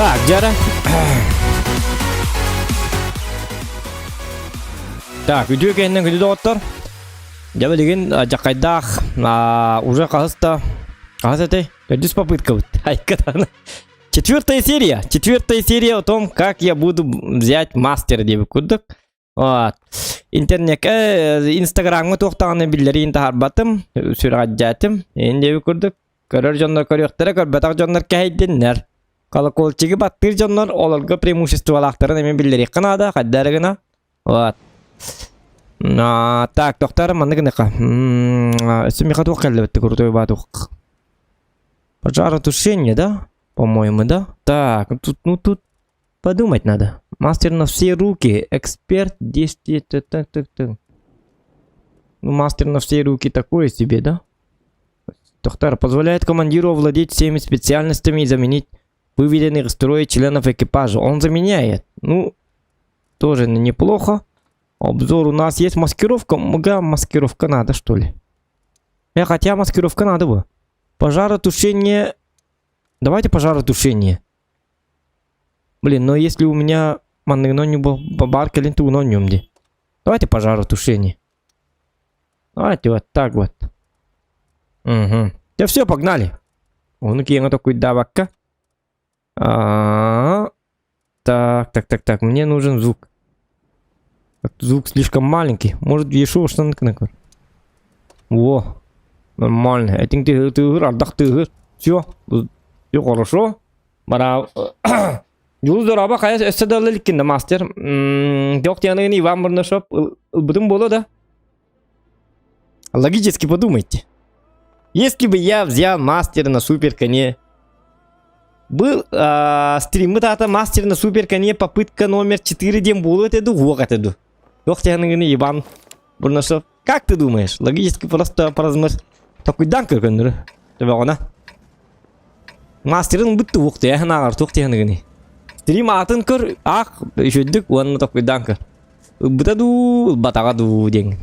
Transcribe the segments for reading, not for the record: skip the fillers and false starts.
Так, дьара. Так, үтүө кэннин күндү доҕоттор. Дьэ билигин дьаккайдаах уже хаһыс да хаһыс этэй? Төрдүс попыткабыт. Айкатан. Четвертая серия. Четвертая серия о том, как я буду взять мастера диэбит курдук. Вот. Интернеккэ, Инстаграмҥа туохтаҕына биллэриин таһаарбатым, сүрэҕэлдьээтим. Ин диэбит курдук. Көрөр дьоннор көрүөхтэрэ, көрбөтөх дьоннор кэһэйдиннэр. Колокольчигы баттыыр дьоннор олорго преимуществолаахтарын эмиэ биллэриэххэ наада, хайда эрэ гына. Вот. А, так, доктор, маннык гыныха. Өссө миэхэ туох кэллибит крутой баатух. Пожаротушение, да? По-моему, да? Так, тут, ну тут подумать надо. Мастер на все руки, эксперт, действие, так, так, так, так. Ну, мастер на все руки такое себе, да? Доктор позволяет командиру овладеть всеми специальностями и заменить выведенных из строя членов экипажа. Он заменяет. Ну, тоже неплохо. Обзор у нас есть. Маскировка. Мга, маскировка надо, что ли? Хотя маскировка надо бы. Пожаротушение. Давайте пожаротушение. Блин, но если у меня манныгно не был бабар кэлин тугунон ди. Давайте пожаротушение. Давайте вот так вот. Угу. Да все, погнали. Ону киэҥэ токуйдаабакка. А, так, так, так, так. Мне нужен звук. Звук слишком маленький. Может, еще что-то Во. Нормально. Этиҥ тыһыр, ардах тыһыр. Все. Все хорошо. Бара Дьулус дорообо хайа өссө да ыла иликкин да мастер. Туох дианыгын Иван Бурнашов ылбытым буолуо да? Логически подумайте. Если бы я взял мастера на супер коне, был стриммыт аата мастер на супер коне попытка номер 4 диэн буолуо этэ дуу, уох этэ дуу? Туох дианыгын Иван Бурнашов, как ты думаешь? Логически просто поразмыш. Токуйдаан көргөннөрү. Төбөҕүнэ. Мастерын ылбыт туох тиэһэн ааҕар туох тиэһэныгыный? Стрим аатын көр, аах, үчүгдүк уонна токуйдаан көр. Ылбыта дуу, ылбатаҕа дуу диэҥ.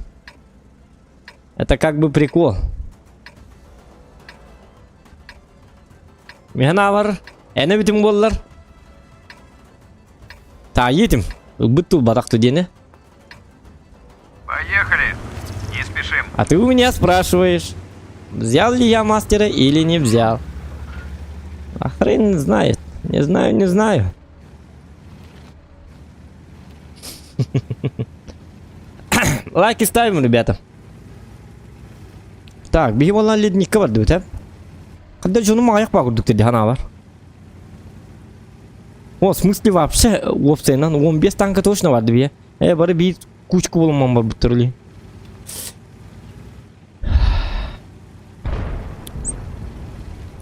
Это как бы прикол. Миһэн аавар, эне бүтүн буоллар. Таайытым, ылбыт тулбатах ту диэни. Поехали. Не спешим. А ты у меня спрашиваешь, взял ли я мастера или не взял. А хрен знает. Не знаю, не знаю. Лайки ставим, ребята. Так, биһи буолан ледникка бардыбыт, э? Когда дьонум аҕыйах баа курдук диэн бар. О, в смысле вообще уопсайынан 15 танка точно барды бие. Э, бары биир кучка буолумман барбыттар или.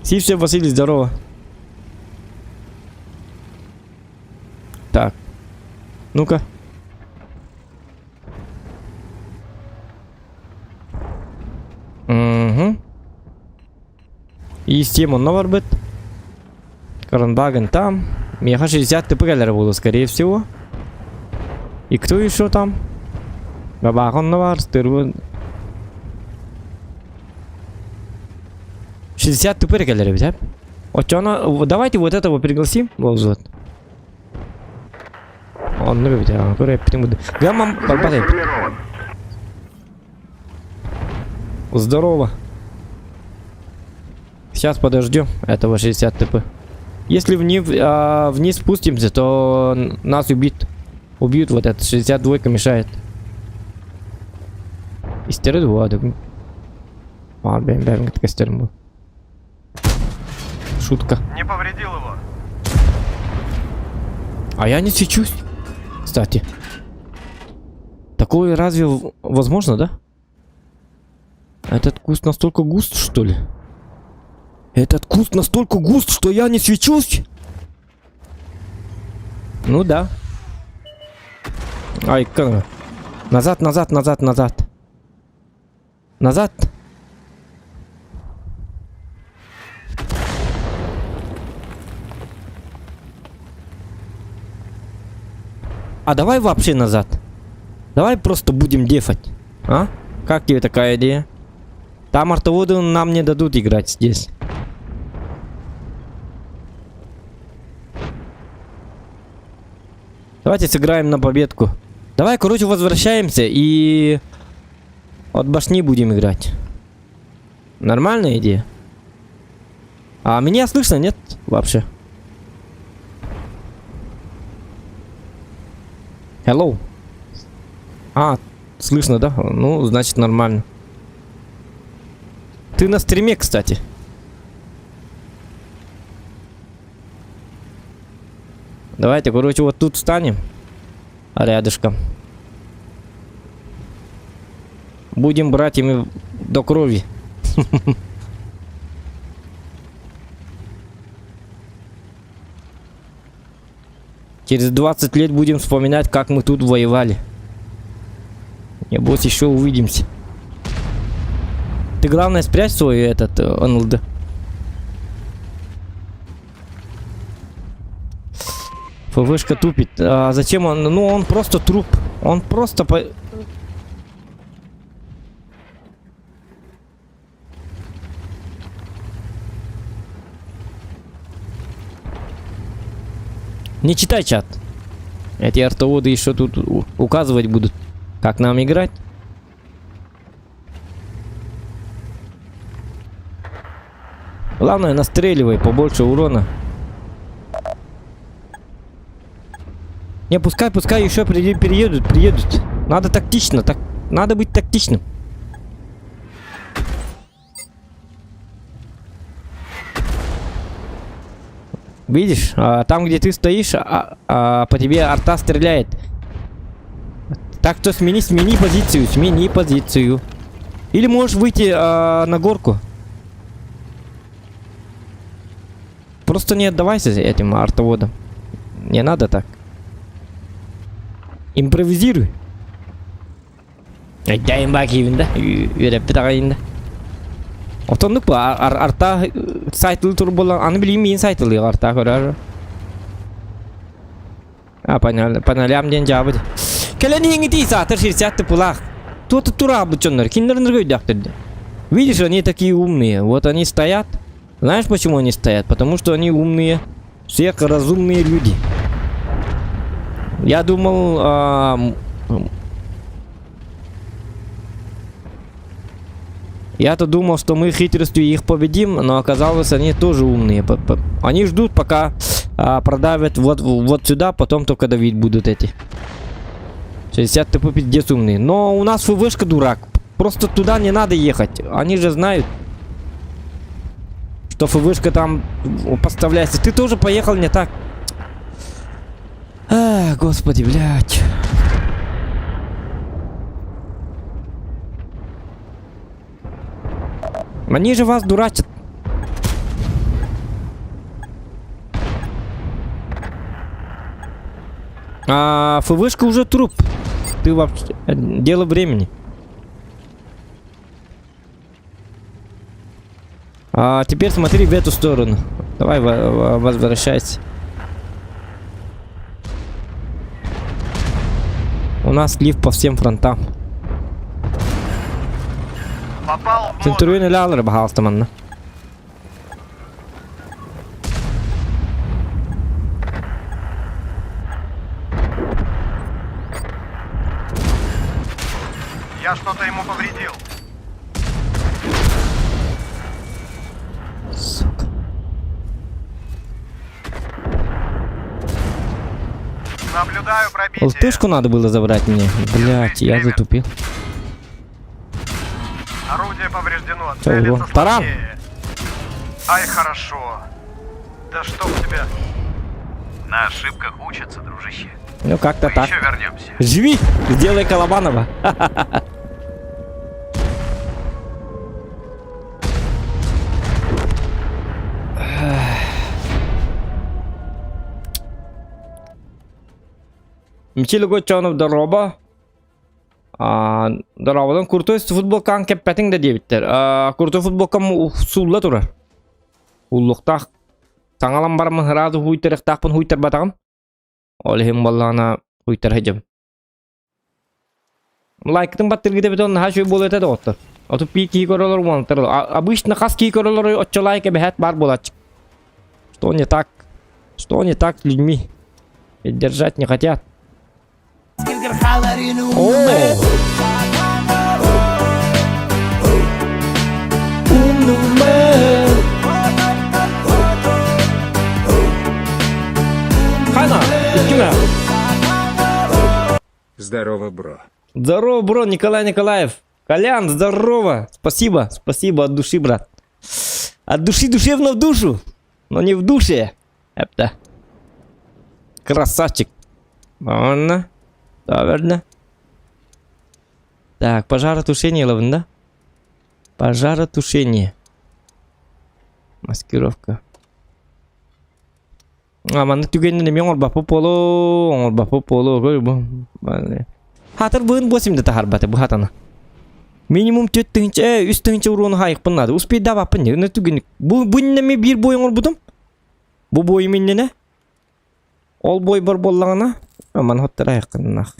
Сивцев Василий, здорово. Так. Ну-ка. Угу. Истем онно барбыт. Каранбаген там. Меха 60 ТП кэлэрэ буолуо, скорее всего. И кто еще там? Бабаах онно баар, стырбын. 60 тупырь кэлэр эбит, а? Оччоҕуна давайте вот этого пригласим, вот. Онно эбит, көр эппитин буду. Гамма барбат Сформирован. Здорово. Сейчас подождем этого 60 ТП. Если вниз, вниз спустимся, то нас убьют. Убьют вот этот 62 мешает. Истерит воду. А, бэм бэм костерм был. Шутка. Не повредил его. А я не свечусь. Кстати. Такое разве возможно, да? Этот куст настолько густ, что ли? Этот куст настолько густ, что я не свечусь? Ну да. Ай, как? Назад, назад, назад, назад. Назад. А давай вообще назад. Давай просто будем дефать. А? Как тебе такая идея? Там артоводы нам не дадут играть здесь. Давайте сыграем на победку. Давай, короче, возвращаемся и от башни будем играть. Нормальная идея? А меня слышно, нет? Вообще. Hello. А, слышно, да? Ну, значит, нормально. Ты на стриме, кстати. Давайте, короче, вот тут встанем. Рядышком. Будем брать ими до крови. Через 20 лет будем вспоминать, как мы тут воевали. Небось, еще увидимся. Ты, главное, спрячь свой этот НЛД. ФВшка тупит. А зачем он? Ну, он просто труп. Он просто по... Не читай чат. Эти артоводы еще тут указывать будут, как нам играть. Главное, настреливай побольше урона. Не, пускай, пускай еще переедут, приедут. Надо тактично, так, надо быть тактичным. Видишь, там, где ты стоишь, по тебе арта стреляет. Так что смени, смени позицию, смени позицию. Или можешь выйти на горку. Просто не отдавайся этим артоводам. Не надо так. Импровизируй. Айдайын ба киевин да, үөрэппит аҕайын да. Отоннук ба арта сайтылы тур буолан, аны билигин миин сайтылыга арта көрөр. А, паналям диэн дьаабы. Кэлэн иһиҥҥитий саатар 60 тыпылаах. Туота тураабыт дьоннор, кинилэр өйдөөхтөр. Видишь, они такие умные. Вот они стоят. Знаешь, почему они стоят? Потому что они умные, сверхразумные люди. Я думал, я-то думал, что мы хитростью их победим, но оказалось, они тоже умные. Они ждут, пока продавят вот, вот сюда, потом только давить будут эти. 60 ТП пиздец умные. Но у нас ФВшка дурак. Просто туда не надо ехать. Они же знают, что ФВшка там поставляется. Ты тоже поехал не так. Ах, господи, блядь. Они же вас дурачат. А ФВшка уже труп. Ты вообще... Дело времени. А теперь смотри в эту сторону. Давай возвращайся. У нас лифт по всем фронтам. Центурион эле алыр баһаалыста манна. Я что-то ему повредил. Сука. Наблюдаю пробитие. Лтышку надо было забрать мне. Блять, я затупил. Орудие повреждено. Всё, Целиться углом. Таран! сложнее. Ай, хорошо. Да чтоб тебя. На ошибках учатся, дружище. Ну как-то Мы так. еще вернемся. Живи! Сделай Колобанова. Мичил Гочанов дороба. Дорооболон крутой футболкаҥ кэппэтиҥ да диэбиттэр. Крутой футболкам суулла турар. Уллуктаах саҥалан бараммын сразу хуйтарыахтаахпын хуйтарбатаҕым. Ол иһин буоллаҕына хуйтара сылдьабын. Лайкытын баттыргыта бит наһаа үчүгэй буолуо этэ доҕоттор. Оту пи киһи көрөлөр уонтар. Обычно хас киһи көрөлөр оччо лайк эбэһээт баар буолааччы. Что не так? Что не так с людьми? Ведь держать не хотят. О! Хана, иккиме. Здорово, бро. Здорово, бро, Николай Николаев. Колян, здорово. Спасибо, спасибо от души, брат. От души душевно в душу, но не в душе. Эпта. Красавчик. Ладно. Наверное. Так, пожаротушение ловын, да? Пожаротушение. Маскировка. А, маннык түгэнинэн эмиэ оҥорбоппут буолуо, оҥорбоппут буолуо, көр бу. Хатыр быын 8 да таһарбата бу хатана. Минимум 4 тыһыынча, 3 тыһыынча уруону хаайыкпын наада. Успейдаабаппын дии. Ына түгэн бу бу иннэ биир бой оҥорбутум. Бу бойум иннинэ. Ол бойбор буоллаҕына, маны хоттор айаххыннах.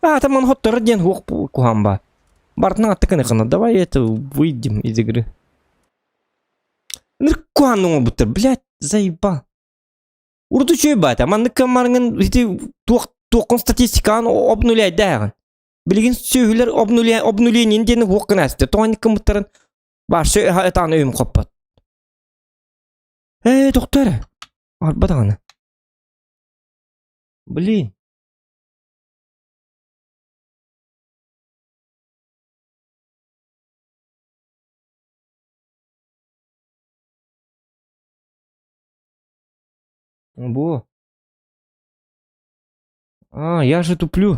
Аата маны хотторор диэн хуох куһаан баар. Бартынан аттыкын Давай это выйдем из игры. Ныркуан оҥорбуттар, блядь, заебал. Урут үчүгэй баата, маннык кыммарыҥын ити туох туоххун статистикаҕын обнуляйдааҕын. Билигин сүөһүлэр обнуля обнулениен диэни уох гына ааста. Тоҕо инник гыммыттарын баарсы ытаан өйүм хоппот. Ээ, тохтоо эрэ. Арба даҕаны. Блин. Бу. А, я же туплю.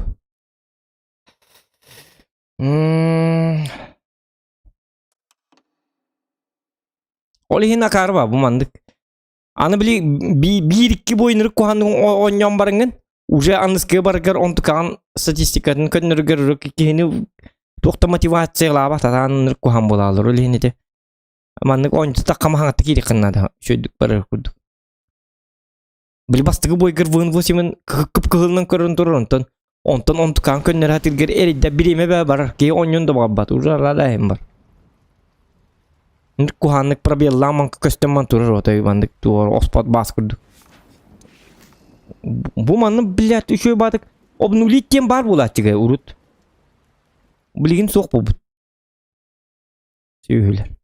М. Ол иһин акаары ба бу маннык. Аны били биир-икки буойнурuk куһаанныгын оонньоон бараҥҥын, уже аныскыга бараргар онтукаҕын статистикатын көннөрүгэр киһини туох да мотивациялаабат атаан куһаан буолаалар ол иһин ити маннык оонньуу тахха хаҥатта киириэххин наада үчүгэйдик барар курдук. Били бастакы буойгар вын восемын кып-кыһылынан көрөн турар онтон онтон онтукаан көннөрө сатыыргар эрийдэ бириэмэ бээ барар киһи оонньуон да баҕарбат уже аралааһын бар. Куһааннык пробеллаан манка көстөн ман турар отой маннык туор оспот баас курдук. Бу манны блядь үчүгэй баатык обнулить диэн баар буолааччыга урут. Билигин суох буолбут. Сүөһүлэр.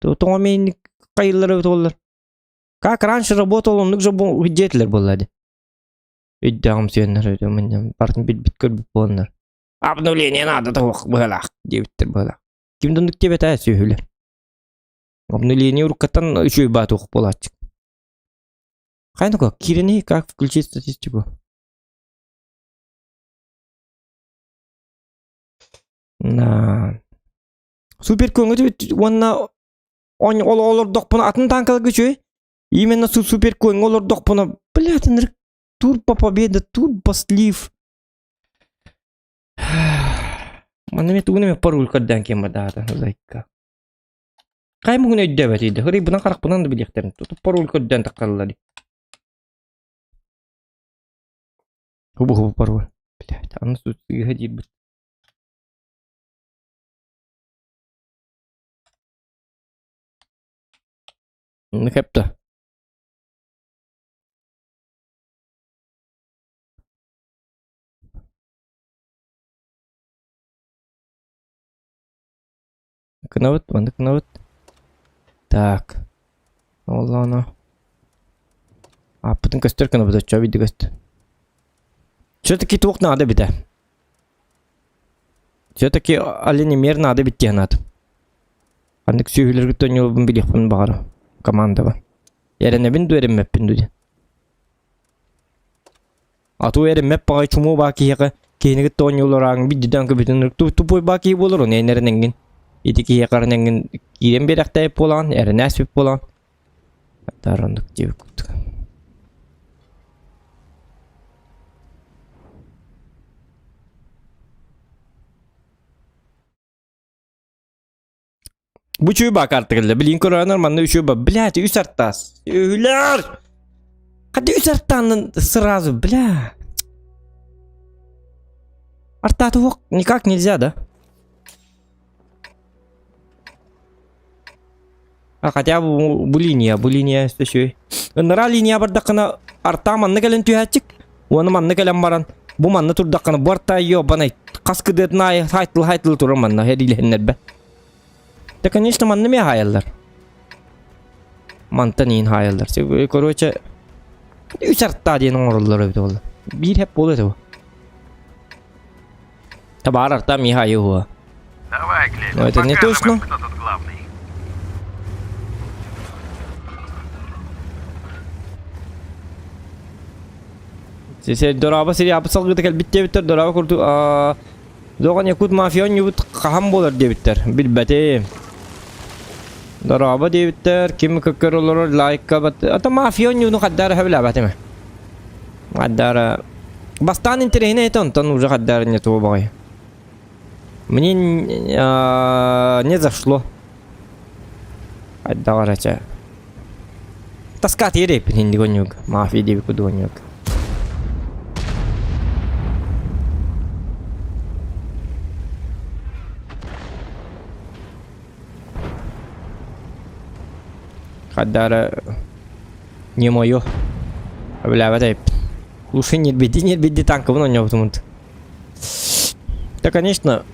Тоҕо мэйинник хайыллар эбит буоллар. Как раньше работал, оннук же диэтилэр буолла дии. Өйдөөҕүм сиэннэр өйдөмүн бартын билбит көрбүт буоланнар. Обнуление надо того быһалаах диэбиттэр быһалаах. Ким да оннук диэбэт ээ сүөһүлэр. Обнуление уруккаттан үчүгэй баатуох буолааччы. Хайна киирени как включить статистику? На. Супер көҥү уонна ол олордохпуна атын танкаларга үчүгэй. Именно супер көҥү олордохпуна, блядь, ынырык турбо победа, турбо слив. Манна мен тугун эме пароль көрдөөн киэн бардаата, зайка. Хай мугун өйдөбөт иде. Хырый харахпынан да билиэхтэрин. Тутуп пароль көрдөөн таххаллар. Хубу-хубу пароль. Блядь, аны сыыһа диирбит. Хэпта. Кынабыт, маннык кынабыт. Так. Оллоно. Ааппытын көстөр кынабыт оччо види көстө. Все-таки туох наада битэ. Все-таки оленемер наада бит диэн аат. Ханнык сүөһүлэргэ тонньуолбун билиэхпин баҕара командаба. Эрэнэбин дуу эрэммэппин дуу диэн. Атуу эрэммэт баҕайы чумуу баа киһиэхэ киһини кытта оонньууларааҥ биддидан көбүтүн тупой баа киһи буолар ону эн эрэнэҥҥин ити киһиэхэ эрэнэҥҥин киирэн биэрэхтээбит буолаҕын эрэнээспит буолаҕын Тараннык диэбит курдук. Бу үчүгэй баа карта кэллэ. Билигин көрөөнөр манна үчүгэй ба. Блядь, үс артаас. Үһүлэр! Хата үс артааннан сразу, бля. Артааты никак нельзя, да? А хотя бы бу линия, бу линия үчүгэй. Ыннараа линия бардаххына артаа манна кэлэн түһээччик. Уонна манна кэлэн баран бу манна турдаххына бу артаа ёбанай хас кыдыатын аайы хайтыл хайтыл турар манна хэриилэһиннэрбэ. Да конечно манна эмиэ хаайаллар. Мантан иин хаайаллар. Короче үс артаа диэн оҥороллор эбит ол. Биир хэп буолуо этэ бу. Табаар артаа миэхэ айыы уһуо. Давай, Клевер, Но это не покажем точно. им, кто тут главный. Дораба сири апы салгыта кэлбит диэбиттэр, дораба курдук Доҕон якут мафия оонньуубут хаһан буолар диэбиттэр, билбэтим. Дорообо диэбиттэр, ким көккөр олорор лайкка бат... Ата мафия оонньууну хаддаара сөбүлээбэтим. Хаддаара... Бастаан интэриэһинэй этэ, онтон уже хаддаара не того баҕайы. Мне не зашло. Хайдаҕар чэ. Таска тиэреппин инник оонньууга. Мафия диэбит курдук оонньууга. Хаддаара не мое. Билээбэт эбиппин. Лучше ньирбийди ньирбийди танкабын оонньообутум. Да, конечно,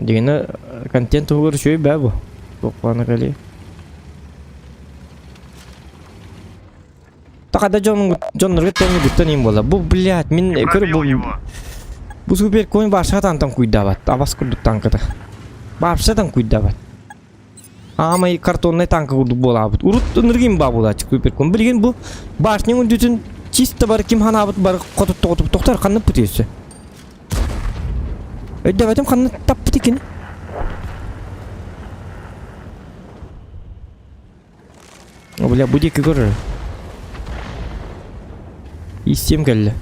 Дигэнэ контент туһугар үчүгэй бээ бу. Туох кэлиэ. Тахада дьон дьоннорго тэҥҥэ бүттэн иин буолла. Бу блядь, мин көр Пробил бу его. бу супер конь баарша тантан куйдаабат. Абас курдук танката. Баарша тан куйдаабат. Аамай картоннай танка курдук буолаабыт. Урут ыныргын баа буолааччы супер конь. Билигин бу башня үндүтүн чисто бар ким ханаабыт бар хотут тохтор ханнык бүтүөсү. Өйдөбөтүм ханна таппыт икини. О, бля, бу диэки көрөр. Истиэм кэллэ.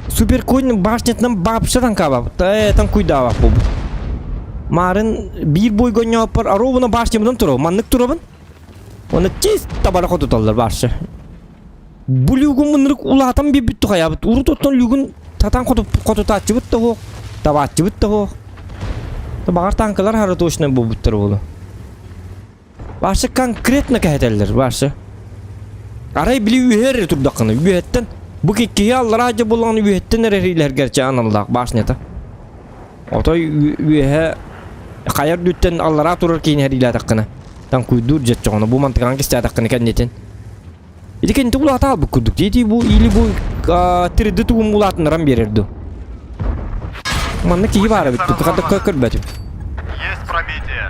Супер конь башнятынан баапша танкаабаппыт. Э, танкуйдаабап буолбут. Маарын биир бойгонньооппор оруобуна башнябынан турабын. Маннык турабын. Уонна чисто бара хотуталлар бааршы. Бу люгун мынырык улаатан биэрбит тухайабыт. Урут оттон люгун татан хотутааччыбыт да суох, табааччыбыт да суох. Баҕар танкалар хара точно буолбуттар буолуо. Бааршы конкретно кэһэтэллэр бааршы. Арай били үөһэ эрэ турдаххына үөһэттэн бу киһи аллараа дьэ буоллаҕына үөһэттэн эрэ илэргэрчэ аналлаах башнята. Отой үөһэ хайа үрдүттэн аллараа турар киһини хэриилээтэххинэ таҥкуйдуур дьэччоҕуна бу мантыкаан кистээтэххинэ кэннитин Ити кэннити улаата албыт курдук дии бу или бу 3D тугум улаатыннаран биэрэр дуу. Манна киһи баара эбит хата көрбөтүм. Есть пробитие.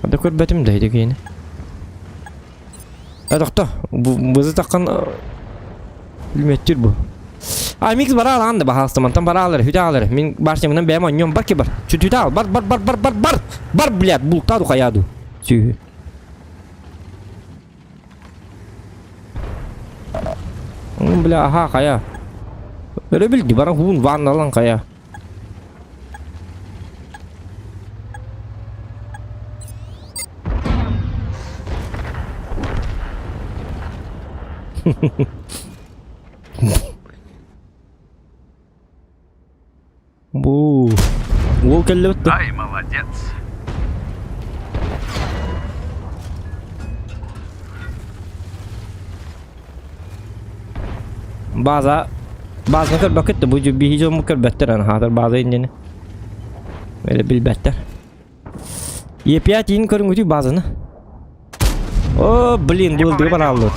Хата көрбөтүм да ити киһини. Тохто, бызы таххан Үлмөттүр бу. А микс бара алаан да баһаалыста мантан бара алар, хүтэ алар. Мин башнямынан бэйэм онньуом бар ки бар. Чүтүтэ ал, бар бар бар бар бар бар. Бар, блядь, бултаа ду хайаа ду. Сүүһү. Бля, аха хайа. Өрө билди, бара хуун ванналан хайа. Бу уол кэллэбит да. Ай, молодец. База базаны көрбөккүт да бу биһи дьоммут көрбөттөр аны хаатар база иннини. Эле билбэттэр. Е5 иин көрүҥүтүй базаны. О, блин, Не был повредил. бараллы.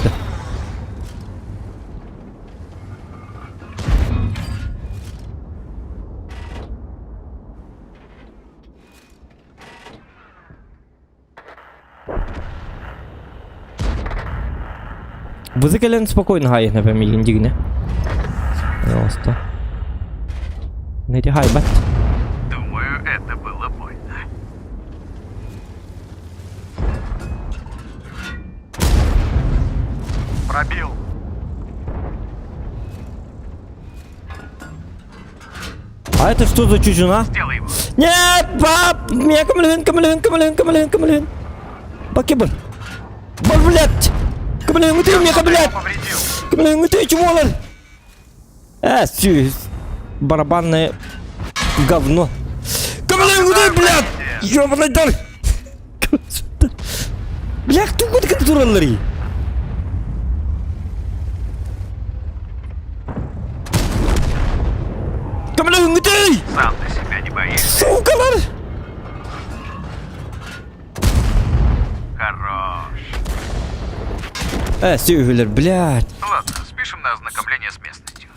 Бызы кэлэн спокойно хайына бэмигин дигинэ. Пожалуйста. Нэти хайбат. Думаю, это было больно. Пробил. А это что за чучуна? Сделай его. Нет, пап! Меня камлин, камлин, камлин, камлин, камлин. Бакибр. Бар, блядь! Камлин, ты меня, блядь! Повредил. Камлин, ты чего, лар? Э, сю, барабанное говно. Камлин, ты, блядь! Ёбаный дар! Бля, кто куда тураллары? Камлин, ты! Сам ты себя не боишься. Сука, лар! Хорош. Э, сүһүлэр, блядь. Ладно, спишем на ознакомление с местностью.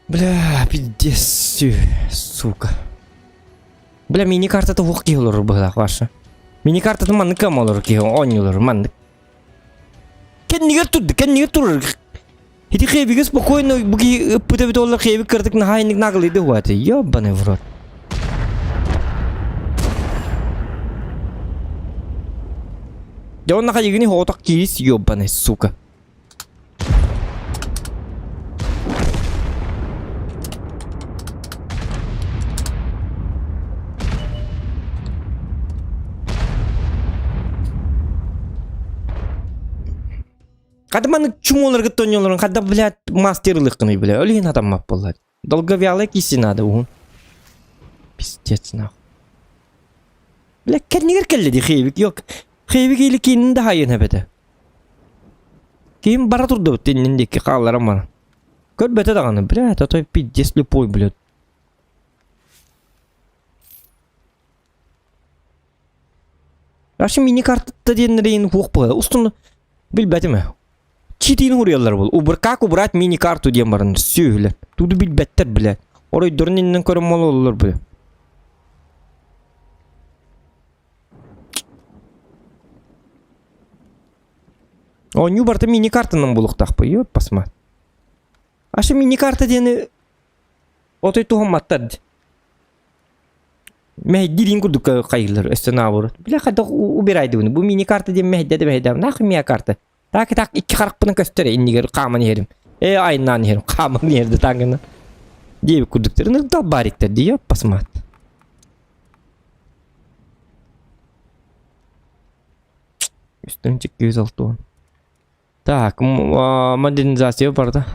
Бля, пиздец, сука. Бля, мини-картата уох киһи олорор быһылаах ваша. Мини-картата маннык кам олорор киһи оонньуулар маннык. Кэннигэр турду, кэннигэр турар. Ити хэбигэ спокойно бу киһи ыппыта эбит оллар хэбик кыратык наһаа инник наглыйды хуаты. Ёбаный в рот. Дьэ онно хайыгыны хоотох киис ёбаный сука. Хата маннык чумоларга тонньолорун хата блядь мастерлыххыный бля өлүһүн хатаммат буолла. Долговялый киси надо уһун. Пиздец нахуй. Бля кэннигэр кэллэ дии хейбик yok. Хейбик или киинин да хайын эбэтэ. Киһим бара турдубут иннин диэки хаалларан баран. Көрбөтө даҕаны, блядь, а то пиздец слепой, блядь. Вообще мини-картата диэннэрин хуох буолар. Устун билбэтим ээ. Читин уруйаллар буол. Убр как убрать мини-карту диэн баран сүөһүлэр. Туду билбэттэр, блядь. Оройдорун иннин көрөн мололлор, бля. Оонньуу барыта мини-картанан булуохтаахпый, ёп посма. Аша мини-карта диэни отой туһамматтар дии. Мэһэйдиирин курдук хайыыллар өссө наоборот. Бля хайдах убирайдыбын. Бу мини-карта диэн мэһэйдэ да мэһэйдээм. Нахуй мини-карта. Так так икки харахпынан көстөр иннигэр хааман иһэрим. Э айнаан иһэрим хааман иһэрди таҥына. Диэбит курдуктар. Ынырдал бариктар дии посмат. Үстүн 260. Так, модернизация барда.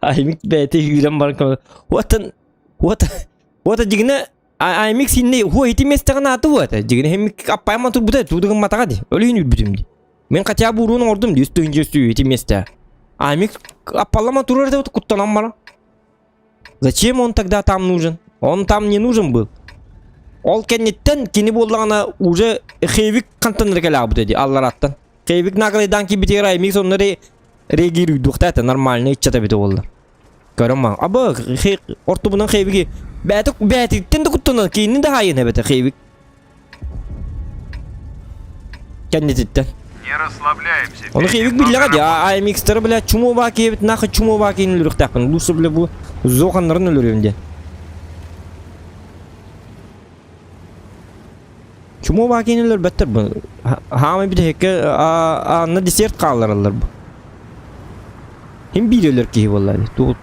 Аймик бэйэтэ үүрэн баран what an what. Вот дьигинэ аймик синне хуа ити местеҕин ааты буата. Дьигинэ хемик аппайма турбута туудугун матаҕа ди. Өлүһүн үрбүтүм ди. Мен хотя бы уруун оҥордум ди үс тыһыынча үс ити месте. Аймик аппаллама турар да куттанан баран. Зачем он тогда там нужен? Он там не нужен был. Ол кэнниттэн кини буоллаҕына уже хевик хантан эрэ кэлээбит ди аллараттан. Хевик наглайдан киирбитигэр аймик сонно реагируйдуохта это нормально иччата эбитэ буолла. Көрөн ма. Аба ортубунан хевиги бэйэтэ бэйэтиттэн да куттанар киинин да хаайын эбэтэ хевик. Кэннититтэн. Не расслабляемся. Ону хевик биллэҕэ дии. AMX-тары бля чуму баа киэбит нахы чуму баа киин өлөрүөхтээхпин. Лучше бля бу зоханнарын өлөрүөм диэн. Чуму баа киин өлөрбөттөр бу. Хаамай бүтэһиккэ анна десерт хааллараллар бу. Ким биир өлөр киһи буолла дии.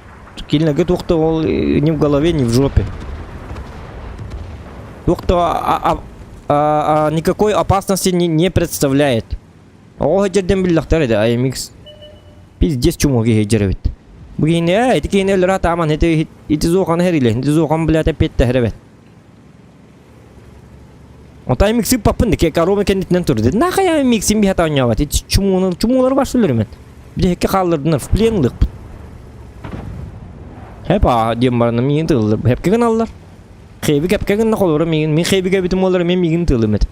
Кинилэргэ туох да ол ни в голове, ни в жопе. Туох да никакой опасности не, не представляет. Оҕо сылдьардан биллэхтэр этэ AMX. Пиздец чуму киһи сылдьар эбит. Бу киһини ээ ити киһини өлөрө атааман ити ити зооханы хэрилэ ити зоохан блядь эппиэттэһэр эбит. Ота AMX ыппаппын да коробка кэннитинэн турду. Нахай AMX-им биһата оонньообот. Ити чумууну чумуулары баш өлөрүмэн. Биһикки хааллардынар в плен ылыахпыт. Хэп аа диэн баран миигин тыыллар. Хэпкэ гыналлар. Хэби кэпкэ гынна холобура миигин. Мин хэбигэ эбитим буоллар эмиэ миигин тыылым этэ.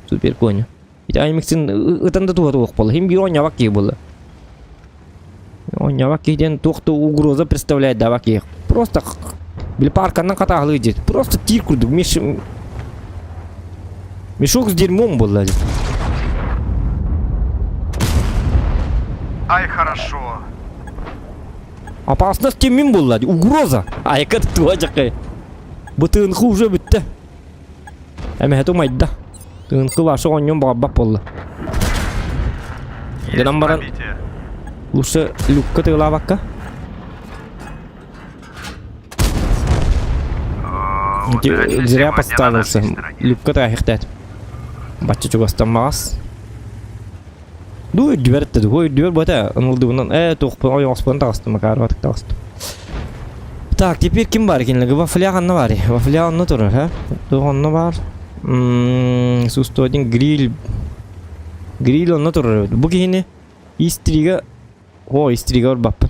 Супер коня. Ити аймиксин ытан да туһа туох буолла. Хим биир оонньообот киһи буолла. Оонньообот киһи диэн туох да угроза представляет давак киһи. Просто били парканнан хатааһылыы дьиэт. Просто тиир курдук. Меш... Мешок с дерьмом буолла дии. Ай, хорошо. Опасность тиммин буолла дии. Угроза. Айка туа дьакай. Бытыынхы уже бүттэ. Эмэһэ умайда. Тыынхы ваша оонньуон баҕарбат буолла. Есть Гынан баран пробитие. лучше люкка тыылаабакка. О, Ити удача зря сегодня на подставился. нашей стороне. Люкка тааһыхтаат. Бачча чугастаммаҕас. Ду үрдүбэр этте ду. Үрдүбэр бата ынылдыбынан э туохпун ойоҕоспун таҕыстым макарбатык таҕыстым. Так, теперь ким бар кинилерге? Вафля ханна бар? Вафля онно турар, ха? Туох онно бар? Ммм, Су-101 гриль. Гриль онно турар эбит. Бу киһини истрига... О, истрига барбаппын.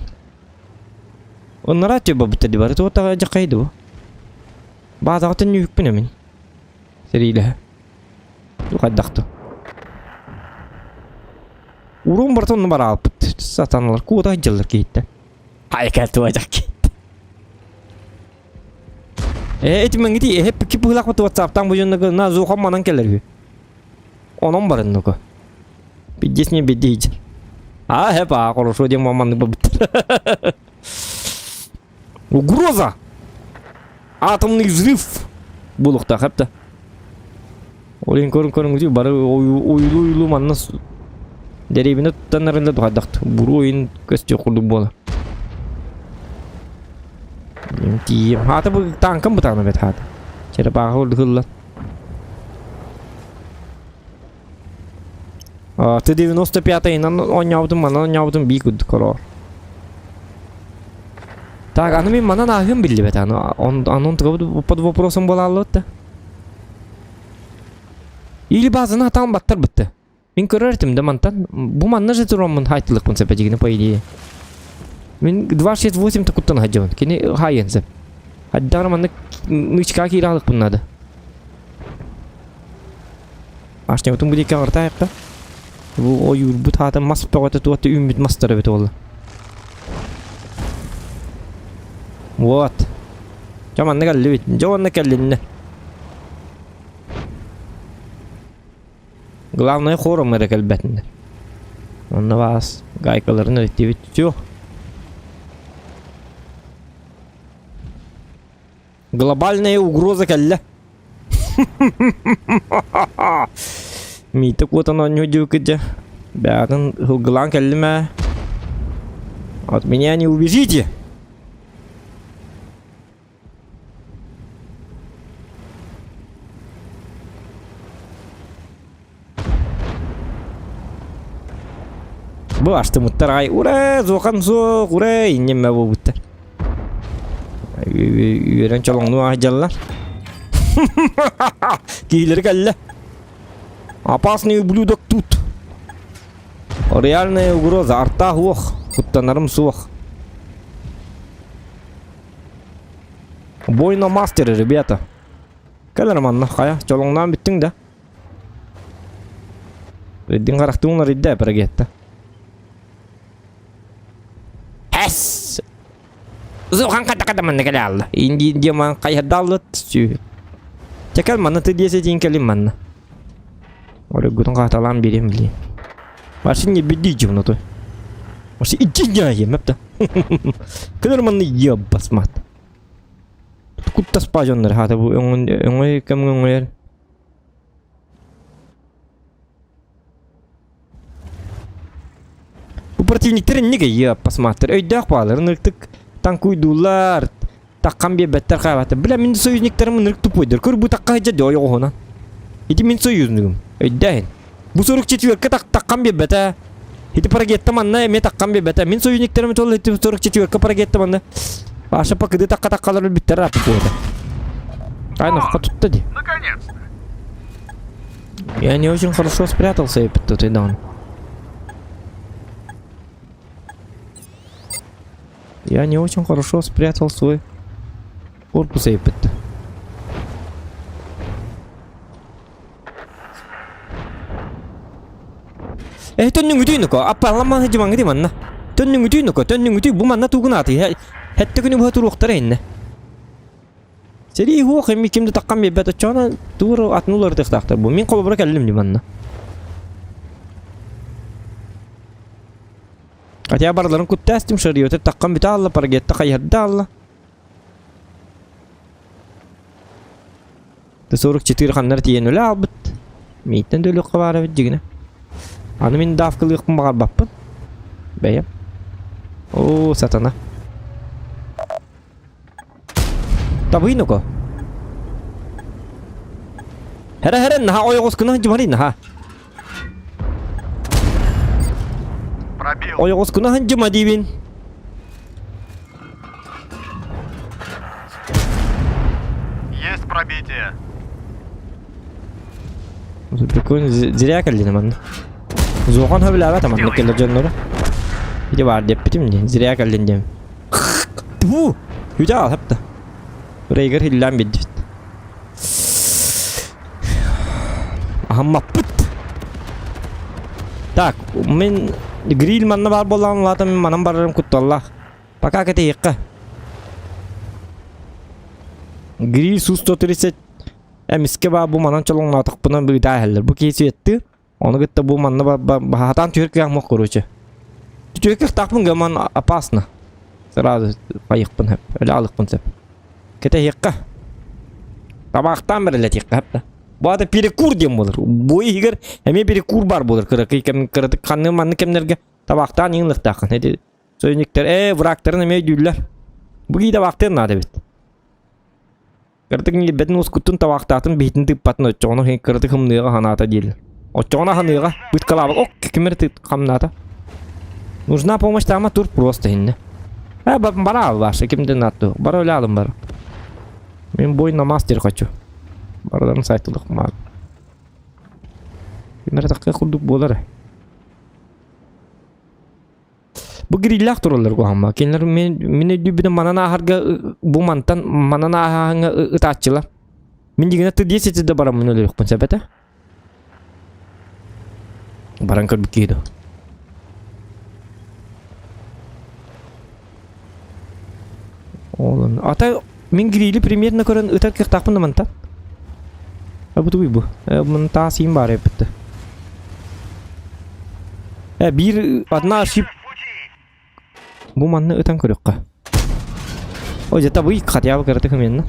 Оннора тюба бутта бары туоттаҕа дьахайды бу. Баатаҕытын нүһүкпүн эмин. Сэриилэһэ. Хайдахты. Уруун барыта онно бараалпыт. Сатаналар куота сылдьаллар киһиттэн. Хайка туодьах киһиттэн. Э, эти мэҥити эһэ пики быһылаахпыт ватсаптан бу дьоннорго на зохан манан кэлэр үһү. Онон барын нука. Пиздец не бедить. А, хэпа, хорошо, дем маманы бабыттар. Угроза! Атомный взрыв! Булуктаах эптэ. Ол иһин көрүн көрүҥҥүтүй бары уйулуу-уйулуу манна дэриэбинэ туттан эрэллэр тухайдахт буруо иһин көстүөх курдук буолар. Тиийиэм. Хаата бу тааҥкам бытаана эбит хаата. Черепаха курдук ыллан. Т-95-ынан оонньообутум, манан оонньообутум бии курдук короор. Так, аны мин манан ааһыам биллибэт аны он под вопросом буолааллыбыт да. Или базаны атаан баттар бытты. Мин көрөр этим да мантан. Бу манна же тураммын хайтылыкпын сөп дигини по идее. Мин 268 такуттан хадьабын. Кини хайын сөп. Хаддагар манна нычка кииралыкпын надо. Ашнебытын бу диэки аҕыртаайахха. Бу ойуурбут хаата мас бөҕөтө туота үүммүт мастар эбит уолла. Вот. Дьэ манна кэллибит. Дьэ уонна кэллиннэ. Главное хором эрэ кэлбэтиннэр. Онно баас гайкаларын өрүттүбүт. Все. Глобальная угроза кэллэ. Миитэ куотан оонньуу диэбиккит дьэ. Бэҕэтин ылгылаан кэллим ээ. От меня не убежите! Бу астымыттар аҕай ура зуохан суох ура инньэ буолбуттар. Үөрэн чолоҥнуу аһдьаллар. Киһилэри кэллэ. Опасный ублюдок тут. Реальная угроза. Арта суох. Куттанарым суох. Бой на мастеры, ребята. Кэлэр манна, хайа, чолоҥноон бүттүҥ да? Риддин харахтыын ридде прагетта. Эс! Зухан ката манна кэлэ алла. Инди инди ман хайһардаллыт сүү. Чекел манна ты диэсе дин кэлин манна. Орыгутун хааталаан бирием билием. Вообще не беди жумну той. Вообще иди не ем эпта. Кэлэр манна ебасмат. Куттас пажоннар хата бу өҥөй кэмҥэ өҥөйөр. Бу противниктар инник ейе посмотр. Өйдөөх баалар ынырыктык танкуйдууллар. Таккан биэрбэттэр хаабаттар. Бля мин союзниктарым ынырык тупойдар. Көр бу такка сылдьар дьэ ойоҕоһунан. Ити мин союзнигым. Өйдөөһүн. Бу сурук четверка так таккан биэрбэтэ. Ити парагетта манна эмиэ таккан биэрбэтэ. Мин союзниктарым тол ити сурук четверка парагетта манна. Паша пакыды такка таккалар өлбүттэр аппы буота. Ай, нохха тутта ди. Наконец-то. Я не очень хорошо спрятался, тут и дан. Я не очень хорошо спрятал свой корпус эпит. Э, төннүҥүтүй нуко, аппаламан хыдьымаҥы манна. Төннүҥүтүй нуко, төннүҥүтүй бу манна тугунааты. Хэтте күнү быһа туруохтара инне. Сэрии суох эми ким да таххан биэрбэт оччоҕуна тугу атын уларытыахтаахтар бу. Мин холобура кэллим дии манна. Хотя барыларын куттаастым шарыйоты таххан бүтэ аалла, паргетта хайыһарда аалла. Т-44 ханнар тиийэн үлэ аалбыт. Мииттэн да өлүөххэ баар эбит дьигинэ. Аны мин давкалыахпын баҕарбаппын. Бэйэм. Оо, сатана. Табый ну-ка. Хәрэ-хәрэ, наха ойоҕоскуна сылдьымарый наха. Пробил. Ойоҕоскуна сылдьыма диибин. Есть пробитие. Прикольно, зря кэллин манна. Зохан хөбүлээбэт маннык кэлэр дьоннору. Ити баар диэппитим дии, зря кэллин диэм. Тьфу! Үтэ алапта. Рейгер хиллээн биэрдибит. Аһаммаппыт. Так, мин гриль манна баар буоллаҕын улаатан мин манан барарым кутталлаах. Пока кэтэһиэххэ. Гриль Су-130 эмискэ баа бу манан чолоҥноотохпуна быытаа иһэллэр. Бу киһи светтыы Ону кытта бу манна баһаатаан түһэр кыах мох короче. Түһэр кыахтаахпын гаман опасно. Сразу хайыхпын хөп, өлө алыхпын сөп. Кэтэһиэххэ. Табаахтаан бэрэлэтиэххэ хөп да. Бу ата перекур диэн буолар. Бу иһигэр эмиэ перекур бар буолар. Кыракый кэм кыратык ханны манны кэмнэргэ табаахтаан иҥлыхтааххын. Эти союзниктар ээ врагтарын эмиэ өйдүүллэр. Бу кии табаахтыан наада эбит. Кыратык ньилбэтин уоскуттун табаахтаатын биһитин тыыппатын оччоҕуна кыратык ымныыга ханаата дииллэр. Оччоҕуна ханыыга быткалаабыт ок кимэр хамнаата. Нужна помощь тама тур просто инне. Э бара ваша кимден наатту. Бара өле бар. Мен бой на мастер хочу. Барадан сайтылык маар. Кимэр такка курдук буолар. Бу гриллээх тураллар куһаҕан Кинилэр мин мин өйдүүбүнэн манан ааһарга бу мантан манан ааһааһыҥҥа ытааччылар. Мин дьиҥинэ ты 10 да бараммын өлөрүөхпүн сөп этэ. Баран көрбүт киһи дуо? Ол ата мин грили примерно көрөн ытар кыахтаахпын да мантан. А бу тугуй бу? Мын таас иим баар эппитте. Биир одна ошиб Бу манны ытан көрүөххэ. Ой, дьэ табый хотя бы кыратык именно.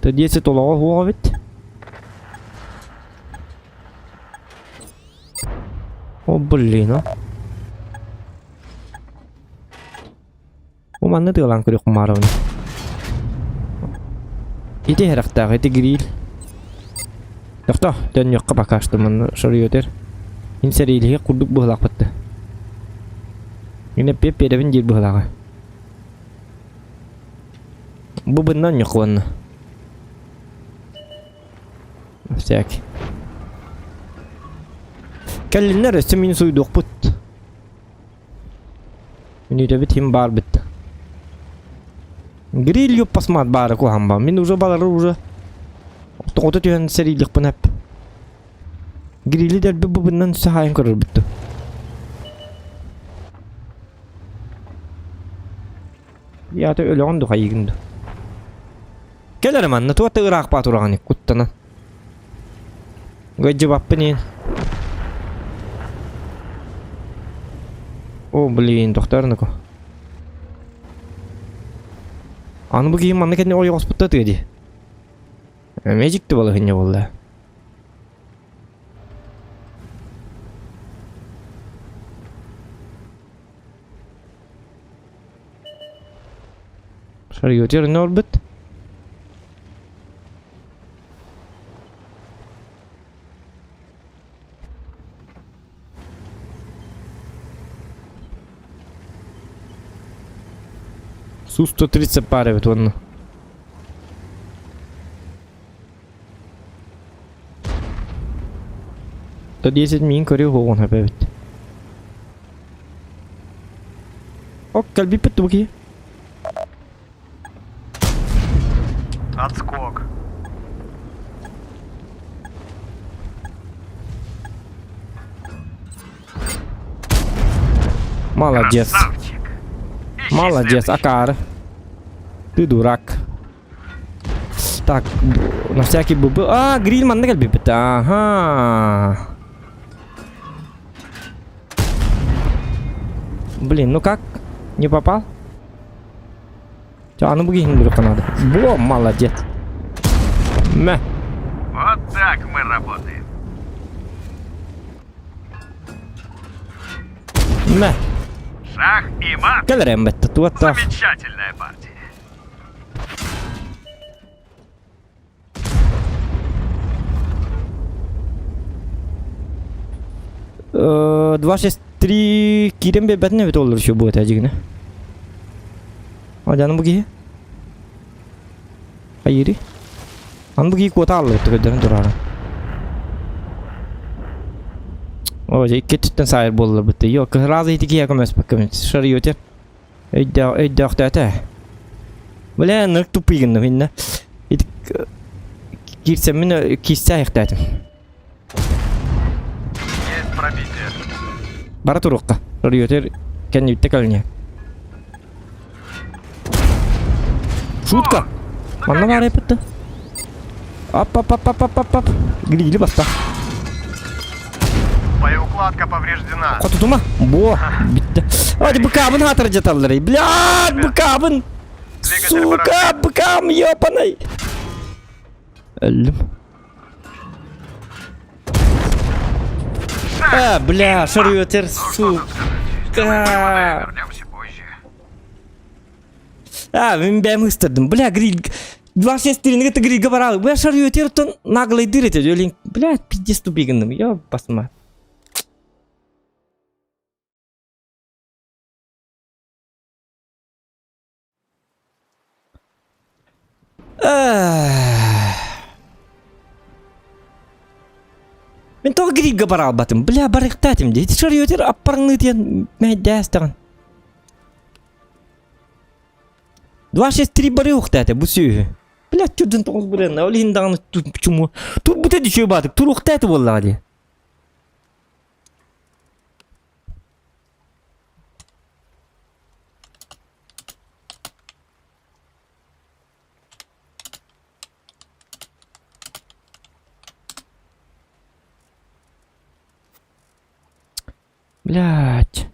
Т10 олоҕо суох эбит. О, блин, а. Бу манна тыалаан көрүөхпүн баарабын. Ити иһэрэхтээх, ити гриль. Тохто, төннүөххэ пока что манна шоруйа өтөр. Мин сэриилиһиэх курдук быһылаахпыт да. Мин эппиэт биэрэбин диир быһыылааҕа. Бу быннан ньукуонна. Всякий. Кэллиннэр өссө мин суйдуохпут. Мүнүүтэбит хим баар битта. Гриль юппасмаат баара куһаан баа. Мин уже балары уже тоҕото түһэн сэриилиэхпин эп. Грили дэлби бубуннан саһаайын көрөрбүттү. Яата өлөҕүн ду хайыгын ду. Кэл эрэ манна туох да ыраах баа тураҕын куттанан. Гыдьыбаппын иин. О, блин, тохтоорнуку. Аны бу киһи манна кэннэ ойоҕоспутта тыа дии. Эмиэ дьикти балаһынньа буолла. Шарьютер не орбит. Су-130 пара эбит уонна. 110 миин көрүү хуоҕун хөп эбит. Ок, кэлбиппит бу киһи. Отскок. Молодец. Красавчик. Ищи Молодец, следующий. Акар. Ты дурак. Так, на всякий бы был. А, гриль манна кэлбиппит. Ага. Блин, ну как? Не попал? Чэ, аны бу киһини булуохха надо. Во, молодец. Мэ. Вот так мы работаем. Мэ. Шах и мат. Кэлэрэн бэтте туоттаах. Замечательная партия. 263 киирэн биэрбэтин эбит оллар еще будет дьигинэ. Адьаны бу киһи. Айыри. Аны бу киһи куота аллыбыт көрдөрөн турара. О, дьэ икки өттүттэн саайар буоллар бытты. Йо, кыһыраазы ити киһи көмөспөккө шарыйоте. Өйдөөх өйдөөхтөөтө. Бля, нырк тупый гынным иннэ. Ити киирсэммин киирсэ айахтаатым. Есть пробитие. Бара туруохха. Ройотер кэннибиттэ кэлиҥэ. Шутка! Манна баар эппитте. Ап ап ап ап ап ап ап. Грили баста. Боеукладка повреждена. Хотутума. Бо, битте. Adi быкабын хатыр жаталлар. Блядь, быкабын. Сука, быкам, ёпаный. Өллүм. А, бля, шарыетер, сука. Вернемся позже. А, мин бэйэм ыстардым. Бля, гриль. 26 это гриль говорал. Бля, шарыетер, то наглый дыр это. Бля, пиздец тупиганным. Ёпасма. Мин тоҕо гриппгэ бараалбатым, бля, барыахтаатым дии. Ити шарыйотер аппарыҥныы диэн мэһэйдээстэҕин. 263 барыахтаата бу сүөһү. Бля, түрдүн тоҕус бырыанна, ол иһин даҕаны чуму. Турбута дьүчүө баатык, туруохтаата буоллаҕа дии. Блядь.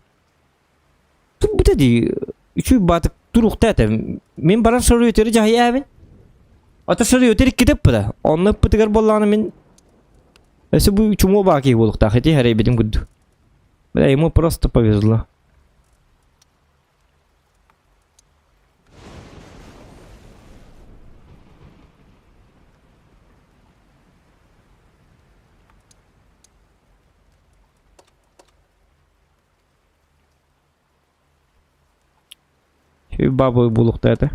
Турбута дии үчүгэй баатык туруохта этэ. Мин баран шаруйутары дьаһайаабын. Ата шаруйутары иккитэ ыппыта. Онно ыппытыгар буоллаҕына мин өссө бу чумуо баа киһи буолуохтаах ити эрэйбитин курдук. Бля, ему просто повезло. Бабы булуохтаа этэ.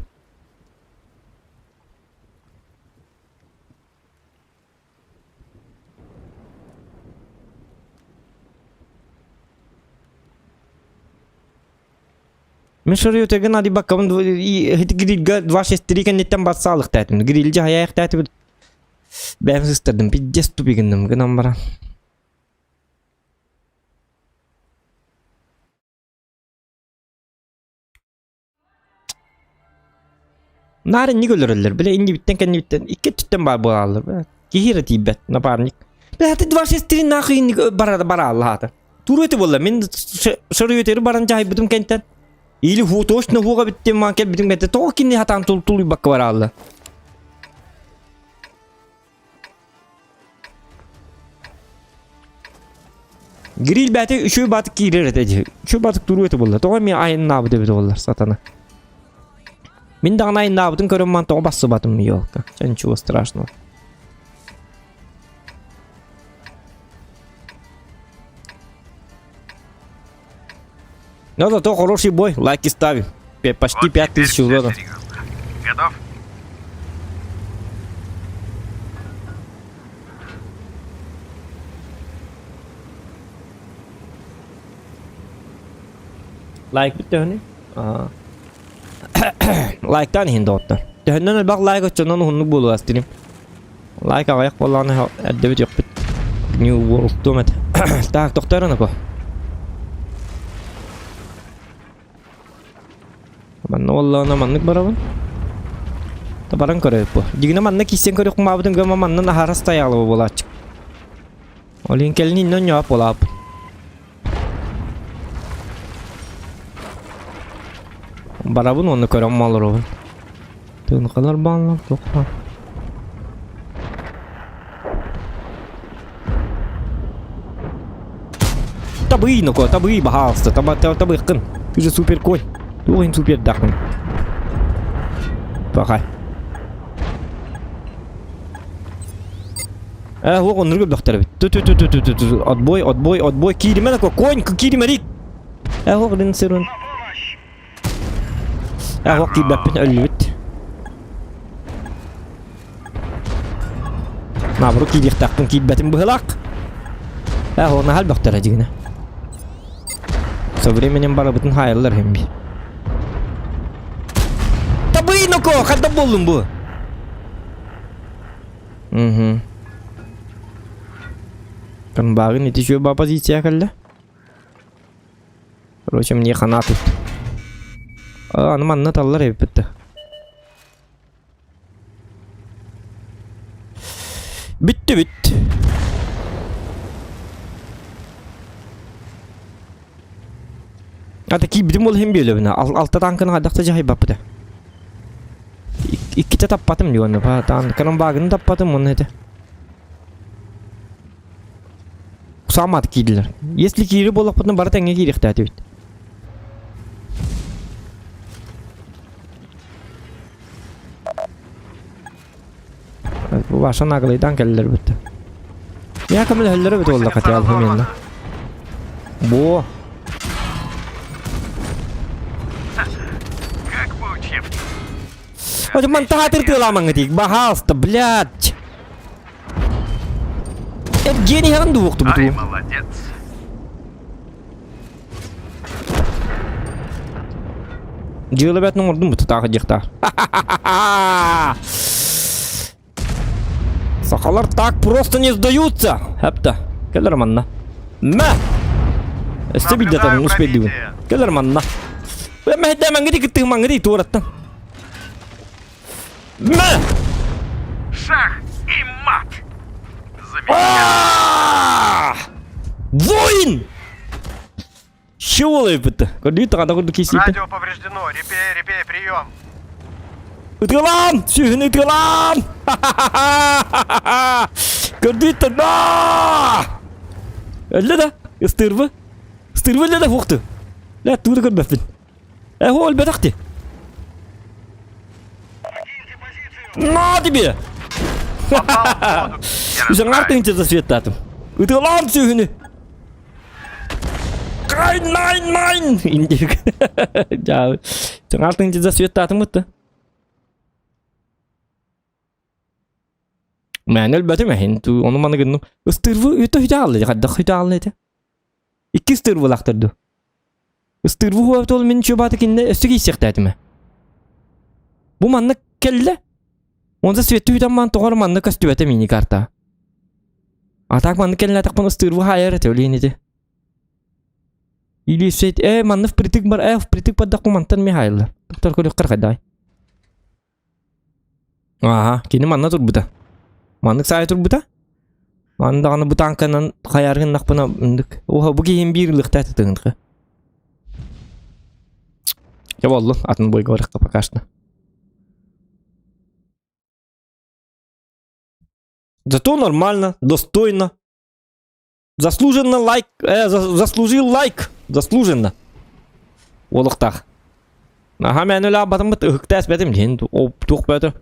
Мин шарыйыта Геннадий Баккабын грильга 263 кэнниттэн барсаалыктаатым. Грильдьэ хайаахтаатыбыт. Бэйэм сыстардым. Пиздец тупигынным гынан баран. Наар инник өлөрөллөр. Бile иннибиттэн кэннибиттэн икки өттүттэн баар буолаллар. Бile киһи эрэ тиийбэт напарник. Бile хата 263 нахуй инник бара бараалла хата. Туру эти буолла. Мин шарыйытыры баран дьаһайбытым кэнтэн. Или ху точно хуга биттим маан кэлбитим кэнтэн. Тоҕо кинини хатаан тул тулуйбакка бараалла. Гриль бэйэтэ үчүгэй баатык киирэр этэ дии. Үчүгэй баатык туруо этэ буолла. Тоҕо эмиэ айаннаабыт эбит буоллар сатана. Мин даҕаны айаннаабытын көрөн ман тоҕо бассыбатым елка. Чэ ничего страшного. Ну зато хороший бой, лайки ставим. Почти Вот теперь 5000 всё урона. серьезно. Готов? Лайк бүттөһүнүй? Лайктаан иһин доҕоттор. Төһөннөн элбэх лайк оччонон уһуннук буолуо астырым. Лайк аҕыйах буоллаҕына эрдэбит үөхпүт. New World туом этэ. Так, тохтоорон ако. Манна уоллаҕына маннык барабын. Табаран көрөйүк бу. Дьигинэ манна киирсэн көрүөх маабытын гыма маннан аһара стоялова буолааччы. Ол иһин кэлин иннэ онньоop буолааппыт. Барабын уонна көрөн олоробун. Тыынкалар бааллар туохха. Табый, ну-ка, табый, пожалуйста, таба, табыйкын. Ты же супер конь. Туох иһин супердаахпын. Пахай. Э, уох оннук өлбөхтөр эбит. Ту ту ту ту ту ту Отбой, отбой, отбой. Кииримэ такой, конь, кииримэ рик. Э, уох дин сырын. Э, уох киирбэппин өллүбүт. Наоборот киириэхтээхпин киирбэтим быһылаах. Э, уох наһаа өлбөхтөрө дьигинэ. Со временем барыбытын хаайаллар иһин би. Табый, ноко, хайда буоллум бу? Угу. Комбагын ити үчүгэй позиция кэллэ. Короче, мне хана тут. А, аны манна таллар эбиппит да. Бүттү бүт. Ата киирбитим ол иһин бүөлөбүнэ. Алта танканы хайдах да дьаһайбаппыта. Иккитэ таппатым дии уонна таан багын таппатым уонна этэ. Саамат киирдилэр. Если киири буоллахпытына бары тэҥҥэ киириэхтээтибит. Бу Ваша наглыйдан кэллэр бүттэ. Я көмөлөһөллөрө бит буолла хотя бы Бо. Как по учебнику. Ой, монтатор ты ламаҥытык, баһаалыста, блядь. Евгений Хандуохту Ай, буту. молодец. Дьыала бэтин оҥордум бу тутаах диэхтаах. Сахалар так просто не сдаются. Хапта. Кэлэр манна. Мэ! Өссө билдэ Наблюдаю успейдибин. пробитие. Кэлэр манна. Мэһдэ маңгыди кыттыы маңгыди туораттан. Мэ! Шах и мат. Замечательно. Воин! Чего это? Көрдүү таҕана курдук киисиитэ. Радио повреждено. Репей, репей, прием. Ытыалаан! Сүһүн ытыалаан! Көрдүү да! Өллө да? Ыстыырбы? Ыстыырбы өллө да хуохту. Лэ, тугу да көрбөппүн. Э, хо өлбөтөх ти. На тебе! Попал в воду. Үсэҥҥар тыһыынча засветтаатым. Ытыалаан сүһүнү! Найн, найн, найн! Индик. Дьаа. Саҥаалтын засветтаатым бытта. Мээнэ өлбөтүм эһин ону маны гынным. Ыстыырбы үтө үтэ аалла хайдах үтэ аалла этэ. Икки ыстыырбылаахтар ду. Ыстыырбы хуобут ол мин чубааты кинне өссө киисиэхтээтимэ. Бу маннык кэллэ. Онда светти үтэн ман тоҕор маннык көстүбэтэ мини карта. А так маннык кэллэтэхпин ыстыырбы хаайар этэ өлүөн ити. Или свет э манны впритык бар э впритык бардахпын мантан ми хаайыллар. Доктор көрүөххэр хайдаҕай. Ааһа, кини манна турбута. Маннык саайа турбута. Манна даҕаны бу тааҥканан хайаары гыннахпына ындык. Оһо, бу киһим биир ылыахтаах этэ Дьэ буоллун, атын бойга барыахха пока что. Зато нормально, достойно. Заслуженно лайк, э, заслужил лайк, заслуженно. Олохтаах. Аха мен өлө батыммыт ыһыктаас бэтим диэн туох бөтө.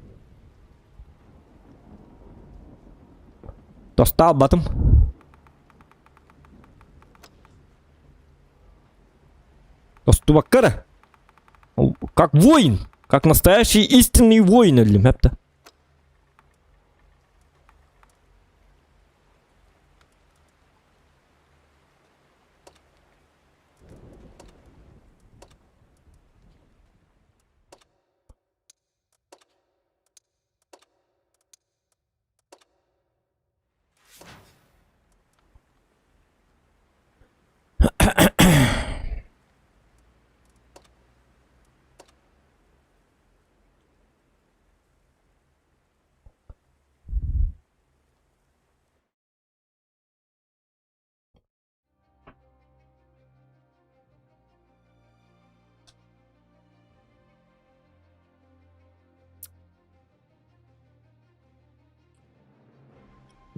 Тостаал батым. Тостубакка Как воин, как настоящий истинный воин өллүм хэпта.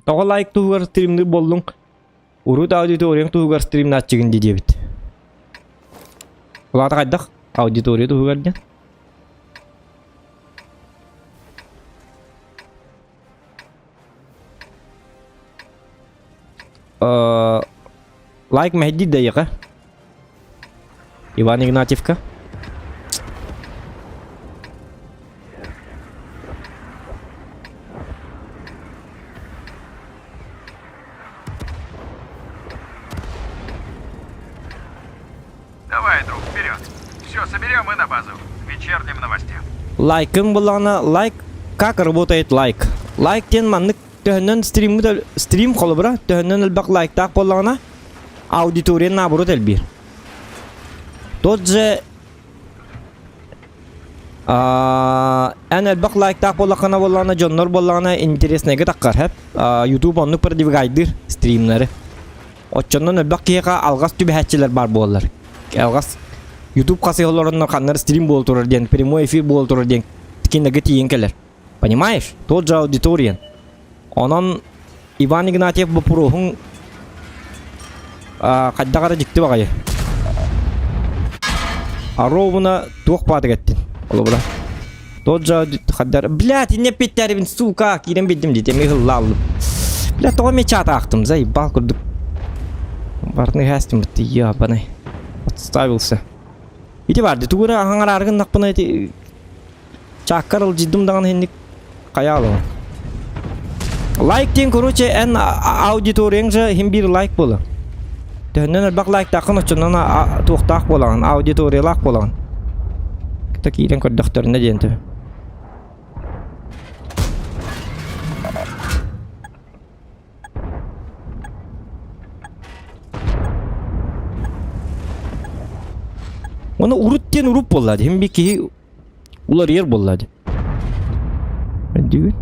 Тоҕо лайк туһугар стримнир буоллуҥ? Урут аудиторияҥ туһугар стримнааччыгын дии диэбит. Улаата хайдах? Аудитория туһугар диэн. Лайк мэһэйдиир да эйиэхэ. Иван Игнатьевка. Давай, друг, вперед. Все соберем и на базу. К вечерним новостям. Лайкың буллаҕына лайк как работает лайк? Лайк диэн маннык төһөннөн стриммит стрим холобура төһөннөн элбэх лайктаах буоллаҕына аудитория наоборот элбиир. Тот же эн элбэх лайктаах буоллаххына буоллаҕына дьоннор буоллаҕына интереснайга таххар хэп YouTube оннук продвигайдыыр стримнары. Оччонон элбэх киһиэхэ алҕас түбэһээччилэр баар буоллар. Алҕас YouTube хасыһа олороннор ханнар стрим буола турар диэн, прямой эфир буола турар диэн кинилэргэ тиийэн кэлэр. Понимаешь? Тот же аудитория. Онон Иван Игнатьев боппуруоһуҥ хайдах эрэ дьикти баҕайы. Аровуна туох баатык эттин? Олобура. Тот же хаддар. Блядь, не питтерибин, сука, киирэн билдим дии, эми ыһыллааллым. Бля, тоҕо эмиэ чаат аахтым, заебал курдук. Барны хэстим бытты, ебаный. Подставился. Ити барды, тугу эрэ аһаҥарааргын гыннахпына ити чааккар ылдьыйдым даҕаны инник хайаалабын. Лайк диэн, короче, эн аудиторияҥ же иһин биир лайк буолар. Төһөннөн элбэх лайктааххын оччонон туохтаах буолаҕын, аудиториялаах буолаҕын. Кыта киирэн көрдөхтөрүнэ диэн төһө. Оны урут диэн уруп буолла дии. Хим киһи уларыйар буолла дии. Өйдүүгүн?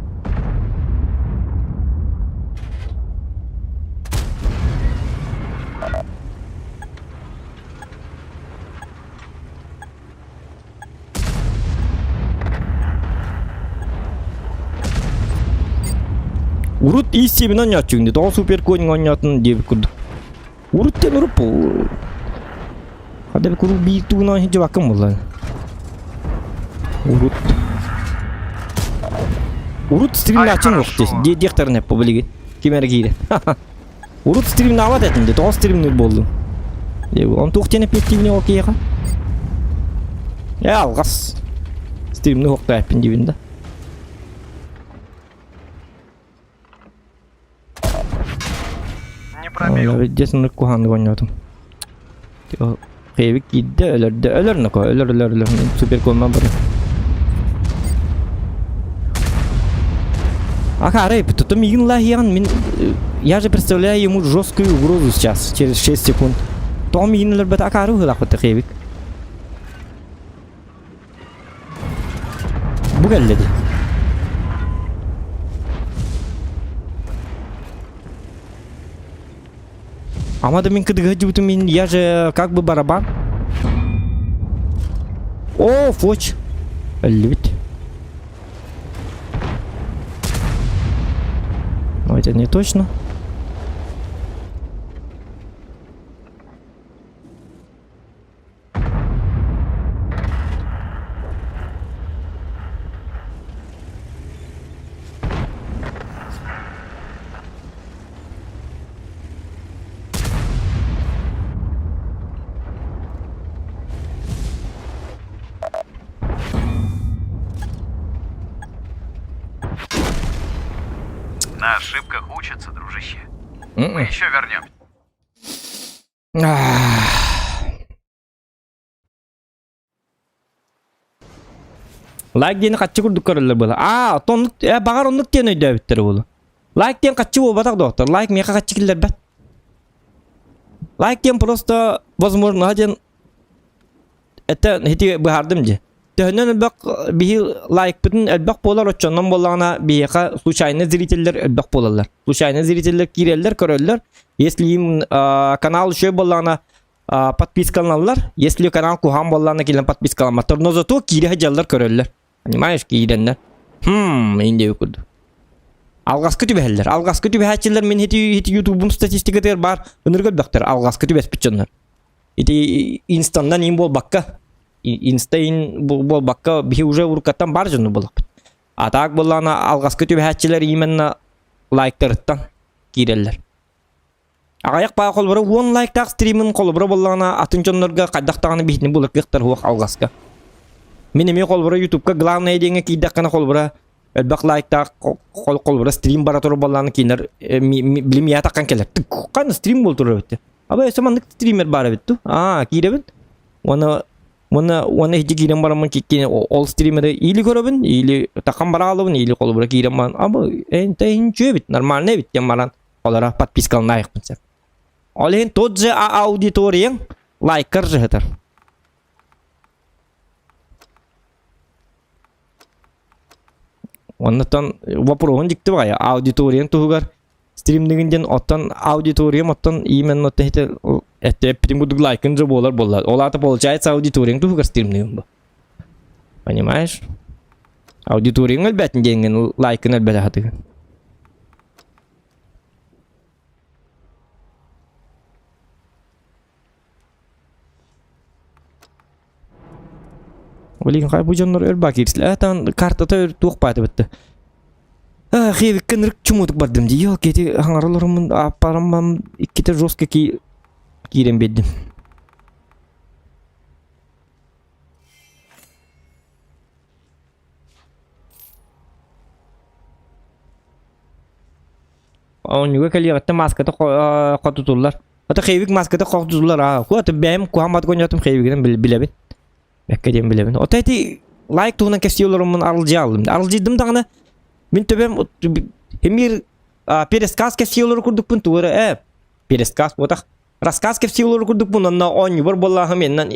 Урут ис сиэбин оонньооччугун дии, тоҕо супер конь оонньоотун диэбит курдук. Урут диэн уруп бу. Хада би куруук биир тугунан сылдьыбаккын буолла. Урут. Урут стримнааччын уох дии диэхтэрин эппо билигин. Ким эрэ киирэ. Урут стримнаабат этим дии, тоҕо стримнүүр буоллуҥ? Он туох диэн эппиэттиибин ол киһиэхэ? Э, алҕас. Стримни уһуктаайпын диибин да. Не пробил. Дьэ соннук куһаҕаннык оонньоотум. Хевик киирдэ, өлөрдө. Өлөр ноко, өлөр, өлөр, өлөр. Супер куонман барыам. Ага, арай, потом миигин лаһыйаҕын, мин... Я же представляю ему жесткую угрозу сейчас, через 6 секунд. Тоҕо миигин өлөрбөт акаары быһыылаахпыт Хевик. Бу кэллэ дии. Ама да мин кыдыгы мин я же как бы барабан. О, фоч. Өллүбүт. Но это не точно. На ошибках учатся, дружище. Мы еще вернем. Лайк диэни хаччы курдук көрөллөр буола. Аа, оттон оннук, э, баҕар оннук диэн өйдөөбүттэр буолуо. Лайк диэн хаччы буолбатах доктор. Лайк миэхэ хаччы киллэрбэт. Лайк диэн просто возможно диэн это ити быһаардым дии. Төһөнөн элбэх биһи лайкпытын элбэх буолар оччонон буоллаҕына биһиэхэ случайно зрителлэр элбэх буолаллар. Случайно зрителлэр киирэллэр, көрөллөр. Если им канал үчүгэй буоллаҕына подпискаланаллар. Если канал куһаҕан буоллаҕына кэлэн подпискаламматтар. Но зато киирэ сылдьаллар көрөллөр. Понимаешь, киирэннэр. Хм, индия курдук. Алҕаска түбэһэллэр. Алҕаска түбэһээччилэр мин ити ити ютубум статистикатыгар баар ынырык элбэхтэр. Алҕаска түбэспит дьоннор. Ити инстаннан им буолбакка, инста ин буолбакка биһи уже уруккаттан бар дьону буоллахпыт. А так буоллаҕына алҕаска түбэһээччилэр именно лайктарыттан киирэллэр. Аҕыйах баа холобура уон лайктаах стримин холобура буоллаҕына атын дьоннорго хайдах даҕаны биһитини булар кыахтар суох алҕаска. Мин эмиэ холобура ютубка главное диэҥҥэ киирдэххинэ холобура элбэх лайктаах холобура стрим бара турар буоллаҕына кинилэр билим я таххан кэлэр. Ханна стрим буол турар эбит. Аба өссө маннык стример баар эбит ту. Аа киирэбин. Уонна уонна уонна иһдьи киирэн бараммын киккини ол стримери или көрөбүн, или таххан бараалыбын, или холобура киирэн баран аба эн эбит, нормально эбит диэн баран олора подпискаланаайыкпын сөп. Ол иһин тот же аудиторияң лайкар жыһытар. Оннуттан вопроһун дьикти баҕайы аудиторияң туһугар стримнигин диэн оттон аудиториям оттон именно это эппитим курдук лайкын же буолар буолла. Ол аата получается аудиторияң туһугар стримнигин бу. Понимаешь? Аудиторияң өлбөтүн диэҥҥин лайкын өлбөтө хатыгын. Блин, хай бу дьоннор өр баа киирсилэр. Таан картата өр туох баата бытты. Хевикке нырык чумутук бардым дии. Йо, кети хаҥараларыммын аппараммам иккитэ жестко ки киирэн биэрдим. Оонньууга кэлиэҕиттэн мааската хотутуллар. Ата хевик мааската хотутуллар аа. Куата бэйэм куһааммат гонньотум хевигинэн билэбин. Бэккэ диэн билэбин. Ото эти лайк туһунан кэпсии олороммун арылдьы аллым. Арылдьыйдым даҕаны мин төбөм эмир пересказ кэпсии олорор курдукпун тугу эрэ ээ пересказ буотах рассказ кэпсии олорор курдукпун онно оонньуубар буоллааҕым иннан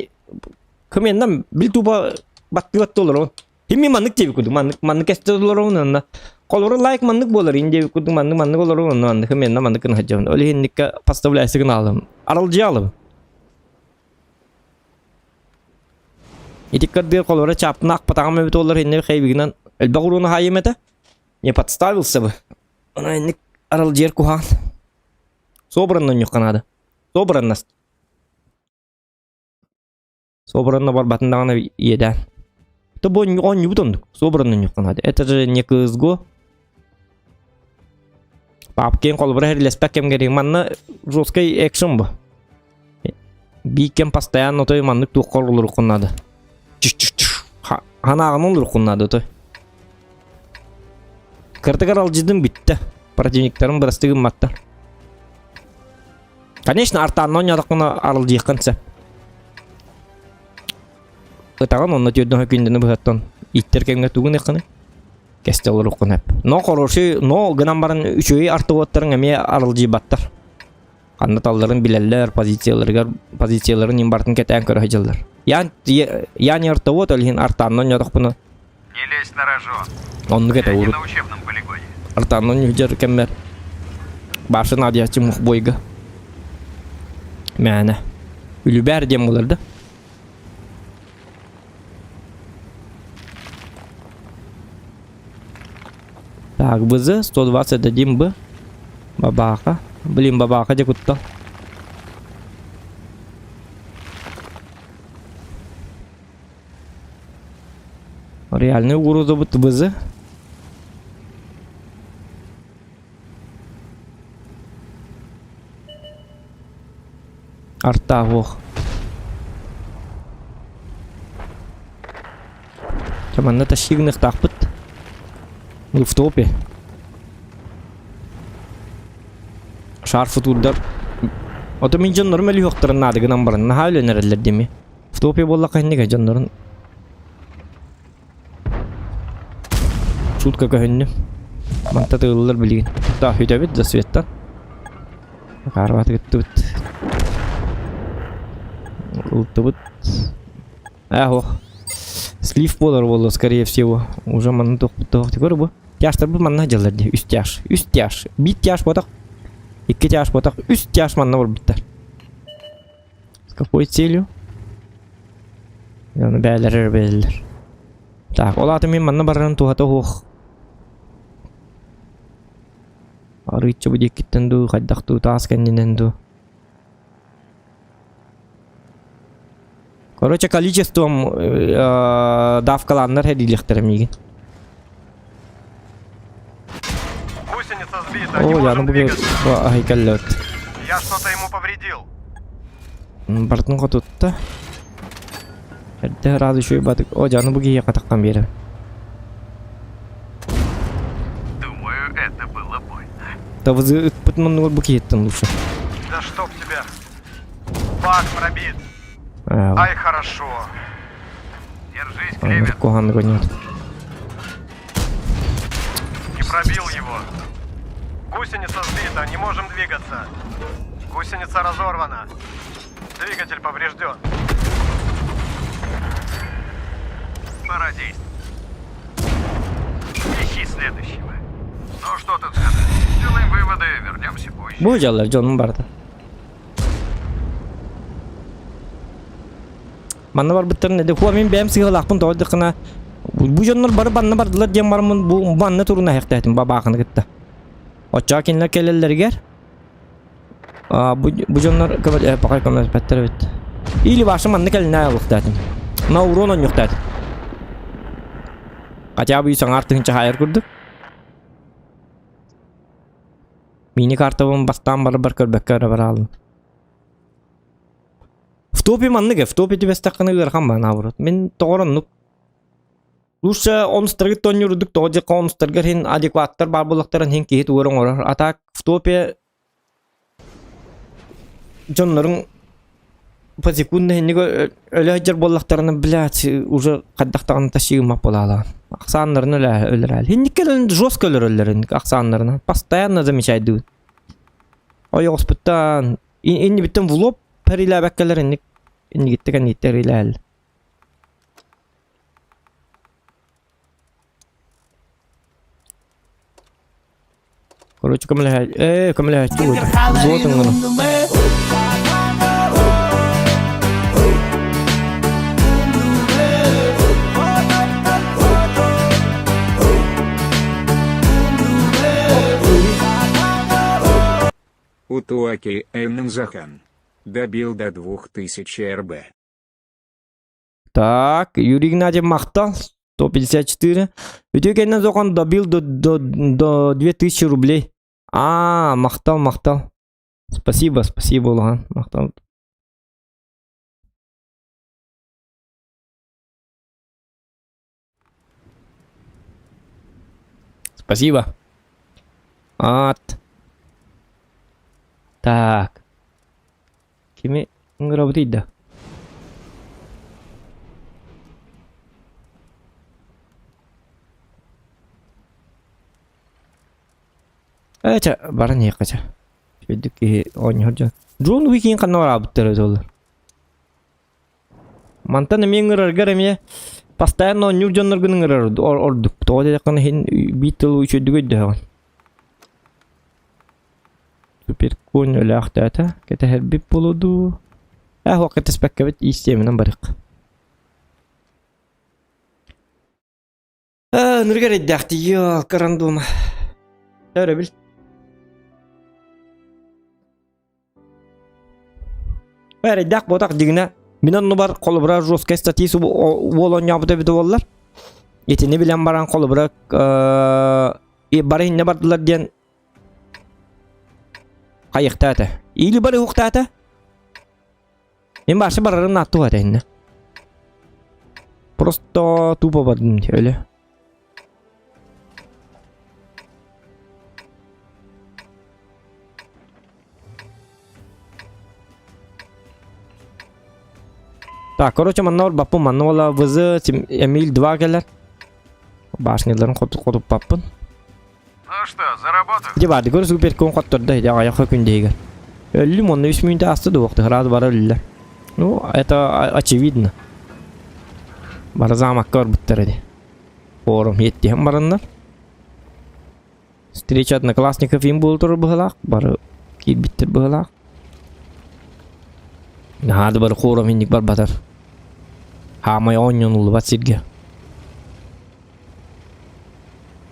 кымыаннан бил туба баттыгат олоробун Кими маннык диэбит курдук маннык маннык эстэ олоробун онно холобура лайк маннык буолар ин диэбит курдук маннык маннык олоробун онно маннык хымыанна маннык гына сылдьабын ол иһинниккэ поставляйсы гына алым аралдьыйа алым ити кырдыыр холобура чаптын аахпатаҕым эбит буоллар иннэ хэйбигинэн элбэх урууну хаайым этэ не подставился бы Она инник аралдьыйар куһаҕан собранно ньухха наада собранность Собранно барбатын даҕаны иэдээн. То бу оонньуубут оннук. Собранно ньухха наада. Это же не CSGO. Папкин холобура хэрилэспэт кэмгэр манна жесткий экшен бу. Биир кэм постоянно той маннык туохха олоруоххун наада. Санааҕын олоруккун наада той. Кыртыгар алдьыдым бүттэ. Противниктарым бырастыы гымматтар. Конечно, артаанна оонньоотоххуна аралдьыйыаххын сөп. Ытаҕын онно түөрдэн күндэни быһаттан иттэр кэмҥэ тугун ыххыный? Кэстэ олоруккун сөп. Но хороший, но гынан баран үчүгэй артоводтарыҥ эмиэ аралдьыйбаттар. Ханна талларын билэллэр, позицияларыгар позицияларын им барытын кэтээн көрө сылдьаллар. Я, я, я не артовод, ол иһин артаанна оонньоотохпуна Не лезь на рожон. Оннук этэ Я не урут. на учебном полигоне. Артаанна оонньуур кэммэр башы наадыйааччы мухбойга. Мээнэ. Үлүбээр диэн буолар да. Так, ВЗ 121Б. Бабаха. Блин, бабаха дьэ куттал. Реальный угрозабыт ВЗ. Арта ох. Чэ манна тащи гыныахтаахпыт. Мы в топе. Шар футурдар. Ото мин дьоннорум өлүөхтэрин наада гынан баран наһаа өлөн эрэллэр дими. В топе буоллахха иннигэ дьоннорун Сутка көһүннүм. Манта тыыллар билигин. Да, үтэбит да светтан. Карваты кыттыбыт. Ылтыбыт. Эх, ох. Слив буолар буолла, скорее всего. Уже манна тохпут Теперь бу. Тяжтар бу манна дьаллар дии. Үс тяж. Үс тяж. Биир тяж ботах. Икки тяж ботах. Үс тяж манна барбыттар. С какой целью? Оны бээлэр бээлэр. Так, ол аата мин манна барарын туһата суох. Арыычча бу диэкиттэн дуу, хайдах дуу, таас кэннинэн дуу. Короче, количеством э, давкалааннар хэдиилиэхтэрэ миигин. Гусеница сбита, не О, можем яны бу двигаться. аһай кэллэбит. Я что-то ему повредил. Бартын хотутта. Эрдэ разы үчүгэй батык. О, дьааны бу киһиэхэ таххан биэрэр. Думаю, это было больно. Тавызы ыппыт муннугар бу киһиттэн лучше. Да чтоб тебя. Бак пробит. Аа, Ай, хорошо. Держись, Клевер. куһаҕаннык оонньоот. Не пробил его. Гусеница сбита, не можем двигаться. Гусеница разорвана. Двигатель поврежден. Пора действовать. Ищи следующего. Ну что тут сказать? Сделаем выводы, вернемся позже. Бу дьаллар дьонум барда. Манна барбыттарын эдэ хуа мин бэйэм сыһыалаахпын тоҕо диэххинэ бу дьоннор бары банна бардылар диэн бараммын бу банна туруна иһэхтээтим бабаахыны кытта. Оччоҕо кинилэр кэлэллэригэр а, бу, бу дьоннор көмө пока көмөлөспөттөр эбит. Или башы манна кэлинэ алыхтаатым. На урон онньуктаатым. Хотя бы саҥар тыһынча хаайар курдук. Мини картабын бастаан барар көрбөккө эрэ бараалым. В топе маннык, в топе түбэстэххинэ ыарахан баҕана наоборот. Мин тоҕор оннук. Лучше онустаргыт тонньуурдук тоҕо диэххэ онустаргар иһин адекваттар баар буоллахтарын иһин киһи тугу эрэ оҥорор. А так в топе дьонноруҥ по секундно иһинник өлө сылдьар буоллахтарына, блядь, уже хайдах даҕаны тащи гыммат буолаалаан. Ахсааннарын өлө өлөрөөл. Инникке жестко өлөрөллөр инник ахсааннарынан. Постоянно замечайдыбын. Ойоҕоспуттан иннибиттэн в лоб пэрилээбэккэлэр инник иннигиттэ кэнниттэ эрилээл. Короче, көмөлөһө ээ көмөлөһөөччү буолла. Вот оҥоро. Утуаки Эннзахан. Добил до 2000 РБ. Так, Юрий Игнатьев махтал. 154. Үтүө кэннэ зохон добил до, до, до 2000 рублей. А, махтал, махтал. Спасибо, спасибо, улахан. Махтал. Спасибо. Ат. Так. Кими ыҥырабытый да? Ээ чэ, баран иһиэххэ чэ. Үрдүк киһи оонньоһор дьон. Джон Уикин ханна бараабыттара буоллар? Мантан эмиэ ыҥыраргар эмиэ постоянно оонньуур дьонноргун ыҥырар ордук. Тоҕо диэтэххинэ иһин биир тылы үчүгэйдик өйдөһөҕүн. Суперконь өлөөхтөөтө. Кэтэһэрбит буолуо дуу? Ээ, суох кэтэспэккэбит иистиэминэн барыах. Ээ, ынырык эрэйдээх дии, рандома. Өрөбүл. Эрэйдээх буотах дьиҥинэ мин оннубар холобура жесткай статьи уол оонньообута эбитэ буоллар. Итини билэн баран холобура бары иннэ бардылар диэн хайыхтаата. Или бары уһуктаата. Мин башы барарым нааттуга этэ иннэ. Просто тупо бардым өлө. Так, короче, манна барбаппын, манна буола ВЗ Эмиль 2 кэлэр. Башняларын хотуппаппын. Ну что, за работу? Дьэ баарды көр суперкон хоттордо иде аҕыйах күн диһигэр. Өллүм онно үс мүнүүтэ ааста да уохта сразу бара өллө. Ну, это очевидно. Бары замокка барбыттар иди. Форум еттиһэн бараннар. Встреча одноклассников им буола турар быһылаах, бары киирбиттэр быһылаах. Наһаа да бары форум инник барбатар. Хаамай оонньонуллубат сиргэ.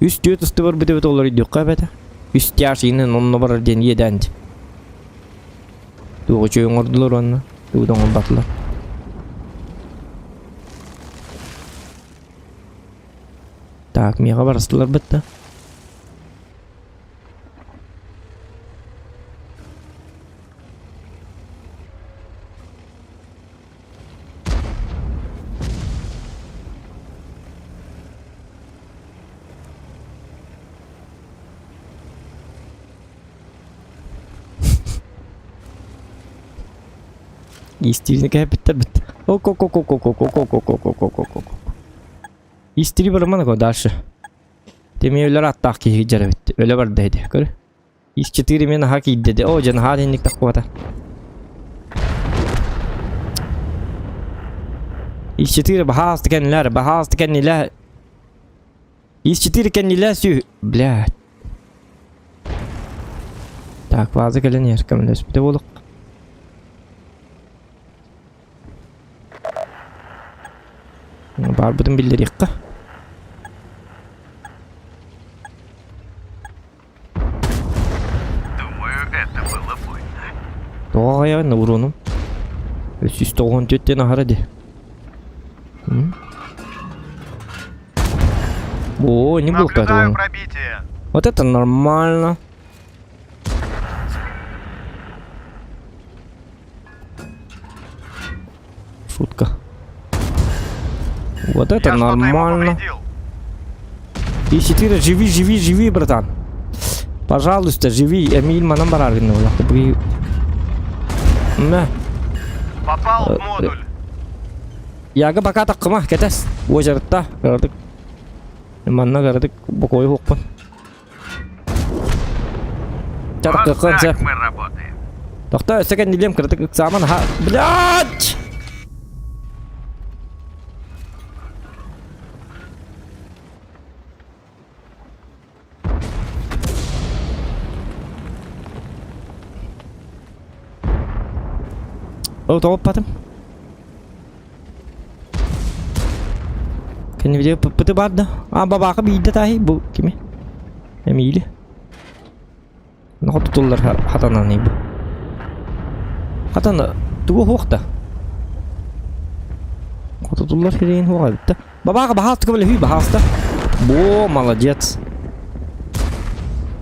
Үс түөрт ыстыбар бүтэ бүтэ олоройдуохха эбэтэ. Үс тяж иинэн онно барар диэн иэдээн дии. Туох үчүгэй оҥордулар уонна тугу да оҥорботулар. Так, миэхэ барыстылар бытта. Истирине кэһэппиттэр бит. Ок-ок-ок-ок-ок-ок-ок-ок-ок-ок-ок. Истири барыман го дальше. Теме өлөр аттаах киһи дьэрэбит. Өлө барда иди. Көр. Ис 4 мен аха киирдэ. О, дьэ наһаа инник таххыбата. Ис 4 баһаас кэннилэр, баһаас кэннилэр. Ис 4 кэннилэр сүү. Блядь. Так, ваза кэлэн иһэр көмөлөспүтэ буолук. Баарбытын биллэриэххэ. Думаю, это было больно. Тоҕо аҕайаҕын уруунум? 394 диэн аһара дии. О, не был Наблюдаю пробитие. Вот это нормально. Шутка. Вот это Я что-то ему нормально. повредил. И 4 живи, живи, живи, братан. Пожалуйста, живи. Эмиль манан барар гынна буолла. Мэ. Попал в модуль. Яга пока таккыма, кэтэс. Уочарытта, кыратык. Манна кыратык бокуой хуохпун. Вот так мы работаем. Тохтоо, өссө кэннилиэм кыратык ыксааман аха. Блядь! О, тоҕоппатым. Кэннибитигэр пыты баар да. А, бабаака биирдэ тааһый бу кими? Эмиили. Хотутуллар хатанан бу. Хатан тугу хуох да? Хотутуллар хириин хуох эбит да. Бабаака баһаалта көмөлөһүү баһаалта. Бо, молодец.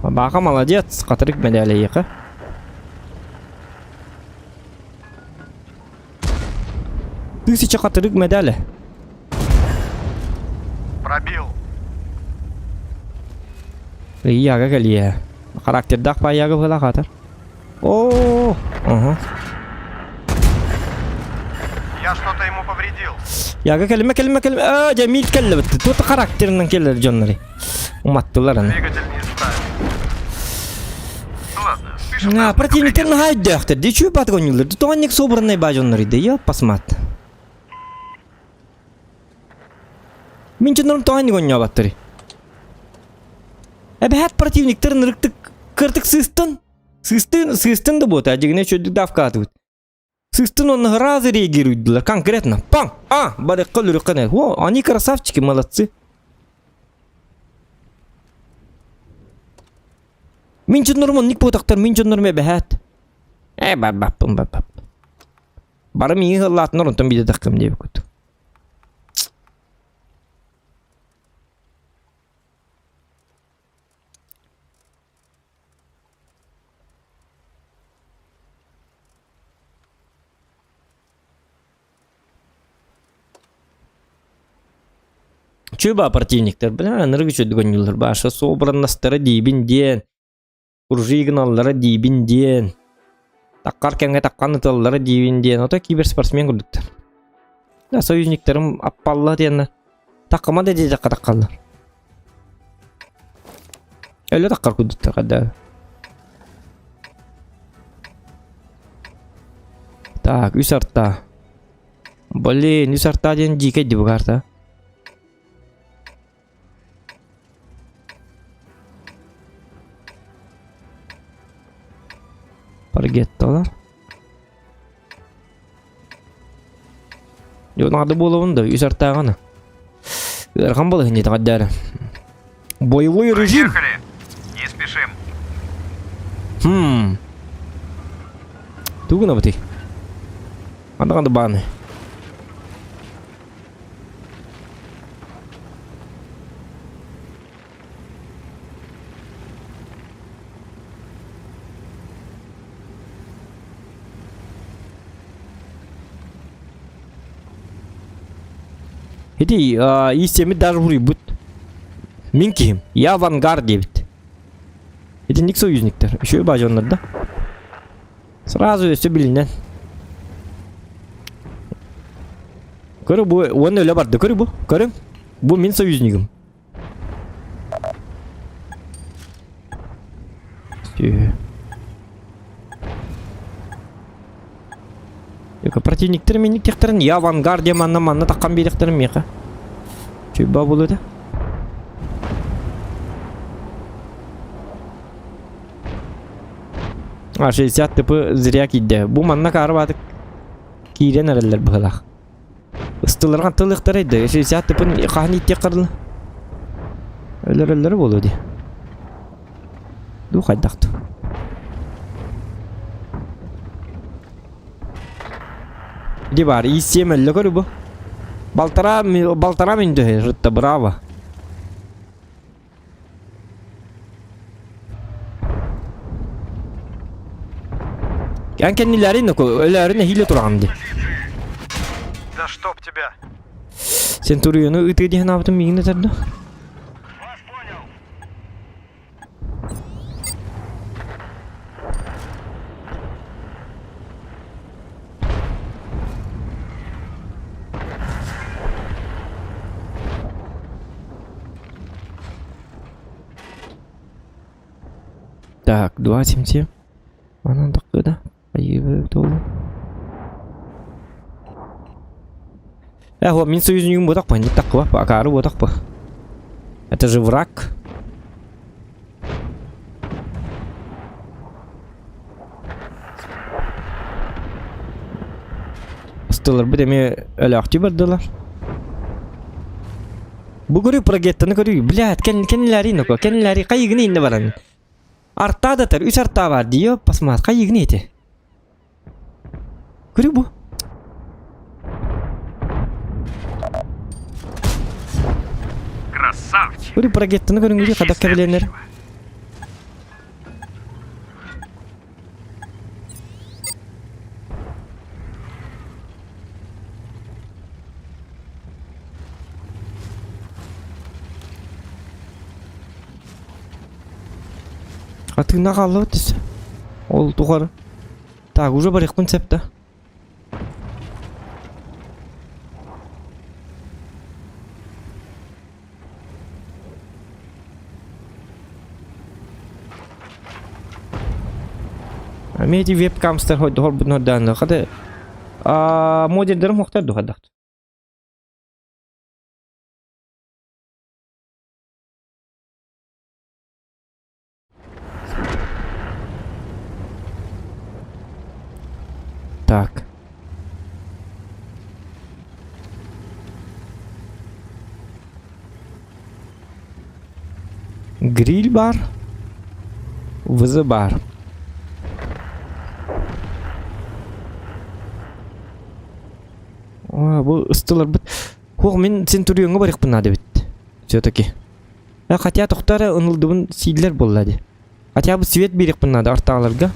Бабаака молодец. Хатырык мэдээлэйиэхэ. Тысяча хатырык медали. Пробил. Яга кэлиэ. Характердаах паяга быһыылаах аатар. О, ага. Я что-то ему повредил. Яга кэлимэ кэлимэ кэлимэ. Аа, дьэ миит кэллэбит. Тута характерынан кэлэр дьоннори. Уматтылар аны. Двигатель не ставит. Ладно, спишем. А, противниктер наһаа өйдөөхтөр. Ди чүү бат гонюллар. Тоҕонник собранный ба дьоннори да я посмат. Мин дьоннорум тоҕонник онньообаттары. Эбэһээт противниктар ынырыктык кыртык сыыстын. Сыыстын, сыыстын да буота, дьигинэ чөдүк давкаатыбыт. Сыыстын онно сразу реагируйдулар, конкретно. Пам! А! Барыкка өлүрүккэ О, они красавчики, молодцы. Мин дьоннорум оннук буотахтар, мин дьоннорум эбэһээт. Э, баббаппын, баббап. Бары миигин ыллаатынар, онтон биирдэ диэбиккит. Чүба противниктар, бля, ынырык үчүгэй оонньууллар. Баша собранностара диибин диэн, кружи гыналлара диибин диэн, таккар кэмҥэ таккан ыталлара диибин диэн, ото киберспортсмен курдуктар. Да, союзниктарым аппалла диэннэр. Таккама да диэтэххэ таккаллар. Өлө таккар курдуктар да. Так, үс арта. Блин, үс арта диэн дьиикэй дии бу карта. Паргетталар. Дьон ады буолабын да үс артааҕына. Ыарахан балыһын диэтэҕэрдээри. Боевой режим. Поехали. Не спешим. Хм. Тугу гынабытый? Анда бааны. Ити иистэммит даже буруйбут. Мин киһим. Я авангард диэбит. Итинник союзниктар. Үчүгэй баа дьоннор да. Сразу өссө билинэн. Көрү бу уонна өлө барды. Көрү бу. Көрүҥ. Бу мин союзнигым. Противниктер минниктехтерин я авангард манна манна таккан биэриэхтэрин миэхэ. Чуйба буолуо этэ. А 60 типы зря киирдэ. Бу манна каарыбаатык киирэн эрэллэр быһылаах. Ыстыларга тылыктарай да, 60 тыпын хаһан иттиэх Өлөр-өллөрө буолуо дии. Ду хайдах ту. Ди бар, ИС-7 өллө көрү бу. Балтара, балтара мин дөһө, рытта браво. Эн кэннилэрин өлөөрүн нэһиилэ тураҕын дии. Да чтоб тебя! Центуриону ытыы диэн аабытым миигин этэр да? Вас понял! Так, 2,77. Манан такыда. Айыы Эх, вот мин союзникым вот так не так акары вот так Это же враг. Ыстыларбыт эмиэ өлөөхтүү бардылар. Бу көрүү прогеттаны көрүү. Блядь, кэннилэри ноко, кэннилэри хайыгыны инне баран. Артаа датар, үс артаа бар дии, посмотри, хайыгыны эти. Көрүү бу. Красавчик! Көрүү прогеттаны көрүҥүрүү Ищи хадак кэбилэнэр. следующего. Хатыына хааллыбыт десе. Ол тухары. Так, уже барыахпын сөп да. Ами эти вебкамстар хорбутун хордаанна. Хата модердерим хохтар духадахт. Так. Гриль бар. ВЗ бар. Бу ыстыларбыт. Хуох мин Центурионга барыахпын наада эбит. Все-таки. Хотя тохтар ынылдыбын сииллэр буолла дии. Хотя бы свет биэриэхпин наада артааларга.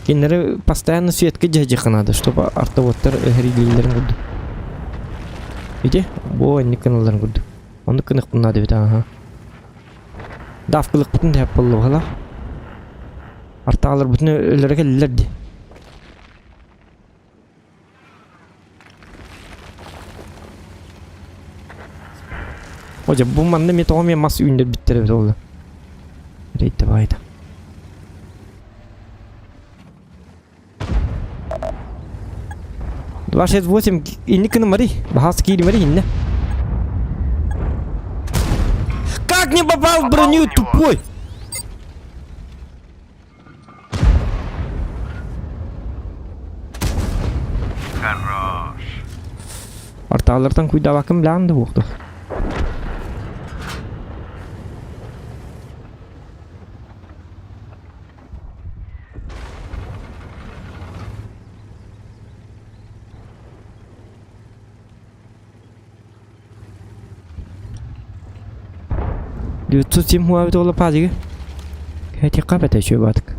Кинилэри постоянно светка дьаһдьиэххэ наада, чтобы артоводтар өһөрүүллэрин курдук. Ити бу инник гыналларын курдук. Оннук гыныахпын наада эбит ааһа. Давкалыкпытын тэһэп буолла Артааларбытын өлөрө кэллилэр дии. О, бу манна мен тоҕо мен мас үүннэрбиттэр эбит ол. Рейд давай да. 268 инник гына мари. Бахас киири мари инне. Как не попал в броню, тупой? Хорош. Орталартан куйдабакым билэҕин да буохту. 907 хуабит ола пазига. Хэтиққа бәтә чөбатык.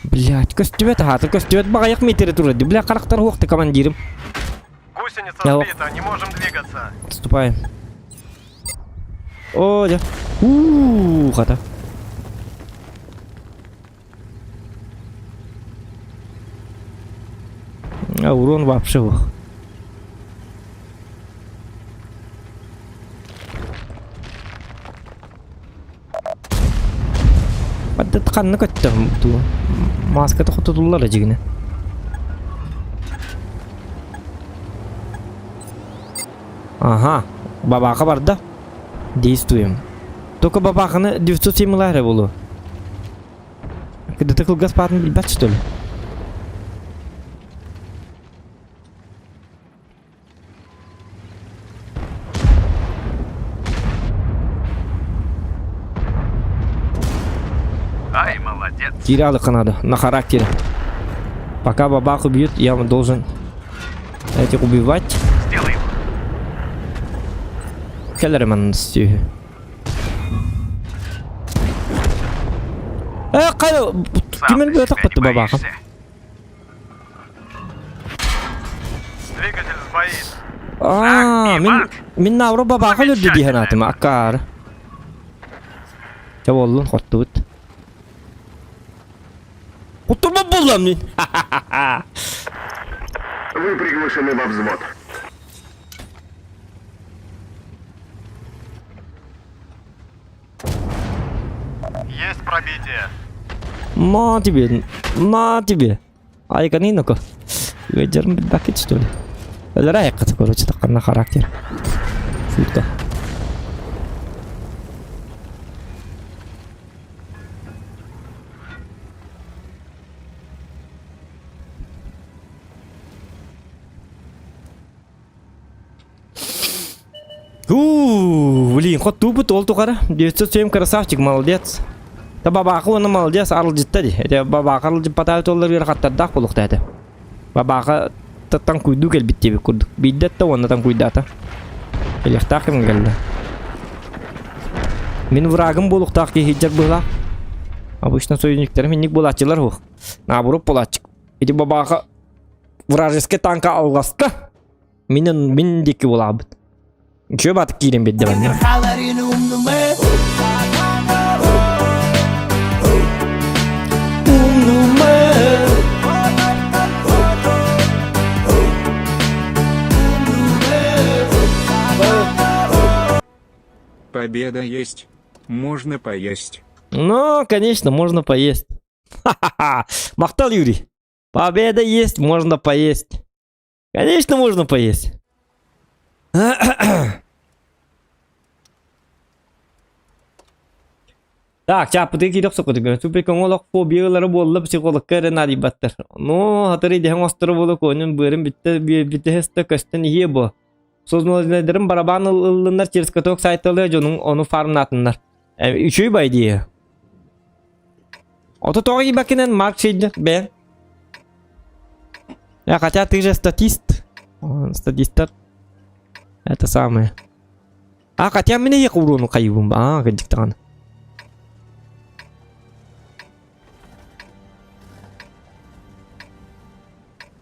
Блять, көстүбэт аһаата, көстүбэт баҕайах метре турар. Бля, харахтар хуохты командирым. Гусеница Я- сбита, не можем двигаться. Отступаем. О, дьэ. У, хата. А урон вообще ох. Баддат ханна көттөм туу. Маската хототуллар дьигинэ. Ага, бабаха барда. Действуем. Только бабаханы 907 ылаары буолуо. Кыдыты кылгас баатын билбэт что ли? Ай, молодец. Киирэ надо, на характере. Пока бабаху бьют, я должен этих убивать. Сделай его. Келлерман сүһү. Э, қай Сам кимин ты бөтөх себя бытты не бабаха. боишься. Двигатель сбоит. Аа, мин мин навро бабаха өлөрдү дии санаатым аккаар. Чэ буоллун хоттубут. Куттурбат буоллам мин. Вы приглашены во взвод. Есть пробитие. На тебе, на тебе. Айканы ну-ка. Выдерн бакет что ли? Өлөрө короче, такка на характер. Шутка. У, блин, хот тупо ол тухара. 907 красавчик, молодец. Та бабаха оны молодец, арылдьытта ди. Это бабаха арылдьыппатаа толлар ыарахаттардаах буолуохта этэ. Бабаха таттан куйдуу кэлбит диэбит курдук. Биирдэ да уонна куйдаата. Кэлиэхтээх кэмҥэ кэллэ. Мин врагым буолуохтаах киһи сылдьар быһыылаах. Обычно союзниктарым инник буолааччылар суох. Наоборот буолааччы. Ити бабаха вражеский танка алҕаска. Минин мин диэки буолаабыт. Үчүгэй баатык киирэн биэрдэ манна. Победа есть. Можно поесть. Ну, конечно, можно поесть. Ха-ха-ха. Махтал, Юрий. Победа есть, можно поесть. Конечно, можно поесть. Так, чааппытыгар киирэ охсоккутугар супер көҥүл фобиялара буолла психологка эрэ наадыйбаттар. Ну, хатыры идэһэҥ осторо буола куонньун быарын бүттэ бүтэһэстэ көстөн иһиэ буо. Сознательнайдарын барабан ыллыннар через каток сайталыа дьонуҥ ону фармнаатыннар. Үчүгэй бай дии. Ото тоҕо киирбэккинэн Марк Шейдер бэйэҥ. Хотя ты же статист. Статистар. Это самое. А хотя мин эйиэхэ уруону хайыыбын аа кырдьык даҕаны.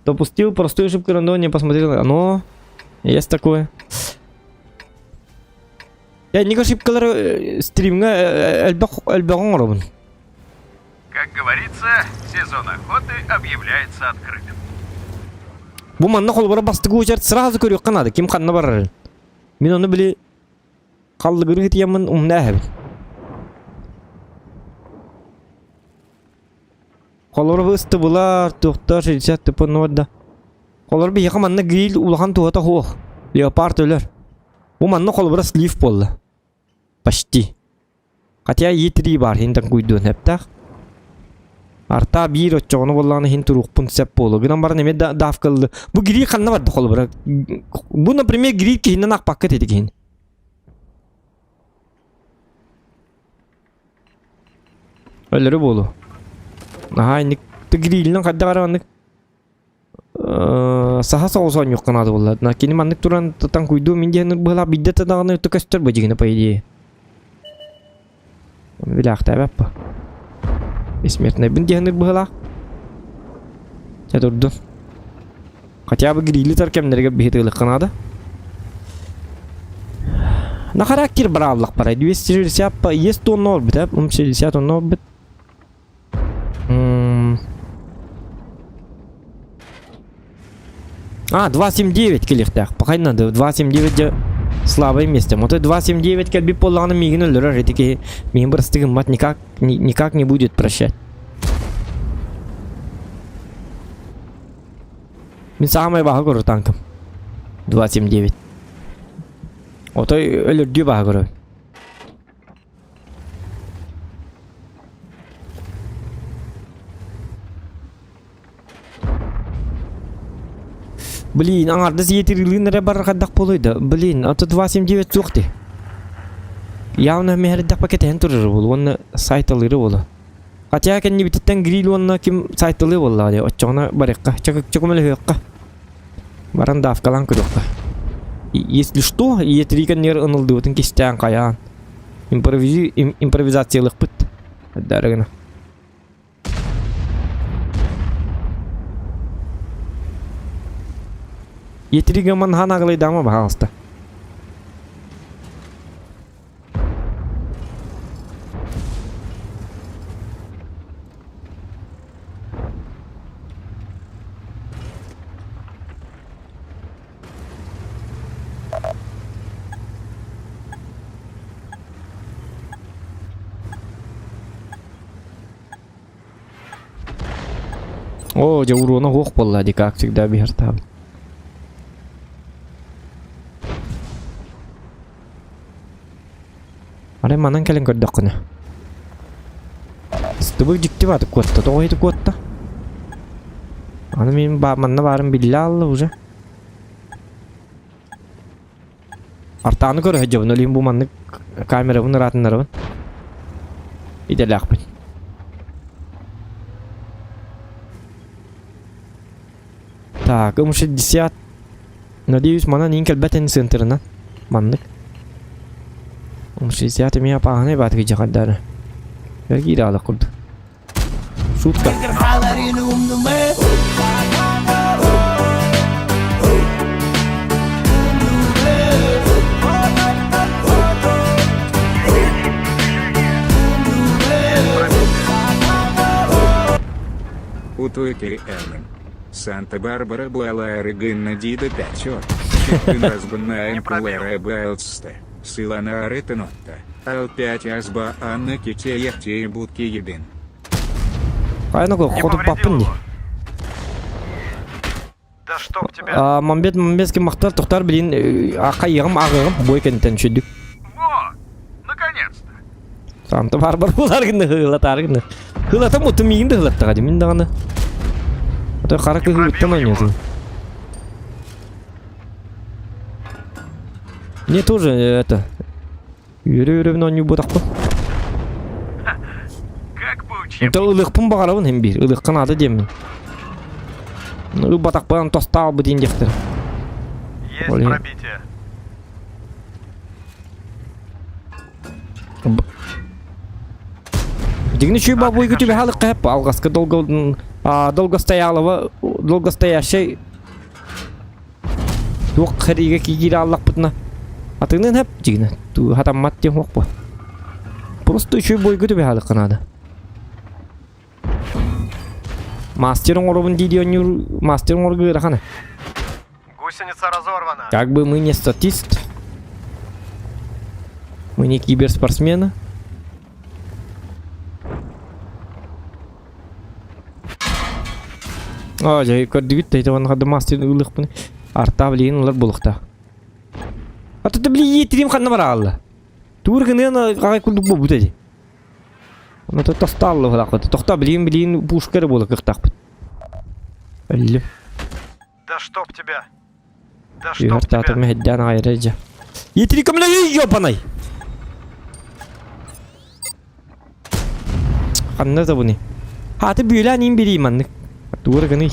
Допустил простую ошибку, но не посмотрел. Но есть такое. Я не ошибкалары стримҥа элбэх элбэҕи оҥоробун. Как говорится, сезон охоты объявляется открытым. Бу манна холобура бастакы уочарат сразу көрүөххэ наада ким ханна барарын. Мин ону били халлыгыры ытыйаммын умна эһэбин. Холобура ыстыбылар, туохтар, 60 тп да. Холобура биһиэхэ манна гриль улахан туһата суох. Леопард өлөр. Бу манна холобура слив буолла. Почти. Хотя Е3 баар иһин таҥкуйдуон сөптөөх. Арта биир оччоҕуна буоллаҕына иһин туруохпун сөп буолуо. Гынан баран эмиэ да давка ылла. Бу гриль ханна барда холобура? Бу, например, гриль киһинэн аахпакка этэ киһин. Өлөрү буолуо. Наһаа инник грилинэн хайдах эрэ маннык саха соҕус оонньуохха наада буолла. На кини маннык туран таҥкуйдуу мин диэн быһалаах биирдэ да даҕаны көстөр бу дьигинэ по идее. Билээхтээбэт бу. Бессмертныйбын диэн быһалаах. Чэ турдун. Хотя бы грили тар кэмнэригэр биһи тыылыхха наада. На характер браавлах пора. 260 по есть тонна орбит, а? 60 тонна орбит. А, 2.79 кэлиэхтээх. Пока надо. 2.79 дьэ слабое место. Вот 2.79 кэлбит буоллаҕына миигин өлөрөр. Ити киһи миигин бырастыы гыммат никак, никак не будет прощать. Мин саамай баһа көрөр танкым. 2.79. Отой өлөрдүү баһа көрөр. Блин, аҥардас иэтирилиин эрэ барар хайдах буолуой да? Блин, а то 279 суох дии. Явно миһэрдэхпэ кэтэһэн турар буолуо уонна сайталыыры буолуо. Хотя кэннибититтэн гриль уонна ким сайталыы буоллаҕа дии, оччоҕуна барыахха, чөкөмөлөһүөххэ. Баран давкалаан көрүөххэ. Если что, Е3 кэннигэр ынылдыбытын кистээн хайаан. Импровизи импровизациялыахпыт. Дары гына. Е3 манхан аҕылайдаама баһаалыста. Оо, дьэ уруона суох буолла дии, как всегда биһартаабыт. Арай манан кэлэн көрдөххүнэ. Сытыбык дьикти баатык куотта, тоҕо ити куотта? Аны мин ба манна баарын биллэ аалла уже. Артааны көрө сылдьабын, ол иһин бу маннык камерабын ыраатыннарабын. Идэлээхпин. Так, М60. Надеюсь, манан иин кэлбэт эн центрынан. Маннык. М60 эмиэ апааһынай баатыгы дьахардары. Эргиир аалах курдук. Шутка. Утуйки Эллен. Санта-Барбара буолаары гынна дида пятё. Читтын разбыннаем кулэра баалцте. Сылана арытынотта. Опять азба Анна Китеев будки ебин. Хайна Не хоту повредил паппын его. ди. Да чтоб тебя. Мамбет Мамбетский махтар тохтар блин акайыгым агыгым бой кентен чүдүк. Во! Наконец-то! Санта Барбар булар гына хылатар гына. Хылатам оту миин да хылаттага дим даганы. Ото кара кыһы ыттан ойносун. Мне тоже это үөрэ-үөрэбин оонньуу буотахпын. Как по учебнику. Онто ылыахпын баҕарабын иһин биир. Ылыахха наада диэммин. Ылбатахпынан тостаалбыт диэн диэхтэрэ. Есть Блин. пробитие. Дигни чүй бабуйгы түбэ халыкка хэп алгаска долго долгостоялого долгостоящий туох хэригэ киире аллахпытына атыгынан хэп дигнэ хатаммат диэн хуохпу просто үчүгэй бойгу түбэ халыкка наада мастер оҥоробун дии оонньуур мастер оҥорго ыарахана Гусеница разорвана. Как бы мы не статист, мы не киберспортсмены. А, дьэ, көрдүгүт да итэ хады мастер ылыхпын. Арта билигин ылар булукта. А тут били иетирим ханна бараалла. Тур гыныан аҕай курдук буолбут эти. Ону тостаалла булакпыт. Тохто билигин билигин пушка эрэ буола кыахтаахпыт. Өллүм. Да чтоб тебя. Да чтоб Үһэр тебя. мэһэйдээн аҕай дьэ. Итини көмөлөһүй ёбаный! Ханна да буни? Хааты бүөлээн иин берии маннык. Тугура гыный?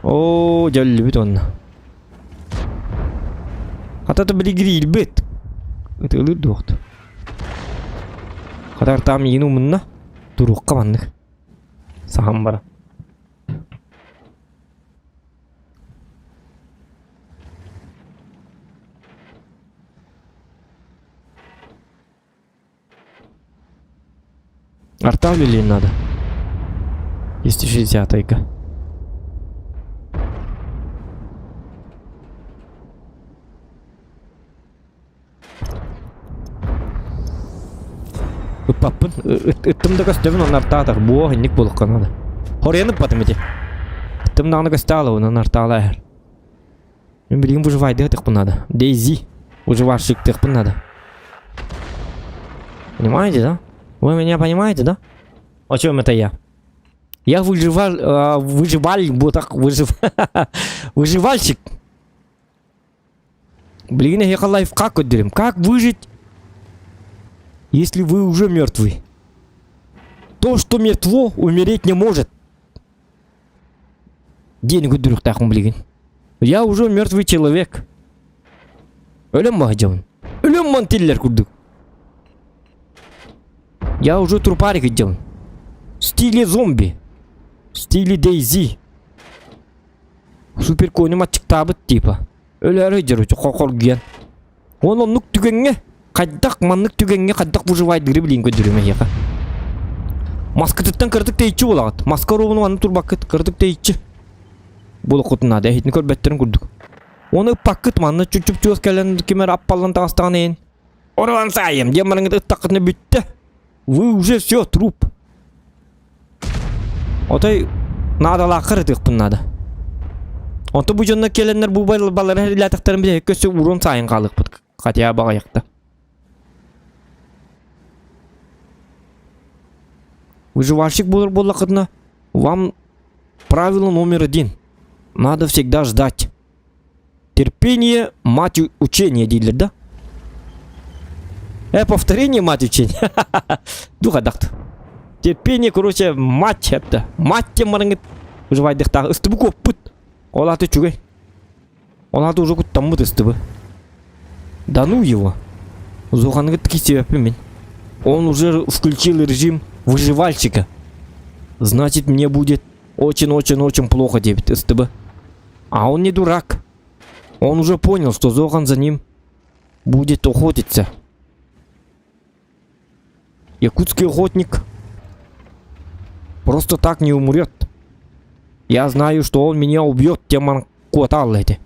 Оо, дьөллүбүт онно. Хата билигириилбит. Ытыалыыр дуохту. Хата артаам миигин умунна. Туруохха маннык. Саһан бара. Арта үлэлиэн наада. 260-айга. Ыппаппын, ыттым да көстөбүн, онно артаатар. Буо, инник буолукка наада. Хоруйан ыппатым ити. Ыттым даҕаны көстө аалабын, онно артаала иһэр. Мин билигин выживайдыахпын надо. Дейзи. Выживальщиктыахпын надо. Понимаете, да? Вы меня понимаете, да? О чем это я? Я выживал, э, выживал, вот так выжив... выживальщик. Блин, я лайфхак көрдөрүм. Как выжить, если вы уже мертвый? То, что мертво, умереть не может. Диэн көрдөрүөхтээхпин билигин. Я уже мертвый человек. Өлөм баһдьабын. Өлөм мантиллер курдук. Я уже трупарик идем. В стиле зомби. В стиле Дейзи. Супер конем ачыктаабыт типа. Өлөөрө дьөрү хохоргуйан. Он оннук түгэҥҥэ хайдах маннык түгэҥҥэ хайдах выживайдыыры билин көрдөрүм эһиэхэ. Маскытыттан кырдык тэйиччи буолаҕыт. Маска оруобуну манна турбаккыт, кырдык тэйиччи. Буолуккутун наада, эһитини көрбөттөрүн курдук. Оны ыппаккыт манна чуп-чуп кэлэн ким эрэ аппаллан таҕыстаҕын иһин. Оруон саайым, диэн бараҥҥыт ыттаххытына бүттэ. Вы уже все, труп. Отой наадалааххар ытыахпын наада. Онто бу дьонно кэлэннэр бу балары илээтэхтэрин билэ өссө уруон саайын хаалыахпыт хотя баҕайахта. Выживальщик буолар буоллаххытына вам правило номер один. Надо всегда ждать. Терпение – мать учения дииллэр да? Э, повторение мать учения. Духа дахт. Терпение, короче, мать это. Мать тем барыңыт выживайдыхтаах ыстыбы куоппут. Ол аты үчүгэй. Ол аты уже куттаммыт ыстыбы. Да ну его. Зуханыгыт кисебеппин мин. Он уже включил режим выживальщика. Значит, мне будет очень-очень-очень плохо диэбит ыстыбы. А он не дурак. Он уже понял, что Зохан за ним будет охотиться. Якутский охотник. Просто так не умрет. Я знаю, что он меня убьет, тем ман куотаалла этэ.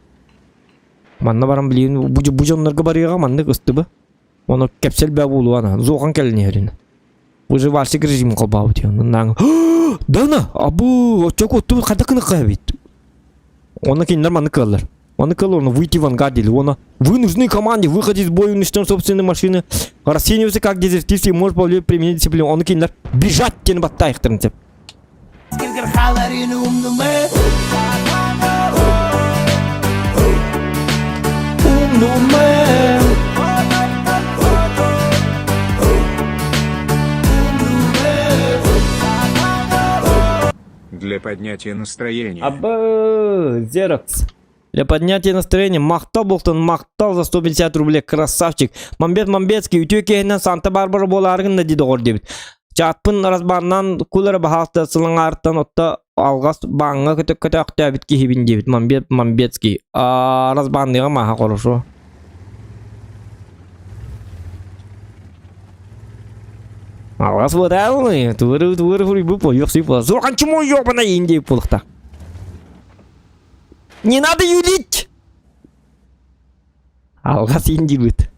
Манна баран билигин бу бу дьоннорго барыаҕа маннык ыстыба. Ону кэпсэл бээ буолуо зохан кэлин иһэрин. Выживальщик режим холбообут наң Дана абы оччо куоттубут хайдах гыныхха эбит. Онно кинилэр маннык кыаллар. Оны кыаллар, выйти в ангар дели. Оны вы нужны команде, выходить в бой, уничтожить собственные машины. Расцениваться как дезертирство и может повлиять применение дисциплины. Оны кинилэр бежать диэн баттаайыктарын сөп. Для поднятия настроения. Абы, Зерокс. Для поднятия настроения махтал буолтун махтал за 150 рублей красавчик. Мамбет Мамбетский үтүө киһинэн Санта-Барбара буолааргын да дии доҕор диэбит. Чаатпын разбааннаан кулера баһаалта сылаҥаартан отто алҕас бааҥҥа көтөктөөбүт киһибин диэбит Мамбет Мамбетский. А разбаанныга мааха хорошо. Алҕас буотаалый, туыры туыры хуруйбу поёх сүй була. Суохан чмо ёбана индей буолуохта. Не надо юлить! Алҕас индибит.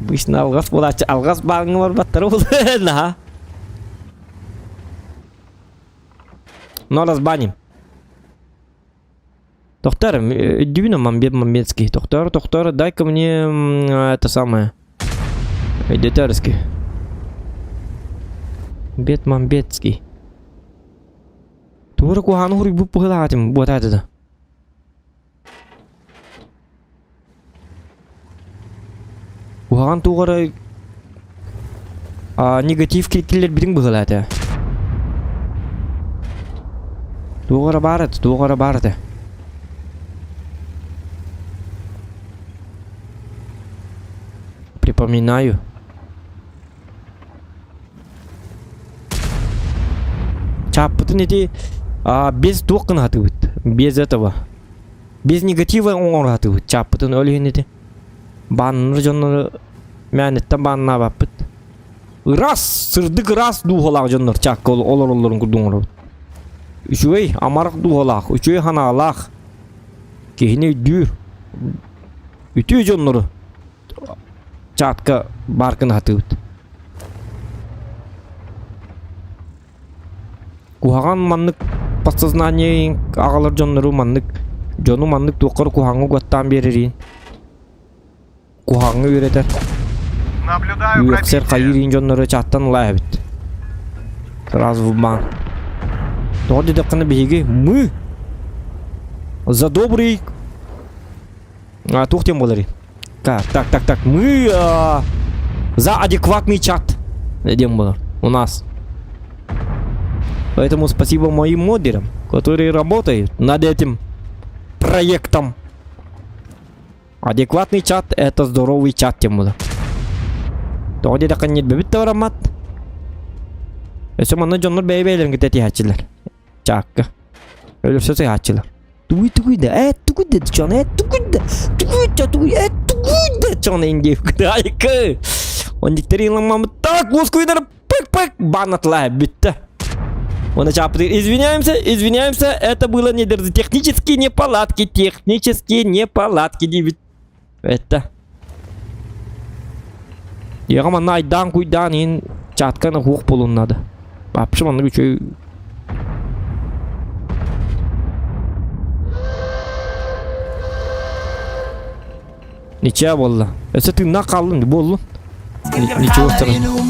Обычно алҕас буолааччы алҕас бааҥҥа барбаттара буолуо наһаа. Но разбаним. Тохтор, өйдүүбүн Мамбет Мамбетский. Тохтор, тохтор, дай-ка мне это самое. Өйдөтөрский. Бет Мамбетский. Туора куһааны хуруйбут быһыылаах этим буотаата да. Куһаҕан туох эрэ а, негатив киллэрбитиҥ быһыылаах этэ. Туох эрэ баар этэ, туох эрэ баар этэ. Припоминаю. Чааппытын ити а, без туох гына сатыыбыт. Без этого. Без негатива оҥоро сатыыбыт. Чааппытын ол иһин ити. Бааннар дьоннору мээнэттэн бааннаабаппыт. Ыраас, сырдык ыраас дууһалаах дьоннор чаакка олороллорун курдук оҥоробут. Үчүгэй амарах дууһалаах, үчүгэй санаалаах, киһини өйдүүр, үтүө дьоннору чаатка баар гына сатыыбыт. Куһаҕан маннык подсознание аҕалар дьоннору маннык дьону маннык туохха эрэ куһаҕаҥҥа угаттаан биэрэрин куһаҕаҥҥа үөрэтэр Наблюдаю үөхсэр пробитие. хайыыр иин дьоннору чааттан ылаа эбит. Сразу в бан. Тоҕо диэтэххинэ биһиги мы за добрый А, туох диэн буоларый? Так, так, так, так. Мы а, за адекватный чат. Диэн буолар. У нас. Поэтому спасибо моим модерам, которые работают над этим проектом. Адекватный чат – это здоровый чат диэн буолар. Тоҕо диэтэххэ ньирбэбит да бараммат. Өссө манна дьоннор бэйэ-бэйэлэрин кытта этиһээччилэр. Чаакка. Өлөрсө сыһааччылар. Тугуй тугуй да, э тугуй да чон, э тугуй да, тугуй да, тугуй, э тугуй да чон индиев кытайкы. Ондиктери ыламмамыт так уоскуйдары пык-пык банатла бүттэ. Он чапты. Извиняемся, извиняемся, это было не технические неполадки, технические неполадки диэбит. Это. Яга манна айдаан куйдаан иһин чатканы хуох буолун надо. Вообще маннык үчүгэй Ничего буолла. Өссө тыыннаах хааллым буоллун. Ничего страшного.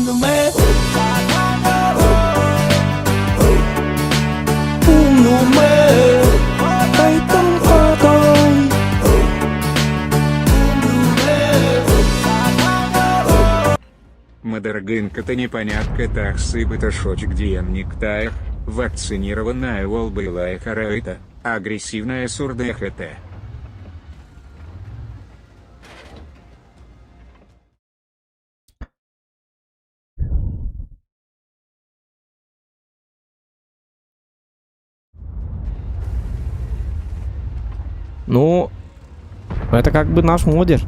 Мадыргынка-то непонятка так сыбыта шоч где никтаях, вакцинированная волбылая хараита, агрессивная сурдехт. Ну, это как бы наш модер.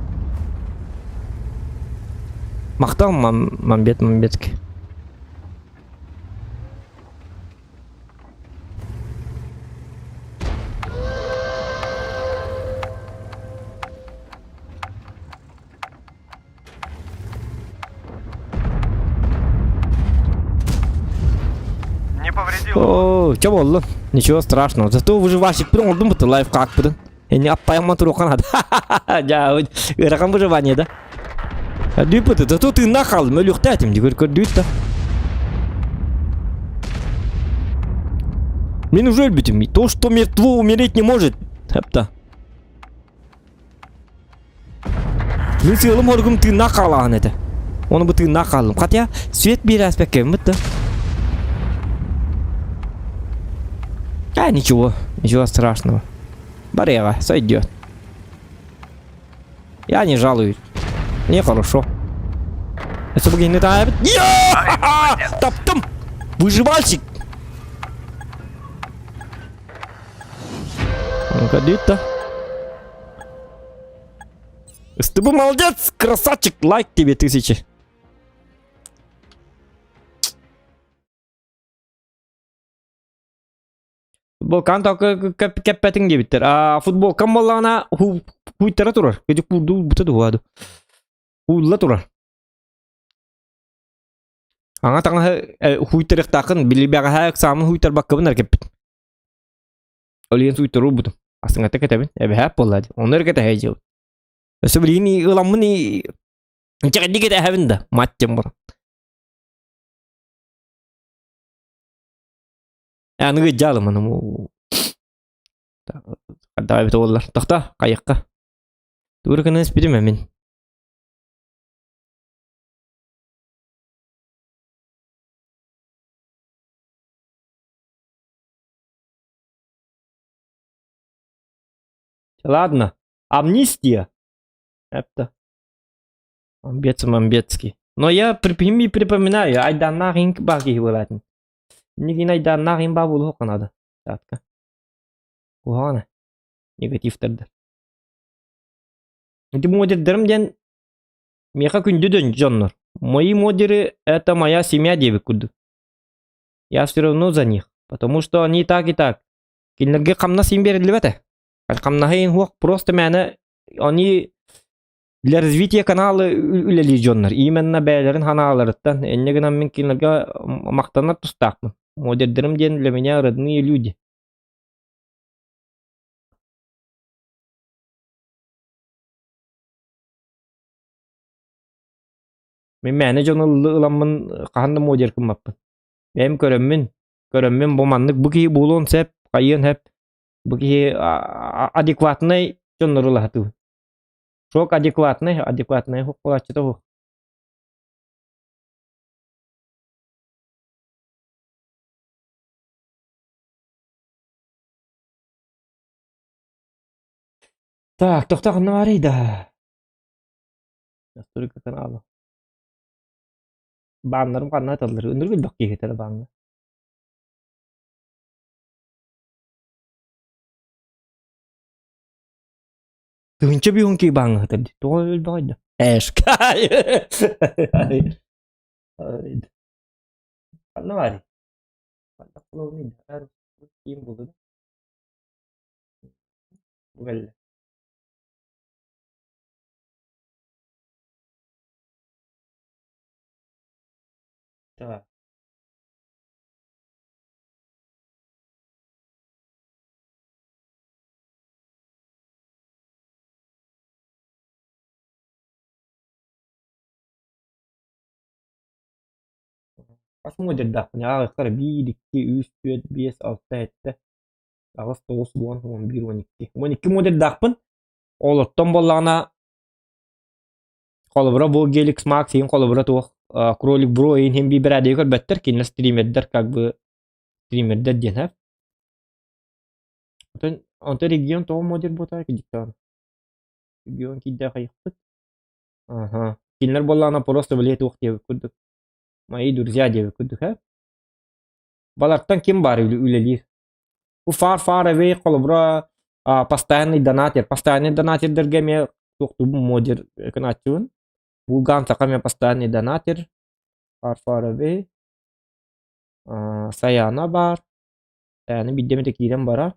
Махтал Мамбет Мамбетский. повредил его. О, чё буоллун? Ничего страшного. Зато выживальщикпын оҥордум быта лайфхакпытын. Эни аппайамман туруохха наада. Дьаа, ыарахан выживание да? Дүүппүт, зато тыыннаах хаалдым, өлүөхтээтим, дигэр көрдүүт да. Мен уже өлбүтүм. То, что мертво, умереть не может. Хапта. Мин сыалым хоругум тыыннаах хаалааһын этэ. Ону бу тыыннаах хааллым. Хотя свет биэрээспэккэбин да. А, ничего, ничего страшного. Барыаҕа, сойдет. Я не жалуюсь. Мне хорошо. Это бу киһини таайбыт. Таптым! Выживальщик! Ну-ка, Ты бы молодец, красавчик, лайк тебе тысячи. Футболканы кэппэтиҥ диэбиттэр. А футболкам буоллаҕына хуйтара турар. Кыдьык куурду бута дуһуаду. Уулла турар. Аҥа таҥаһы хуйтарыахтааххын билибэҕэһээ ыксаамын хуйтарбаккабын эрэ кэппит. Ол иһин сууйтаруубутум. Астыҥата кэтэбин. Эбэһээп буолла дии. Ону эрэ кэтэһэ дьиэбит. Өссө билигин ыламмын инчэҕэйдик кэтэһэбин да. Мать диэн баран. Аныгы дьаалыман Давай эбит уоллар. Тохто, хайыкка. Тугу гынан испитим мин. Ладно, амнистия. Это Амбец Мамбецкий. Но я припими припоминаю, айданнаах инк баа киһи буолаатын. Инникин айдааннаах ин баа буолуохха наада. Таатка. Куһаҕана. Негативтардар. Ити модердарым диэн миэхэ күндү дьоннор. Мои модеры это моя семья диэбит курдук. Я все равно за них, потому что они так и так. Кинилэргэ хамнас иин биэриллибэтэ. Хамнаһы иин суох, просто мээнэ они для развития канала үлэлиир дьоннор. Именно бэйэлэрин ханааларыттан. Инньэ гынан мин кинилэргэ махтанар тустаахпын. Модердарым диэн для меня родные люди. Мин мээнэ дьону ыламмын хаһан да модер гыммаппын. Бэйэм көрөммүн, көрөммүн бу маннык бу киһи буолуон сөп, хайыан сөп. Бу киһи адекватнай дьоннору ылаһатыбын. Шок адекватнай, адекватнай хук буолааччыта суох. Так, тохтоох баарый да. Настройка канала. Бааннарым ханна аталлар? Ынырык элбэх киһи этэр бааҥҥа. Тыһыынча биһун киһи бааҥҥа сытар дии. Тоҕо элбэҕий да? Эшкай! Ханна баарый? Ханна киин буолла да? Бу кэллэ. Так. Хас модердаахпын ааҕыахтара биир, икки, үс, түөрт, биэс, алта, сэттэ, аҕыс, тоҕус, уон, уон биир, уон икки. Уон икки модердаахпын. Олортон буоллаҕына холобура бу Геликс Макс иһин холобура туох Кролик Бро иһин иһин биир бэрээдэги көрбөттөр кинилэр стримердэр как бы стримердэр диэн һэ. Онтон онтон регион тоҕо модер буолтаҕай кидиктаҕына. Регион киирдээх хайыхпыт. Аха. Кинилэр буоллаҕына просто билиэ туох диэбит курдук. Мои друзья диэбит курдук һэ. Балартан ким баар үлэлиир? Бу Far Far Away холобура постоянный донатер. Постоянный донатердэргэ эмиэ туохтуубун модер гынааччыбын. Булгаан саха эмиэ постоянный донатер. Far Far Away. Саяна баар. Саяна биирдэ эмитэ киирэн барар.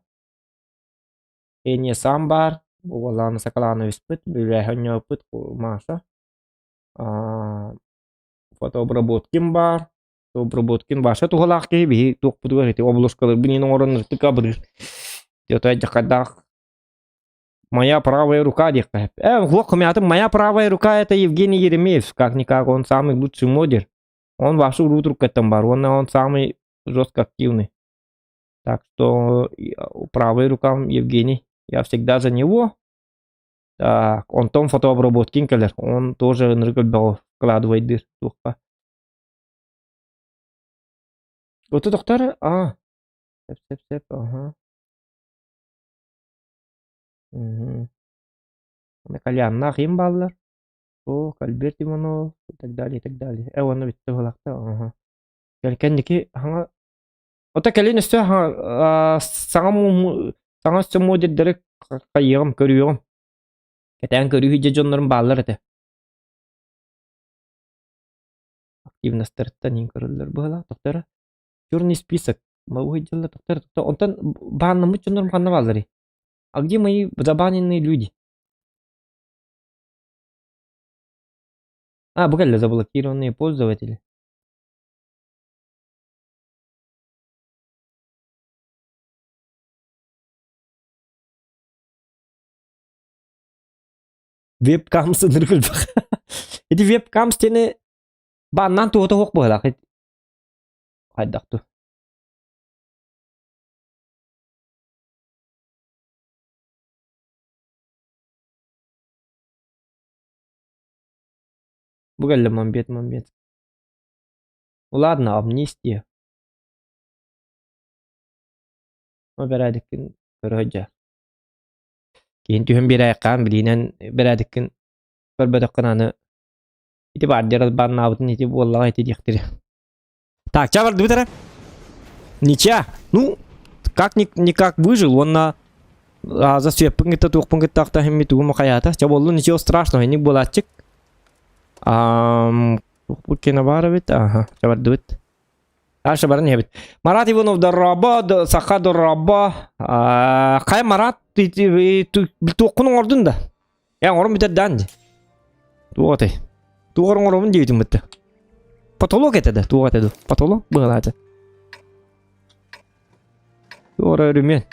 Эниэ сам баар. Бу уоллааны сакалаанабыспыт, бүлээһэ оонньообуппут Маша. Фотообработкин баар. Фотообработкин Ваша туһалаах киһи биһи туохпутугар ити обложкаларбын иин оҥорон ыртык абырыыр. Тёта дьахардаах Моя правая рука диэххэ. Э, мятым, моя правая рука это Евгений Еремеев. Как-никак, он самый лучший модер. Он вообще урут бар, он, он самый жестко активный. Так что правая рука Евгений. Я всегда за него. Так, он том фотообработкин кэлэр. Он тоже ынырык вкладывает дыр. Туохха. Ото доктор, а. Сеп, сеп, сеп, ага. Угу. Кальяннаах им бааллар. О, Альберт Иванов и так далее, и так далее. Э, уонна бүттэ буолаахта, ага. Кэнники хаҥа Ото кэлин өссө саҥа саҥа өссө модердары хайыаҕым, көрүөҕүм. Кэтээн көрүү дьэ дьоннорум бааллар этэ. Активностарыттан иин көрөллөр быһалаах. Тохтор черный список. Могу дьалла тохтор тохтор. Онтон бааннаммыт дьоннорум ханна баалларый? А где мои забаненные люди? А, бу кэллэ заблокированные пользователи. Вебкам сыныр күлбэх. Ити вебкам стены бааннаан туһата суох быһалаах. Хайдах ту. Бу кэллэ мамбет мамбет. Ну ладно, амнистия. Бэрээдэккин көрө сылдьар. Киһин түһэн биэрээххаан билиинэн бэрээдэккин көрбөтөххүн аны ити баар дьарал бааннаабытын ити буоллаҕа ити диэхтири. Так, ча бардыбыт эрэ. Ничья. Ну, как никак выжил, уонна за сүөппүн кытта туохпун кытта ахтаһымми тугум хайаата. Ча боллу ничего страшного, инник буолааччык. Туохпут кена баар эбит. Аха, ча бардыбыт. Дальше баран иһэбит. Марат Иванов дорообо, Саха дорообо. Хай Марат туоххун оҥордун да? Э, оҥорон бүтэр даан дии. Туох этэй? Туох оҥоробун диэбитим бытта. Потолок этэ да, туох этэ ду? Потолок быһалаата. Туох өрүмүөн.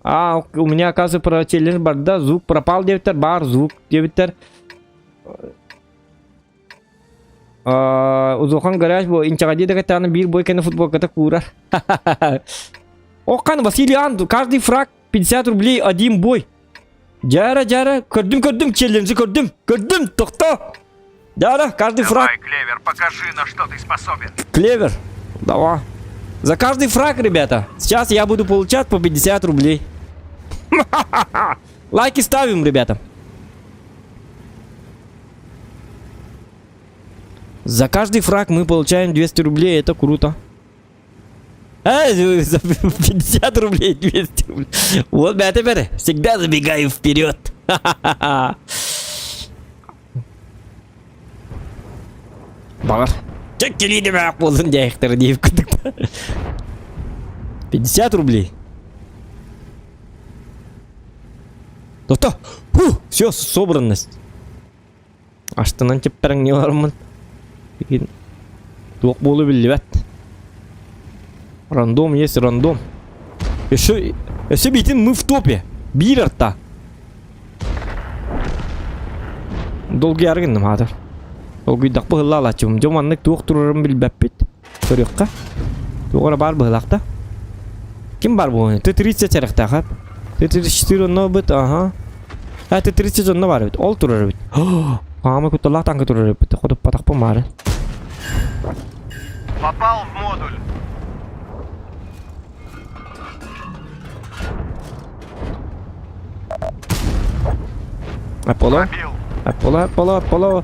А, у меня, оказывается, про челлендж барда, звук пропал диэбиттэр, бар звук диэбиттэр. Узухан гараж бу инчаҕадии да кэтэҕинэ биир бой кэннэ футболката куурар. Окхан Василий Ан, каждый фраг 50 рублей один бой. Дьара, дьара, көрдүм, көрдүм, челленджи көрдүм, көрдүм, тохто. Дьара, каждый фраг. Давай, Клевер, покажи, на что ты способен. Клевер, давай. За каждый фраг, ребята, сейчас я буду получать по 50 рублей. Лайки ставим, ребята. За каждый фраг мы получаем 200 рублей, это круто. А, за 50 рублей, 200 рублей. Вот, бля, теперь всегда забегаю вперед. Баҕар. Чэккилиини буолун диэхтэр диэбит курдук. 50 рублей. То-то! Фу! Все, собранность. Астынан чиппэрэҥнии олороммун. Билигин туох буолуо биллибэт. Рандом есть рандом. Өссө, өссө биитин мы в топе. Биир арта. Долгуйаары гынным аатар. Долгуйдах быһылла алааччыбым. Дьэ маннык туох турарын билбэппит. Көрүөххэ. Туох эрэ баар быһылаах да. Ким баар буолуой? Т-30 сэрэхтээх Т-34 онно быт, аха. А, Т-30 онно баар эбит. Ол турар эбит. Хаамы кутталаах танка турар эбит. Хотуппатахпын маары. Попал в модуль. Аполло. Аполло, Аполло, Аполло.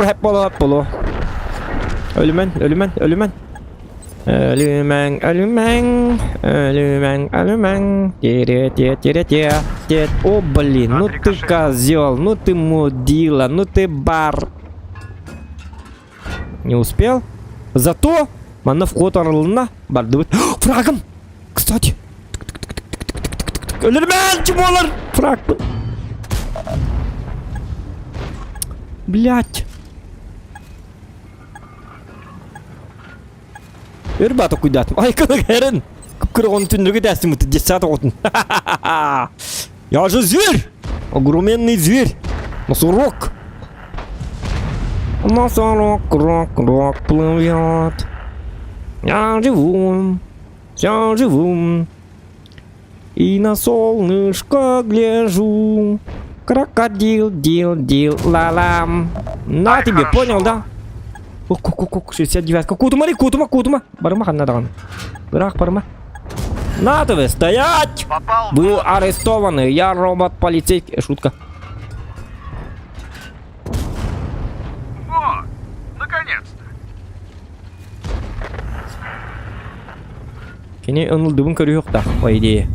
Аполло, Аполло. Өлүмэн, өлүмэн, өлүмэн. Өлүмэҥ, өлүмэҥ, өлүмэҥ, өлүмэҥ. Тире, те, тире, те, те. О, блин, ну ты козел, ну ты мудила, ну ты бар. Не успел? Зато манна вход арылынна. Бардыбыт. Фрагым! Кстати. Өлөрмөн, чумолар! Фраг. Блять. Өр баата куйдаатым. Ай, кылыгарын! Кыпкыры түннүгү тәстим буту детсад оҕотун. Я же зверь! Огроменный зверь! Носорог! Носорог, рок, рок плывет. Я живу, я живу. И на солнышко гляжу. Крокодил, дил, дил, ла-лам. На Ай, тебе, хорошо. понял, да? Ок, ок, ок, ок, 69. Кутума, кутума, кутума. Барыма ханна даҕаны. Бырах, барыма. На тебе, стоять! Попал в Вы арестованы. Я робот полицейский. Шутка. О, наконец-то. Кини ынылдыбын көрүөхтаах, по идее.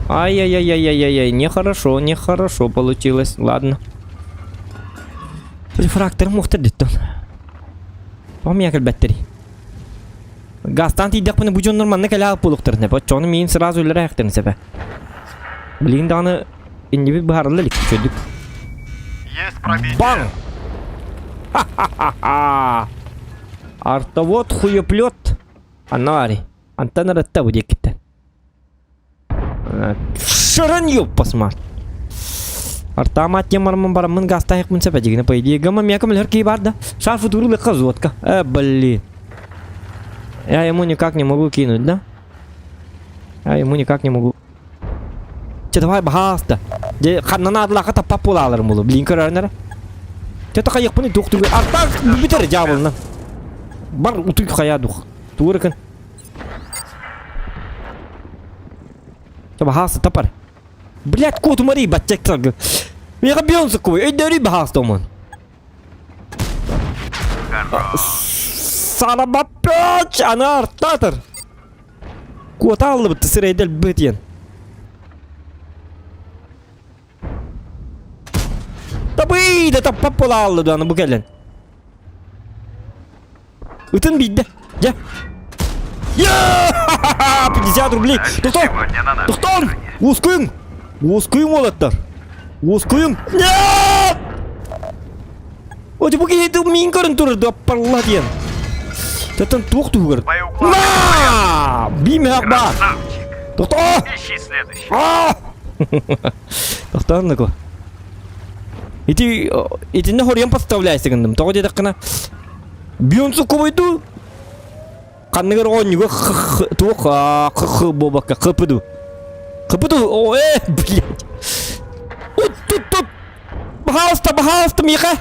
Ай-яй-яй-яй-яй-яй, нехорошо, нехорошо получилось. Ладно. Рефрактор мухтар диттон. Помия кэлбэттери. Газтан тиийдэхпинэ бу дьоннор манна кэлэ буолуохтарын сөп. Оччоҕуна миин сразу үлэлээхтэрин сөп. Билигин даҕаны иннибит быһаарылла илик үчүгэйдик. Есть пробитие. Баҥ! Ха-ха-ха-ха! Артовод хуеплет. Анна Антон ырытта бу диэкиттэн. Шырын ёппасмар. Артаамат диэн бараммын бараммын гаастаахпын сөп эдьигинэ по идее гамма миэхэ мөлөр киһи бар да. Шар футуру лыка взводка. Э, блин. Я ему никак не могу кинуть, да? Я ему никак не могу. Че давай баһааста. Де ханна наадалаахха таппап буолааларым буолуо. Блин көрөөннөрө. Че такайыахпыный туох түгэн. Артаах бүтэр дьаабылынан. Бар утуй хайа дух. Туурыкын. Че баһааста тапар. Блядь, куотумарый баччак саргы. Миэхэ бион суккубуй. Өйдөөрүй баһааста омун. Хорош. Сарабаппач! Аны артаатар. Куота аллыбыт сирэйдэл бытиен. Табый да таппап буола аллы аны бу кэлэн. Ытын биирдэ. Дьэ. Я! 50 рублей. Дальше Тохтоо! сегодня на нашей Тохтооҥ! стороне. Уоскуйуҥ! Уоскуйуҥ уолаттар! Уоскуйуҥ! Нет! О, бу киһи миин көрөн турар дуоппарла диэн. Тэтэн туох туһугар? Боеукладка На! Биимээх баар! Красавчик. Тохтоо! Ищи следующий. Аа! Тохтоон Ити итиннэ хоруйан подставляйся гынным. Тоҕо диэтэххинэ Бионсу кубуйду ханныгар оонньууга туох х буолбакка хпду. Хпду о э блядь. Тут тут тут Пожалуйста, пожалуйста, Миха.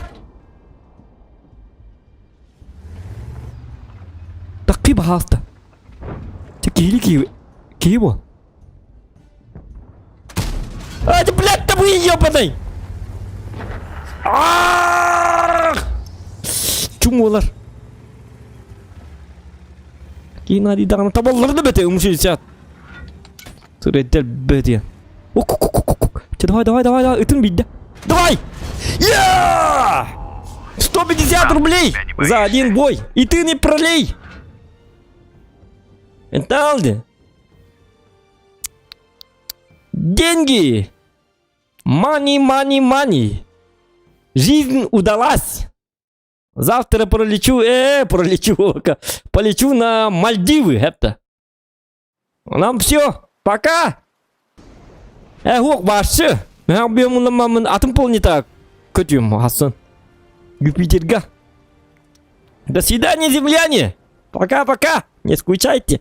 Такки пожалуйста. Ты киһи киһи киһи буол. А, ты, блядь, да вы ебаный! Чумолар. Киин даҕаны табаллар да бэтэ умшилсят. Сүрэйдэр бэтиэн. Давай, давай, давай, давай, ытын биирдэ. Давай! Я! 150 рублей за один бой! И ты не пролей! Энталди! Деньги! Money, money, money! Жизнь удалась! Завтра пролечу, э, пролечу, полечу на Мальдивы, это. Нам все, пока! Э, ох, башы! Мен атын планета көтүм, Хасан. Юпитерга. До свидания, земляне! Пока-пока! Не скучайте!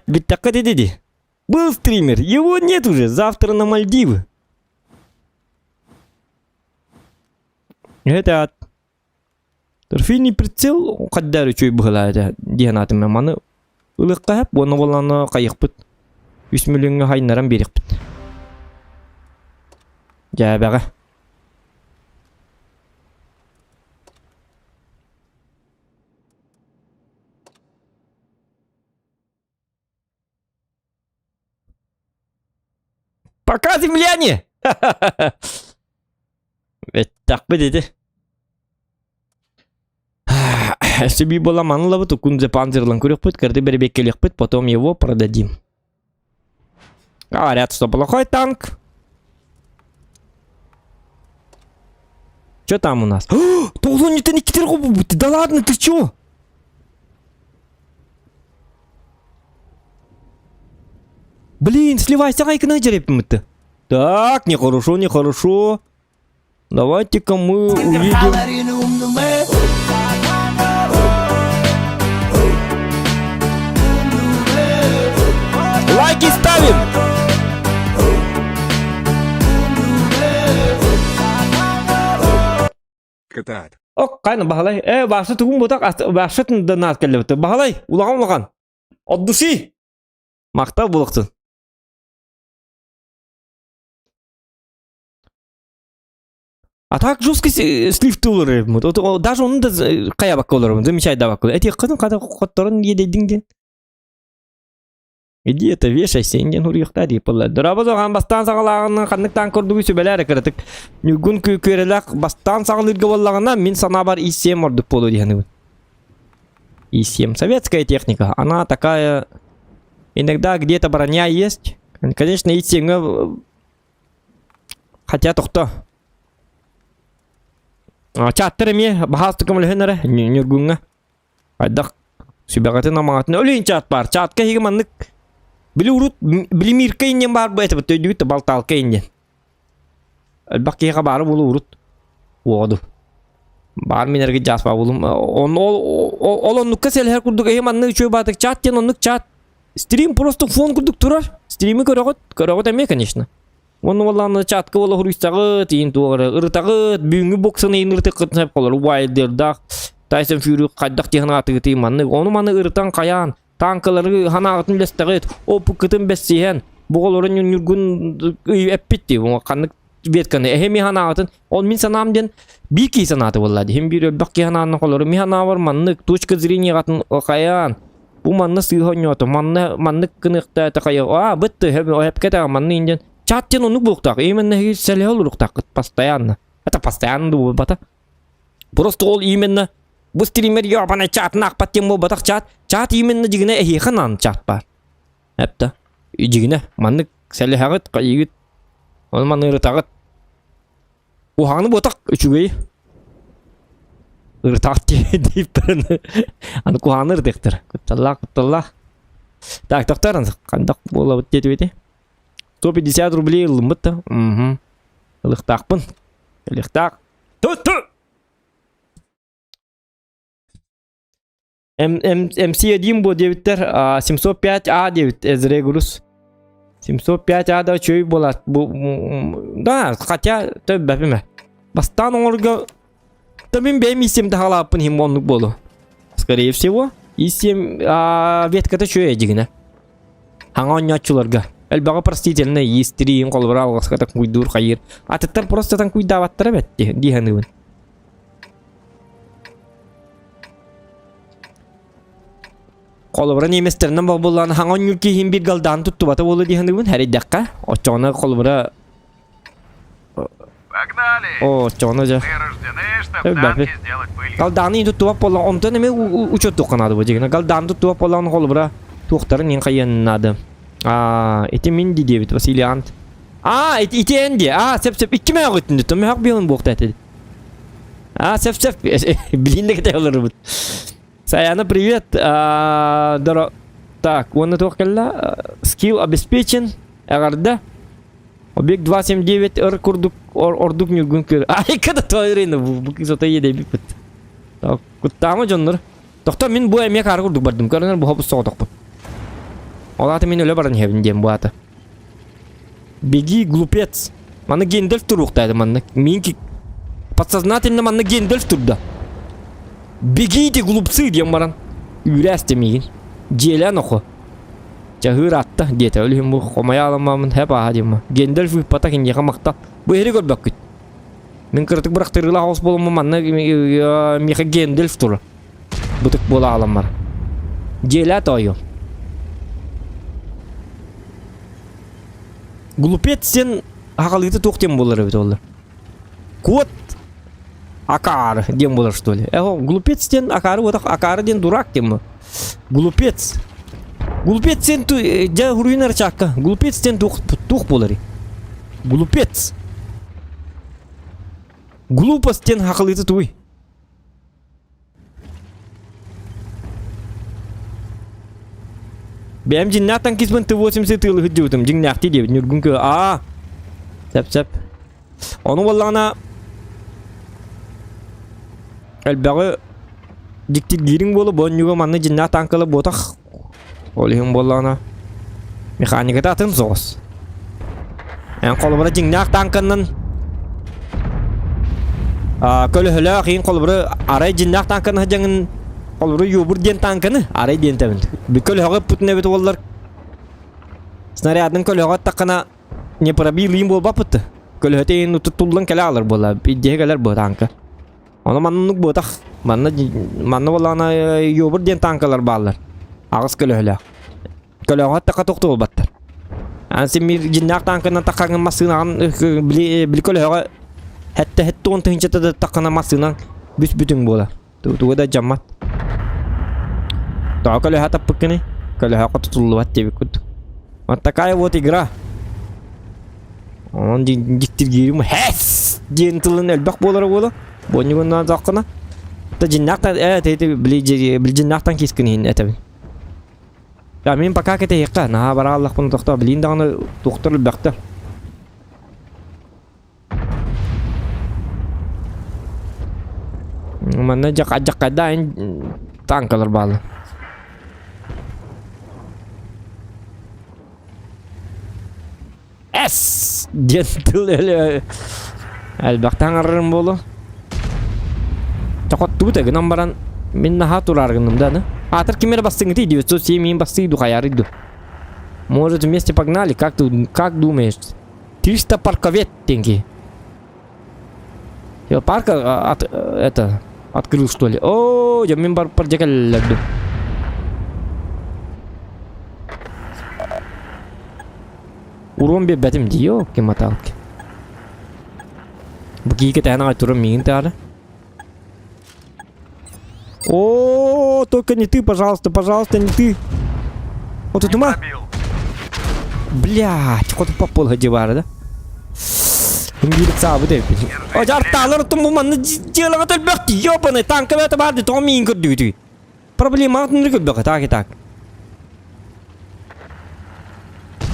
Бүттэххэ Был стример, его нет уже, завтра на Мальдивы. Это Трофейный прицел хаддар үчүгэй быһыылаах этэ диэн аатым маны ылыахха сөп уонна буоллаҕына хайыахпыт үс мөлүөҥҥэ хайыннаран биэриэхпит дьээбэҕэ Пока, земляне! Эттэхпит ити. Өссө буола манылабыт укун панзерлан көрүөхпүт, кырды бэрэбиэккэлиэхпит, потом его продадим. Говорят, что плохой танк. Что там у нас? 92 Да ладно, ты чё? Блин, сливайся, кына жереппиммит. Так, нехорошо, нехорошо. Давайте-ка мы увидим... Лайки ставим! Кытаат. Ок, кайна баһылай. Э, башы тугун ботак, башы донат келлебит. Баһылай, улахан улахан. От души. Мактал булуктун. А так жесткий слив олорор эбит. Даже оны да хайабакка олоробун, замечайдабакка. Эти кытын ката хотторун иэдэйдиҥ диэн. Иди это вешайся, диэн уруйуохтаа дии буолла. Дорообо хаан бастаан саҕалааҕынан ханнык таан курдугу сүбэлээр кыратык. Ньургун күөрэлээх бастаан саҕалыырга буоллаҕына мин санаабар ИСМ ордук буолуо дии саныыбын. ИСМ. Советская техника. Она такая... Иногда где-то броня есть. Конечно, ИСМ Хотя тохто. Чаттар эмиэ баһаастык көмөлөһөн эрэ Ньургуҥҥа. Хайдах сүбэҕитин амаҕатын өлүн чат баар. Чатка иһиги маннык били урут билимирка иннин баар бу этибит өйдүүт балталка иннин. Элбэх киһиэхэ баары буолу урут уоду. Баар мин эргэ жаас баа булум. Он ол ол оннукка сэлэһэр курдук эһи маннык үчүгэй баатык чат диэн оннук чат Стрим просто фон курдук турар. Стримы көрөҕүт, көрөҕүт эмиэ, конечно. Уонна буоллаҕына чатка буола хуруйсаҕыт, иин туох эрэ ырытаҕыт, бүгүҥҥү боксаны иин ырытыаххытын сөп холор Уайлдердаах, Тайсон Фьюри хайдах тиһэн аатыгытый маннык, ону маны ырытан хайаан, танкалары ханаҕытын үлэстэҕит, опыккытын бэссиһэн, буҕаларын ньургун эппит дии, ханнык ветканы эһи ми ханаҕытын, ол мин санаам диэн биир киһи санаата буолла дии, хим биир өлбөх киһи санаанна холору, ми ханаабар маннык точка зрения хайаан, Бу манна сыыһа оонньоото, манна маннык гыныахтаата хайа, аа бытты эпкэ манны индиан чат диэн оннук буолуохтаах, именно сэлэһэ олоруохтааххыт постоянно. Это постоянно буолбата. Просто ол именно бу стример ёбаный чатын аахпат диэн буолбатах чат, чат именно дьигинэ эһиэхэ наан чат баар. Эптэ. Дьигинэ маннык сэлэһэҕит, хайыгыт, ону маны ырытаҕыт. Куһаҕаны буотах үчүгэй. Ырытаах диэбиттэрин аны куһаҕаны ырытыахтара. Кутталлаах, кутталлаах. Так, тохтоор хандах буолабыт диэтибити. 150 рублей ылыммыт да. Угу. Ылыхтаахпын. Ылыхтаах. Ту-ту! MC1 буо диэбиттэр 705А диэбит Эзрегурус 705А да үчүгэй буолаат бу да хотя төбөпүмэ бастаан оҥорго да мин бэйэм исем таһалааппын иһин оннук буолуо скорее всего исем ветката үчүгэй дьигинэ хаҥа оонньооччуларга элбэҕи простительно иистириин холобура алҕаска куйдуур хайыыр атыттар просто там куйдаабаттара бэтти дии саныыбын Холобура немецтеринэн буоллаҕына хаҥа оонньуур киһим биир галдаан туттубата буолуо дии саныыбын эрэйдэххэ. Оччоҕуна холобура Погнали! О, оччоҕуна дьэ. Мы рождены, чтобы Элбэхи. танки сделать пылью. Галдааны туттубат буоллаҕына онтон эмиэ учуоттуохха наада бу дьигинэ. Галдааны туттубат буоллаҕына холобура туохтарын иһин хайыан наада. Аа, ити мин дии диэбит Василий Ант. Аа, ити ити эн дии. Аа, сөп сөп икки мөҕү үттүн мөҕ биһын буохта этэ. А, сөп сөп. Билин да кете олорбут. Саяна, привет. А, Доро. Так, уонна туох кэллэ? Скилл обеспечен. Эҕэрдэ. Объект 279 ыр курдук ордук ньургун көр. Ай, када тойрыны бу бу кызата едебиппит. Так, куттаама дьоннор. Тохто мин бу эмиэ каар курдук бардым. Көрөнөр бу хопус соҕотохпун. Ол аата мин өлө баран иһэбин диэн бу аата. Беги, глупец. Манна Гендальф туруохтаады манна. Мин подсознательно манна Гендальф турда. Бегите, глупцы диэн баран. Үүрээсте миигин. Дьиэлээн охо. Чаһыыр атта диэтэ. Өлүһүм бу хомойо аламмамын хэп ааһа диэмма. Гендальф ыыппата киниэхэ махтал. Бу эһири көрбөккүт. Мин кыратык бырахтырыылаах оҕус буоламмын манна миэхэ Гендальф турар. Бытык буола аламмар. Дьиэлээ тоойуом. Глупец диэн аҕалыыта туох диэн буолар эбит ол? Кот акаары диэн буолар что ли? Э, глупец диэн акаары буотах акаары диэн дурак диэн бу. Глупец. Глупец диэн дьэ хуруйун арчаакка. Глупец диэн туох туох буоларый? Глупец. Глупость диэн хахалыыта тугуй? Бэйэм дьиннээх танкиспын Т-80 тыылыһыт дьыбытым дьиҥнээхтии диэбит Ньургун кыа аа сөп сөп ону буоллаҕына элбэҕи дьиктиргиириҥ буолуо бу онньуга манна дьиннээх танкала буотах ол иһин буоллаҕына механиката атын соҕус эн холобура дьиҥнээх танканнан көлөһөлөөх иин холобура арай дьиннээх танканы сылдьаҥын холобура юбур диэн танканы арай диэн тэбин көлөһөҕө ыппытын эбит уоллар снарядын көлөһөҕө аттаххына не пробил иин буолбаппыт көлөһөтө иин туттуллан кэлэ аалар буола биирдиһэ кэлэр буо танка Ону маннык буотах. Манна манна буоллаҕына Йобур диэн танкалар бааллар. Аҕыс көлөһөлөөх. Көлөҕө тахха тохтуулбаттар. Ан син мир дьиннээх танканан таххаҥын массыынаҕын били били көлөһөҕө хэтте хэтте он тыһынчата да таххана массыынан бүс бүтүҥ буолар. Туга да дьаммат. Тоҕо көлөһө таппыккыный? Көлөһө тутуллубат диэбит курдук. Вот такая вот игра. Онон дьиктиргиирим һэс диэн тылын элбэх буолара буолуо. Бонньугуннаан саххына. Та дьиннээх э ти били били дьиннээхтэн кискин иһин этэбин. Я мин пока кэтэһиэххэ наһаа барааллахпын тохтоо билиин даҕаны туохтар элбэхтэр. Манна дьаккайдаан танкалар бааллар. Эс диэн тыл элбэхтэ аҥарарым буолуо. Тохоттубут гынан баран мин наһаа тураар гынным да аны. Аатыр ким эрэ бастыҥытый 907 мин бастыы ду хайаарый ду. Может вместе погнали, как ты как думаешь? 300 парковет деньги. Я парка от, это открыл что ли? О, я мен бар пардекаллерду. Урон биэрбэтим дии, ёлки-моталки. Бу киһи кэтэһэн аҕай туран миигин таары. О, только не ты, пожалуйста, пожалуйста, не ты. Вот это ма. Блядь, хоть попол дивара, да? Биир саабыт эбит. О, жартаалар тумбу манна дьыалаҕа төлбөх ёбаный танка бэт барды тоҕо миин көрдүүтүй. Проблема атын көрбөх так и так.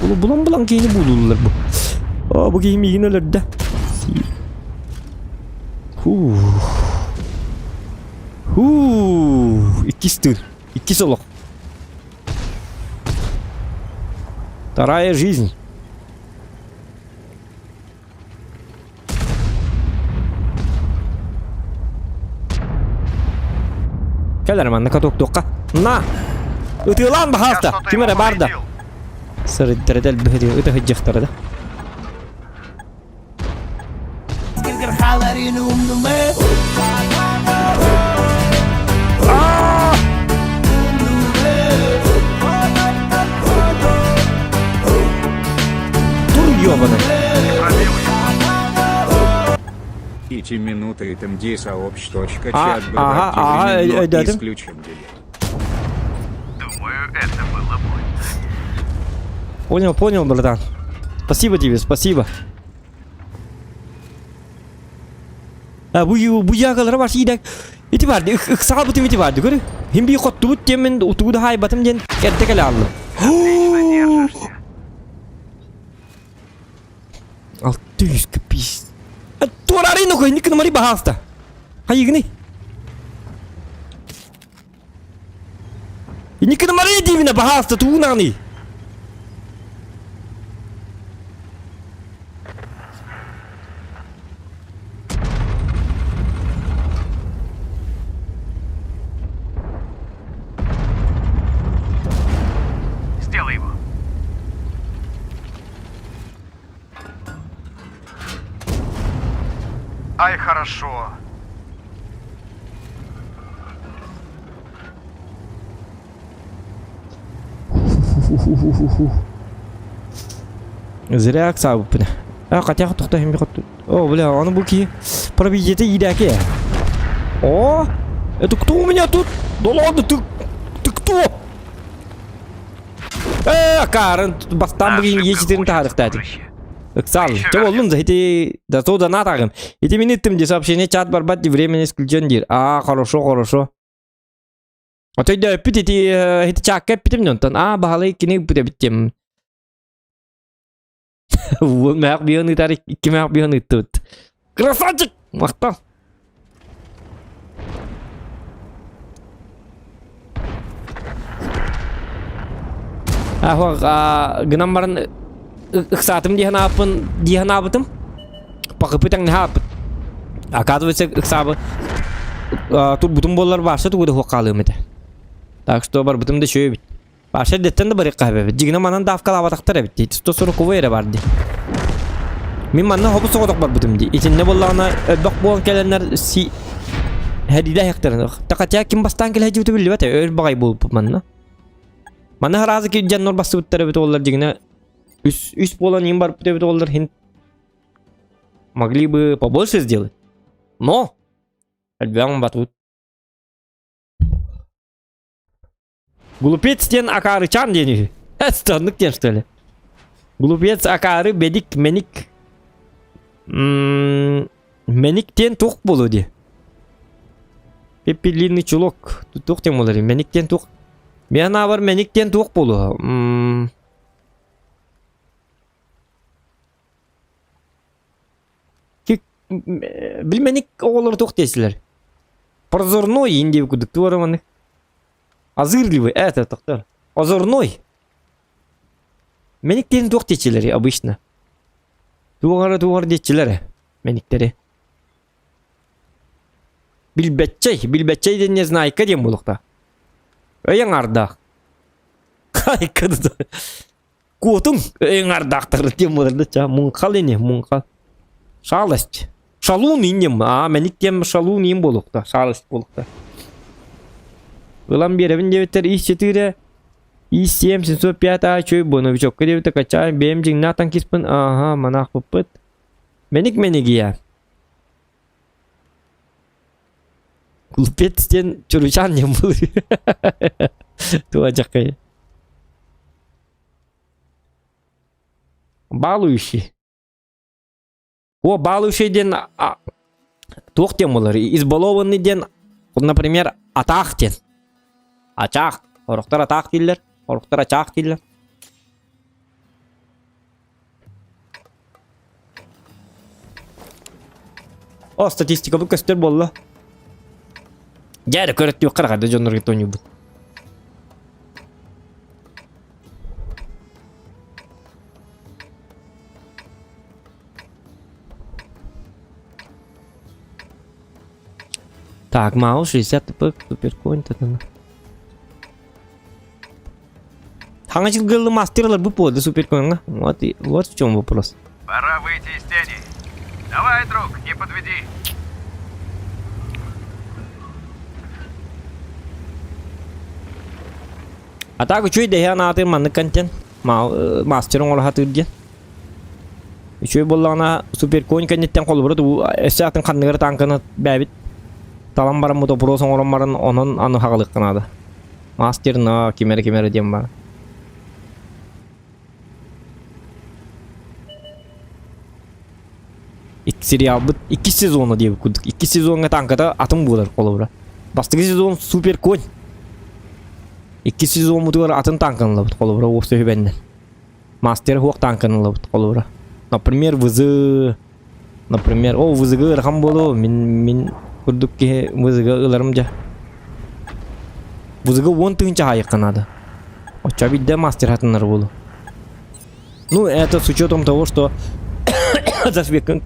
Булан булан киһини буулууллар бу. О, бу киһи миигин өлөрдө. Хуу. Хуу. Иккис тыл. Иккис олох. Вторая жизнь. Кэлэр манна катоктуохха. На! Ытыалаан баһааста! Ким эрэ бар да. Сырыттара дэлбэһи ыта сылдьыахтара да. Тур ёбаный. Эти минуты там где сообщ.чат А, ага, ага, өйдөөтүм. исключен деле. Думаю, это было больно. Понял, понял, братан. Спасибо тебе, спасибо. А бу бу ягалара бар сиидак. Ити бар, ыксаабытым ити барды көрү. Хим би хоттубут диэн утугу да хаайбатым диэн эрдэ кэлэ аллым. Алты кпис. Туорары нохуй, никнамари баһааста. Хайыгыный? Никнамари диибинэ баһааста тугунааны. Сделай его. Ай, хорошо. Зря аксаабыппын. А, хотя тохто хим хоту. О, бля, он буки пробидите идаки. О, это кто у меня тут? Да ладно, ты, ты кто? Э, Карен, бастан бүгін ечітерін тағырықтады. Ыксал. Чэ боллун да ити да то да натагым. Ити мин иттим ди сообщение чат барбат ди временно исключен диир. А, хорошо, хорошо. Отой да өппүт ити ити чаакка эппитим онтон. А, баһалай кини ыппыт эбиттим. Уол мээх биһан ыытар, икки мээх биһан ыыттыбыт. Красавчик! Махтал! Гынан баран ыксаатым дии санаабыппын дии санаабытым. Пакыпы тэҥнэһэ ааппыт. Оказывается, ыксаабы турбутум буоллар баарса тугу да суох хаалыам этэ. Так что барбытым да үчүгэй эбит. Баша эрдэттэн да барыахха эбит. Дьигинэ манан давкалаабатахтар эбит дии. 140 эрэ бар дии. Мин манна хобус соҕотох барбытым дии. Итиннэ буоллаҕына өрбөх буолан кэлэннэр си һэдиилэ иһэхтэрин. Хотя ким бастаан кэлэ дьибитэ биллибэт өр баҕай буолбут манна. Манна харазы ки дьоннор бастыбыттар эбит оллар дьигинэ үс үс буолан им барбыт эбит оллар хин могли бы побольше сделать. Но элбэҕин батут. Глупец диэн акаарычаан диэн үһү. Страннык диэн что ли? Глупец акаары бэдик мэник мэник диэн туох буолуо дии? Пепелиный чулок туох диэн буолар мэник диэн туох Мен анаабар мэник диэн туох буолуо? Билмэник оҕолору туох диэсилэр? Прозорной иин диэбит курдук туора маны. Азырливый, это тохтор. Озорной. Мэник диэн туох диэччилэри обычно? Туох эрэ туох эрэ диэччилэр мэниктэри. Билбэтчэй, билбэтчэй диэн незнайка диэн буолуохтаах. Өй аҥаардаах. Хайка Куотуҥ өй аҥаардаахтар диэн буолар да ча муҥхал ини муҥхал. Шалость. Шалун инним. Аа мэник диэн шалун иин буолуохтаах. Шалость буолуохтаах. Ылан биэрэбин диэбиттэр ис четыре и 7 705 а чөй бу новичокка диэбитэ качаай бэйэм дьиҥнээх танкиспын ааха манаахпыппыт мэник мэнигийэ Глупец диэн чуручаан диэн буолуй туга дьаххай балующий О, балующий диэн туох диэн буолар? Избалованный диэн, например, атаах диэн. Ачаах. Орохтор атаах дииллэр, орохтор ачаах дииллэр. О, статистикабыт көстөр буолла. Дьэ эрэ көрөттүөххэ эрэ хайда дьоннорго тоонньуубут. Так, Мау 60 ТП, суперконь, та-та. Хаҥа дьылгылы мастерлар бу буолду суперконьҥа. Вот, и, вот в чем вопрос. Пора выйти из тени. Давай, друг, не подведи. А так үчүгэй дэһэ анаатыр маннык контент. Мастер оҥоро сатыыр диэн. Үчүгэй буоллаҕына суперконь кэнниттэн холобура өссө атын ханныгар танканы бээбит талан баран мотопрос оҥорон баран онон аны хаҕалыахха наада. Мастер на ким эрэ ким эрэ диэн баар. Сериалбыт иккис сезона диэбит курдук. Иккис сезоҥҥа танката атын буолар холобура. Бастакы сезон супер конь. Иккис сезоммутугар атын танканы ылабыт холобура уопсай үбэннэн. Мастер хуох танканы ылабыт холобура. Например, ВЗ Например, о ВЗ-га ыарахан буолуо мин мин курдук киһи ВЗ-га ыларым дьэ. ВЗ-га 10 000 хаайыахха наада. Оччо биирдэ мастер хатынар буолуо. Ну, это с учетом того, что засвеккин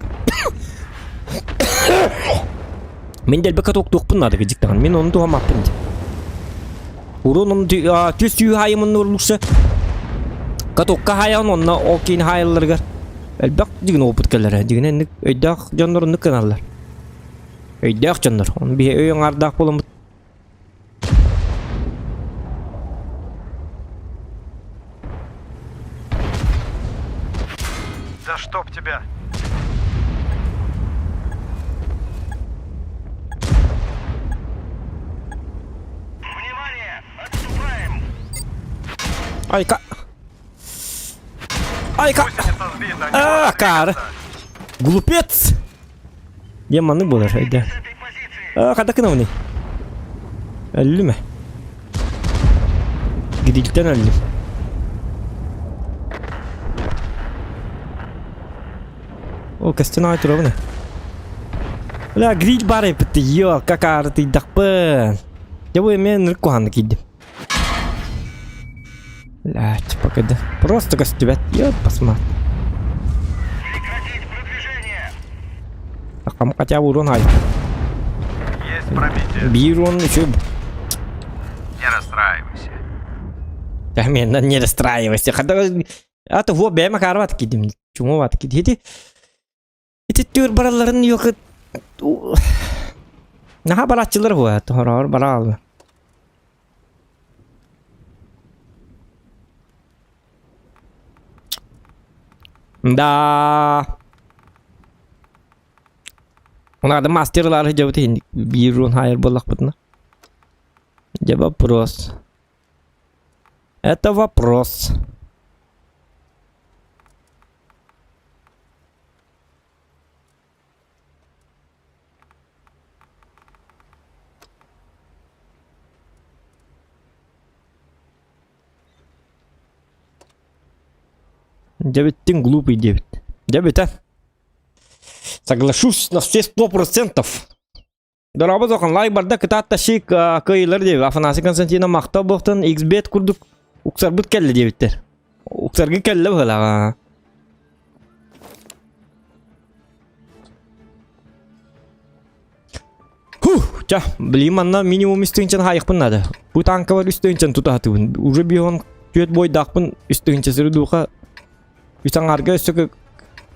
Мин дэлбэ катоктуохпун наада кыдьыктаҕын. Мин ону туһаммаппын дии. Урун он түс түү хаайымын лучше катокка хаайаҕын онно ол киин хаайалларыгар элбэх дигин опыт кэлэр. Дигин энник өйдөөх дьоннор оннук гыналлар. Өйдөөх дьоннор. Оны биһи өй оҥаардаах буоламмыт Да чтоб тебя! Внимание! Отступаем! Айка. Айка! Гусеница сбита. Не А, может кар! двигаться. Глупец! Диэн маннык буолар, өйдөө. А, хата кынабыный? Өллүм ээ. Грильтэн өллүм. О, костяной турабын. Бля, гриль бар эппит, ё, как артыйдахпын. Дьэ бу эмиэ ынырык куһаҕаннык киирдим. Блядь, погоди. Просто көстүбэт. Ёп, посмотри. Хам хотя бы урон ай. Есть пробитие. Биир урон еще. Не расстраивайся. Да, не расстраивайся. Хотя а то во бэйм акарват кидим. Чумо ват киди. Ити түр баралларын yok. Наха бараччылар буа, тоһороор бараалла. Да. Унада мастерлар дьэбит иһин биир уон хайыр буоллахпытына. Дьэ вопрос. Это вопрос. Дебиттин глупый дебит. Дебит, а? Соглашусь на все 100%. Дорообо зохан лайк барда кытаатта шик кыйылар диэбит. Афанасий Константинов махтал буохтан XBet курдук уксарбыт кэллэ диэбиттэр. Уксаргы кэллэ быһыылааҕа. Хух, ча, блин, манна минимум үстүнчэн хаайықпын надо. Бу танка бар үстүнчэн тута хатыбын. Уже бион түөт бойдаахпын үстүнчэ сыры духа. Үс аңарга өссө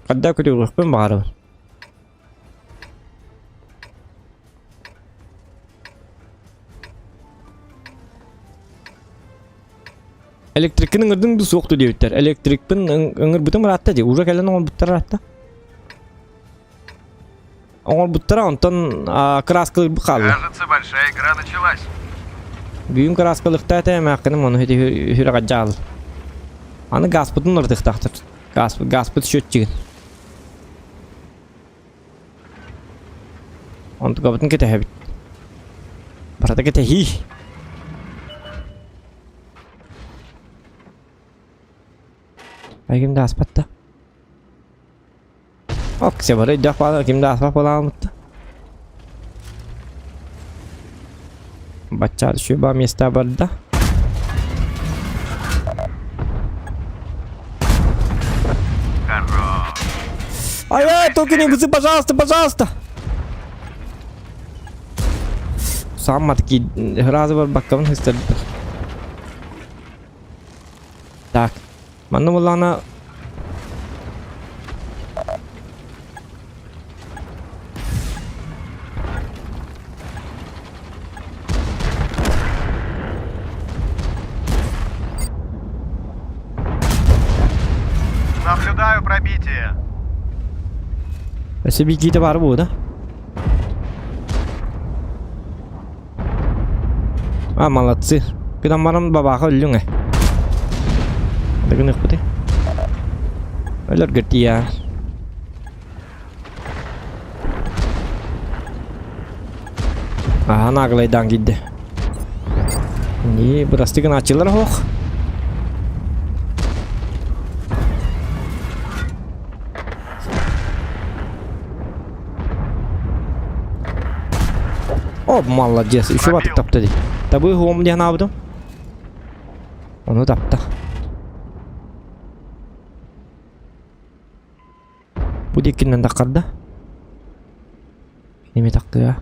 хадда көтүрүөхпүн баҕарабын. Электриккин ыҥырдыҥ дуу суох дуу диэбиттэр. Электрикпин ыҥырбытым ыраатта дии. Уже кэлэн оҥорбуттар ыраатта. Оҥорбуттара онтон кырааскалыырбыт хаалла. Кажется, большая игра началась. Бүгүн кырааскалыахтаа этэ эмээххиним ону ити сүрэҕэлдьэҕэл. Аны гааспытын уларытыахтаахтар. Гаас, гааспыт счетчигин. Онтукабытын кэтэһэбит. Барыта кэтэһии. Ким да ааспат да. Ок, бары өйдөөх баала, ким да ааспат буолааммыт да. Бачча шуба места барда. Хорош. Ай, только не вызы, пожалуйста, пожалуйста. Сам такие разы барбаккабын хыстырдым. Так, манна буоллаҕына Наблюдаю пробитие. Өссө биир баар буо да? А, молодцы. Гынан баран бабааха өллүҥ ээ. Дыгыныахпытый. Өлөргө тиийэ. Аха, наглайдаан киирдэ. Не, бырастыы гынааччылар оһох. О, молодец, еще Пробил. тапта дии. Табы хуом диэн аабытым. Ону тапта. Бу диэкинэн таххарда. Неме тахтыа.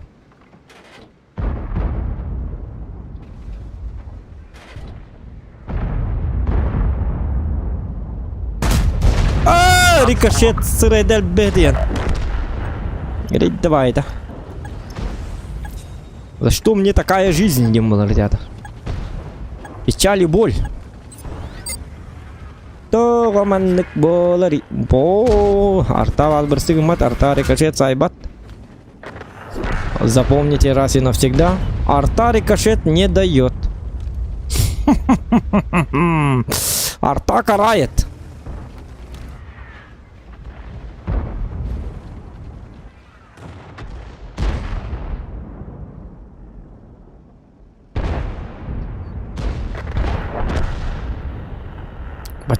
А, рикошет сырайдал беден. Давай это. За что мне такая жизнь, диэн ребята? Печаль и боль. Тоҕо маннык буолар бо арта албырсы гыммат арта рикошет сайбат. Запомните раз и навсегда, арта рикошет не дает. Арта карает.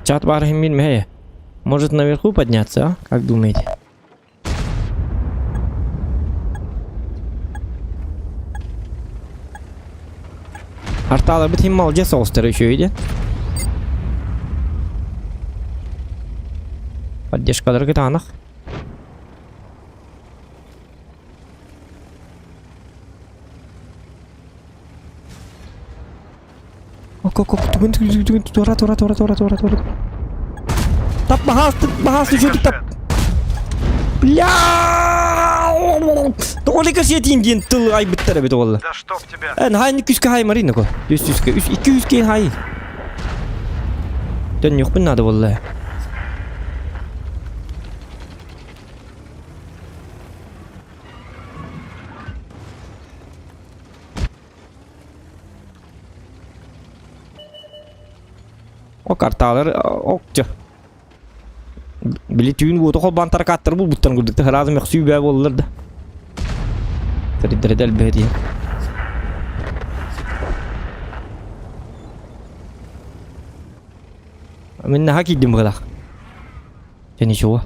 Баччаат баар иһин мэһэ. Может наверху подняться, а? Как думаете? Артааларбыт иһин молодец соҕустар үчүгэй диэн. Поддержкалары кытаанах. Ок, ок, ок, түгэн, түгэн, түгэн, туора, туора, туора, туора, туора, туора. Тап, баһаас, баһаас, үчүгэй тап. Бля! Тоҕо сиэтиин диэн тыл айбыттар эбит уолла. Да чтоб тебя. Эн хай күскэ хай Марина ко. Үс үскэ, үс икки үскэ хай. Төннүөхпүн наада буолла. О карталар окча. Били түүн уоту холбоон таракааттары булбуттарын курдук сразу мөхсүү бээ буоллар да. Сирдэрэ элбэһэ диэн. Мин наһаа киирдим быһыылаах. Дьэ ничего.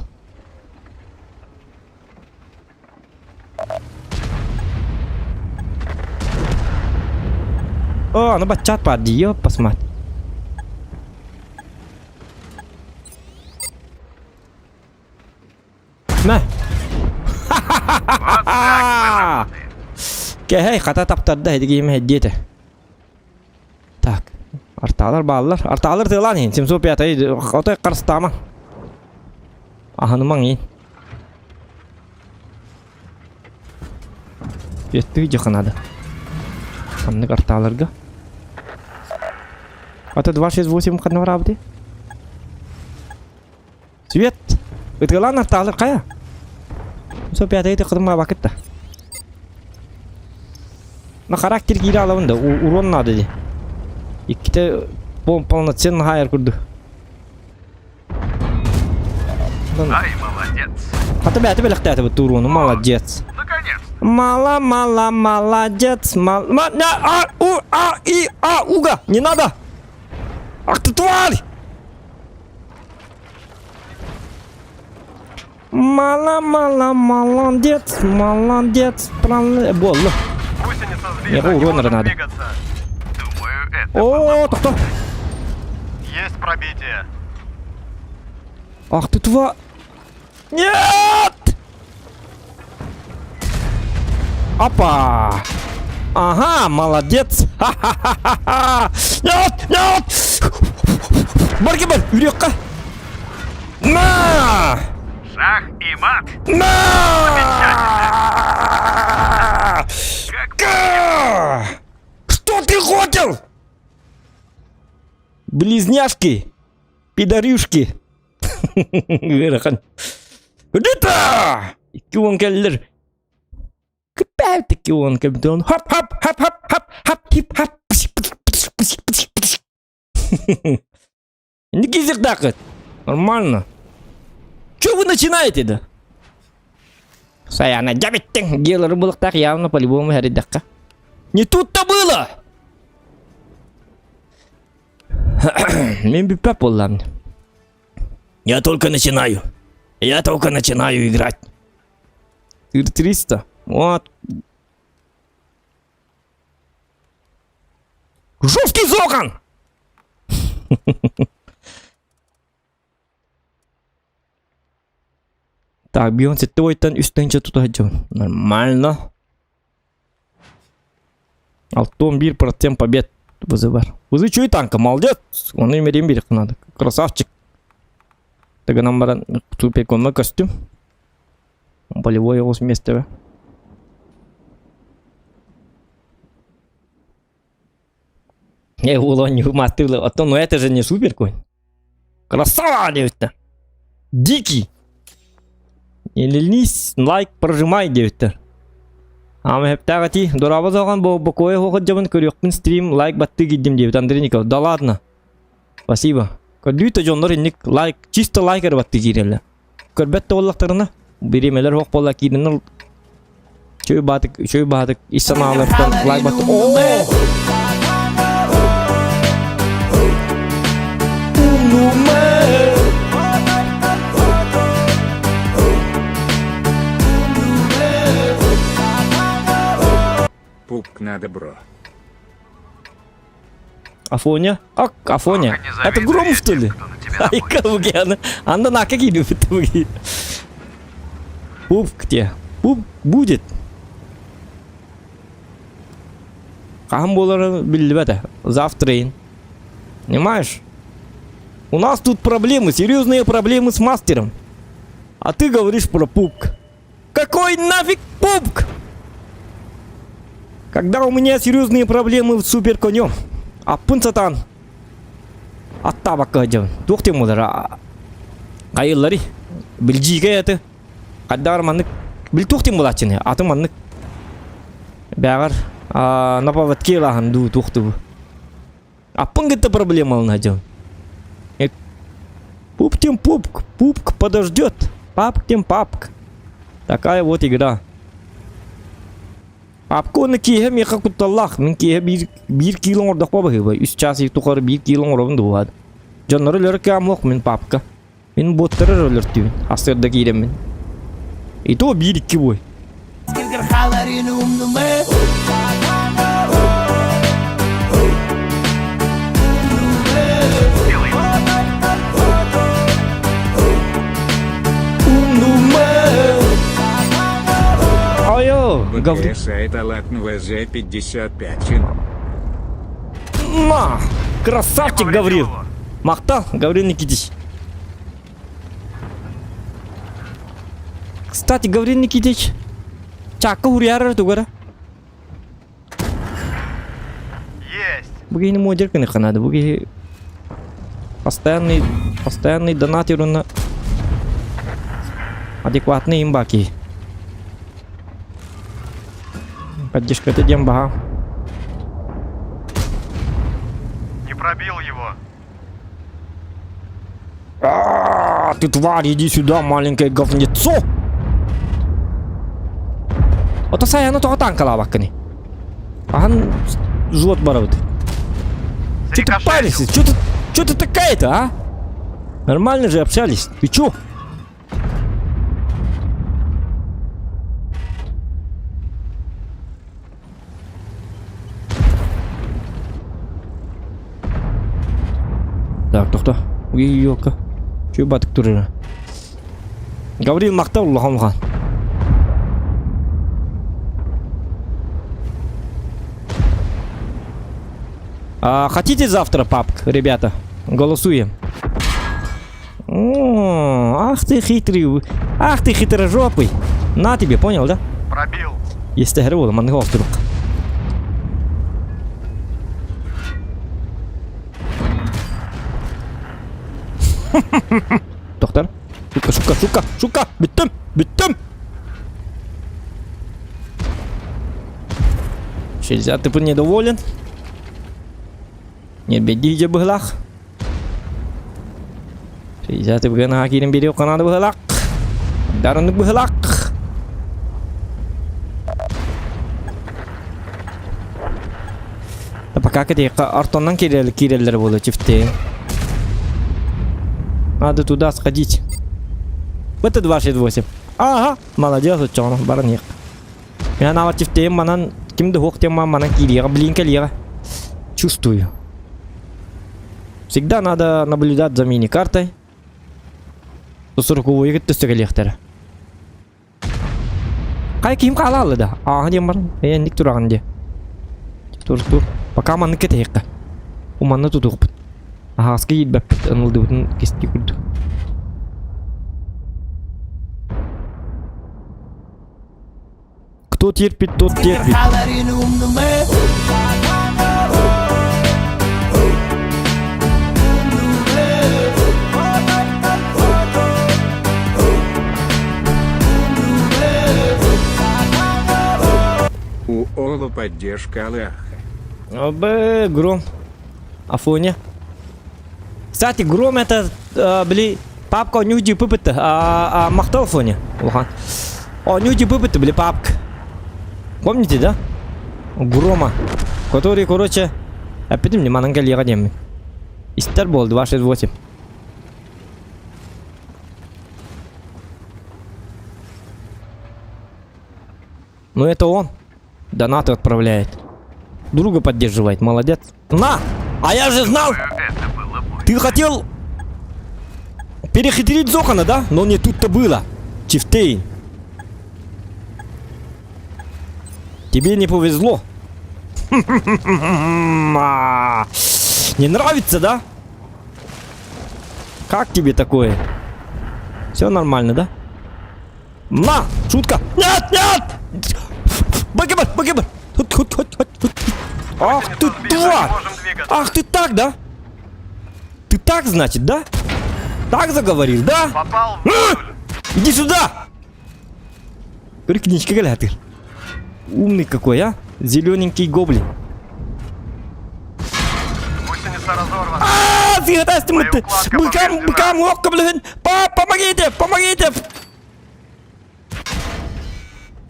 О, аны баччаат баар дии, ёппасмат. Мэ! Вот так мы работаем. Кэһэй, хата таптарда, эдигиим эдиэтэ. Так, артаалар бааллар. Артаалар тыалаан иһин, 705 отой харыстаама. Аһынымаҥ иһин. Петтыы дьаха надо. Ханнык артааларга? Ата 268 ханна бараабыты? Свет! Ытыалаан артаалар хайа? 705 тыккытым бакытта. На характер киирэ алабын да, урон надо ди. Иккитэ полноценно хайар курдук. Ай, молодец. Хата бэйэтэ бэлэхтээтэ бу уруону, молодец. Наконец-то. Мала, мала, молодец, мал, ма, на, а, у, а, и, а, уга, не надо! Ах ты тварь! Мала, мала, молодец, молодец, правильно, буолла. Гусеница Не, сбита, не урон можем надо. двигаться. Думаю, это О, тохто. Есть пробитие. Ах ты тва... Нет! Опа! Ага, молодец! Ха-ха-ха-ха! Нет, нет! Бар бар, үрекка! На! Шах и мат. На! Как Ка! Что ты хотел? Близняшки! Пидорюшки! Ыарахан. Рита! Икки уон кэллэр. Кыппаат икки уон кэбитон. Хоп хоп хоп хоп хоп хоп хип хоп. Не кизирдакыт. Нормально. Че вы начинаете да? Саяна дябиттен гелары булыктах явно по-любому хэридакка. Не тут-то было! Мен бүппәп боллам. Я только начинаю. Я только начинаю играть. 300. Вот. Жесткий зохан! Так, Бейонсе тойтан үстэнче тута Нормально. 61% побед вызывар. Вызычуй танка, молодец! Он имерим берег надо. Красавчик. Тыгынан баран суперконно костюм. Болевой его место. Я его не умастыл. А то, но это же не суперконь. Красава, диэбиттэр. Дикий. Не ленись, лайк прожимай диэбиттэр. Ама хептаах этии, дорообо соҕон бокуойа суох дьабын көрүөхпүн стрим лайк баттыы киирдим диэбит Андрей Николаев. Да ладно. Спасибо. Көрдүү да дьоннор инник лайк, чисто лайк эрэ баттыы киирэллэр. Көрбөт да буоллахтарына, бириэмэлэр суох буолла киирэннэр үчүгэй баатык, үчүгэй баатык ис санааларыттан лайк баттыы. Оо! Умнума. Пупк надо, бро. Афоня? Ак, Афоня. Только не Это завидуй гром, я что тем, ли? кто на тебя Ай, калуги, она, она на какие любит буги. Пуп где? Пуп будет. Хаһан буолара биллибэт. Завтра. Понимаешь? У нас тут проблемы, серьезные проблемы с мастером. А ты говоришь про пупк. Какой нафиг пупк? Когда у меня серьезные проблемы с суперконем. Аппын сатан. Аттаабакка сылдьабын. Туох диэн буолар? Хайыллары. Билдьиикэй аты. Хайдаҕар маннык били туох диэн буолааччыны? Аты маннык бээҕэр на поводке ылааһын дуу туох дуу. Аппын кытта проблемалана дьон. Пуп тем пупк, пупк подождет. Папк тем папк. Такая вот игра. Папка уонна киэһэ миэхэ кутталлаах. Мин киэһэ биир, биир киило оҥордохпо баһыыба. Үс чаас тухары биир киило оҥоробун дуоһаат. Дьоннору өлөр кыаммыах мин папка. Мин буоттары эрэ өлөртүүбүн. Астыырда киирэммин. И то биир-икки бой. Айо, Гаври... ВГС это ВЗ-55. На! Красавчик, Гаврил! Махтал, Гаврил Никитич. Кстати, Гаврил Никитич, чакка хуруйар тугара. Есть. Бу киһини модер гыныхха надо. Бу киһи постоянный, постоянный донатер уонна адекватный имба киһи. Поддержката диэн баһаам. Не пробил его. А, ты тварь, иди сюда, маленькое говнецо! Ото сайаны тоҕо танкалаабаккыный? Ахан жуот барабыт. Че ты паришься? Че ты, че ты такая-то, а? Нормально же общались. Ты чё? Так, тохто. Уйока. Чү батык турара. Гаврил махтал улахан улахан. А, хотите завтра, папк, ребята? Голосуем. О, ах ты хитрый. Ах ты хитрожопый. На тебе, понял, да? Пробил. Естэһэрэ буола, манныга охтурук. Доктор. Сука, сука, сука, сука! Бүттүм! Бүттүм! 60 типа недоволен. Не бедиже быһылах. 60 типа наһаа киирэн биэриэх наада быһылах. Дарыннык быһылах. Пока кэтиэххэ ортоннон киирэл киирэллэр буолуо чифтэ. Надо туда сходить. Вот это 268. Ага, молодец, оччоҕуна баран иһиэх. Мин анаабар чифтэйим манан ким да суох диэн манан киириэҕэ, блин кэлиэҕэ. Чувствую. Всегда надо наблюдать за мини-картой. Сороковойу кытта өссө кэлиэхтэрэ. Хайа киһим хаалаалла да? Ааһа диэн баран, ээ инник тураҕын диэ. Тур тур. Пока маннык кэтэһиэххэ. Уманна тутуохпут. Аһаҕаска киирбэппит, ынылдыбытын кистии курдук. Кто терпит, тот терпит. У Ола поддержка Аллаха. Б, Гром. Афоня. Кстати, Гром это, э, били, папка оонньуу дьыппыт, а, а махтал Афоня. Улахан. Оонньуу дьыппыт, били, папка. Помните, да? Грома. Который, короче, эппитим не манан кэлиэҕэ диэммин. Истэр буол 268. Ну это он. Донаты отправляет. Друга поддерживает, молодец. На! А я же знал! Это было больно. Ты хотел перехитрить Зохана, да? Но не тут-то было. Чифтейн. Тебе не повезло. Не нравится, да? Как тебе такое? Все нормально, да? На! Шутка! Нет, нет! Бакебар, бакебар! Ах ты тварь! Ах ты так, да? Ты так, значит, да? Так заговорил, да? Попал в модуль. Иди сюда! Прикиничка ты. Умный какой, а? Зелененький гоблин. Гусеница разорвана. А, Моя укладка Быкам, повреждена. быкам, локка, блин! Помогите, помогите!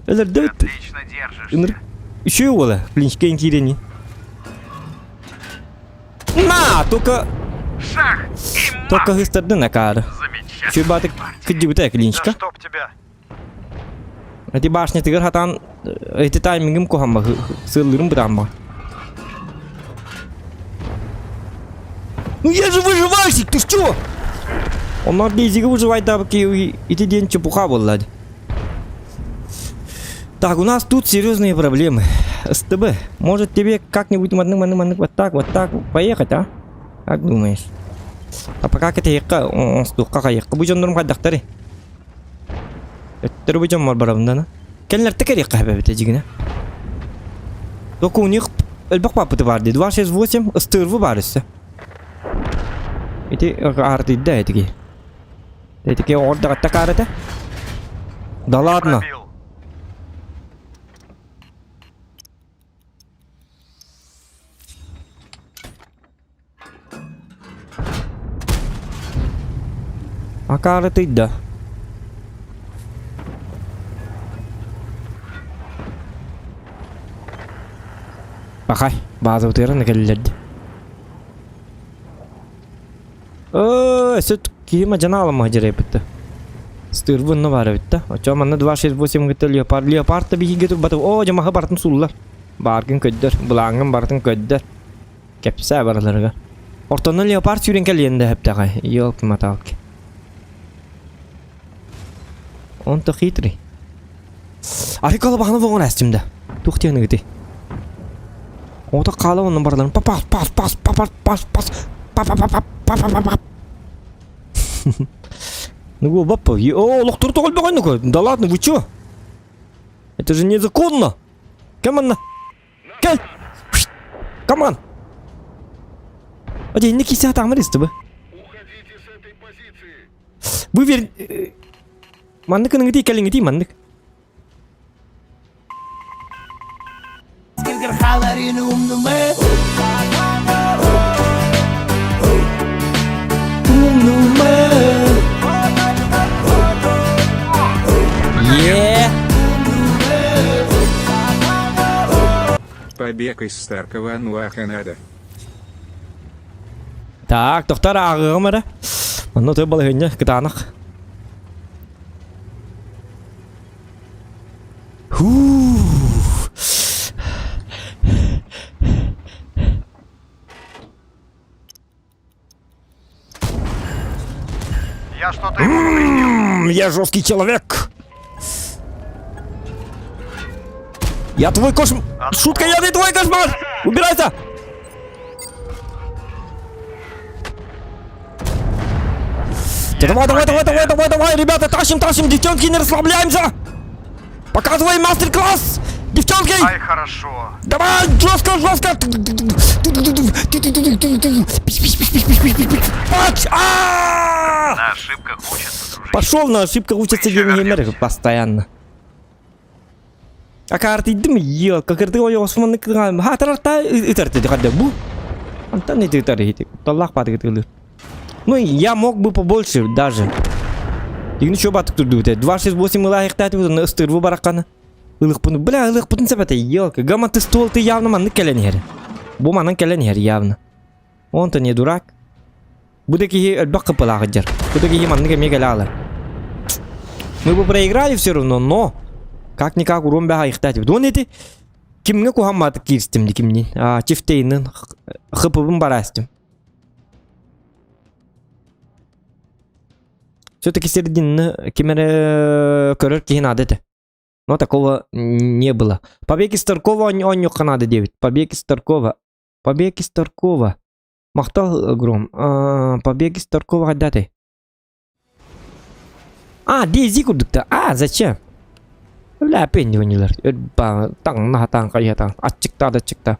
Отлично держишься. Еще его, клинчка кирени. На, только, Шах и мат. только гыстардын акары. Замечательно. Чуйбаты кыдьыбыта Да клинчка. чтоб тебя. Эти башня тыгыр хатан эти таймингим кухамма сыллырым бытамма. Ну я же выживальщик, ты что? Оннор дейзиги выживать да ити день чепуха была. Так, у нас тут серьезные проблемы. СТБ, может тебе как-нибудь одним, одним, одним, вот так, вот так поехать, а? Как думаешь? А пока это ехка, он стука ехка. Бу жоннорум хайдахтары. Өттөрү бу дьоммор барабын да. Кэллэр тэкэриэххэ эбэбитэ дьигинэ. Только у них элбэх папыты бар дии. 268 ыстыырбы бар өссө. Ити аартыйда этиги. Этики оҕордаҕатта каарата. Да ладно. Пробил. Акаарытыйда. Пахай, баазабытыгар кэллэрди. Э, сөт киһи дьанаалама дьэрэйбитте. Стырбын бар эбитте. Очо манна 268 гытта леопард, леопард та биһиги турбаты. О, жамаха бартын суллар. Бааргын көддөр, былаангын бартын көддөр. Кэпсээ бараларга. Ортоннон леопард сүүрэн кэлиэн да хэптэҕэ. Елки-моталки. Он-то хитрый. Арикала бахана воңон әстимде. Тух тиһыныгыты. Ота хаала оннан бараларын па пас пас пас па пас пас пас па па па па па па па па Ну баппа, о, лохтур тоҕолбоҕойнуку. Да ладно, вы чё? Это же незаконно. Кэманна. Кэл. Каман. Один кися там бы. Вы вер... Маннык ыныгыти кэлиҥити маннык. Е! Побег из Старкова Нуаханада. Так, тохтар ааҕыаҕым эрэ. Онно той балаһыанньа кытаанах. Фух. Я что-то ему повредил. Я жесткий человек. Я твой кошмар. Шутка, я не твой кошмар. Убирайся. Да давай, давай, давай, давай, давай, давай, ребята, тащим, тащим, девчонки, не расслабляемся. Показывай мастер-класс, девчонки. Ай, хорошо. Давай, жестко, жестко. Пач! А! На ошибках учатся, дружище. Пошел на ошибках учатся Мы еще геймеры постоянно. А карты дым ел, как ты осман ха тарта ытарты хадда бу. Антон не тытар Таллах падает. Ну я мог бы побольше даже. Дигини чё батык турду 268 ылаахтаат ыстырбы бараккана. Ылык бля ылык путун сепете елка. Гамма ты стол ты явно маннык кэлэн иһэр. Бу манан кэлэн иһэр явно. Он-то не дурак. Бу да киһи элбэх кыпылааҕыдьар. Бу да киһи маннык эмиэ кэлэ Мы бы проиграли все равно, но... Как-никак урон бэҕэ айыхтаатыбыт. Уон ити кимҥэ куһаммаатык кииристим ди кимниин. А, Чифтейнин хпбын бараастым. Все-таки серединаны ким эрэ көрөр киһи наада этэ. Но такого не было. Побег из Таркова оонньуохха наада диэбит. Побег из Таркова. Побег из Таркова. Махтал, Гром. Побег из Таркова хайдаатай? А, DayZ курдук да. А, зачем? Бля, пенни ойнуулар. Таҥна хатаан хайатаан. Аччыкта да аччыкта.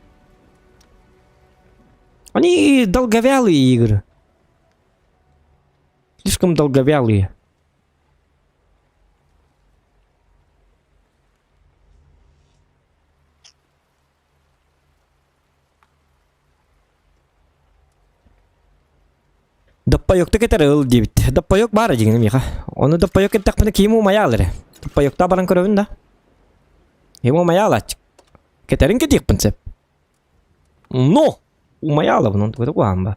Они долговялые игры. Слишком долговялые. Доппойокта кэтэр ыл диэбит. Доппойок баар дьиҥинэ миэхэ. Ону доппойок эттэхпинэ киһим умайаал эрэ. Доппойоктаа баран көрөбүн да. Киһим умайаалааччы. Кэтэрин кэтиэхпин сөп. Но! Умайаалабын, онтуката куһаҕан ба.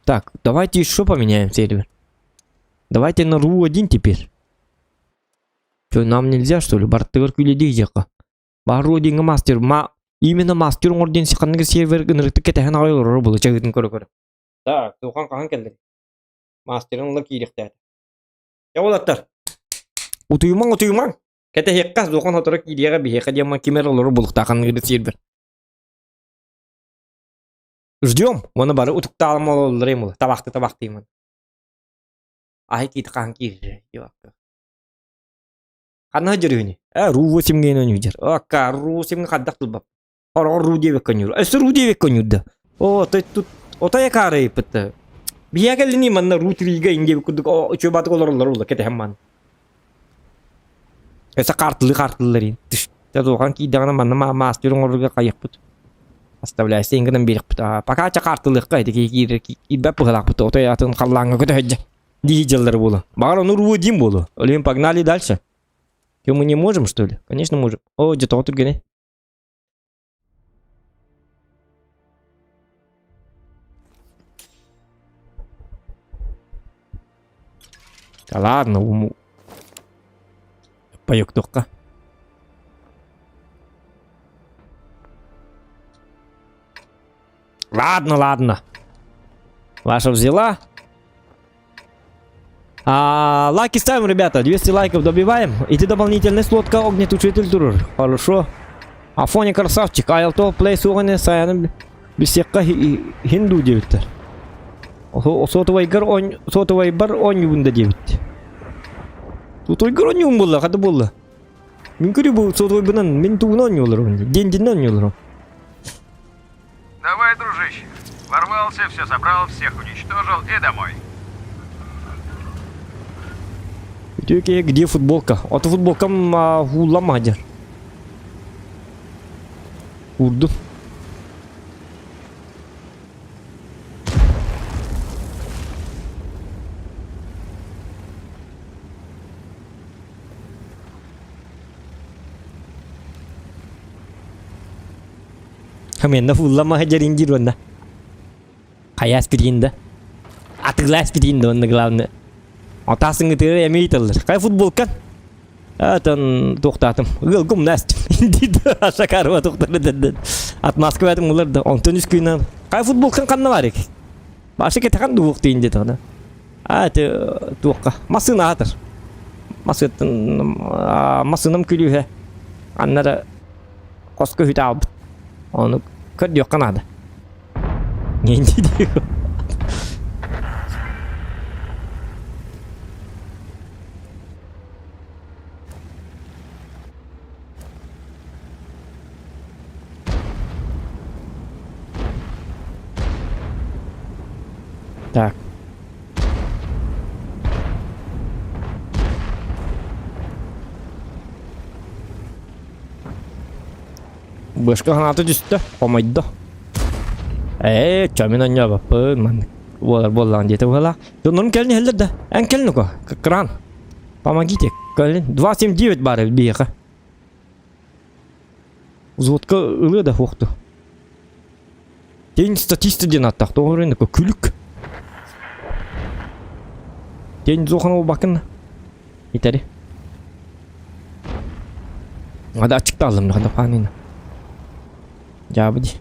Так, давайте еще поменяем сервер. Давайте на Ру-1 теперь. Что, нам нельзя, что ли? Бартыгар күлэдиэхэ. Баар Ру-1 мастер. Ма именно мастер оҥор диэн ханнык сервер ынырыктык кэтэһэн аҕай олорор буолуо чаһыытын көрө-көрө. Так, туохан хаһан кэллэ? Мастерын ыла киириэхтээтэ. Дьэ уолаттар, утуйумаҥ, утуйумаҥ! Кэтэһиэххэ, суохан сотору киириэҕэ биһиэхэ диэн ким эрэ олорор буолуохтаах ханнык сервер. Ждем. Уонна бары утуктаалым олороллор им табахты табахтыймын. Аһы киит хаһан киирэр диэбакка. Ханна сылдьар Э, ру 8 гейн ойнуур. Акка, ру 8 хаддах тылбап. Ороҕор ру диэбэккэ ойнуур. Өссө ру диэбэккэ ойнуур да. О, той тут отой акаарыйыппыт. Биһиэхэ кэллини манна ру 3-га ин диэбит курдук үчүгэй баатык олороллор ула кэтэһэн ман. Өссө хаартылыы хаартыллар ин. Дьэ туохан киирдэҕинэ манна мастер оҥорорго хайыахпыт. Оставляйся гынан биэриэхпит. Пока ча хаартылыахха ити киирэр киирбэт быһыылаахпыт. Отой атын халлааҥҥа көтө дии дьыллары буолуо. Баҕар ону руу диим буолуо. Олин погнали дальше. Че, мы не можем, что ли? Конечно, можем. О, дьэ тоҕо түргэнэй. Да ладно, уму. Поёктуохха. Ладно, ладно. Ваша взяла. А, лайки ставим, ребята. 200 лайков добиваем. И дополнительный слотка огнетушитель турар. Хорошо. Афоня красавчик. Айлто плей суҕаны сайаны бисиэххэ хинду диэбиттэр. Сотовайгар он сотовайбар оонньуубун да диэбит. Сотовайгар оонньуум буолла, хата буолла. Мин көрүү бу сотовайбынан мин тугунан оонньууларым. Дендинен оонньууларым. Давай, дружище. Ворвался, все собрал, всех уничтожил и домой. Үтүөкэ, где футболка? Ото футболкам хууллама дьэр. Уурдум. Хамыанна фуллама дьэрин диир уонна. Хайа аспирин да. Атыылаа аспирин да уонна главное. Отаасыҥҥытыгар эмиэ ыыталлар. Хайа футболкан? Атан туохтаатым. Ыалга умнаастым. Шакарова туохтары деден. От Москвы атым улар да. Онтон үс күнүн. Хайа футболкан ханна бар эки? Башы кетахан дуух дейин деді ана. А, это туохка. Массыына аатыр. Массыыттан массыынам күлүүһэ. Аннара хоско үһүтэ аалбыт. Ону көрдүөххэ наада. Так. Бышка ханаата түстэ, хомойдо. Ээ, чамин анньаабаппын, маннык буолар буоллаҕын диэтэ быһалаах. Дьоннорум кэлин иһэллэр да, эн кэлин ука, кран. Помогите, кэлин. 279 баар эбит биһиэхэ. Взводка ылыа да суохту. Тень статиста диэн ааттаах, тоҕо күлүк. Тень зохан буолбаккын Итэри. Ада аччыктааллым да хаанина. Дьаабы дии.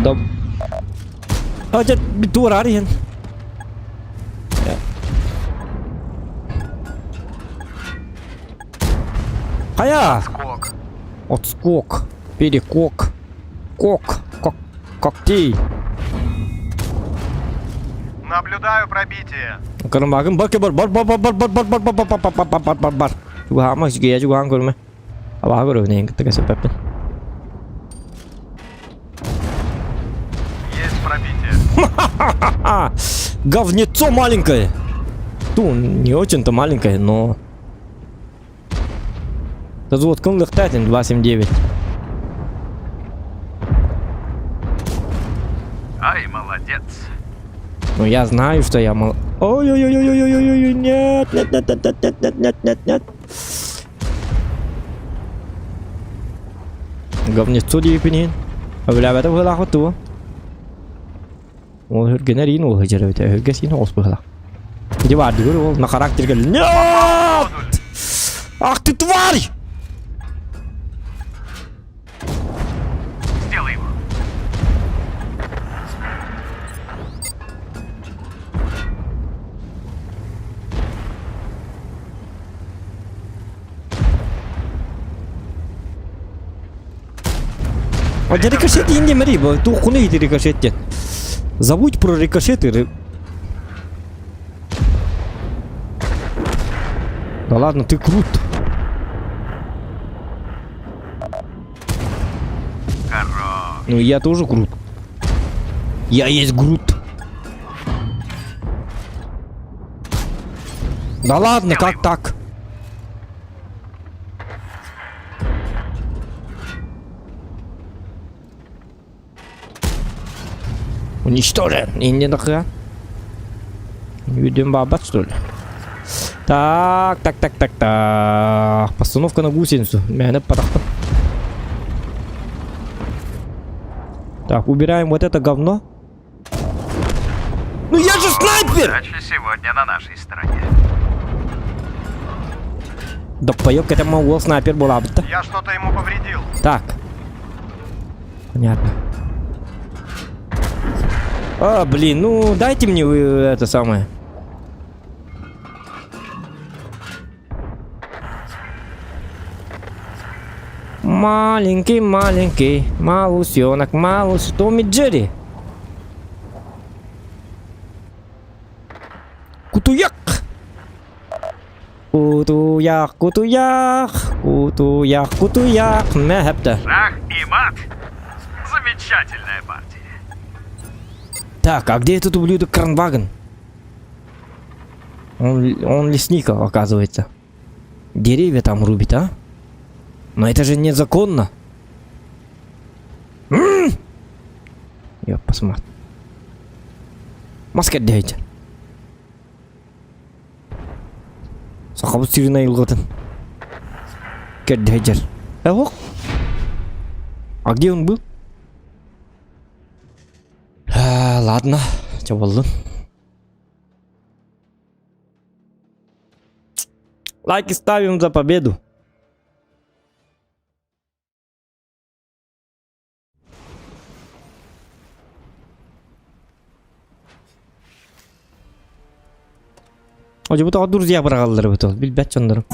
Да. А, дьэ, туораары иһэн. Хайа! Скок. Отскок. Перекок. Кок. Кок. Коктей. Наблюдаю пробитие. Кырымбагын бар бар бар бар бар бар бар бар бар бар бар бар бар бар бар бар. Чугаһаама үчүгэйэ чугаһаан көрүмэ. Абаһа көрөбүн эйин кытта кэсэппэппин. Есть пробитие. Говнецо маленькое. Ту, не очень-то маленькое, но... Разводкын лыхтатын 279. Ай, молодец. Ну я знаю, что я мол... Ой-ой-ой-ой-ой-ой-ой, нет, нет, нет, нет, нет, нет, нет, нет, нет. Говнецо диэпинин. Өбүлээбэтэ быһыылаах тугу. Ол үргэнэр иин ол сылдьар эбит. Өһүргэ сиин оҕус быһыылаах. Ити баардыгыр ол на характерга Нет! Ах ты тварь! Сделай его. А где рикошет не мри, тухуны иди рикошет диэн. Забудь про рикошеты. Да ладно, ты крут. Хорош. Ну я тоже крут. Я есть Грут. Да ладно, как так? Уничтожен. И не нахуя. Видим бабат, что ли? Так, так, так, так, так. Постановка на гусеницу. Мээнэ потахта. Так, убираем вот это говно. Ну я же снайпер! Удача сегодня на нашей стороне. Да поёбка это могу снайпер была бы -то. Я что-то ему повредил. Так. Понятно. А, блин, ну дайте мне вы это самое. Маленький, маленький, малусенок, малус, Том и Джерри. Кутуяк! Кутуях, кутуях, кутуях, кутуях, мэхэптэ. Шах и мат. Замечательная партия. Так, а где этот ублюдок Кранваген? Он, он лесник, оказывается. Деревья там рубит, а? Но это же незаконно. М! Я посмотрю. Маска дайте. Сахабыт сирин айылҕатын. Кэрдэһэр. Э, А где он был? А, ладно, чэ буоллун. Лайки ставим за победу. О, бу друзья быраҕаллар эбит ол, билбэт дьоннорум.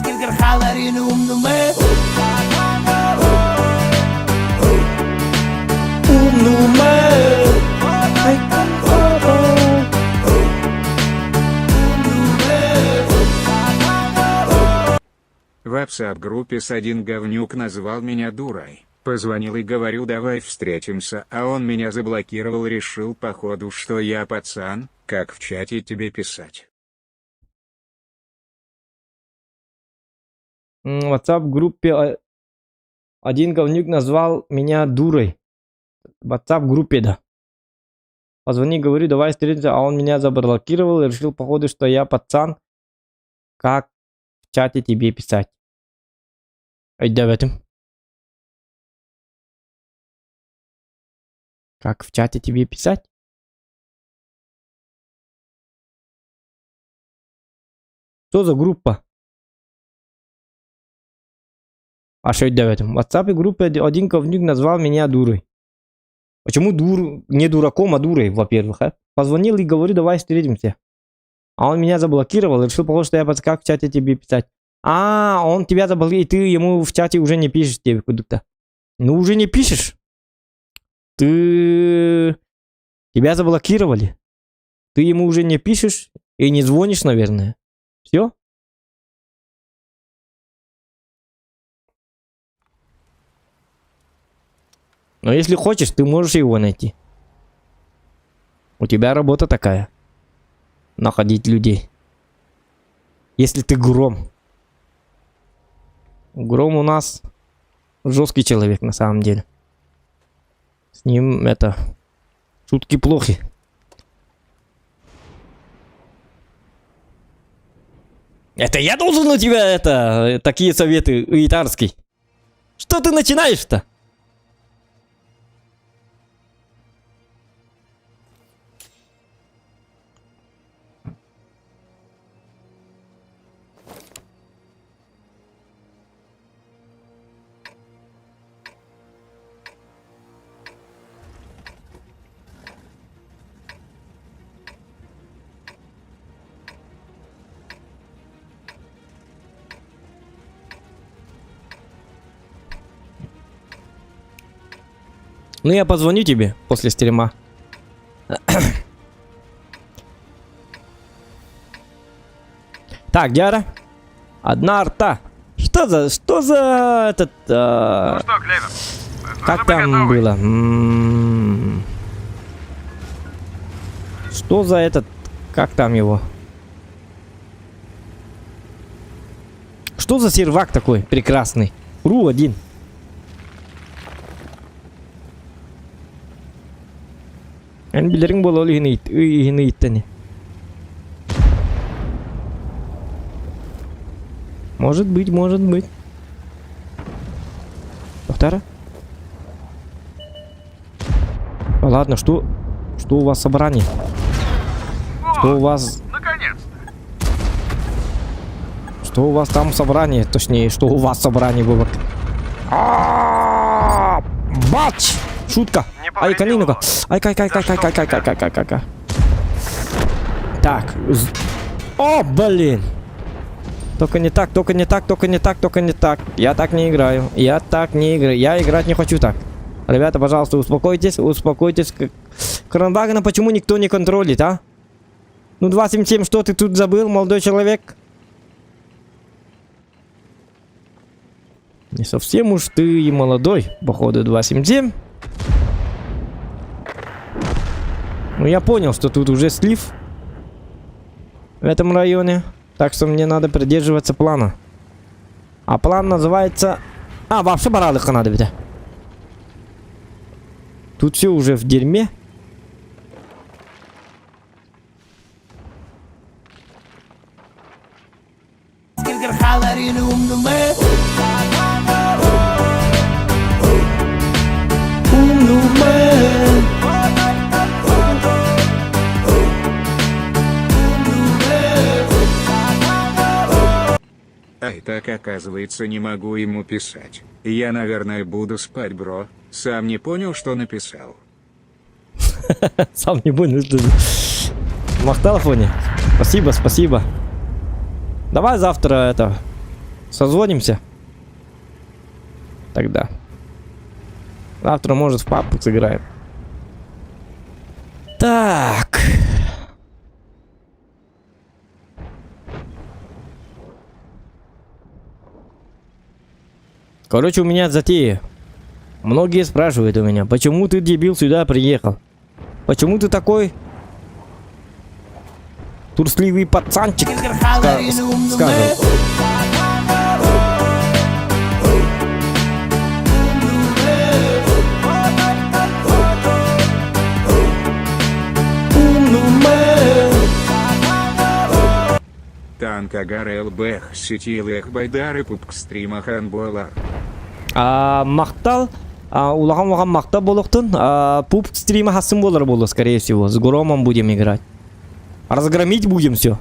В WhatsApp-группе с один говнюк назвал меня дурой. Позвонил и говорю давай встретимся, а он меня заблокировал решил походу что я пацан, как в чате тебе писать. В WhatsApp группе один говнюк назвал меня дурой. В WhatsApp группе, да. Позвони, говорю, давай встретимся, а он меня заблокировал и решил, походу, что я пацан. Как в чате тебе писать? Өйдөөбөтүм. Как в чате тебе писать? Что за группа? А что өйдөөбөтүм? В WhatsApp группе один говнюк назвал меня дурой. Почему дур... не дураком, а дурой, во-первых, а? Позвонил и говорю, давай встретимся. А он меня заблокировал и решил, похоже, что я как в чате тебе писать. А, он тебя заблокировал, и ты ему в чате уже не пишешь тебе куда-то. Ну, уже не пишешь. Ты... Тебя заблокировали. Ты ему уже не пишешь и не звонишь, наверное. Все? Но если хочешь, ты можешь его найти. У тебя работа такая. Находить людей. Если ты гром. Гром у нас жесткий человек на самом деле. С ним это... Шутки плохи. Это я должен у тебя это... Такие советы, Итарский. Что ты начинаешь-то? Ну, я позвоню тебе после стрима. Так, Диара. Одна арта. Что за... Что за этот... Ну что, Клевер, похоже, Как мы там готовы. было? Что за этот... Как там его? Что за сервак такой прекрасный? Ру-1. Эн билэриҥ буолуо ол иһин иһин ыйыттан. Может быть, может быть. Повтора? А ладно, что, что у вас собрание? Что у вас... Наконец-то! Что у вас там собрание? Точнее, что у вас собрание было? А-а-а! Бач! Шутка! Не Ай, повредил канинука! его. Ай, кай, кай, кай, кай, кай, кай, кай, кай, кай, кай, кай. Так. О, блин! Только не так, только не так, только не так, только не так. Я так не играю. Я так не играю. Я играть не хочу так. Ребята, пожалуйста, успокойтесь, успокойтесь. Кранвагена почему никто не контролит, а? Ну, 277, что ты тут забыл, молодой человек? Не совсем уж ты и молодой, походу, 277. Ну, я понял, что тут уже слив в этом районе. Так что мне надо придерживаться плана. А план называется... А, вообще баралыка надо ведь. Тут все уже в дерьме. Ай, так оказывается, не могу ему писать. Я, наверное, буду спать, бро. Сам не понял, что написал. Сам не понял, что... Махтал, Фони. Спасибо, спасибо. Давай завтра это... Созвонимся. Тогда. Завтра, может, в папку сыграем. Так. Короче, у меня затея. Многие спрашивают у меня, почему ты, дебил, сюда приехал? Почему ты такой трусливый пацанчик? Скажем. Танк Кагар элбэх ситиилээх байдары пупк стримахан буолар. Махтал, улахан улахан махтал буолуохтун. Пупк стрима хассын буолар буолуо, скорее всего. С Громом будем играть. Разгромить будем все.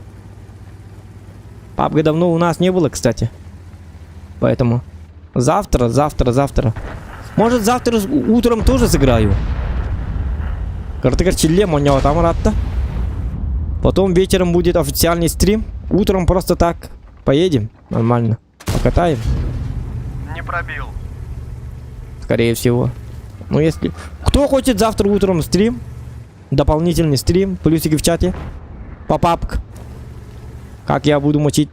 Папка давно у нас не было, кстати. Поэтому завтра, завтра, завтра. Может, завтра утром тоже сыграю. Картыгар чилле моньява там ратта. Потом вечером будет официальный стрим. Утром просто так поедем. Нормально. Покатаем. Не пробил. Скорее всего. Ну, если... Кто хочет завтра утром стрим? Дополнительный стрим. Плюсики в чате. По папк. Как я буду мочить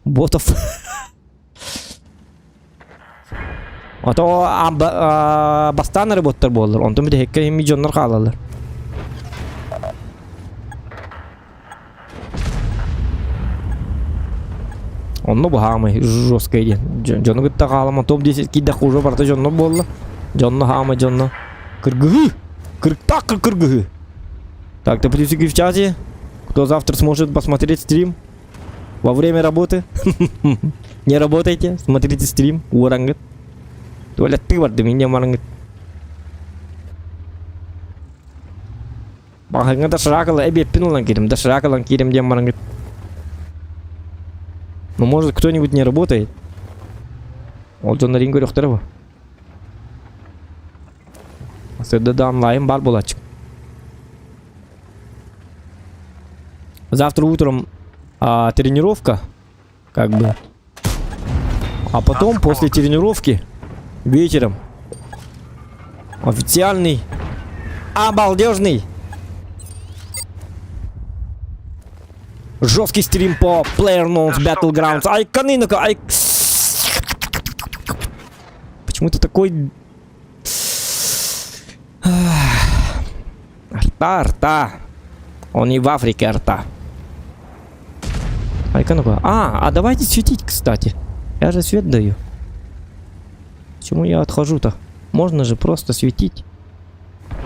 ботов. А то бастаан боттар буоллар. Онтон бүтэһиккэ химми дьоннор хаалаллар. Онно баһаамай жесткай диэн. Дьону кытта хаалама топ-10 киирдэххэ уже барыта дьонно буолла. Дьонно хаама дьонно. Кыргыһыы! Кырыктаах кыргыһыы! Так, ты плюсики в чате. Кто завтра сможет посмотреть стрим во время работы? Не работайте, смотрите стрим. Уорангыт. Туалетты барды, меня марангыт. Баһыҥҥа доширакала эбиэппин ылан киирим, доширак ылан киирим диэн баран Ну, может, кто-нибудь не работает? Ол дьоннорин көрүөхтэрэ бу. Сырда да онлайн бар буолааччы. Завтра утром а, тренировка, как бы. А потом, после тренировки, вечером, официальный, обалдежный, жесткий стрим по PlayerUnknown's Battlegrounds. Ай, канынака, ай... Почему ты такой... Арта, арта. Он не в Африке, арта. Айка, ну-ка. А, а давайте светить, кстати. Я же свет даю. Почему я отхожу-то? Можно же просто светить.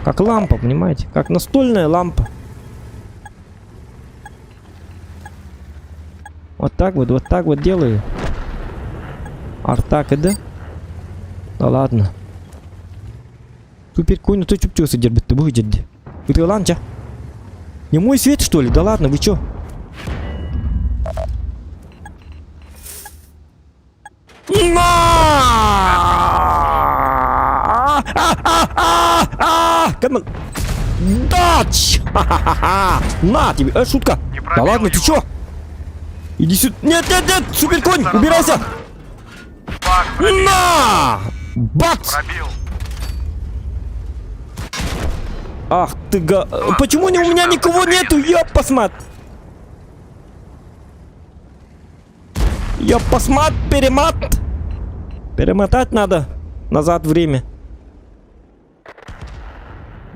Как лампа, понимаете? Как настольная лампа. Вот так вот, вот так вот делаю. Арта КД? Да ладно. Супер конь, ты чупчу сидит, ты будет. Ты ланча. Не мой свет, что ли? Да ладно, вы чё? На! Дач! На тебе! Э, шутка! Да ладно, ты чё? Иди сюда. Нет, нет, нет! Суперконь, убирайся! На! Бац! Ах ты га... Почему не у меня никого нету? Я посмат! Я посмат, перемат! Перемотать надо. Назад время.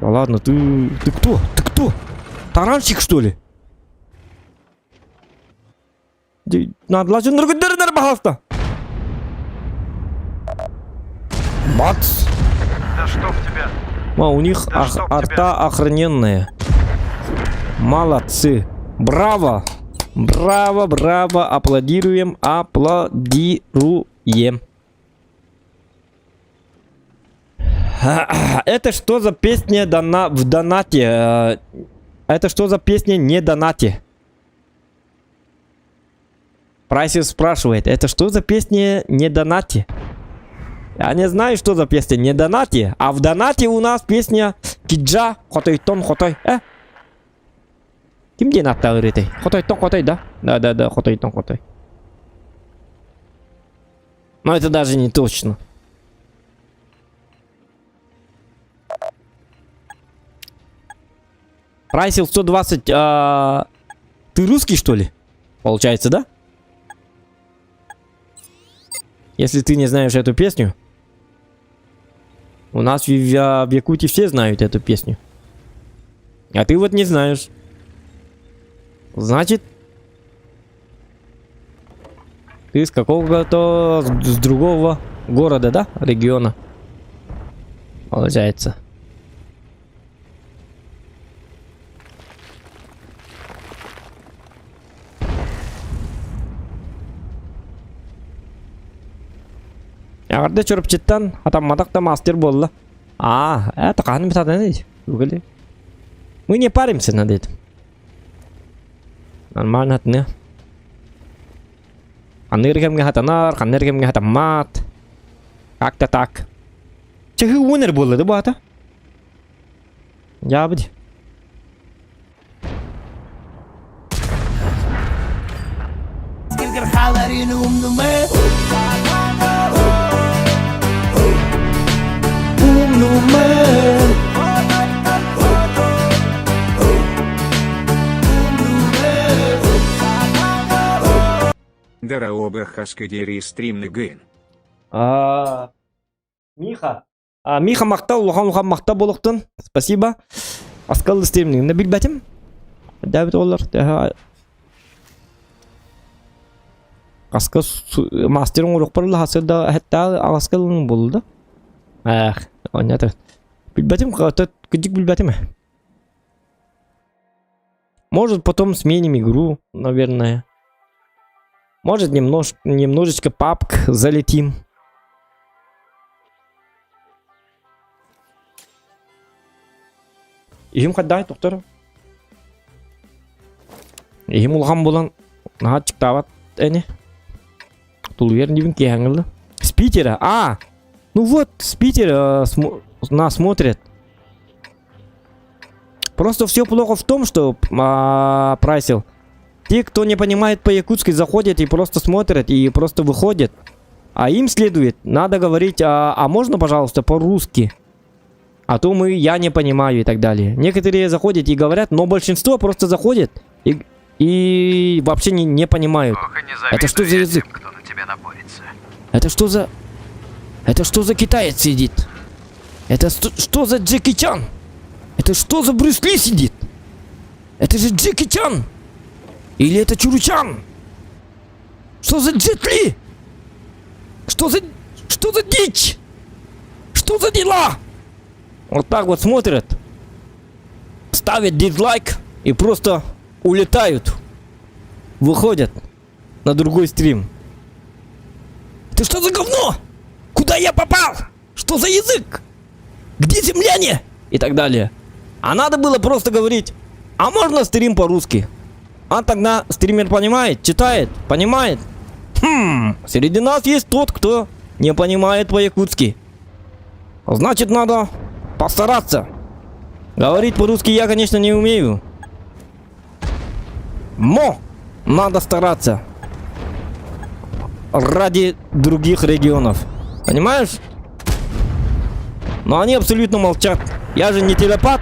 Да ладно, ты... Ты кто? Ты кто? Таранщик, что ли? Надо пожалуйста. Бац! Да чтоб тебя! А, у них Да ах- чтоб арта тебя. охрененная. Молодцы. Браво! Браво, браво, аплодируем, аплодируем. Это что за песня дона в донате? Это что за песня не донате? Прайсис спрашивает, это что за песня не донате? Я не знаю, что за песня не донате, а в донате у нас песня Киджа Хотойтон Хотой. Э? Ким диэн ааттаах ырыатай? Хотойтон Хотой, да? Да, да, да, Хотойтон Хотой. Но это даже не точно. Прайсил 120. А... Ты русский, что ли? Получается, да? Если ты не знаешь эту песню. У нас в, в Якутии все знают эту песню. А ты вот не знаешь. Значит, ты с какого-то, с другого города, да? Региона. Получается. Эҕэрдэ Чурапчыттан хатамматах да мастер буолла. А, это хаһан битатаный? Угали. Мы не паримся над этим. Нормально хатыны. Ханныыр кэмҥэ хатанар, ханныыр кэмҥэ хатаммат. Как-то так. Чаһы уонер буолла да баата? Дьаабыт. Дорообо хаскадери стримныгын. А, Миха. А, Миха махтал, улахан улахан махтал буолуохтун. Спасибо. Аскал стримнигин билбэтим. Дэбит олар. Аска мастер оҥоруохпар лаһасырда хэтта аскалын булду. Эх, оннята. Билбэтим, кыдьык билбэтим. Может, потом сменим игру, наверное. Может, немнож... немножечко папк залетим. Иһим хайдаай доктор? Иһим улахан буолан наһаа чыктаабат эни. Тулуйар диибин киэһэҥҥэ С Питера. А, ну вот, с Питера см... нас смотрят. Просто все плохо в том, что а, прайсил. Те, кто не понимает по-якутски, заходят и просто смотрят, и просто выходят. А им следует, надо говорить, а, а можно, пожалуйста, по-русски? А то мы, я не понимаю и так далее. Некоторые заходят и говорят, но большинство просто заходит и, и вообще не, не понимают. Ох, и не Это что за завидую я язык? тем, кто на тебя напорится. Это что за... Это что за китаец сидит? Это что за Джеки Чан? Это что за Брюс Ли сидит? Это же Джеки Чан! Или это Чуручан? Что за Джет Ли? Что за... Что за дичь? Что за дела? Вот так вот смотрят. Ставят дизлайк и просто улетают. Выходят на другой стрим. Ты что за говно? Куда я попал? Что за язык? Где земляне? И так далее. А надо было просто говорить, а можно стрим по-русски? А тогда стример понимает, читает, понимает. Хм, среди нас есть тот, кто не понимает по-якутски. Значит, надо постараться. Говорить по-русски я, конечно, не умею. Но надо стараться. Ради других регионов. Понимаешь? Но они абсолютно молчат. Я же не телепат.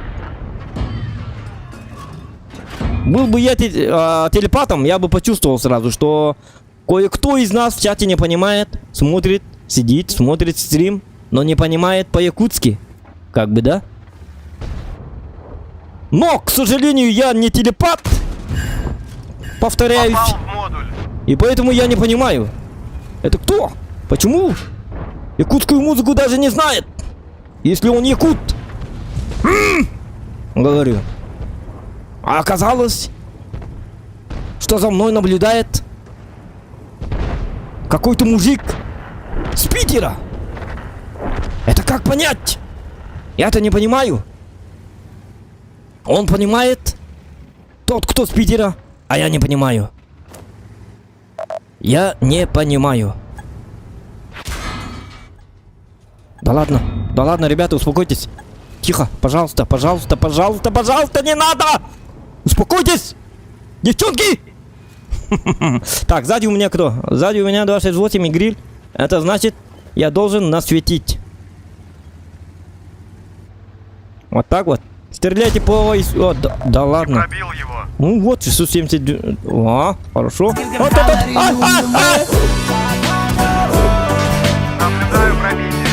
Был бы я те, э, телепатом, я бы почувствовал сразу, что кое-кто из нас в чате не понимает, смотрит, сидит, смотрит стрим, но не понимает по-якутски. Как бы, да? Но, к сожалению, я не телепат. Повторяюсь. Попал в модуль. И поэтому я не понимаю. Это кто? Почему? Якутскую музыку даже не знает. Если он якут. М-м-м, говорю. А оказалось, что за мной наблюдает какой-то мужик с Питера. Это как понять? Я-то не понимаю. Он понимает, тот, кто с Питера, а я не понимаю. Я не понимаю. Да ладно, да ладно, ребята, успокойтесь. Тихо, пожалуйста, пожалуйста, пожалуйста, пожалуйста, не надо! Успокойтесь! Девчонки! Так, сзади у меня кто? Сзади у меня 268 и гриль. Это значит, я должен насветить. Вот так вот. Стреляйте по... О, да, да ладно. Пробил его. Ну вот, 670... А, хорошо. Вот, вот, вот. А, а, а! Наблюдаю пробитие.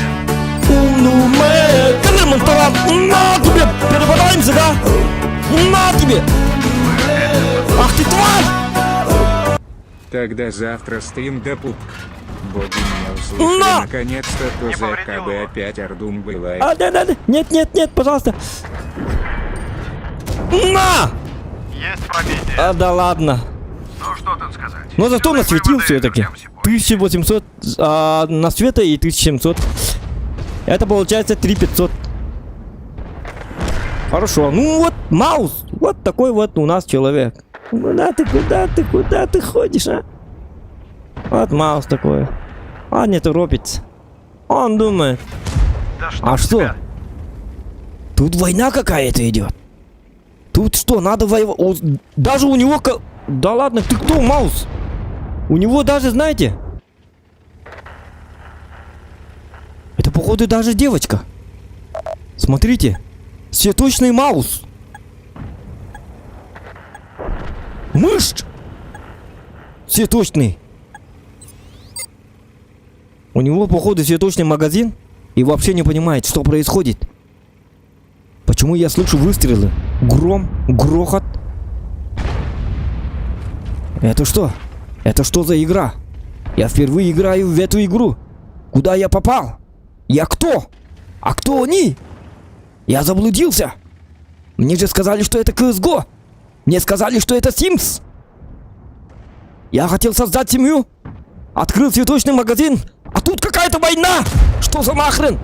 На тебе! Перепадаемся, да? На тебе! Ах ты тварь! Тогда завтра стрим да пуп. Боги меня услышали На! наконец-то, то Не за повредил КБ его. опять Ардум бывает. А, да, да, да. Нет, нет, нет, пожалуйста. На! Есть пробитие. А, да ладно. Ну что тут сказать? Но зато Делай насветил выводы, все-таки. вернемся позже. 1800 а, на света и 1700. Это получается 3500. Хорошо. Ну вот, Маус. Вот такой вот у нас человек. Куда ты, куда ты, куда ты ходишь, а? Вот Маус такой. Он не торопится. Он думает. Да что А что? тебя? Тут война какая-то идет. Тут что, надо воевать? Даже у него... Да ладно, ты кто, Маус? У него даже, знаете... Это, походу, даже девочка. Смотрите. Цветочный Маус. Мышь! Цветочный. У него, походу, цветочный магазин. И вообще не понимает, что происходит. Почему я слышу выстрелы? Гром, грохот. Это что? Это что за игра? Я впервые играю в эту игру. Куда я попал? Я кто? А кто они? Я заблудился. Мне же сказали, что это CSGO. Мне сказали, что это Sims. Я хотел создать семью. Открыл цветочный магазин. А тут какая-то война. Что за нахрен?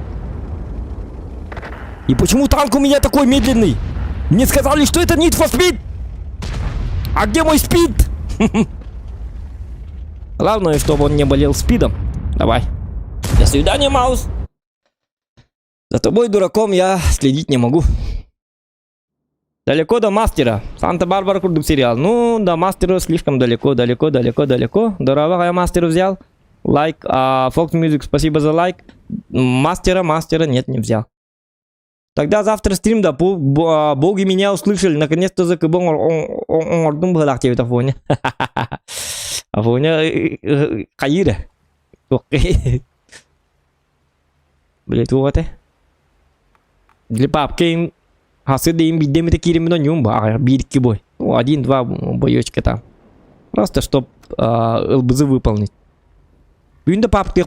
И почему танк у меня такой медленный? Мне сказали, что это Need for Speed. А где мой спид? Главное, чтобы он не болел спидом. Давай. До свидания, Маус. За тобой, дураком, я следить не могу. Далеко до мастера. Санта-Барбара курдук сериал. Ну, до мастера слишком далеко, далеко, далеко, далеко. Дорого я мастера взял. Лайк. А, Fox Music, спасибо за лайк. Мастера, мастера нет, не взял. Тогда завтра стрим, да, боги меня услышали, наконец-то за КБ оҥордум быһылаах диэбит Афоня. Афоня хайыра. Блять, вот Для папки им хасы да им бидемите киримин оньум ба, биир бой. Ну, один-два боечка там. Просто чтоб ЛБЗ выполнить. Бүгүн да папки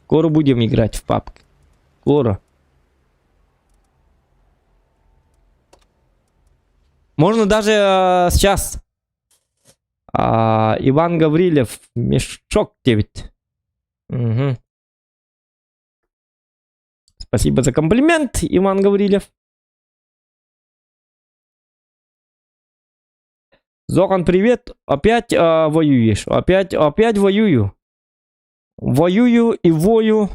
Скоро будем играть в папки. Скоро. Можно даже сейчас. Иван Гаврилев, мешок 9. Угу. Спасибо за комплимент, Иван Гаврилев. Зохан, привет. Опять воюешь. Опять, опять воюю. Воюю и вою,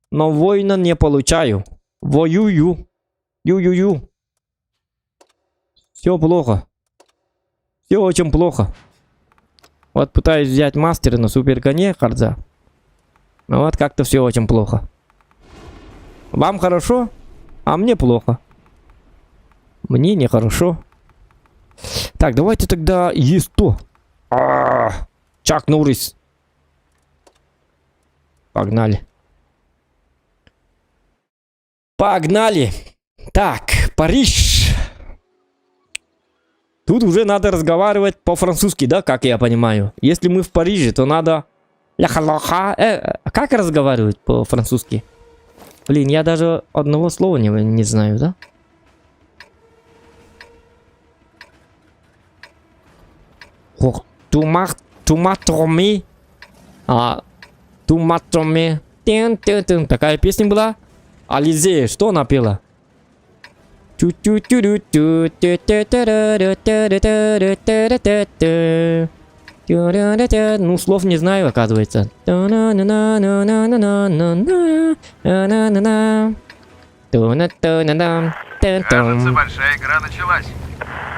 но воина не получаю. Воюю. Ю-ю-ю. Все плохо. Все очень плохо. Вот пытаюсь взять мастера на суперконе Хардза. Но вот как-то все очень плохо. Вам хорошо, а мне плохо. Мне нехорошо. Так, давайте тогда Е100. А, Чак Норрис. Погнали. Погнали. Так, Париж. Тут уже надо разговаривать по-французски, да, как я понимаю. Если мы в Париже, то надо... Ля-ха-ла-ха. Как разговаривать по-французски? Блин, я даже одного слова не знаю, да? Ох, туматроми. А, туматроми. Тын-тын-тын. Такая песня была. Ализе, что она пела? Ну, слов не знаю, оказывается. Кажется, большая игра началась.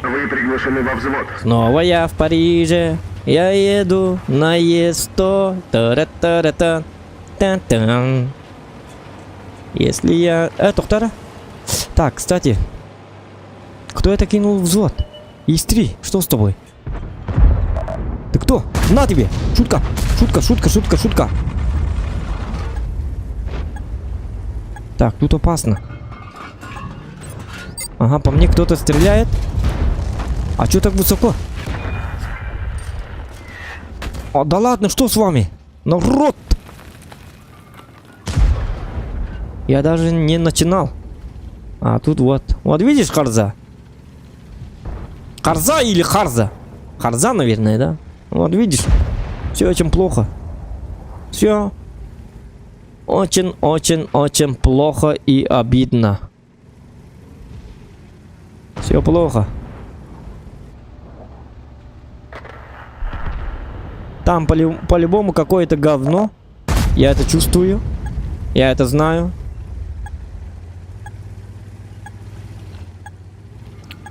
Вы приглашены во взвод. Снова я в Париже. Я еду на Е100. Та-ра-та-ра-та. Та-та. Если я... Тохтара. Так, кстати. Кто это кинул в взвод? ИС-3, что с тобой? Ты кто? На тебе! Шутка! Шутка, шутка, шутка, шутка! Так, тут опасно. Ага, по мне кто-то стреляет. А чё так высоко? А, да ладно, что с вами? Народ! Я даже не начинал. А, тут вот. Вот видишь, Харза? Харза или Харза? Харза, наверное, да? Вот видишь, все очень плохо. Все очень-очень-очень плохо и обидно. Все плохо. Там по-любому какое-то говно. Я это чувствую. Я это знаю.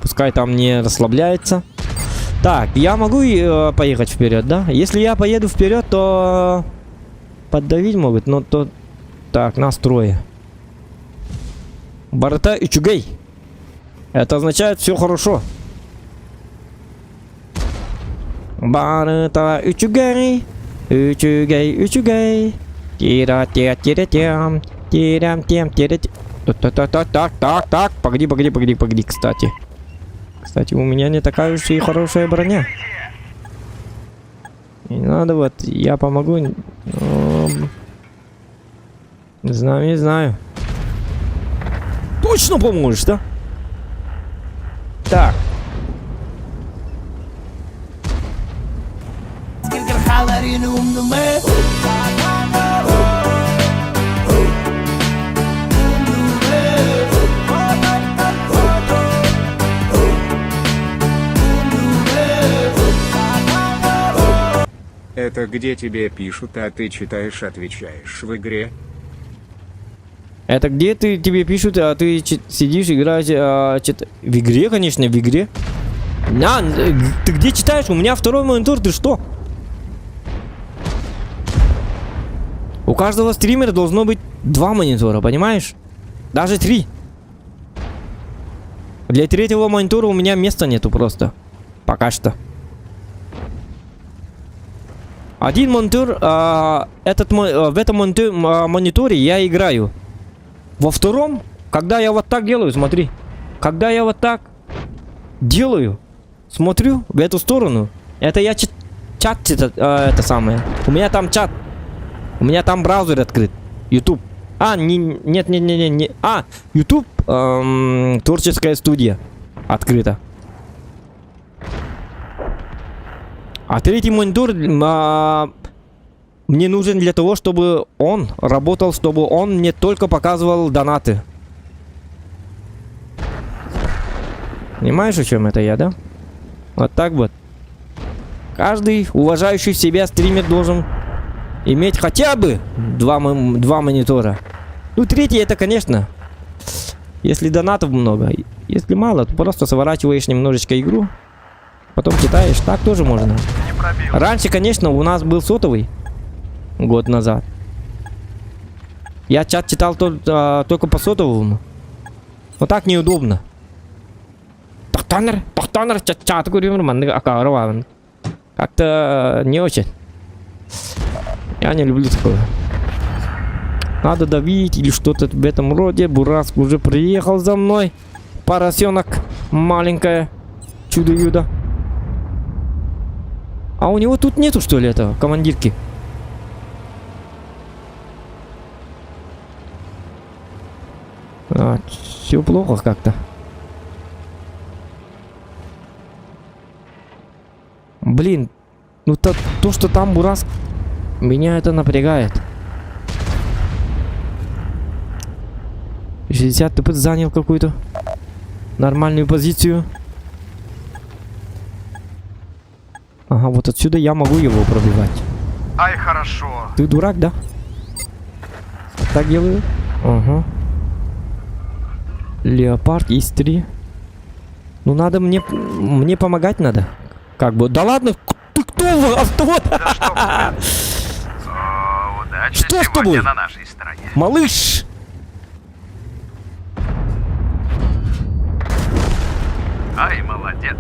Пускай там не расслабляется. Так, я могу поехать вперед, да? Если я поеду вперед, то поддавить могут, но то... Так, нас трое. Барыта үчүгэй. Это означает все хорошо. Барыта үчүгэй. Үчүгэй, үчүгэй. Тира тя тира тям. Тирям тем тира. Так, так, так, так, так, так. Погоди, погоди, погоди, погоди, кстати. Кстати, у меня не такая уж и хорошая броня. Не надо вот, я помогу. Но... Не знаю, не знаю. Точно поможешь, да? Так. Это где тебе пишут, а ты читаешь, отвечаешь в игре? Это где ты тебе пишут, а ты сидишь, играешь, в игре, конечно, в игре. На, ты где читаешь? У меня второй монитор, ты что? У каждого стримера должно быть 2 монитора, понимаешь? Даже 3. Для третьего монитора у меня места нету просто. Пока что. Один монитор, в этом мониторе я играю. Во втором, когда я вот так делаю, смотри. Когда я вот так делаю, смотрю в эту сторону. Это я чат это самое. У меня там чат. У меня там браузер открыт. YouTube. А, не, нет, нет, нет, нет, не. А, YouTube, творческая студия открыта. А третий монитор, мне нужен для того, чтобы он работал, чтобы он мне только показывал донаты. Понимаешь, о чем это я, да? Вот так вот. Каждый уважающий себя стример должен иметь хотя бы два монитора. Ну, третий это, конечно, если донатов много. Если мало, то просто сворачиваешь немножечко игру. Потом читаешь, так тоже можно. Не пробил. Раньше, конечно, у нас был сотовый. Год назад. Я чат читал только по сотовому. Но так неудобно. Тохтонер, тохтонер, чат, говорю, как-то не очень. Я не люблю такое. Надо давить или что-то в этом роде. Бураск уже приехал за мной. Поросенок маленькое. Чудо-юдо. А у него тут нету, что ли, этого командирки? А, все плохо как-то. Блин, ну то, что там Бураск, меня это напрягает. 60 ТП занял какую-то нормальную позицию. Ага, вот отсюда я могу его пробивать. Ай, хорошо. Ты дурак, да? Так делаю. Ага. Леопард есть 3. Ну надо мне помогать надо. Как бы. Да ладно, ты кто? Автовод? Да что О, удача Что с тобой? сегодня на нашей стороне. Малыш! Ай, молодец.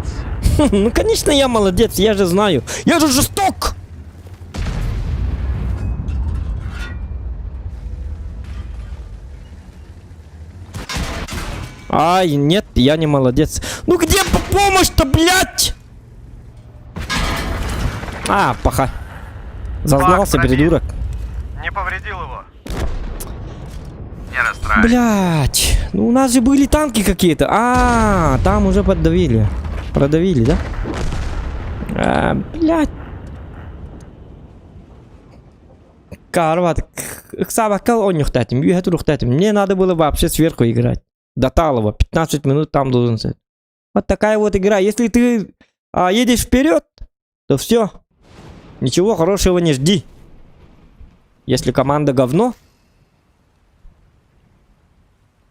Ну, конечно, я молодец, я же знаю. Я же жесток! Ай, нет, я не молодец. Ну где помощь-то, блядь? А, паха. Зазнался, Фак, пробил. придурок. Не повредил его. Не расстраивайся. Блять, ну у нас же были танки какие-то. А, там уже поддавили. Продавили, да? А, блять. Карват, ыксаабакка оонньуохтаатым, үөһэ туруохтаатым. Мне надо было вообще сверху играть. До Талова, 15 минут там должен стоять. Вот такая вот игра. Если ты едешь вперед, то все. Ничего хорошего не жди. Если команда говно,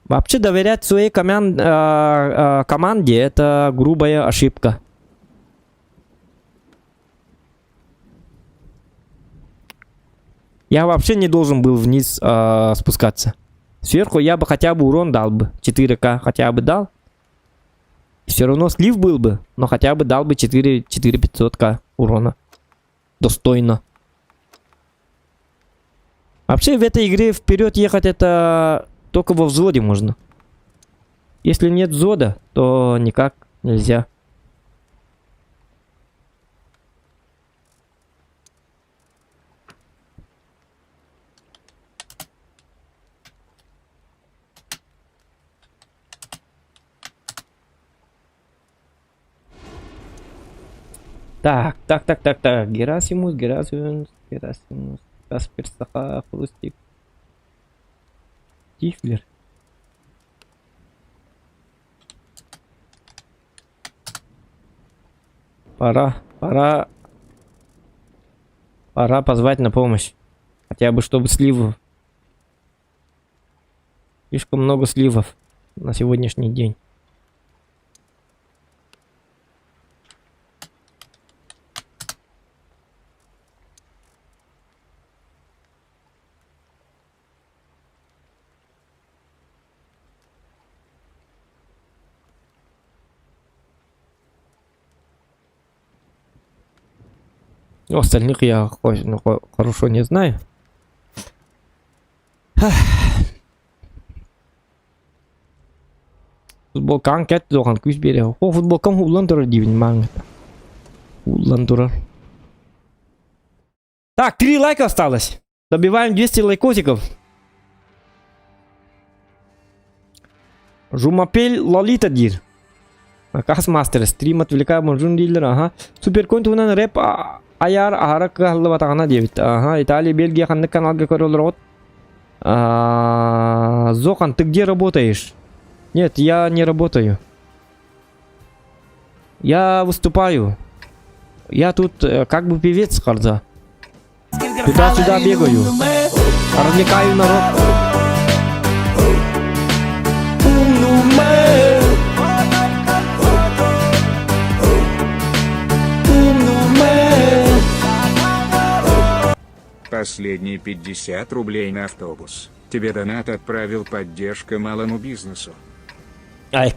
вообще доверять своей команде это грубая ошибка. Я вообще не должен был вниз спускаться. Сверху я бы хотя бы урон дал бы. 4К хотя бы дал. Все равно слив был бы, но хотя бы дал бы 4, 4500к урона. Достойно. Вообще в этой игре вперед ехать это только во взводе можно. Если нет взвода, то никак нельзя. Так, так, так, так, так. Герасимус, Герасимус, Герасимус, Каспер, Саха, Хрустик. Тифлер. Пора, пора, пора позвать на помощь. Хотя бы чтобы сливов. Слишком много сливов на сегодняшний день. Ну, остальных я ну, хорошо не знаю. Футболкаҥ кэт дуохан күүс биэриэ. О, футболкам ууллан турар диибин мааҥҥыта. Ууллан турар. Так, три лайка осталось. Добиваем 200 лайкосиков. Жумапель Лолита диир. Наказ мастер, стрим отвлекаю моржун дииллэр, ага. Суперкон туһунан рэп айар аһара кыһаллыбатаҕына диэбит. Ага, Италия, Бельгия ханнык каналга көрөлөр Зохан, ты где работаешь? Нет, я не работаю. Я выступаю. Я тут как бы певец Харза. Туда-сюда бегаю. Развлекаю народ. Последние 50 рублей на автобус. Тебе донат отправил поддержка малому бизнесу. Ай,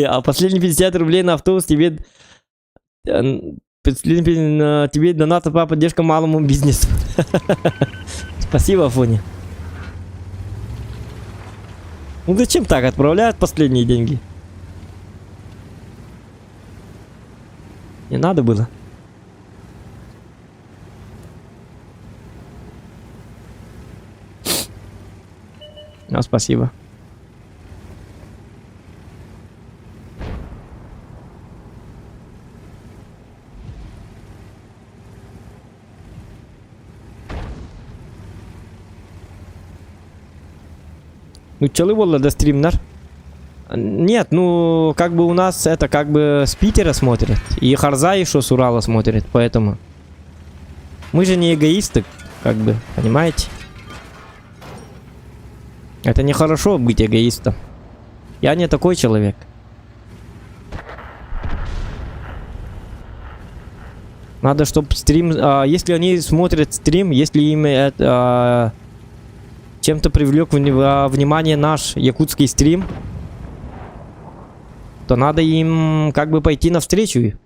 а последние 50 рублей на автобус тебе... Тебе донат по поддержка малому бизнесу. Спасибо, Афоня. Ну зачем так отправляют последние деньги? Не надо было. Ну, спасибо. Ну, челы буолла да стримнар. Нет, ну, как бы у нас это как бы с Питера смотрят. И Харза еще с Урала смотрит, поэтому... Мы же не эгоисты, как бы, понимаете? Это нехорошо быть эгоистом. Я не такой человек. Надо, чтобы стрим... если они смотрят стрим, если им это, чем-то привлек внимание наш якутский стрим, то надо им как бы пойти навстречу.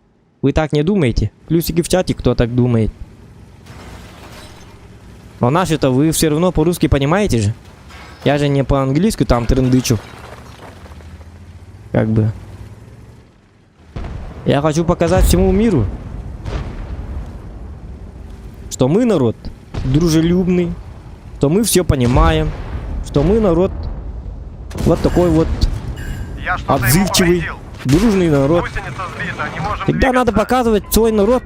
Вы так не думаете? Плюсики в чате, кто так думает. Но наши-то вы все равно по-русски понимаете же. Я же не по-английски там трындычу. Как бы. Я хочу показать всему миру, что мы народ дружелюбный, что мы все понимаем, что мы народ вот такой вот Я что-то ему отзывчивый, повредил. дружный народ. Гусеница сбита, не можем Всегда надо двигаться. показывать свой народ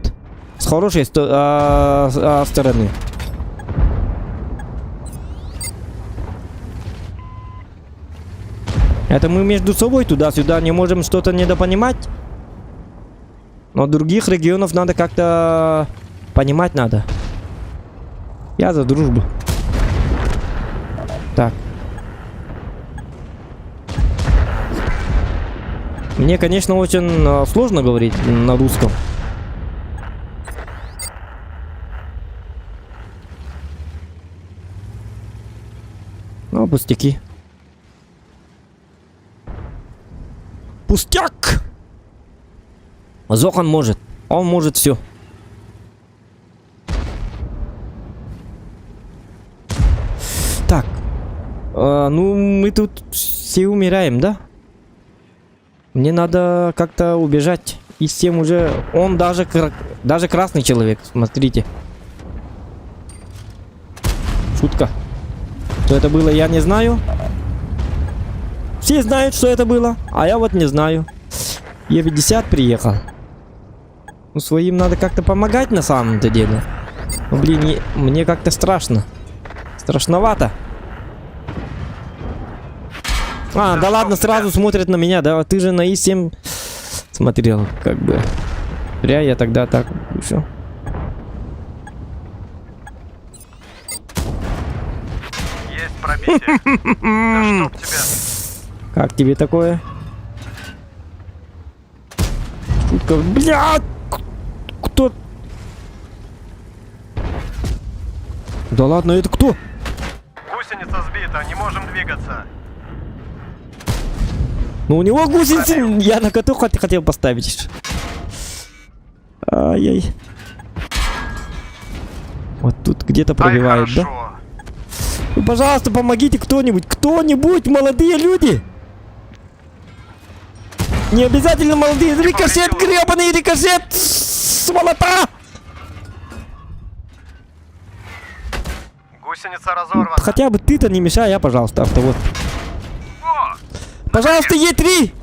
с хорошей стороны. Это мы между собой туда-сюда не можем что-то недопонимать. Но других регионов надо как-то понимать надо. Я за дружбу. Так. Мне, конечно, очень э, сложно говорить на русском. Ну, пустяки. Пустяк! Зохан может. Он может все. Так. А, ну, мы тут все умираем, да? Мне надо как-то убежать. И всем уже... Он даже, даже красный человек, смотрите. Шутка. Что это было, я не знаю. Все знают, что это было, а я вот не знаю. Е50 приехал. Ну, своим надо как-то помогать на самом-то деле. Ну, блин, не, мне как-то страшно. Страшновато. А, да, да ладно, сразу смотрят на меня, да? Ты же на И7 смотрел, как бы. Зря я тогда так... Все. Есть пробитие. Да чтоб тебя. Как тебе такое? Шутка. Бля! Кто? Да ладно, это кто? Гусеница сбита, не можем двигаться. Ну у него гусеницы... Я на коту хотел поставить. Ай-яй. Вот тут где-то пробивают, да? Ну, пожалуйста, помогите кто-нибудь. Кто-нибудь, молодые люди! Не обязательно молодые. Рикошет, гребаный рикошет! Сволота! Гусеница разорвана. Хотя бы ты-то не мешай, а, пожалуйста, автовод. Пожалуйста, Е3!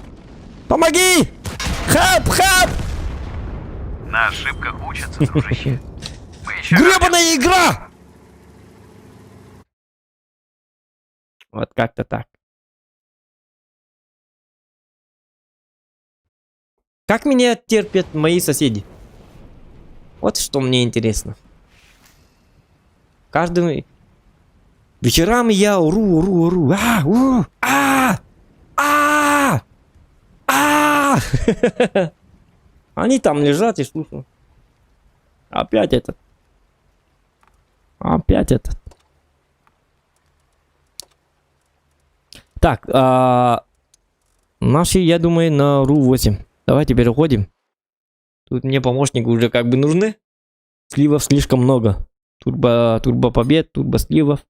Помоги! Хап, хап! На ошибках учатся, дружище. Мы еще Гребаная игра! Вот как-то так. Как меня терпят мои соседи? Вот что мне интересно. Каждый... Вечерами я уру, уру, уру. А, у, а, а, а. Они там лежат и слушают. Опять этот. Опять этот. Так, а, наши, я думаю, на РУ-8. Давайте переходим. Тут мне помощники уже как бы нужны. Сливов слишком много. Турбо, турбо побед, турбо сливов.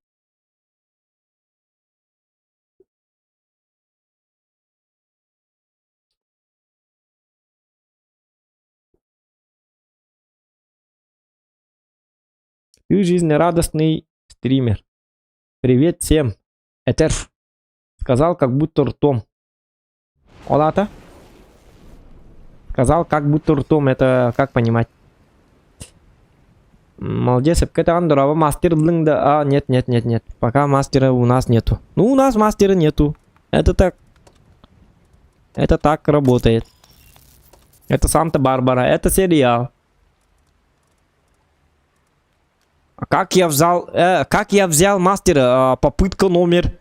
Ты жизнерадостный стример. Привет всем. Этер. Сказал, как будто ртом. Олата? Сказал, как будто ртом. Это как понимать? Молодец, это Андорова мастер да. А, нет, нет, нет, нет. Пока мастера у нас нету. Ну, у нас мастера нету. Это так. Это так работает. Это Санта-Барбара. Это сериал. А как я взял, э, как я взял мастера? Попытка номер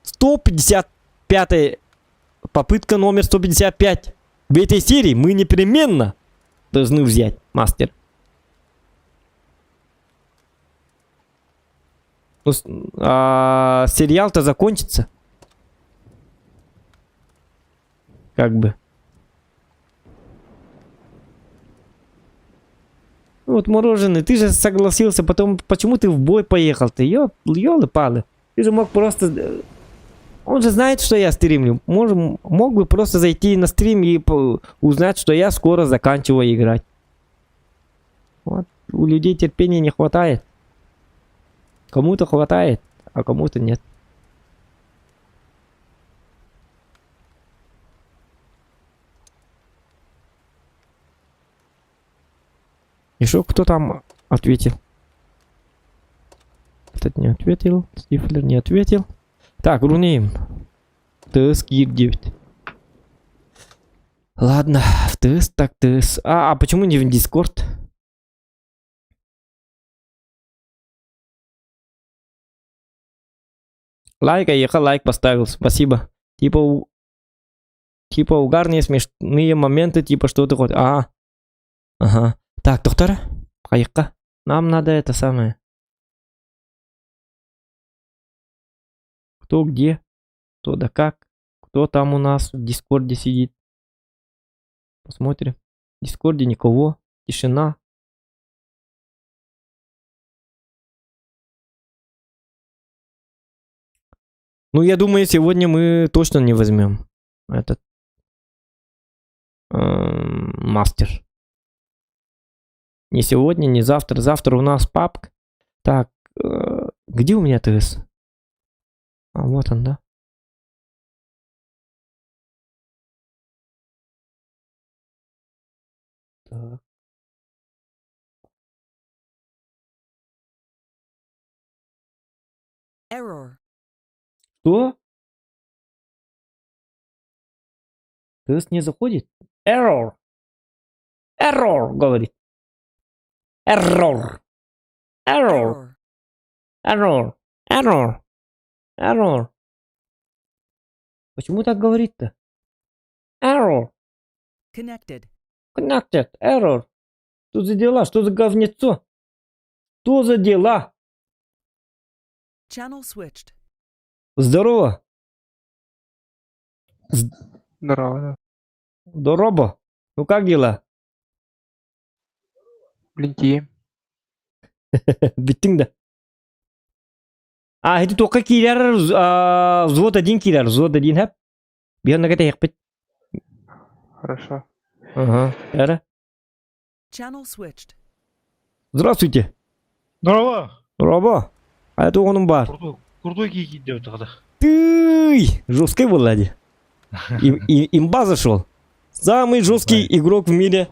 155. Попытка номер 155. В этой серии мы непременно должны взять мастер. Ну, а, сериал-то закончится. Как бы. Вот, мороженый, ты же согласился, потом почему ты в бой поехал? Ты ёлы-палы. Ты же мог просто... Э, он же знает, что я стримлю. Мож, мог бы просто зайти на стрим и узнать, что я скоро заканчиваю играть. Вот. У людей терпения не хватает. Кому-то хватает, а кому-то нет. Еще кто там ответил? Этот не ответил. Стифлер не ответил. Так, Рунейм. ТС киир диэбит. Ладно, в ТС так ТС. А, а почему не в Дискорд? Лайк, а лайк поставил, спасибо. Типа, у... типа угарные смешные моменты, типа что ты хочешь. А, ага. Так, доктор, хайыкка. Нам надо это самое. Кто где, кто да как, кто там у нас в Дискорде сидит. Посмотрим. В Дискорде никого. Тишина. Ну, я думаю, сегодня мы точно не возьмем этот мастер. Не сегодня, не завтра. Завтра у нас папк. Так, где у меня ТС? А, вот он, да? Так. Error. Что? ТС не заходит? Error. Error, говорит. Error. Error. Error. Error. Error. Error. Почему так говорит-то? Error. Connected. Connected. Error. Что за дела? Что за говнецо? Что за дела? Channel switched. Здорово. Здорово. Здорово. Ну как дела? Блинти. Бүттүҥ да. А, это только киирэр, взвод один киирэр, взвод один хэп. Биһиги кэтэһиэхпит. Хорошо. Ага. Эра. Channel switched. Здравствуйте. Здорово! Робо. А это он бар. Крутой, крутой кики делают тогда. Ты жесткий был, Лади. И, имба зашел. Самый жесткий игрок в мире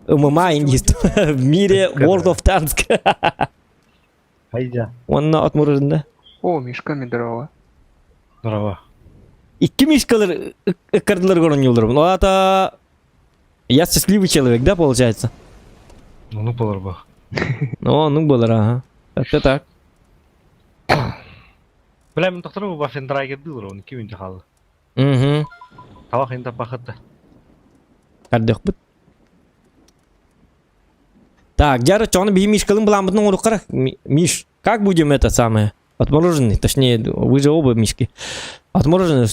ММА индист. В мире World of Tanks. Хайда. Онно отморожен, да? О, Мишка здорово. Здорово. Икки мишкалар ыккардылар көрүнүлөр. Ну это... Я счастливый человек, да, получается? Ну, поларба. Ну, ну было, ага. Это так. Бля, мен тоқтар bu Фендрайгер дылыр, оны ким инде халы. Угу. Табақ инде бақытты. Кардык Так, дьэ, чоны би Мишкалыын буламмытын оҥоруохха. Миш, как будем это самое? Отмороженный, точнее, вы же оба Мишки. Отмороженный,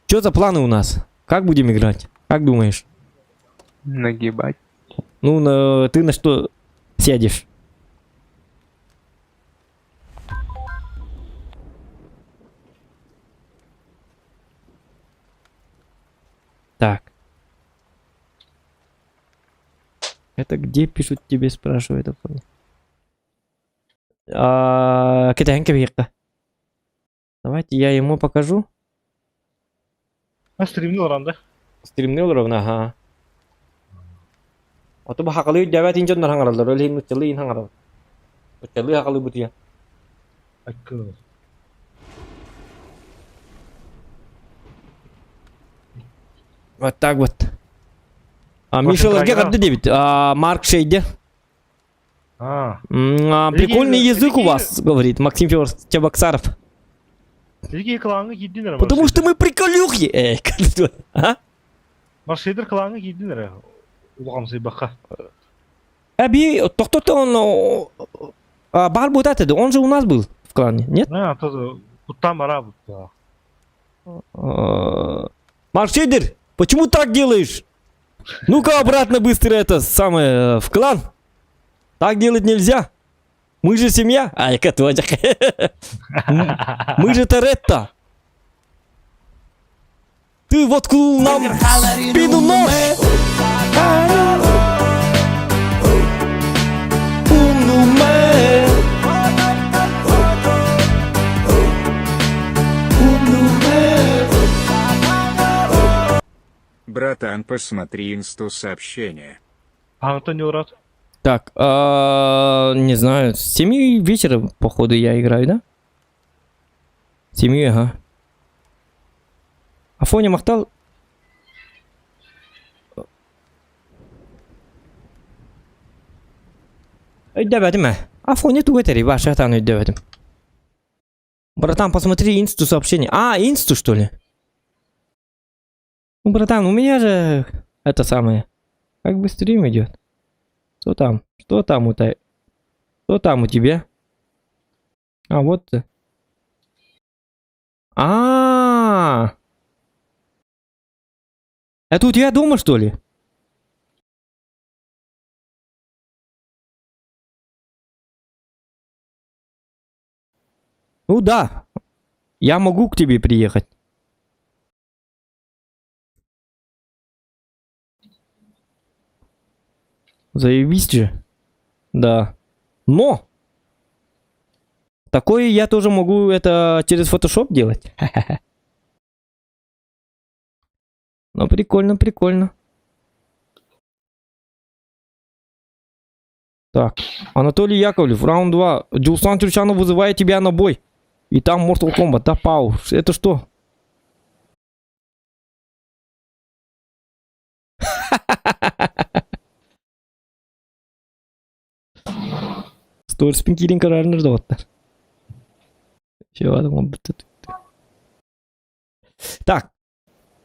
что за планы у нас? Как будем играть? Как думаешь? Нагибать. Ну, ты на что сядешь? Так. Это где пишут тебе, спрашивает. А, кэтэһэн. Давайте я ему покажу. А стримни олорон да? Стримни ровно, ага. Ото бу сахалыы өйдөөбөт дьоннор саҥараллар, ол иһин нууччалыы саҥарар. Нууччалыы сахалыы бутуйа. Аккы. Вот так вот. А Может, Миша Лагер программа? диэбит. А, Марк Шейде. А, Прикольный язык у вас, говорит Максим Федорович Чебоксаров. Сергей клаҥҥа киирдин Потому что мы приколюхи. Эй, а? Маршейдер клаҥҥа киирдин эрэ. Улаҕамсыйбакка. Аби, кто-то он... А, баар буолбат он же у нас был в клане, нет? А, то куттаан барар бу. А, Марк Шейдер, почему так делаешь? Ну-ка обратно быстро это самое, в клан. Так делать нельзя. Мы же семья. Ай, каточек. Мы же Торетто. Ты воткнул нам в спину нож. Умнуме. Умнуме. Братан, посмотри инсту сообщение. А Антонио Рат. Так, а, не знаю, с 7 вечера, походу, я играю, да? 7, ага. Афоня махтал. Өйдөөбөтүм ээ. Афоня тугу этэрий, Ваша атаан өйдөөбөтүм. Братан, посмотри инсту сообщение. А, инсту что ли? Ну, братан, у меня же это самое. Как бы стрим идет. Что там? Что там у тебя? Что там у тебя? А, вот ты. А, -а, а Это у тебя дома, что ли? Ну да. Я могу к тебе приехать. Заебись же. Да. Но! Такое я тоже могу это через Photoshop делать. Ну, прикольно, прикольно. Так, Анатолий Яковлев, раунд 2. Дюлсан Чурчанов вызывает тебя на бой. И там Mortal Kombat, да, пау. Это что? Сторспин киирин карарыныр доҕоттор. Так.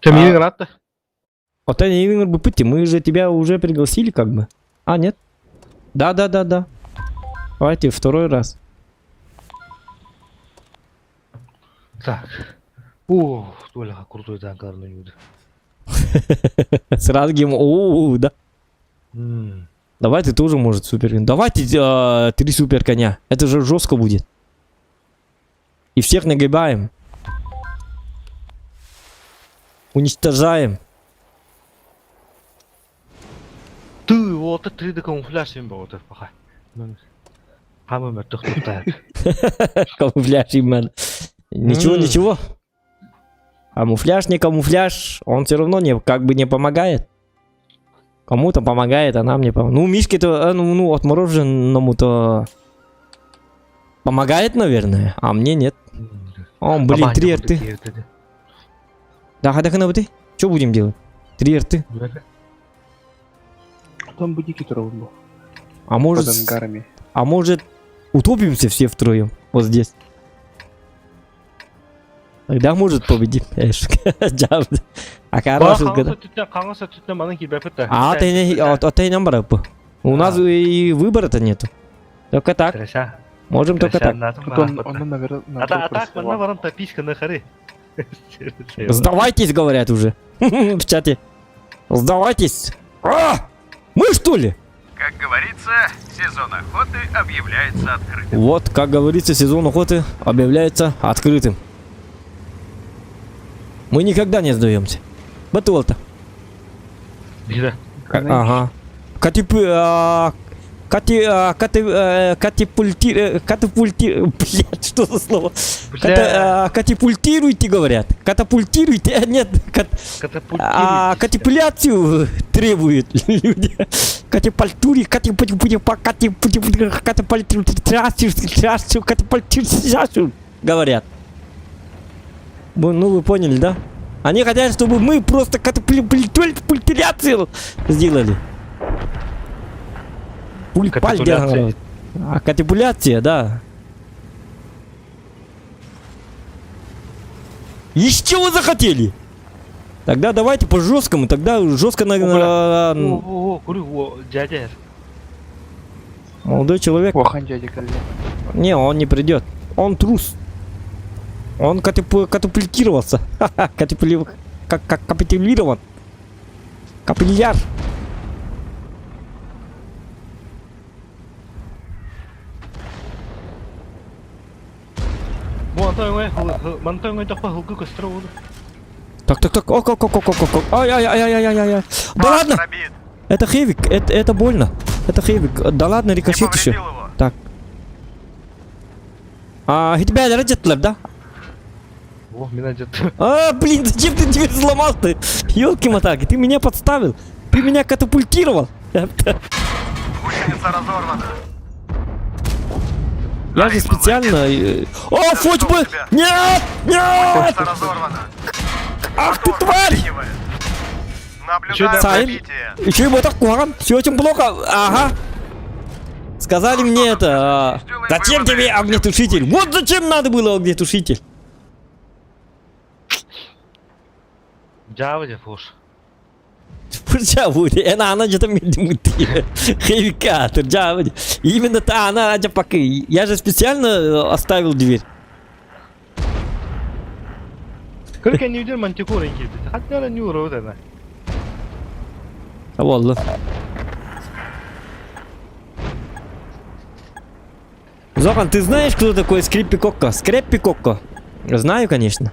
Миигин ыраатта. Вот они бупыти, мы же тебя уже пригласили как бы. А, нет? Да, да, да, да. Давайте второй раз. Так. О, Толя, крутой танк юды. Сразу гем, о, да. Давай ты тоже, может, супер. Давайте три супер коня. Это же жестко будет. И всех нагибаем. Уничтожаем. Ты вот 3D камуфляж им был, пока. Хамы мертвых Камуфляж именно. Ничего, ничего. Камуфляж не камуфляж, он все равно не, как бы не помогает. Кому-то помогает, а нам не помогает. Ну, Мишке-то, ну, отмороженному-то помогает, наверное, а мне нет. О, блин, три рты. Да, да, да, ты. Что будем делать? Три рты. Там бы дикий был. А может, а может, утопимся все втроем вот здесь? Тогда может победим. А хороший А ты нам У нас и выбора-то нету. Только так. Можем только так. Сдавайтесь, говорят уже. В чате. Сдавайтесь. А! Мы что ли? Как говорится, сезон охоты объявляется открытым. Вот, как говорится, сезон охоты объявляется открытым. Мы никогда не сдаемся. Батуэлта. Ага. Катапульти... Блядь, что за слово? Катапультируйте, говорят. Катапультируйте. Нет. Катапуляцию требуют люди. Катапультури, катапультирую, говорят. Ну, вы поняли, да? Они хотят, чтобы мы просто катапультуляцию сделали. Пуль-паль, а катапуляция, да. Еще вы захотели? Тогда давайте по жесткому, тогда жестко на... Молодой человек. Не, он не придет. Он трус. Он катапультировался. Капитулирован. Капилляр. Так, так, так, ок, ок, ок, ок, ок, ок. Ай, ай, ай, ай, ай, ай, ай. Да ладно! Это хевик, это больно. Это хевик. Да ладно, рикошет еще. Так. А, тебя родят, да? О, меня где-то. А, блин, зачем ты дверь сломал ты? Ёлки-моталки, ты меня подставил. Ты меня катапультировал. Гусеница разорвана. Я же специально... О, фоть бы! Нет! Нет! разорвана. Ах ты тварь! Наблюдаем Сайн. пробитие. Еще и вот так куһаҕан. Все очень плохо. Ага. Сказали мне это. А, зачем тебе огнетушитель? Вот зачем надо было огнетушитель. Дьаабы дьэ фош. Дьаабы, эн ана где-то Хейвикатор, дьаабы. Именно та она, пока. Я же специально оставил дверь. Көр кэннибитин мантикора киирбит. Хаттара ньуура ана. Буолла. Зохан, ты знаешь, кто такой Скриппи Кокко? Скреппи Кокко? Знаю, конечно.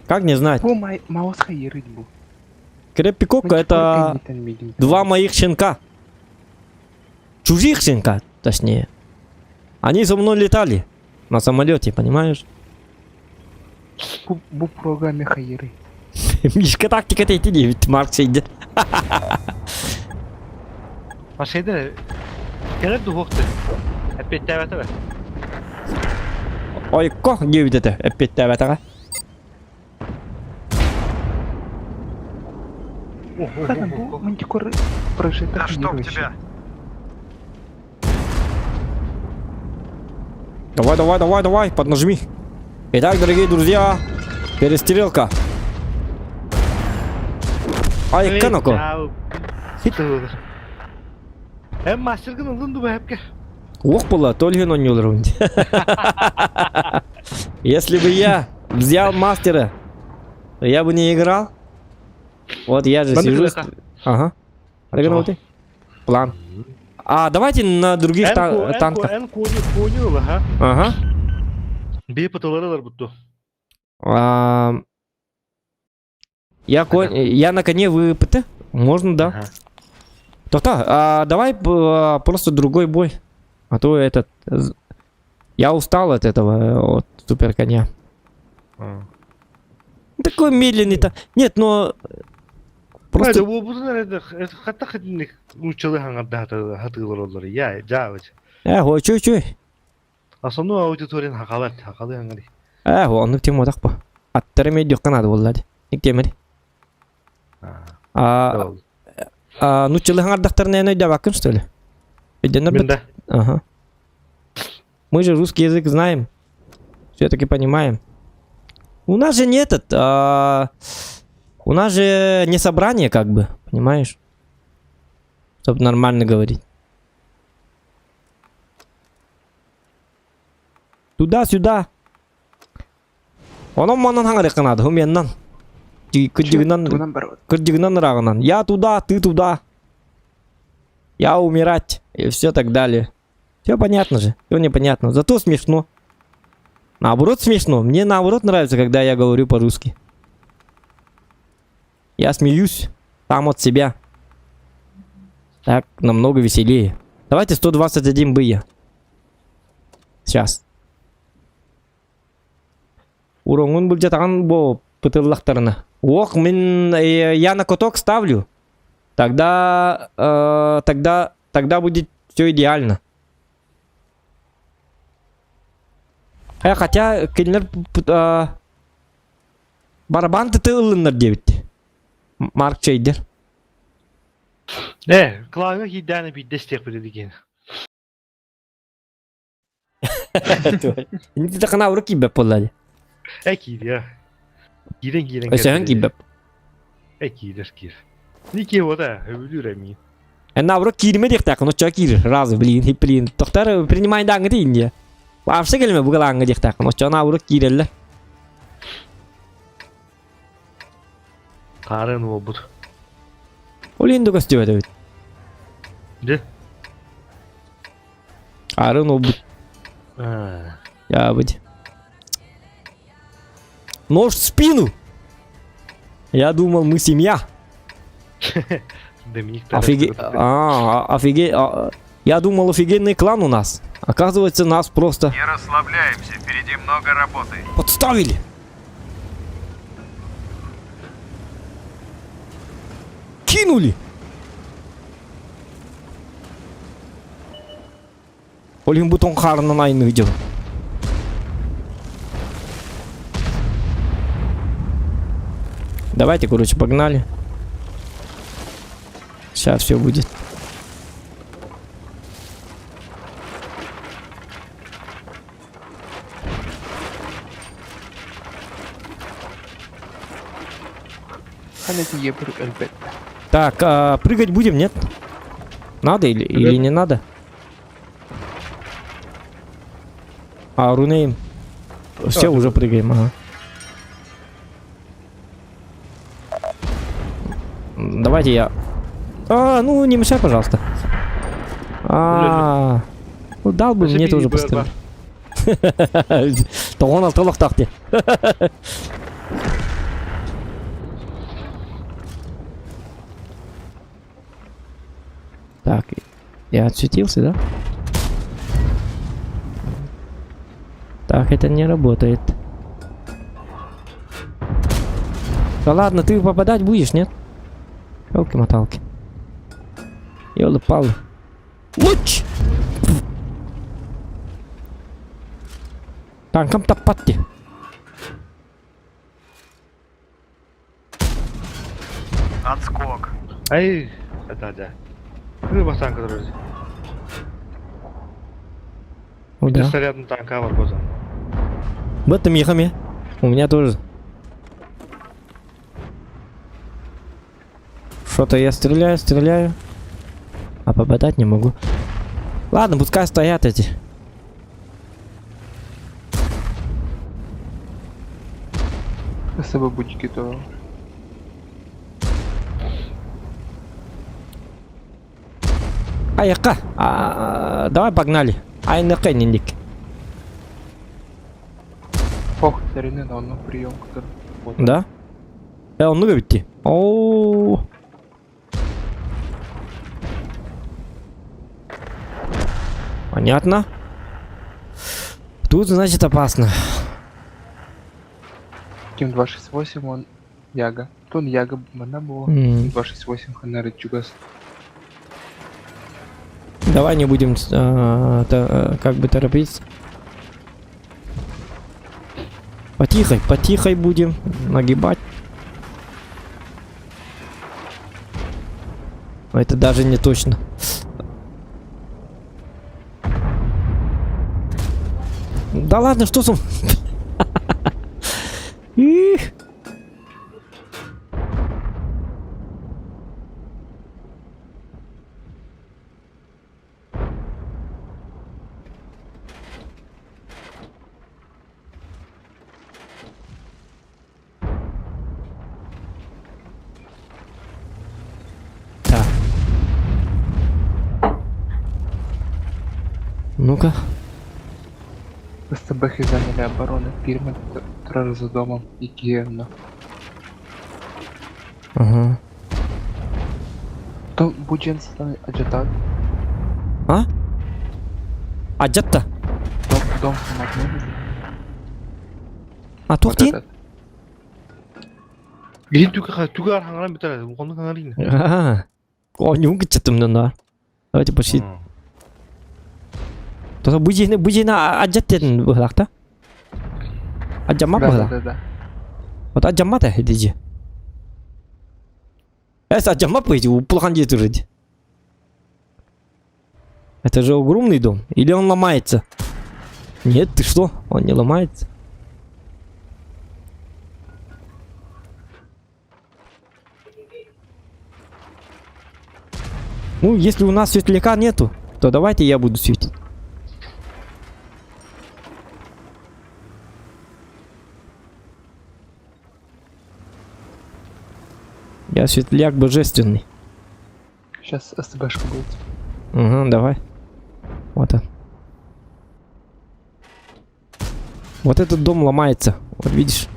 Как не знать? Бу маус хайырыт бу. Скреппи Кокко это два моих щенка. Чужих щенка, точнее. Они со мной летали на самолете, понимаешь? Бу бу программе хайыры. Мишка тактика ты ведь Марк сидит. Машина кэлэр дуһуохты. Эппиэттээбэтэ Ой, ко диэбит этэ, эппиэттээбэтэҕэ. Хана бу мантикор прожита Да чтоб тебя. Давай, давай, давай, давай, поднажми. Итак, дорогие друзья, перестрелка. Ай, канако. Эн мастергын ылын ду бэһэпкэ. Ох была, то ли он не Если бы я взял мастера, я бы не играл. Вот я же сижу. Ага. План. А давайте на других танках. Ага. Бии пыталарылар бутту. Я, конь, я на коне вы ПТ? Можно, да. Ага. То-то, а, давай просто другой бой. А то этот... Я устал от этого, от супер коня. А. Такой медленный-то. Нет, но... Просто... Просто... Я, Э, ой, чуй, чуй. Основной аудиторияны хакалар, хакалы хаңари. Э, оннук тема по. Аттары медиокка надо буллады. Никтемери. А, а, ну челы хаңардахтарына эн өйдөбөккүн, что ли? Мен да. Ага. Мы же русский язык знаем. Все-таки понимаем. У нас же не этот, а, у нас же не собрание, как бы, понимаешь? Чтобы нормально говорить. Туда-сюда. Онон манан хаҥарыахха наада, хумианнан. Кырдьыгынан, кырдьыгынан ырааҕынан. Я туда, ты туда. Я умирать. И все так далее. Все понятно же. Все непонятно. Зато смешно. Наоборот смешно. Мне наоборот нравится, когда я говорю по-русски. Я смеюсь сам от себя. Так намного веселее. Давайте 121 бы Сейчас. Уроҥун былдьатаҕын бо пытыллахтарына. Ох, мин я на каток ставлю. Тогда, тогда, тогда будет все идеально. Хотя, кинилэр барабан ты ыллыннар диэбит. Марк Чейдер. Э, клаҥҥа киирдэҕинэ биирдэ истиэхпит диэн. Инти тахана уру киирбэт буолла Э киириэ. Киирэн киирэн Өсөһөн киирбэт. Э киирэр киир. Ники вот өбүлүүр эмиин. Наоборот кииримэ диэхтээххин, оччо киир. Раз, блин, блин. Тохтар принимай дааҥҥы Индия. Вообще кэлимэ бугалааҥҥы диэхтээххин, оччо наоборот киирэллэр. Хаарын уолбут. Ол иһин да көстүбэт эбит. Дьэ. Хаарын уолбут. Ябыть. Нож в спину! Я думал, мы семья. Доминик Офиге... А, офиге... А, я думал, офигенный клан у нас. Оказывается, нас просто... Не расслабляемся, впереди много работы. Подставили! Кинули! Ол иһин бу тоҥ хаарынан айанныы дьон. Давайте, короче, погнали. Сейчас все будет. Ханна тиийэ өлбөт. Так, а, прыгать будем, нет? Надо или, или не надо? А, Рунейм. Все, уже прыгаем, ага. Давайте я... А, ну не мешай, пожалуйста. А, ну дал бы мне тоже пострелять. Тоҕон алталахтаах дии. Так, я отсветился, да? Так, это не работает. Да ладно, ты попадать будешь, нет? Елки-моталки. Ёлы-палы. Луч! Танком таппатти. Отскок. Ай, это да. Кыры бастан кыры. О, да. Снарядный танка бар бозан. В этом ехаме. У меня тоже. Что-то я стреляю, стреляю. А попадать не могу. Ладно, пускай стоят эти. СБ будьки то. Аяққа. А, давай погнали. Айныққа нендик. Ох, тэринэн онно прием который. Да? Э, оннук эбит. О. Понятно. Тут, значит, опасно. Ким 268 он Яга. Тон Яга манна буо. 268 ханары чугас. Давай не будем как бы торопиться. Потихой, потихой будем нагибать. Но это даже не точно. Да ладно, что со... Их. Так. Ну-ка. СТБ заняли оборону фирмы турар за домом и Киевна. Ага. То буден стан аджатат. А? Аджатта. Дом, дом самотный. А Вот туох этот. Иһин түгэр түгэр хаңаран бүтэр. Уханны хаңарин. А, Конюк на. Давайте почти. То бу дьиэни адьат диэн быһылаах Адьаммат Да, да, быһылаах. да, да. Вот адьаммат э дии. Эс адьаммат быйды, улахан дьиэ турар дии. Это же огромный дом. Или он ломается? Нет, ты что? Он не ломается. Ну, если у нас светляка нету, то давайте я буду светить. Я светляк божественный. Сейчас СТБшка будет. Угу, давай. Вот он. Вот этот дом ломается. Вот видишь?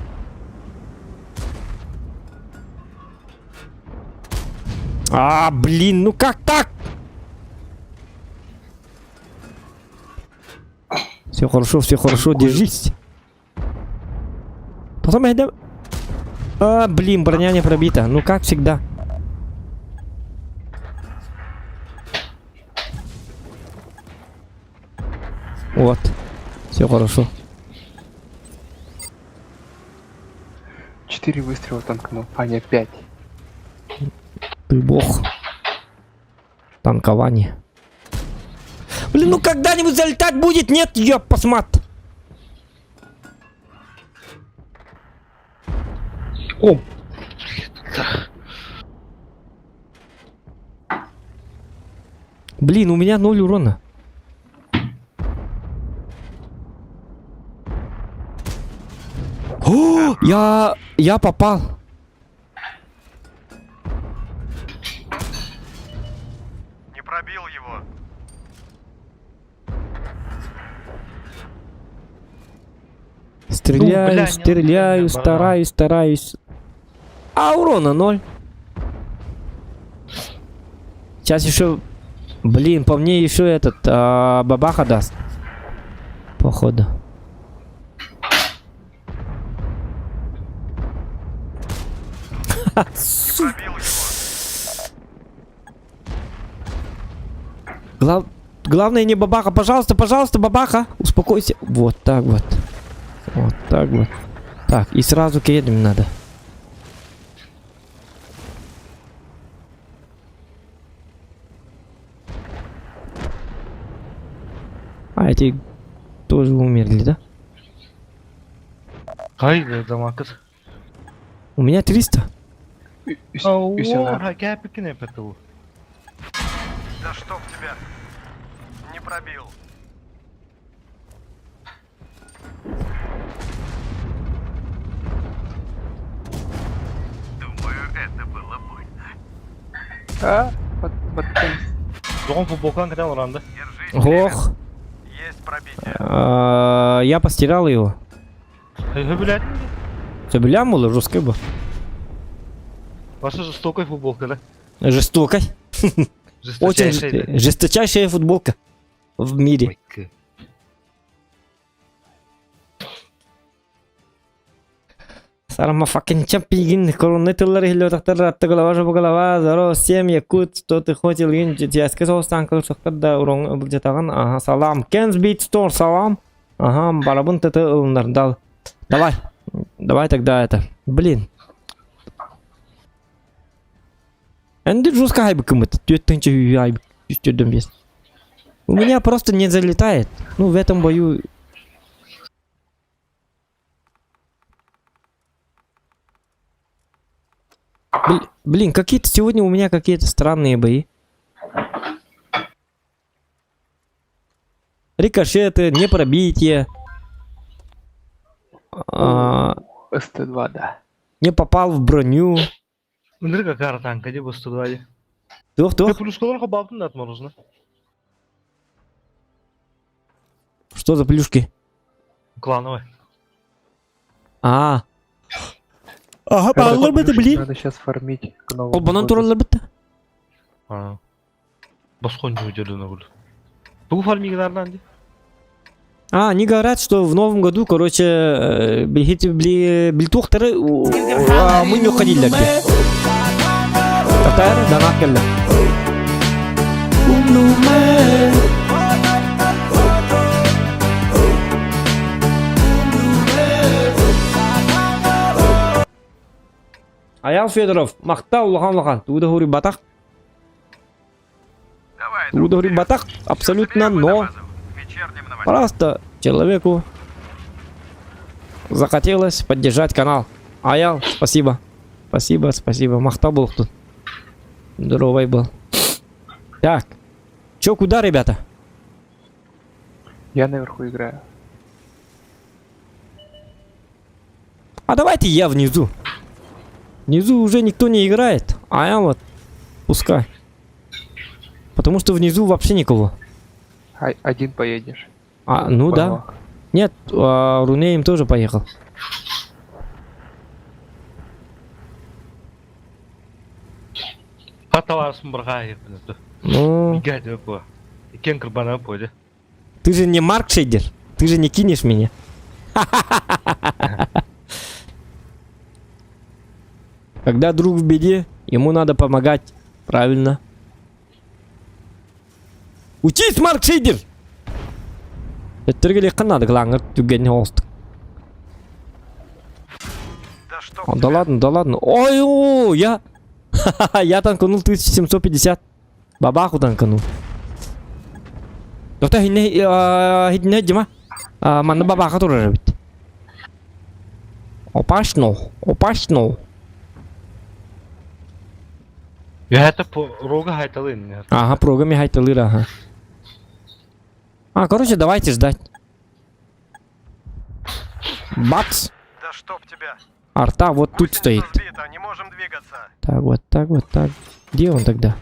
А, блин, ну как так? Все хорошо, держись. Потом я... А, блин, броня не пробита. Ну как всегда. Вот. Все хорошо. Четыре выстрела танканул. А, нет, пять. Ты бог. Танкование. Блин, ну когда-нибудь залетать будет? Нет, ёп, посмат. О! Блин, у меня ноль урона. О, я, я попал. Не пробил его. Стреляю, Ну, бля, не стреляю, надо, стараюсь, стараюсь. А урона ноль. Сейчас еще, блин, по мне еще этот а, бабаха даст. Походу. Не пробил его. Глав... Главное не бабаха. Пожалуйста, пожалуйста, бабаха. Успокойся. Вот так вот. Вот так вот. Так, и сразу кедем надо. А, эти тоже умерли, да? Кай дамакыт. У меня 300. Оо, кәпиккин эпэтэ Да чтоб тебя. Не пробил. Думаю, это было больно. А, под, под Доҕон футболкан кэтэн олорон да. Держись, Кривен. Ох, Есть пробитие. а, я постирал его. Хөбүлээтиҥ Сөбүлээн было, жесткой был. Ваша жестокая футболка, да? Жестокой. Очень Жесточайшая, да? жесточайшая футболка в мире. Ой, к. Сарма fucking чемпион, коронный тыллар иһиллибэтэхтэр атта голова жопа голова, здорово всем, якут, что ты хотел, я сказал, станкал, да, урон былдьатаҕын, ага, салам, Кенс Бит Стор, салам, ага, барабын ТТ ылыннар, дал, давай, давай тогда это, блин. Энди жестко хайбыкымыт, түөттүнчө хайбык, үстүрдөн бес. У меня просто не залетает, ну в этом бою Блин, какие-то сегодня у меня какие-то странные бои. Рикошеты, не пробитие. А, СТ2, да. не попал в броню. Ынырык акаары танка дии босту дии. Туох, туох. Плюшкалар хобаабытын да морозно. Что за плюшки? Клановый. А. Ага, баллар быты, блин. Надо сейчас фармить к новому Холбонон году. тураллар быты. А. Босхон жүйдерден огул. Тугу фармигилардан дии. А, они говорят, что в новом году, короче, э, бегите, бли, бильтухтары, а мы не уходили где. Татар, донат келді. Аял Федоров, махтал улахан улахан, тугу да хури батах, Давай, тугу друг, да хури вперед. батах, Всё абсолютно, соберем и на но базу. К вечерним новостям. просто человеку захотелось поддержать канал. Аял, спасибо. Спасибо, спасибо. Махтал был тут. Здоровый был. Так. Чё, куда, ребята? Я наверху играю. А давайте я внизу. Внизу уже никто не играет. А я вот пускай. Потому что внизу вообще никого. А, один поедешь. А, ну да. Баллах. Нет, а, Рунеем тоже поехал. Хаталарсын бір қайыр. Ну, Мигать по. Кен кырбана пойды. ты же не Марк Шейдер. Ты же не кинешь меня. Когда друг в беде, ему надо помогать. Правильно. Учись, Марк Шейдер! Өттөргө надо глаңыр түгенне олстук. Да чтоб. чтоб О, да тебя. ладно, да ладно. Ой, о, я... Я танканул 1750. Бабаху танканул. Доктор, хинне, хинне, Дима. Манна бабаха турар эбит. Опасно, опасно. Это по рога хайталын. Ага, прогами хайталыр, ага. А, короче, давайте ждать. Бац! Да чтоб тебя. Арта вот тут Гусеница стоит. сбита, не можем двигаться. Так, вот так, вот так. Где он тогда?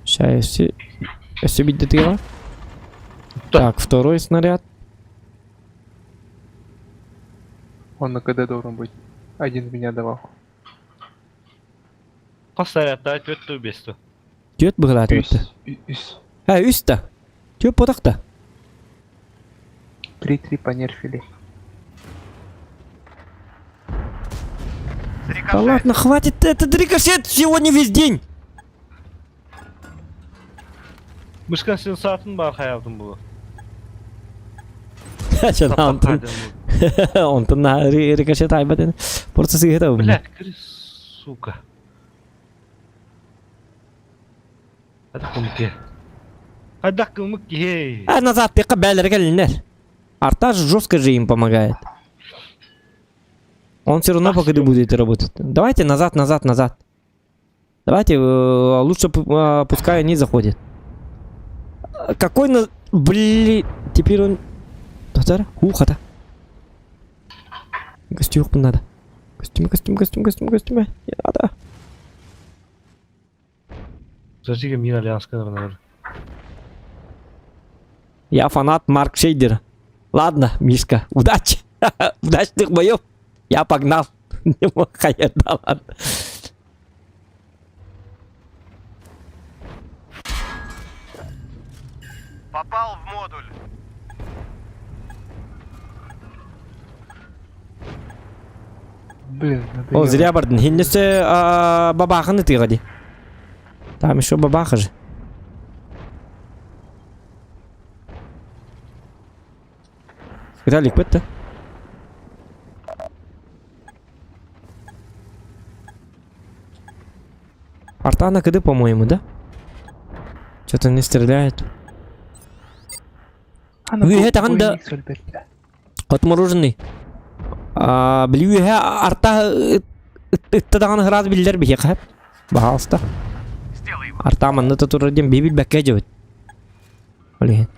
Сейчас я все... Я все бить Так, второй снаряд. Он на КД должен быть. Один меня давал. Хас снарядта түөттүү бесту. Түөт быһылаат Үс. өттө. Үс. Ә, үс та. Түөт потақта. 3-3 понерфили. Да Рикошет. ладно, хватит этот рикошет сегодня весь день. Мышкан сен саатын бар хаялдым бу. Чана онтон онтон на рикошет айбат. Просто сыгыта. Блядь, крыс, сука. Hadi кымык. Hadi кымык ей. А назад ты бәлер кәлиннәр. Арта же жестко же им помогает. Он все равно Так, пока всё. будет работать. Давайте назад, назад, назад. Давайте лучше пускай они заходят. А, Какой на... Блин, теперь он... Татар? Ухо-то. Костюм надо. Костюм, костюм, костюм, костюм, костюм. Не надо. Зажига мир альянска, наверное. Я фанат Марк Шейдера. Ладно, Мишка, удачи. Удачных боев. Я погнал. Не мог, да ладно. Попал в модуль. Блин, надоело. О, зря бардын. Хиннесе бабаханы тыгади. Там еще бабаха же. Виталик, бітті. Арта на КД, по-моему, да? Что-то не стреляет. А, на Үй, пол- это анда- бойник сөлбетті. Отмороженный. А, блюе арта ыттадаган храз биллер бихе хап. Бахалста. Сделай его. Арта манны татур дем бибил бәкке жебет. Блин.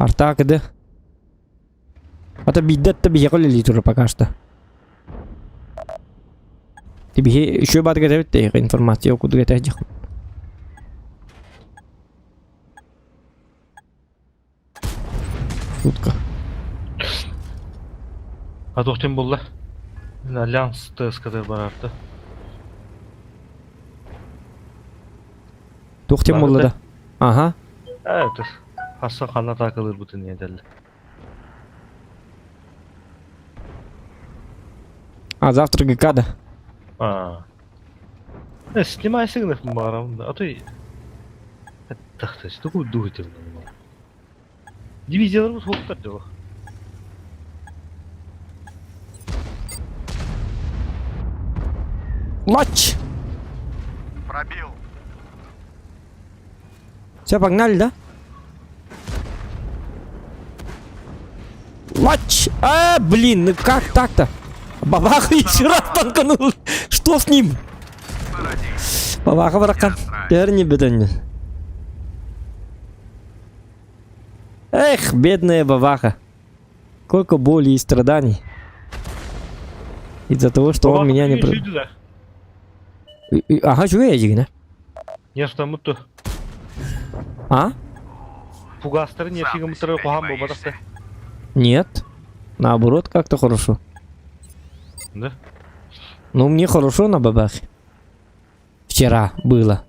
Арта кыды. Ата биддет та бихе колли тур пока что. Ти бихе еще бат гетебит те информация куду гетежик. Шутка. А тохтем булла. Альянс ТСК барарты. Тухтем Барды. болду да. Ага. Evet. Хасса хана такылыр бу дүниеде. А завтра ГК да. А. Э, снимай сигнал барам. А то тахта, что такое дуете? Дивизиялар бу соқтар дела. Лач! Пробил. Все, погнали, да? Лач! А, блин, ну как так-то? Бабаха еще раз танканул. Что с ним? Бабаха баракан. не беден. Эх, бедная бабаха. Сколько боли и страданий. Из-за того, что он меня не... про- Ага, чего я дигна? Нефтамуту. А? Пугастары Сам нефига ты мутары себя не кухан боишься. бабатакты. Нет. Наоборот, как-то хорошо. Да? Ну, мне хорошо на бабахе. Вчера было.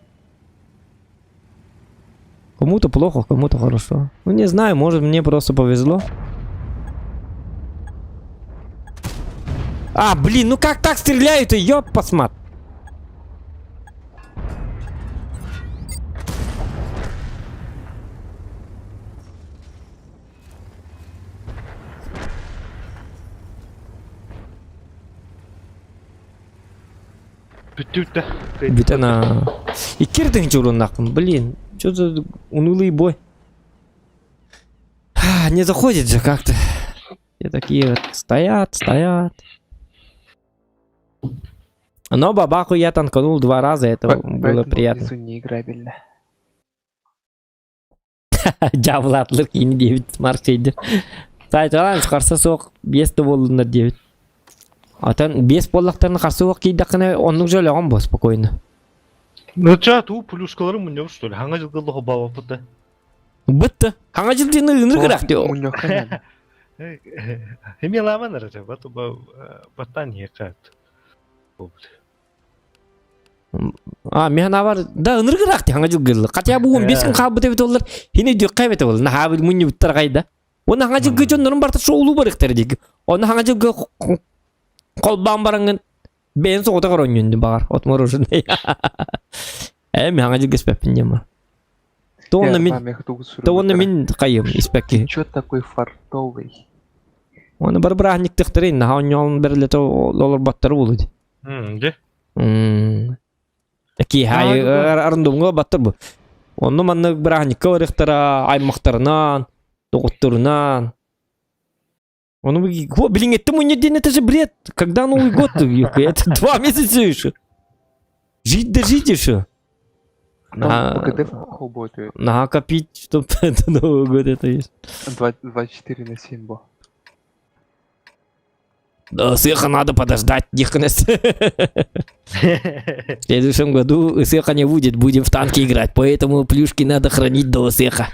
Кому-то плохо, кому-то хорошо. Ну, не знаю, может, мне просто повезло. А, блин, ну как так стреляют-то, ёп, посмат. Бүттү Бүтэн аа. Икки тыһыынча уруннахпын, блин. Что за унылый бой. Не заходит же как-то. Все такие вот стоят, стоят. Но бабаху я танканул два раза, это было Поэтому приятно. внизу неиграбельно. Дьаабылаатылар киини диэбит Марк Чейдер. Саайталаан харса суох биэс да буоллуннар диэбит. Отон биэс буоллахтарына харса суох киирдэххинэ оннук же өлөҕүн буо спокойно. Ну ча туу плюшкалары мунньабыт что ли? Хаҥа дьылга лоҕо баабаппыт да. Бытты. Хаҥа дьыл диэн ыыныр гырах дио. Мунньахха надо. Эмиэ лааман эрэ бат баттаан иһиэххэ А, мен бар да ыныр гырах хаҥа дьыл гыллы. Хотя бы 15 күн хаалбыт эбит оллар, хини дьүккэ эбит ол. Наһаа мунньубуттар кайда. Оны хаҥа дьылгы дьоннорун барта шоулуу барыктар диги. Оны хаҥа дьылгы холбаан бараңын бэйэн соҕотох оронньунду баҕар отмороженный. Э, мен хаҥа дьылгы испэппин диэн бар. То онно мин то онно мин хайым испэкки. Чё такой фартовый? Оны бар бырааһынньыктыхтарын наһаа онньоон бэрилэтэ олорбаттары булу ди. Де? Киһи арындумҥа баттар бу. Онно маннык бырааһынньыкка барыахтара аймахтарынан, доҕотторунан. Ону билиҥҥиттэн мунньа диэн это же бред. Когда Новый год? Это 2 месяца еще. Жить да жить еще. На... ПГД работает. На копить, чтобы это Новый год это есть. 24 на 7 бо. Да, сыха надо подождать, дихнес. В следующем году сыха не будет, будем в танки играть, поэтому плюшки надо хранить до сыха.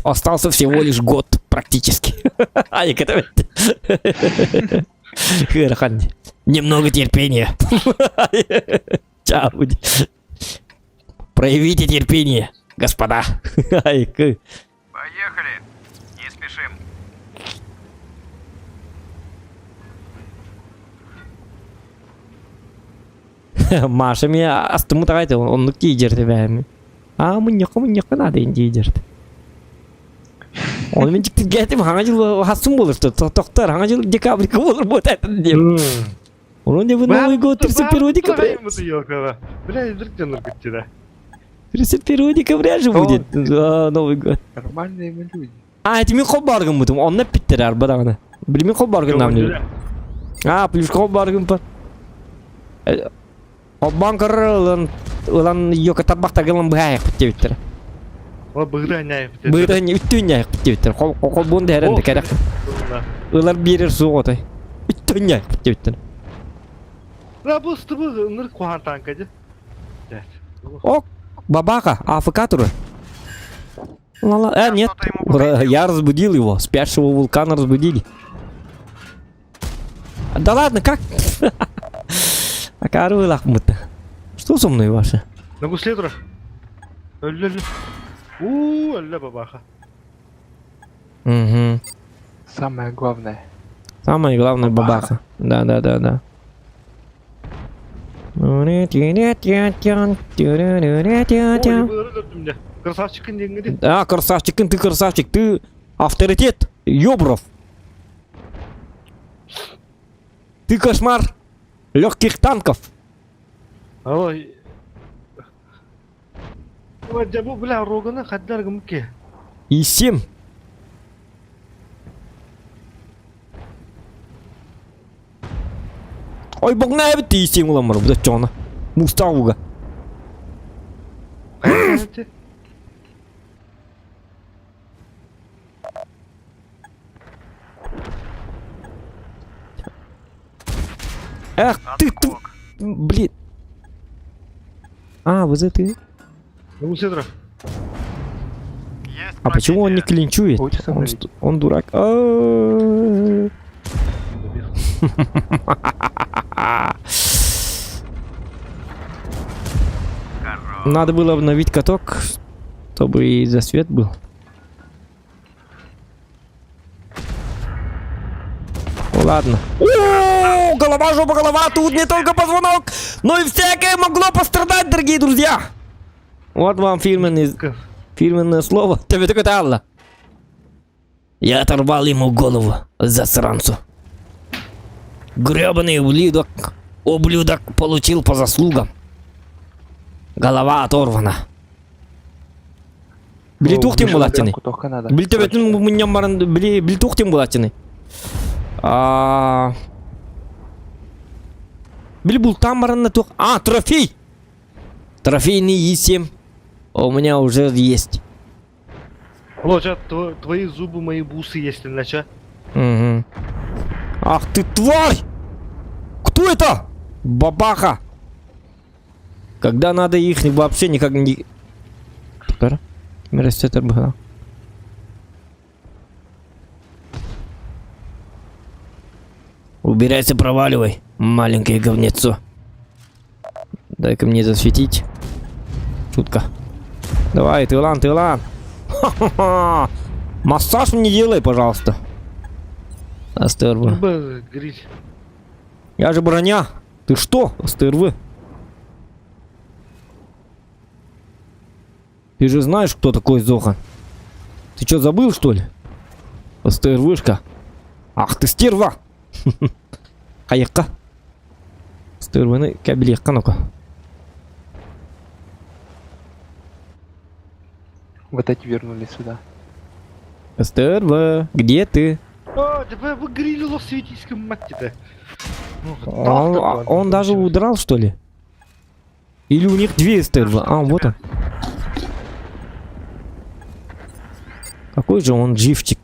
Остался всего лишь год практически. Ай, это... Немного терпения. Чао. Проявите терпение, господа. Поехали. Не спешим. Маша меня астымы тағайды, оннук тиидерді бәйім. А, муньяққа муньяққа надо енді тиидерді. Оны мен жіктір хаңа жыл хасым болыр, тоқтар, хаңа жыл декабрь болыр вот это деп. Оны не Новый год 31 декабря. Бля, вдруг да. 31 декабря же будет Новый год. Нормальные мы люди. А, это мен қол баргын бұдым, онна питтер арбадағына. Білмей қол баргын нам. А, плюс қол баргын па. Холбаан ылан ылан йока тарбахтар ылан быһаайах диэбиттэр. Ол быгда няй. Быгда не үттүн няйх диэбиттэр. Хол холбуун дэрэн де кэрэх. Ылар биэрэр суоҕотой. Үттүн няйх диэбиттэр. Да бу стыбы ыныр кухан танка ди. О, бабаха, АФК туры. Ла-ла, нет, я разбудил его, спящего вулкана разбудили. Да ладно, как? Акары лахмыта. Что со мной ваше? На гусле тура. Өллө У, өллө бабаха. Угу. Самое главное. Самое главное бабаха. Да, да, да, да. Ой, Красавчик не Да, красавчик, ты красавчик, ты авторитет, Ёбров. Ты кошмар легких танков. Ой. Бля, роганы хаддар гымке. И семь. Ой, бог на ты и семь уламар, бля, чона. Муставуга. Хайа. Эх, ты, ты, блин. А, вот это. На гусле тура. Есть А почему он не пробитие. клинчует? Хочется Он, обновить. он дурак. А-а-а. Добил. Хорош. Надо было обновить каток, чтобы и засвет был. Ладно. О, голова, жопа, голова, тут не только позвонок, но и всякое могло пострадать, дорогие друзья. Вот вам фирменный, фирменное слово. Тебе такое Алла. Я оторвал ему голову, засранцу. Гребаный ублюдок, ублюдок получил по заслугам. Голова оторвана. Били туох диэн булааччыный? Кутохха надо. Били төбөтүн мунньан баран били били туох диэн булааччыный? А Били бултаан баранна туох А, трофей! Трофейный И7 у меня уже есть. Володя, твои зубы мои бусы, если нача. Угу. Ах ты тварь! Кто это? Бабаха! Когда надо их вообще никак не... Убирайся, проваливай, маленькое говнецо. Дай-ка мне засветить. Шутка. Давай, Тылан, Тылан. Ха-ха-ха. Массаж мне делай, пожалуйста. СТРВ. Гриль. Я же броня. Ты что, СТРВ? Ты же знаешь, кто такой Зохан? Ты что, забыл, что ли? СТРВшка. Ах ты стерва! Хайыққа. СТРВны кәбілеққа ну-ка. Вот эти вернулись сюда. СТРВ, где ты? А, да вы гриль светись, мать тебя. Он, а, он даже удрал, что ли? Или у них две СТРВ? А, вот он. Какой же он живчик.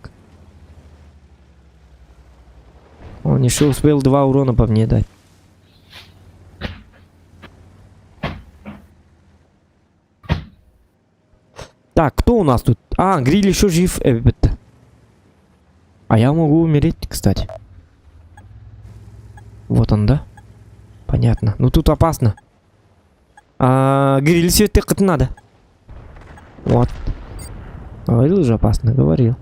Он еще успел два урона по мне дать. Так, кто у нас тут? А, гриль еще жив. А я могу умереть, кстати. Вот он, да? Понятно. Ну тут опасно. А, гриль все тыкать надо. Вот. Говорил же опасно, говорил.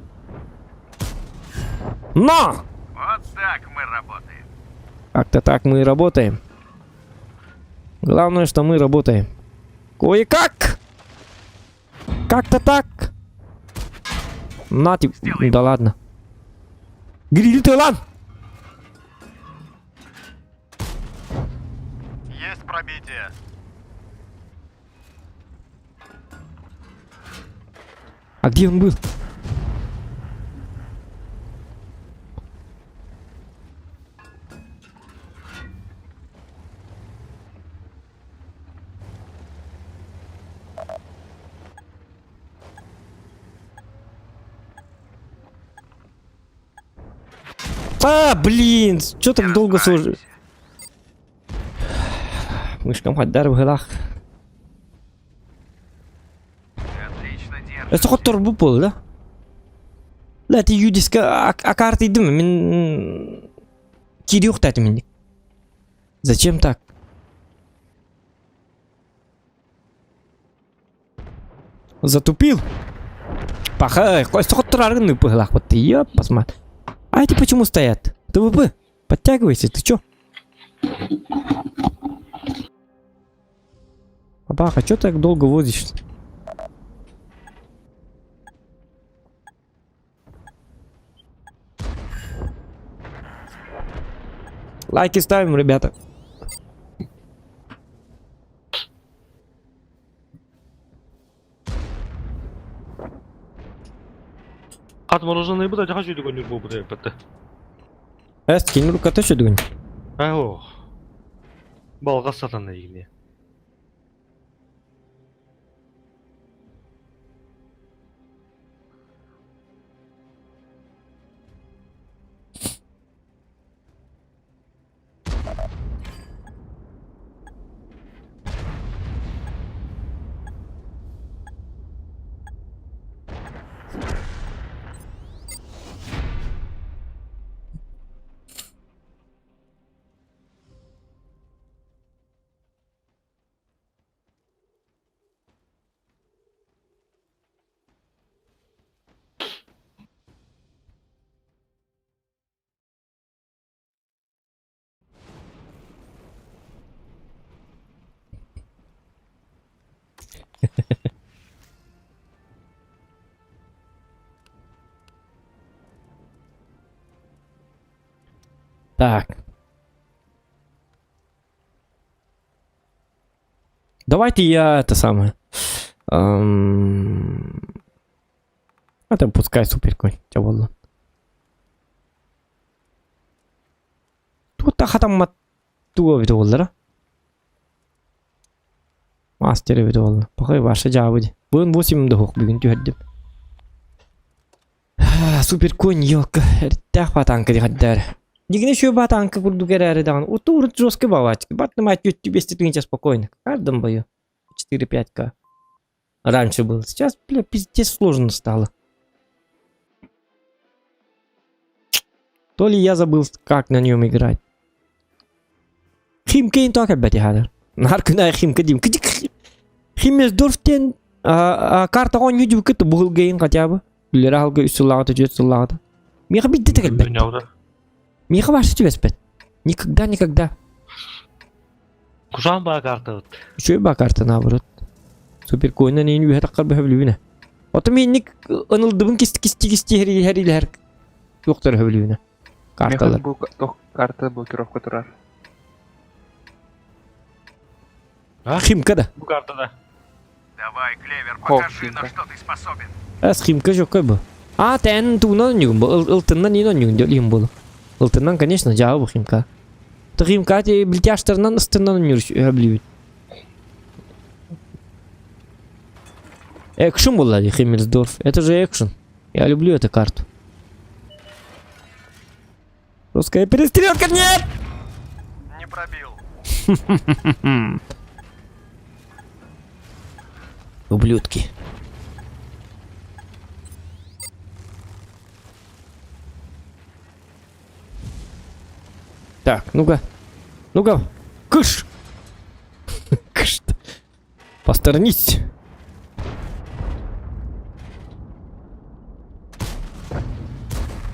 На! Вот так мы работаем. Как-то так мы и работаем. Главное, что мы работаем. Кое-как! Как-то так. На тебе. Да ладно. Гриль ты лан! Есть пробитие. А где он был? А, блин, что так долго служи? Мышкам хаддар быһылах. Отлично держишься. Өссө хотторбут буолла да? Да, ти юдиска акартыйдым мин кириух минник. Зачем так? Затупил. Пахай, өссө хоттораргын быһылах вот ты, ёп, посмотри. А эти почему стоят? ТВП, подтягивайся, ты чё? Папаха, чё так долго возишься? Лайки ставим, ребята. Хат мороженое бу да жаха жүйдү көнүр бу бу бетте. Эст, кинь рука ты что дугун? Ай Балга сатан игне. Так. Давайте я это самое. Эм... Это пускай суперконь. Чабалла. Тут хатаммат туга эбитэ буоллара. Мастер эбитэ буолла. Пахай ваша дьаабы дии. Бүгүн 8 да суох бүгүн түһэрдим. Суперконь елка эрдээх батаанка диэхэрдээр. Дигини үчүгэй батаанка курдук эрээри даҕаны уту урут жесткий бавачки. Баттымай түөттүү 200 тысяча спокойно. В каждом бою. 4-5к. Раньше было. Сейчас, бля, пиздец сложно стало. То ли я забыл, как на нем играть. Химкейн тока бэти хадыр. Нар күн ай химка дим. Химмесдорфтен карта он юдю кыты бугылгейн хотя бы. Үллere алга үс сыллаҕыта, түөрт сыллаҕыта. Миэхэ бидде текелбет. Миэхэ башы түбэспэт. Никогда, никогда. Кушан баа картабыт. Үчүгэй баа карта наоборот. Суперкоиннан иин үөһэ таххар бөһөбүлүбүнэ. Ото миинник ынылдыбын кисти кисти кисти хэрилэһэр туохтар өһөбүлүбүнэ. Карталар. Бу тох карта блокировка турар. Химка да. Бу картада. Давай, Клевер, покажи, на что ты способен. Эс химка жоккой бу. А, тэн туунан онньугун бу. Ылтыннан иин онньугун диэн буолу. Ылтыннан, конечно, дьаабы бу химка. Химка ти блитяштарынан ыстыннан онньур өһөблүүбүт. Экшен буолла дии Химмельсдорф. Это же экшен. Я люблю эту карту. Русская перестрелка, нет! Не пробил. Ублюдки. Так, ну-ка. Ну-ка. Кыш! Кыш. Посторонись.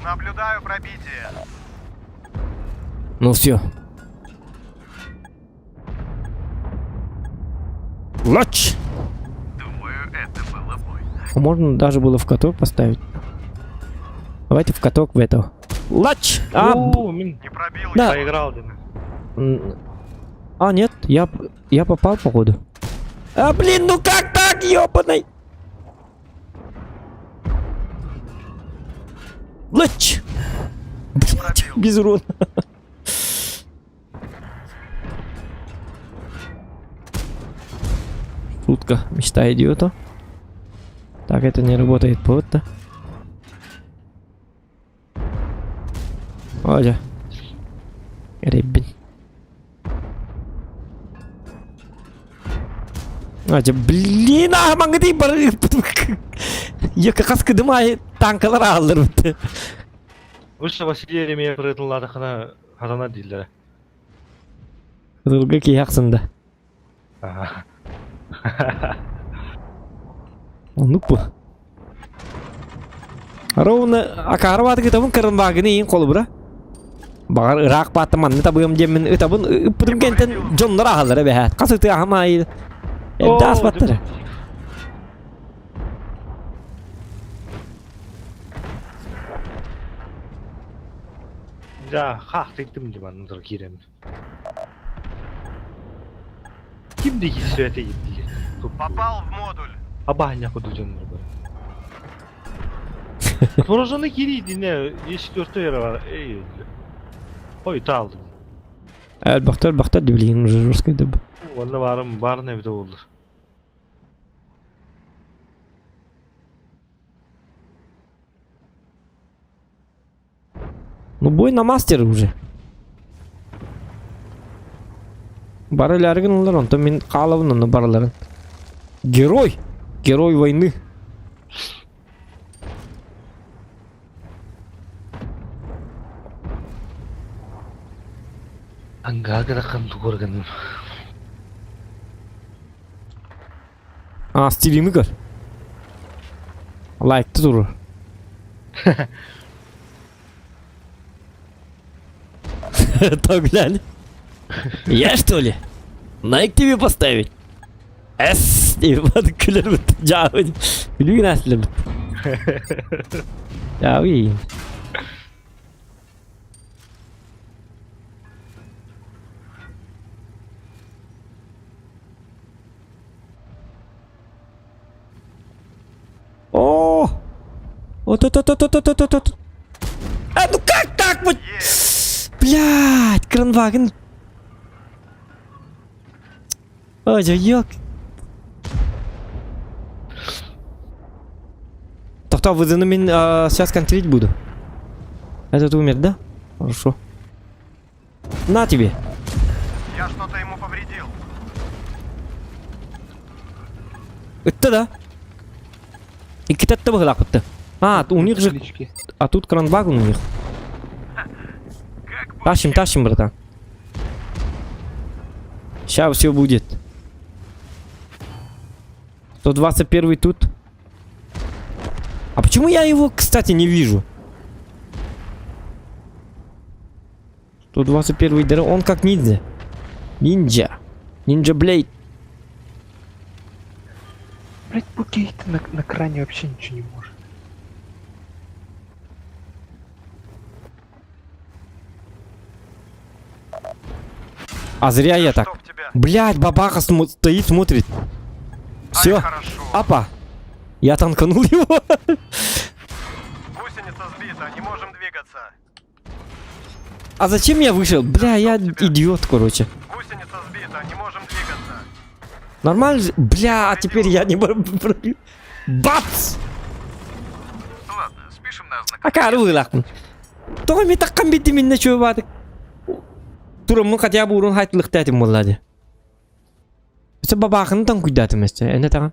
Наблюдаю пробитие. Ну все. Лач! Думаю, это было больно. А можно даже было в каток поставить. Давайте в каток в этого. Лач! А, О, мин Не пробил Да. проиграл дина. А, нет, я, я попал, походу. А, блин, ну как так, ёбаный? Лач! Блядь, без урона. Шутка, мечта идиота. Так, это не работает, вот-то. Оля. Ребин. Адя, блин, а маңгыды бар. Екі қас кыдымай танкалар алыр бітті. Выше Василий Еремеев ырытыллаатахына хатана дииллэрэ. Кызылга киһи ахсында. Оннук бу. Ровно акаары бааты ытабын кырынбаагыны иин холобура. Баҕар ыраах баатта манны табыам диэммин ытабын ыппытым кэнтэн дьоннор аһаллара бэһээт. Хас ытыы аһам аайы эрдэ ааспаттара. Дьэ, хаахтыйдым дии манна тура киирэммин. Ким да киирсибэтэ диир. Попал в модуль. Абаанньа курдук дьоннор бары. Отмороженный киирии есть эрэ бар. Эй, ой, таалдым. Элбэхтэр элбэхтэр да билигин уже жесткий да Уонна баарым баарын эбитэ буоллар. Ну бой на мастер уже. Бары ылар онтон мин хаалабын онно барыларын. Герой! Герой войны! Ангаа гыраххан тугу гынным. А, стилimi көр. Лайкты турur. Так, глянь. Я что ли? Найк тебе поставить? С. Иван күлэр бит. Жаабы. Күлүү гына бит. Жаабы. О! Вот это то то то то то то А ну как так вот? Блядь, Кранваген. Ой, ёк. Тоқтау, вы мен сейчас контрить буду. Этот умер, да? Хорошо. На тебе. Я что-то ему повредил. Это да. И китат быһылаахпытты. А, у них же... Клички. А тут кранвагон у них. Как Тащим, тащим, братан. Сейчас все будет. 121 тут. А почему я его, кстати, не вижу? 121 дыр, он как ниндзя. Ниндзя. Ниндзя Блейд. Блять, Букейт на, на кране вообще ничего не может. А зря я так. Чтоб тебя. Блять, бабаха смо- стоит, смотрит. Все. Ай, хорошо. Апа. Я танканул его. Гусеница сбита, не можем двигаться. А зачем я вышел? Бля, я идиот, короче. Гусеница сбита, не можем двигаться. Нормально? же? Бля, а теперь я не пробью. Бац! Ладно, спишем на знак. Акары вылахмын. Тоҕо ми таккан битти минне чуйбатык. Тураммын хотя бы урун хайтылыктаатым буоллади. Өсө бабаахын таҥкуйдаатым өссө. Эне таҕа.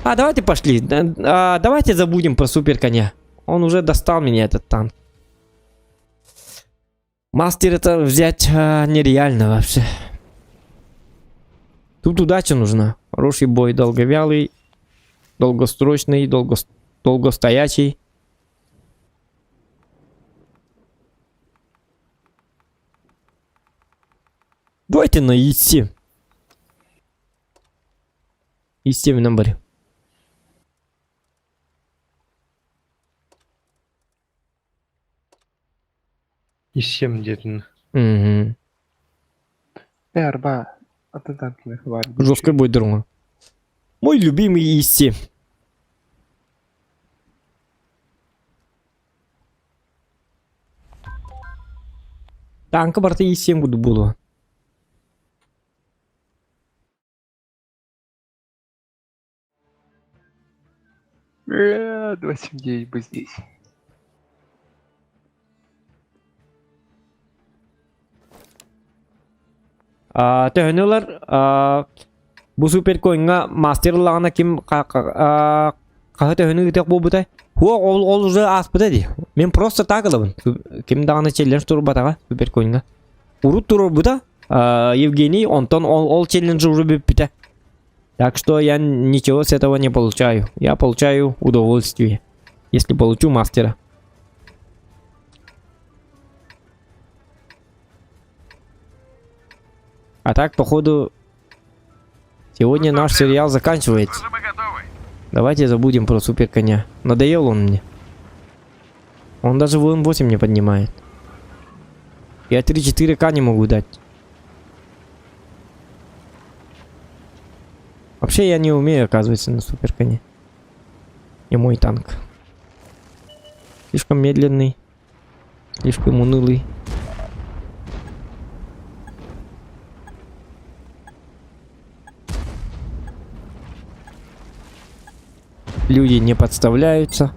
А, давайте пошли. А, давайте забудем про супер коня. Он уже достал меня, этот танк. Мастер это взять а, нереально вообще. Тут удача нужна. Хороший бой, долговялый, долгосрочный, долго, долгостоячий. Давайте на ИС-7. ИС-7 номер. И 7 где-то. Угу. Э, арба, а ты танки нахвалит. Жестко будет друга. Мой любимый ИС-7. Танка барта ИС-7 буду буду. Э, 279 бы здесь. Төһөнүлэр бу суперкоиҥҥа мастер ыллаҕына ким хаһы төһөнү ыытыах буолбутай? Хуох ол ол уже ааспыта дии. Мин просто так ылабын. Ким даҕаны челлендж турбатаҕа суперкоиҥҥа. Урут туруорбута Евгений, онтон ол, ол челлендж уже бүппүтэ. Так что я ничего с этого не получаю. Я получаю удовольствие, если получу мастера. А так, походу, сегодня наш сериал заканчивается. Похоже, мы готовы. Давайте забудем про супер коня. Надоел он мне. Он даже ВМ-8 не поднимает. Я 3-4К не могу дать. Вообще я не умею, оказывается, на супер коне. Не мой танк. Слишком медленный. Слишком унылый. Люди не подставляются.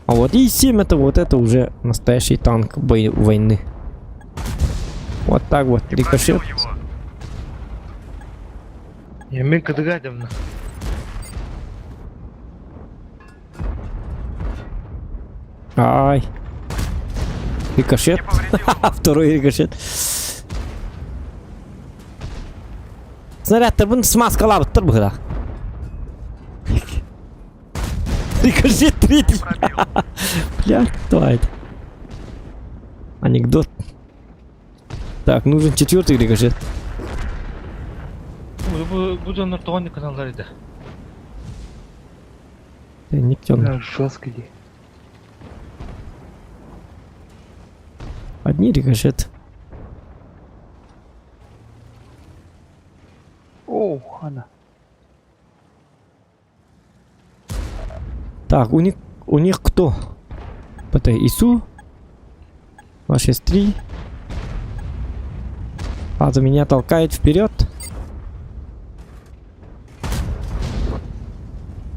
А вот И-7 это вот это уже настоящий танк бой войны. Вот так вот, Не рикошет. пробил его. Я мен кыдыгадым. Ай. Рикошет. Не повредил его. Второй рикошет. Снарядтарбын смазкалаабыттар быһыылаах. Рикошет третий. Пробил. Бля, кто это? Анекдот. Так, нужен четвертый рикошет. Бу, бу дьоннор тоҕо инник гыналлар этэ? Никтен. Да, жестко дии. Одни рикошет. О, хана. Так, у них, у них кто? ПТ ИСУ. 263. Фаза меня толкает вперед.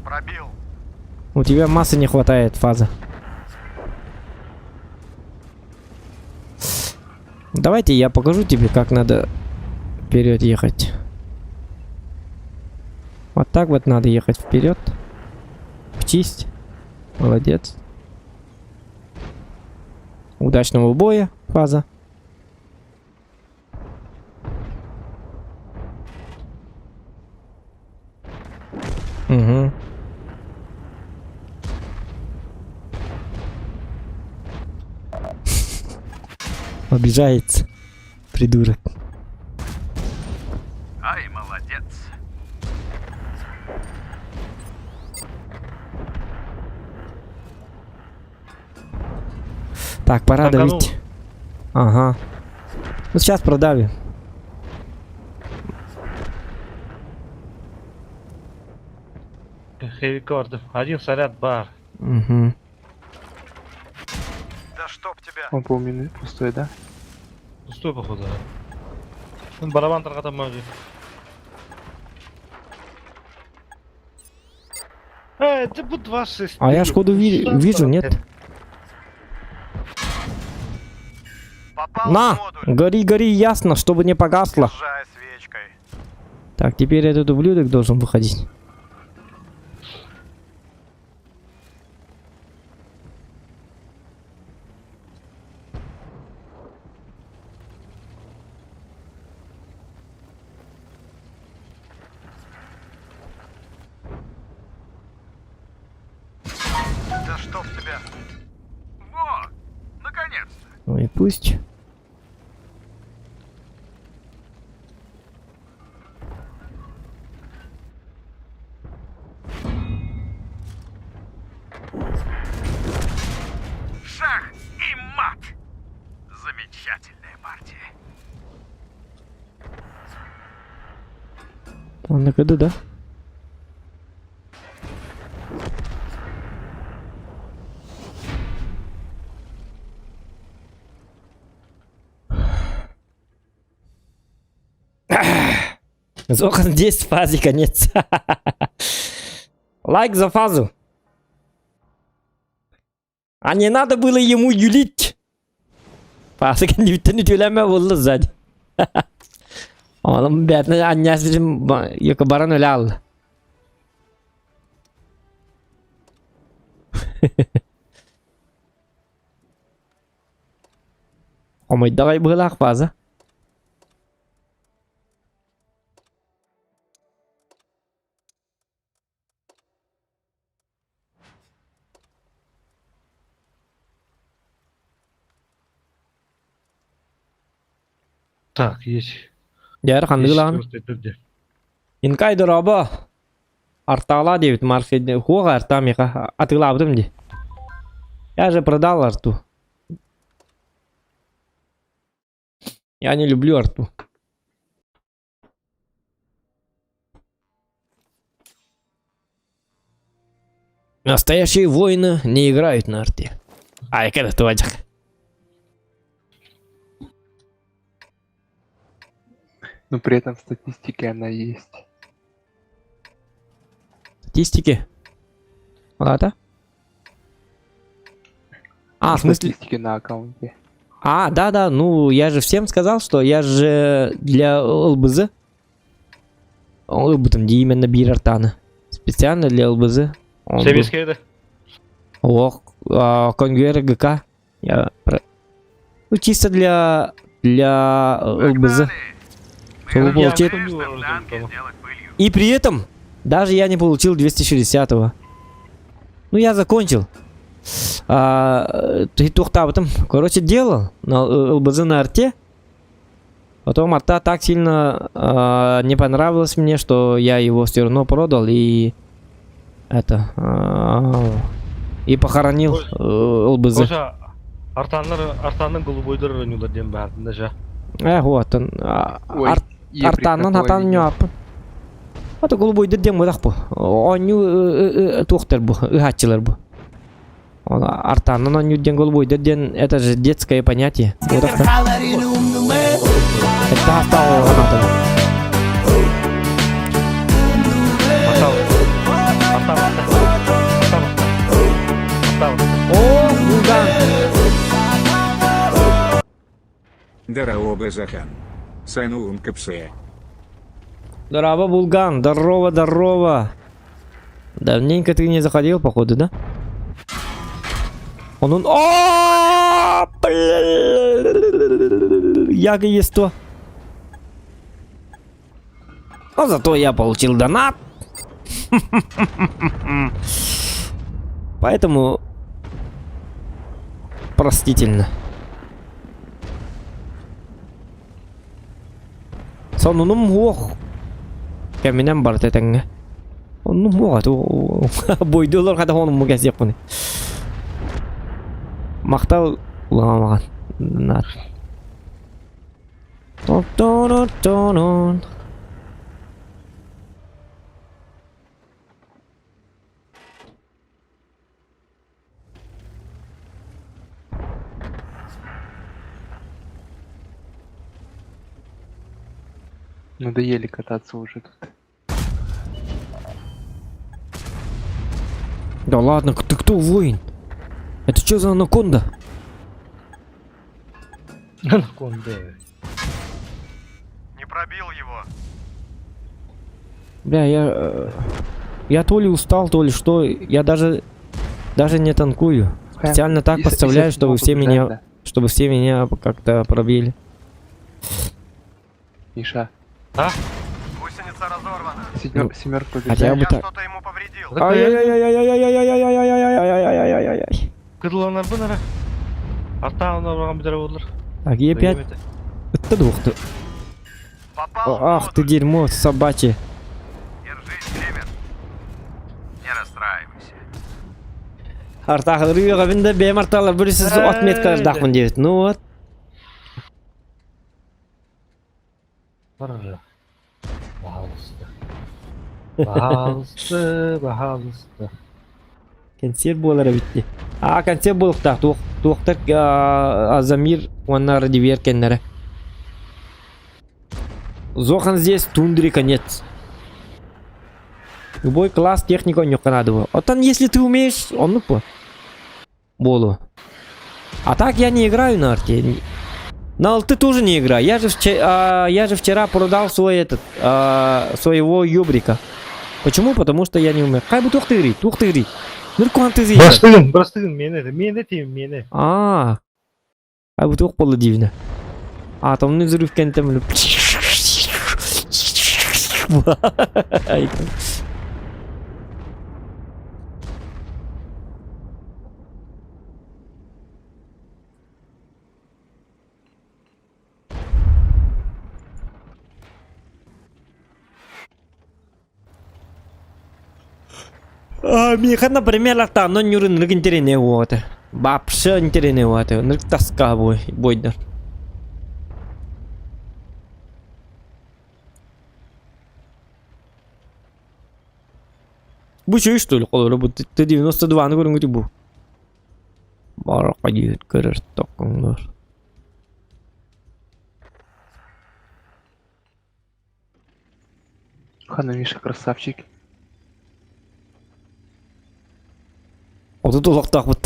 Пробил. У тебя массы не хватает, фаза. Давайте я покажу тебе, как надо вперед ехать. Вот так вот надо ехать вперед. Чисть. Молодец. Удачного боя, фаза. Угу. Обижается. Придурок. Ай, молодец. Так, пора Танканул. давить. Ага. Ну сейчас продавим. Heavy Guard. Один снаряд бар. Угу. Да чтоб тебя. Он, по-моему, пустой, да? Пустой, походу. Ну, барабан тарҕатан мөдү. Э, это бу 2-6. А я шкоду ви- вижу, нет? Попал На! в модуль. Гори, гори, ясно, чтобы не погасло. Держай свечкой. Так, теперь этот ублюдок должен выходить. Да чтоб тебя. Во! Наконец-то! Ну и пусть. Шах и мат! Замечательная партия. Он на КД, да? Зохан 10 в фазе, конец. Лайк за фазу. А не надо было ему юлить. Фаза кэнниттэн үтүөлээмэ буолла сзади. Oğlum бэтне анньас якы баран өлө алла. Омойдаҕай быһыылаах фаза. Так, есть. Дьэ ханныгы лаҕаны. Инкай дорообо. Артаала диэбит Марфе хуоҕа арта миэхэ атыылаабытым дии. Я же продал арту. Я не люблю арту. Настоящие воины не играют на арте. Ай, когда твадях. Но при этом в статистике она есть. Статистики. Ладно. А, в смысле... Статистики на аккаунте. А, да-да, ну я же всем сказал, что я же для ЛБЗ. Ылбытым дии именно биир артаны. Специально для ЛБЗ. Он был. Сэбиэскэй да? Ох, а, Конгвер ГК. Я про- Ну, чисто для для ЛБЗ. Чтобы Погнали! получить- Чтоб танки сделать пылью. И при этом даже я не получил 260-го. Ну, я закончил. Туохтаабытым. Короче, делал на ЛБЗ на арте. Потом арта так сильно не понравилось мне, что я его все равно продал и это и похоронил ЛБЗ. Оша артаннар артанның голубойдор ойнуулар диэн баардын даже. Э, вот он. Ой, Артаннан хатан ньуаппын. Ата голубойдор диэн мыдах бу. Оонньуу туохтар бу, ыһааччылар бу. Артаннан оонньуур диэн голубойдор диэн это же детское понятие. О, Булган! Дороба, Захан. Сануун кпсе. Здорово, Булган! Здорово, здорово! Давненько ты не заходил, походу, да? Он он... О, Яга есть то. Но зато я получил донат. Поэтому простительно. Сонунум суох. Кэминэн барыта этэҥҥэ. Оннум суох бойдулар хата онумму кэсиэхпин. Махтал улахан Нат. Надоели кататься уже тут. Да ладно, ты кто воин? Это что за анаконда? Анаконда. Не пробил его. Бля, я... Я то ли устал, то ли что. Я даже... Даже не танкую. Специально так подставляю, чтобы все меня... Чтобы все меня как-то пробили. Миша. А? Гусеница разорвана. Семер, семерка Хотя бы Я так. что-то ему повредил. Ай-яй-яй-яй-яй-яй-яй-яй-яй-яй-яй-яй-яй. Кыдыланар бу нара. Артаан орған бүтәрі болдыр. Так, Е5. Это двух ты. Попал в Ах ты модуль. дерьмо собачье. Держись, Клевер. Не расстраивайся. Артахыр да бэм арталар бір сіз отметкалар дақмын деп. Ну вот. Бар. Баһалысты. Баһалысты, баһалысты. Концерт буолара битти. А концерт буолуктаах туох туохтар Азамир уонна Радивер кэннэрэ. Зохан здесь тундре конец. Любой класс техника надо. Оттон если ты умеешь, он ну по. Болу. А так я не играю на арте. На алты тоже не играю. Я же, вчера, я же вчера продал свой этот, своего юбрика. Почему? Потому что я не умею. Хай бы тух ты тух ты Ныркуан ты Бырастыгын, бырастыгын мени, мени тиим, мени. А, а вот тух было дивно. Атомный взрыв кентем. Миха, например, артанно нюрын интереснее вот. Вообще интереснее вот. Нырк тоска бой, бойдар. Бу чөй что ли, колор, бу Т-92-ны көрүнгү бу. Барака диет көрөр токуңдар. Хана Миша красавчик. Отут улактак бут.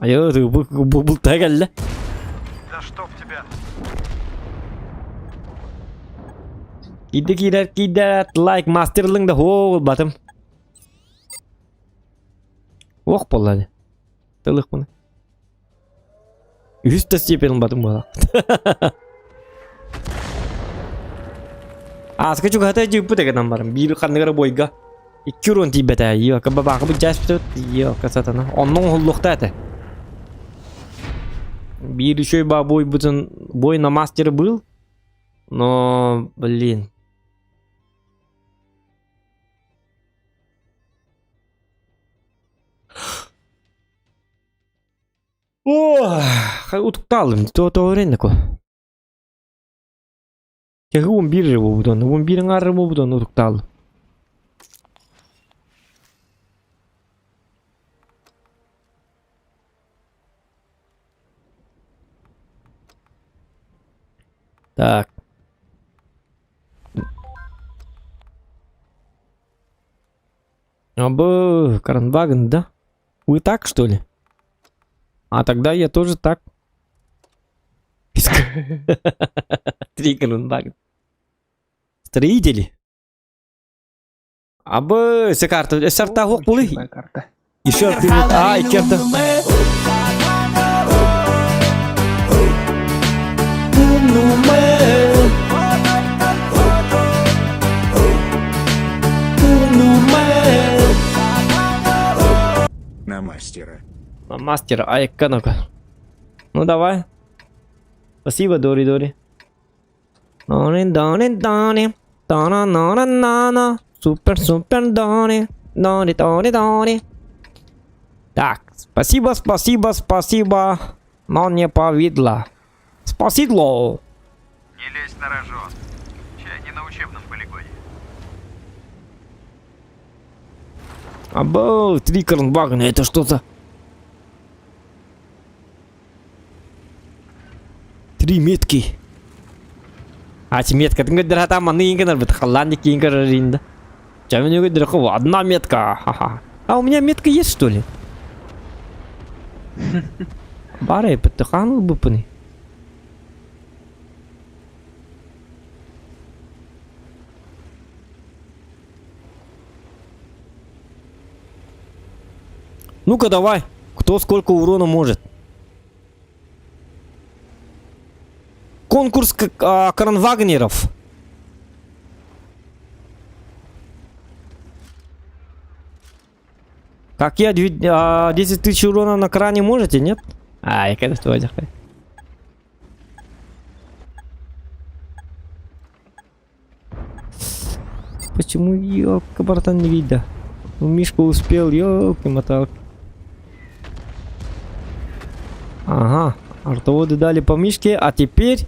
Айо, бу бу бу тагелле. Да чтоб тебя. Киде кирер киде лайк мастерлың да хо батым. Ох боллады. Тылык буны. Үстө степень батым була. Ааска чугаһата дьыыппыт эгэнэн баран биир ханныгара бойга икки урон тиийбэтэ. Йо, бабаахы быдьааспыт. Йо, сатана. Онно оҥоһуллуохта этэ. Биир үчүгэй ба бойбутун бой на мастере был, но, блин. О, утуктаалым. То-то Теги 11 же буолбутун, 11 аҥаары буолбутун утуктаалым. Так. Абы, Кранваген, да? Вы так, что ли? А тогда я тоже так. Три Кранваген. Строители. Абы, все карта. Сарта хук карта. Еще ты. А, и керта. На мастера. На мастера, ай, ну-ка. Ну давай. Спасибо, Дори Дори. Дори, Дори, Дори. Дона, нона, нона. Супер, супер, Дори. Дори, Дори, Дори. Так, спасибо, спасибо, спасибо. Но не повидло. Спасидло. Не лезь на рожон. Чай не на учебном полигоне. Або, три Кранвагена, это что за... Три метки. А, метка. Ты говоришь, там аны ингенер бит халланди кингер ринда. Одна метка. Ха-ха. А у меня метка есть, что ли? Бары, пытыхан бупыны. Ну-ка давай, кто сколько урона может. Конкурс кранвагнеров. Как я, 10 тысяч урона на кране можете, нет? А, я когда что Почему ёлка, братан, не видно? Ну, Мишка успел, ёлки-моталки. Ага, артоводы дали по Мишке, а теперь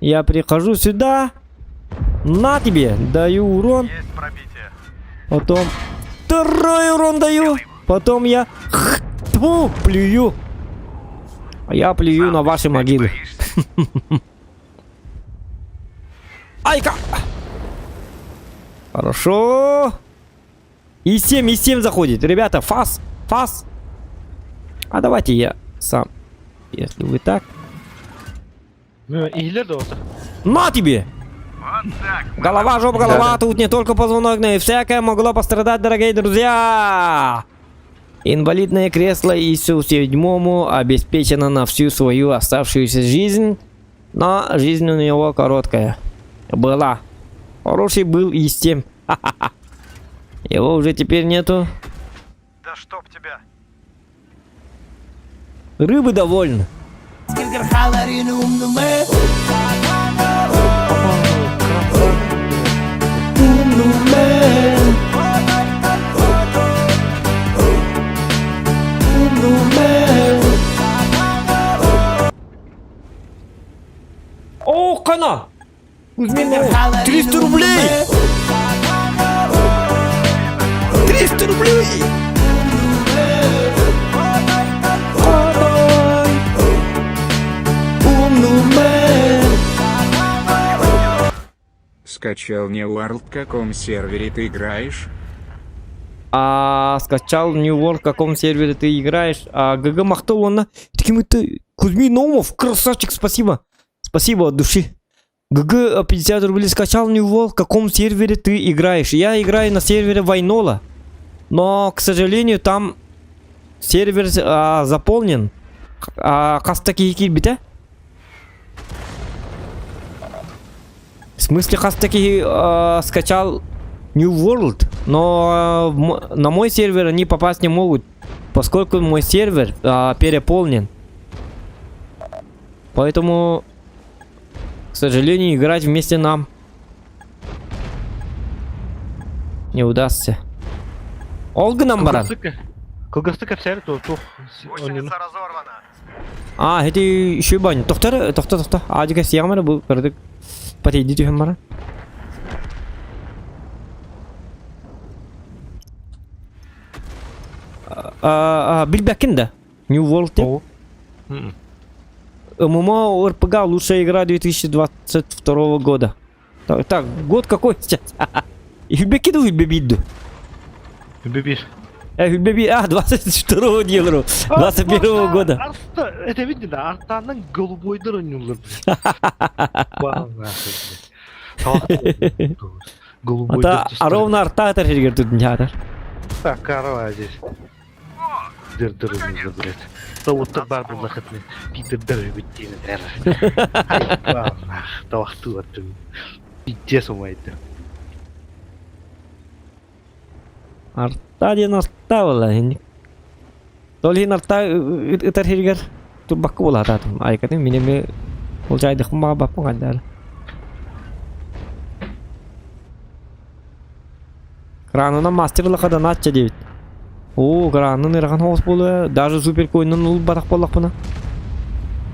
я прихожу сюда. На тебе, даю урон. Есть пробитие. Потом второй урон даю. Потом я тьфу, плюю. А я плюю на ваши могилы. Айка! Хорошо. И 7, и 7 заходит. Ребята, фас, фас. А давайте я сам. Если вы так. На тебе! Вот так. Голова, жопа, голова. Да. Тут не только позвонок, но и всякое могло пострадать, дорогие друзья. Инвалидное кресло Ису седьмому обеспечено на всю свою оставшуюся жизнь. Но жизнь у него короткая. Была. Хороший был и с тем. Его уже теперь нету. Да чтоб тебя. Рыбы довольны. О, хана! 300 рублей! 300 рублей! Скачал New World, в каком сервере ты играешь? А, скачал New World, в каком сервере ты играешь? А, ГГ Махтал, он Таким это Кузьмин Наумов, красавчик, спасибо. Спасибо от души. ГГ 50 рублей скачал New World, в каком сервере ты играешь? Я играю на сервере Вайнола. Но, к сожалению, там сервер заполнен. А, хаста киһи киирбитэ. В смысле, хас таки скачал New World, но на мой сервер они попасть не могут, поскольку мой сервер переполнен. Поэтому, к сожалению, играть вместе нам не удастся. Ол гынан баран. Кылгастык кэпсээри туох туох Гусеница разорвана. А, это еще бань. Тохтор, тохто, тохто. Адика сиямара бу кырдык. Патейди түһэн баран. Билбэккин да? New World деп. ММО РПГ лучшая игра 2022 года. Так, так, год какой сейчас? Хүлбэкки ду хүлбэбиидду? Бибир. Хүлбэби, а, 22 делаю. 21 года. Арста, это видно, да, артанан голубойдар ойнулар. Голубой. Ата ровно арта атар тут нятар. Так, корова здесь. Дыр-дыр, блядь. Тавуттар бар буллахытны. Питердер бүттен Тавахты аттым. Пиздец умайды. Арта диэн арта буолла. Ол иһин арта ытар сиригэр турбакка буолаатаатым. Айкатын мин эмиэ ол дьаайдахпын баҕарбаппын хайдары. Кранынан мастер ылаха данаачча диэбит. Оо, кранын ыарахан соҕус буолуо, даже суперкойнун ылбатах буоллахпына.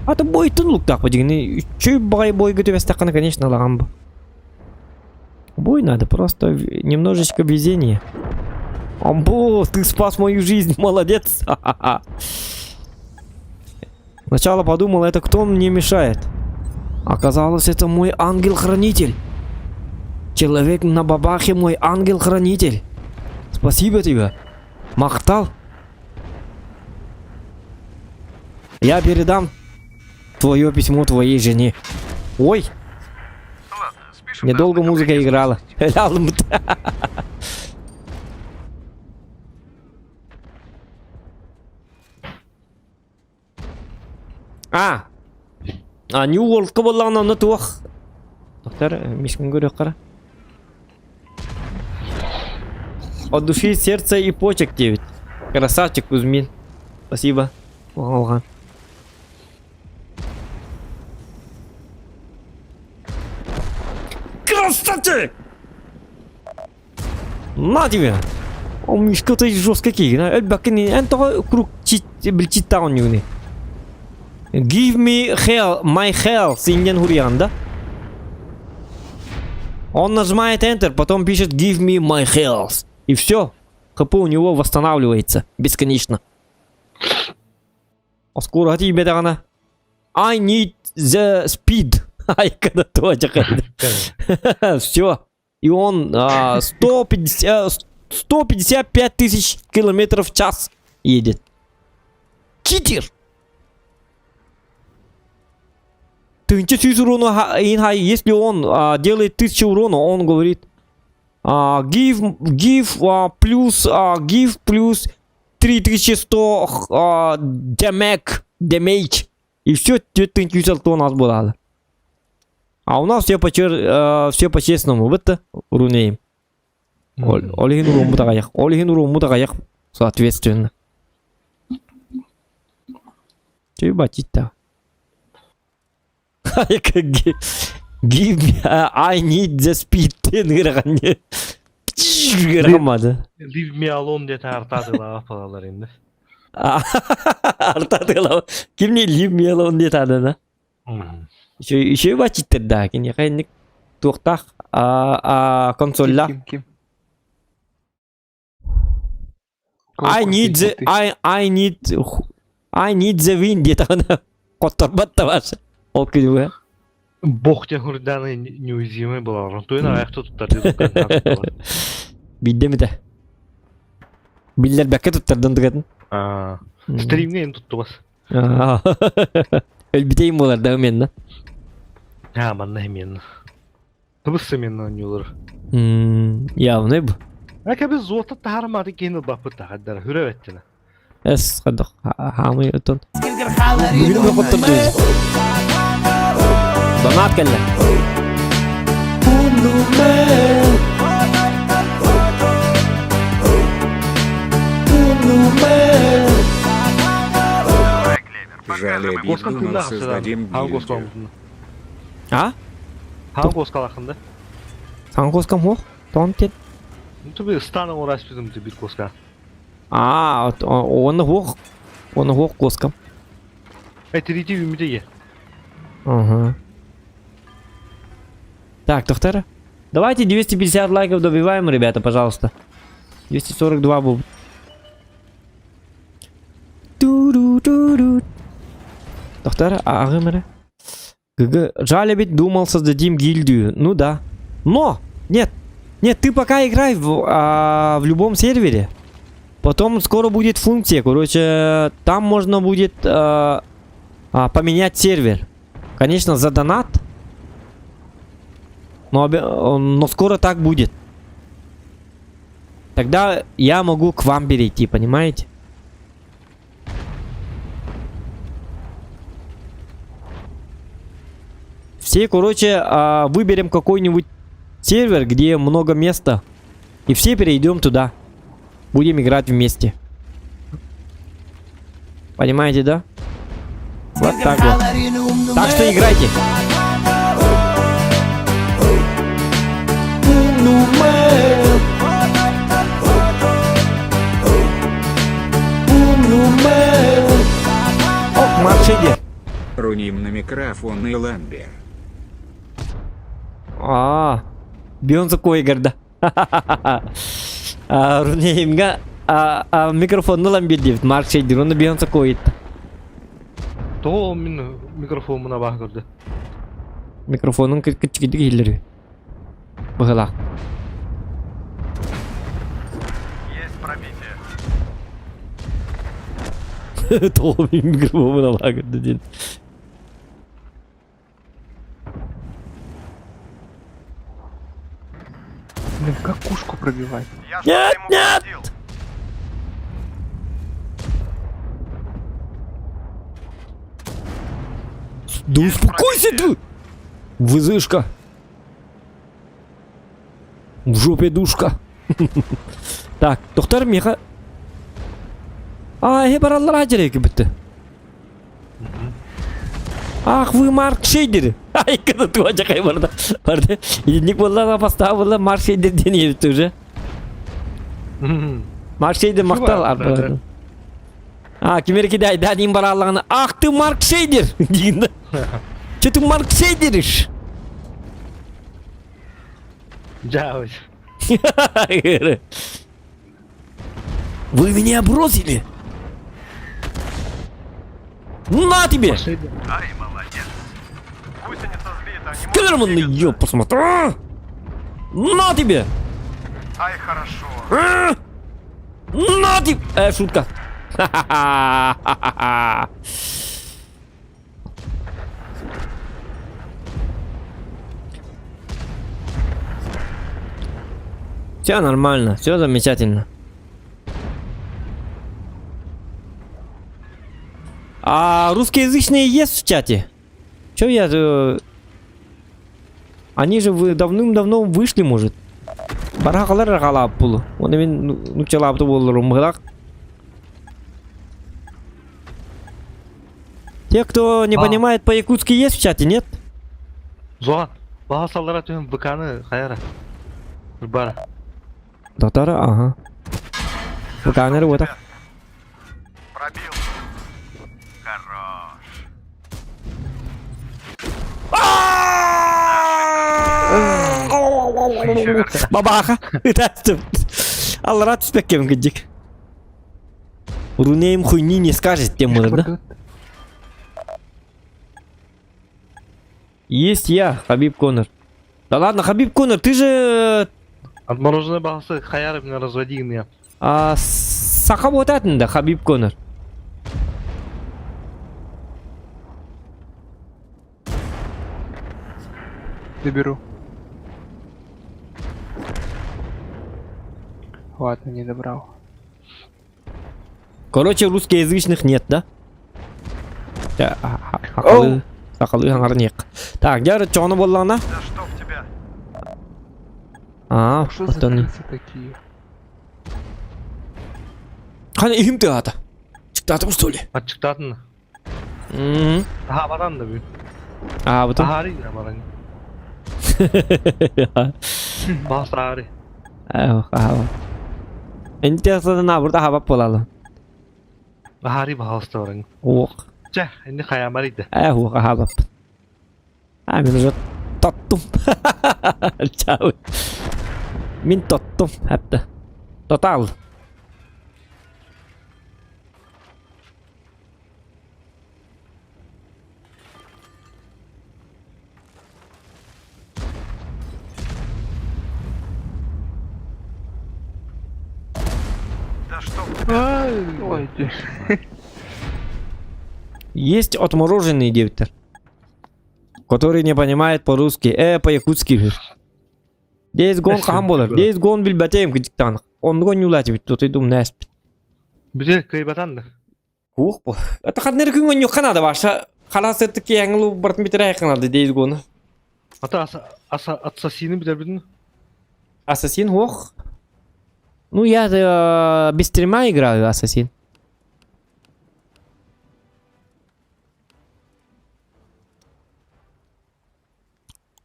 Аты бойтун луктаахпа дьигини үчүгэй баҕайы бойга түбэстэххинэ, конечно, ылаҕан бу. Бой надо, просто немножечко везения. Амбо, ты спас мою жизнь, молодец. Сначала подумал, это кто мне мешает? Оказалось, это мой ангел-хранитель. Человек на бабахе мой ангел-хранитель. Спасибо тебе. Махтал. Я передам твое письмо твоей жене. Ой, Ладно, спишем недолго на музыка ознакомление с играла. местностью. А, а New World-ка буоллаҕына онно туох? Доктор, мишкин көрүөххэ. От души, сердца и почек 9. Красавчик, Кузьмин. Спасибо. Алған. Красавчик! На тебе! О, Мишка, ты жестко киһи. Өлбөккүн эн тоҕо круг чит билчиттаҕын ньугуни. Give me hell, my hell, синнен хуруйаҕын да? Он нажимает Enter, потом пишет Give me my health. И все. ХП у него восстанавливается бесконечно. Оскураһа тиийбэтэҕинэ I need the speed. Айкада точка. Все. И он 150, 155 тысяч километров в час едет. Читер! 1100 урона, если он делает 1000 урона, он говорит give, give плюс, give плюс 3100 damage, damage. И все, 4100 у нас было. А у нас все по-честному. Вот рунеем. Ол иһин урууммут аҕыйах. Ол иһин урууммут аҕыйах, соответственно. Чүй бачитта. Give me, I need the speed диэн ыарахан ыарахаммады. Leave me alone диэтэ артаатылаах палалар инде. Артаатылаах. Кимни leave me alone диэтаадана? Үчүгэй бачиттар да киниэхэ инник туохтаах консоллаах. Ким ким? I need the I need the win диэтэҕинэ хотторбот да баар. Ол күнүгэ. Бог диэн хурдааны неуязвимый буолар. Туйун аҕыйахта туттар Биирдэ эмитэ. Биллэрбэккэ туттардын тыгатын. Стримҥэ ин туттубас. Өлбүтэйим буолар да уменна. Аа, манна именно. Тыбыс именно оонньуулар. Явный бу. Ака biz золото таһармааты киһини ылбаппыт тахаддара хүрэ бэттина. Эс хадах хаамый отон. Бүгүн хотторду. Донат кэллэ. Давай, Клевер, Жаль, показывай. обид Госка думал, тыыннаах сыдан. создадим Хаҥ госка гильдию. оҥордун. А? Хаҥ госкалаахын да? Саҥа госкам суох? Тоҕон тиэн? Түбү стан оҥоро аспытым түбүт госка. Аа, уонна суох. Уонна суох госкам. Этирити үүммүтэ ийэ. Ага. Так, доктор. Давайте 250 лайков добиваем, ребята, пожалуйста. 242 был. Ту-ду-ду-ду. Доктор, ааҕым эрэ. ГГ. Жаль, ведь думал, создадим гильдию. Ну да. Но! Нет! Нет, ты пока играй в, а, в любом сервере. Потом скоро будет функция, короче, там можно будет а, а, поменять сервер. Конечно, за донат. Но, но скоро так будет. Тогда я могу к вам перейти, понимаете? Все, короче, а, выберем какой-нибудь сервер, где много места. И все перейдем туда. Будем играть вместе. Понимаете, да? Вот так вот. Так что играйте. Ок, маршиде. Руним на микрофон и ламбер. А, Бионза Койгарда. Рунеймга микрофонну ылан биэрдибит Марк Шейдер уонна Бионса Койытта. Тоҕо мин микрофоммун абааһы көрдө. Микрофонун кыччыгыйдык иһиллэр быһылаах. Есть пробитие. Тоҕо мин микрофоммун абааһы көрдө диэн. Блин, как кушку пробивать? Я Нет, что-то ему нет! повредил. Да успокойся ты! Вызышка. В жопе душка. Так, доктор Миха. А, э бараллар ажырайки бітті. Ах, вы Марк Шейдер. Ай, когда туа жакай барды. Барды. Итинник буолла бастаа буолла Марк Шейдер диэн ебитти уже. Марк Шейдер мактал. А, кимерки да, да, дин бараллаҕына. Ах ты Марк Шейдер! Диин да. Че ты Марк Шейдериш? Дьаабыт. Вы меня бросили? На тебе! Ай, молодец. Гусеница сбита. Не может Керман, двигаться. ёп, посмотри. А! На тебе! Ай, хорошо. А! На тебе! Э, шутка. Ха-ха-ха. Все нормально, все замечательно. А русскоязычные есть в чате? Че я... Э, они же вы давным-давно вышли, может. Барахалар халап булу. Оны мен нучалапты болурум бырақ. Те, кто не А. понимает по-якутски, есть в чате, нет? Зоан, баха саллара түһэн ВК-ны хайара. Бара. Татара, ага. ВК-ны вот так. Пробил. Хорош. Бабаха. Аллара түспеккем кыдьык. Рунейм хуйни не скажет тем да? Есть я, Хабиб Конор. Да ладно, Хабиб Конор, ты же... Отмороженный баҕасы хайара меня разводи меня. А, саха да, Хабиб Конор. Доберу. Ладно, не добрал. Короче, русскоязычных нет, да? Сахалы, сахалы Так, дьэ, чону буоллаҕына. Да чтоб тебя. Аа, Что за оттон крысы такие? Хана иһим тыаата. Чыктаатым что ли? Аччыктаатын. М. Аһаабатан да бү. Аабытым. Аһаары баран. Басаары. Ах, аһаба. Инте на бурда хаба болалы. Аһаары баһалыста баран. Ох. Чэ, инни хайаамар иде. Эх, ох, аһаба. А, мин уже тоттум. Чау. Мин тоттум, хәтта. Тотал. Да что Ой, ты. Есть отмороженный диктор, который не понимает по-русски, по-якутски. Days Gone хаһан буолар? Days Gone билбэтим кыдьыктаан. Оннуга ньуулаатыбыт, тут идум нээспит. Бүтэ кыйбатан да. Ух бу. Это ханнер күн онньук ханада баша. Хара сыртык киэҥ бартын битерэ ханады Days Gone. Ата аса аса ассасины бүтэрбитин. Ассасин ох. Ну я без стрима играю Ассасин.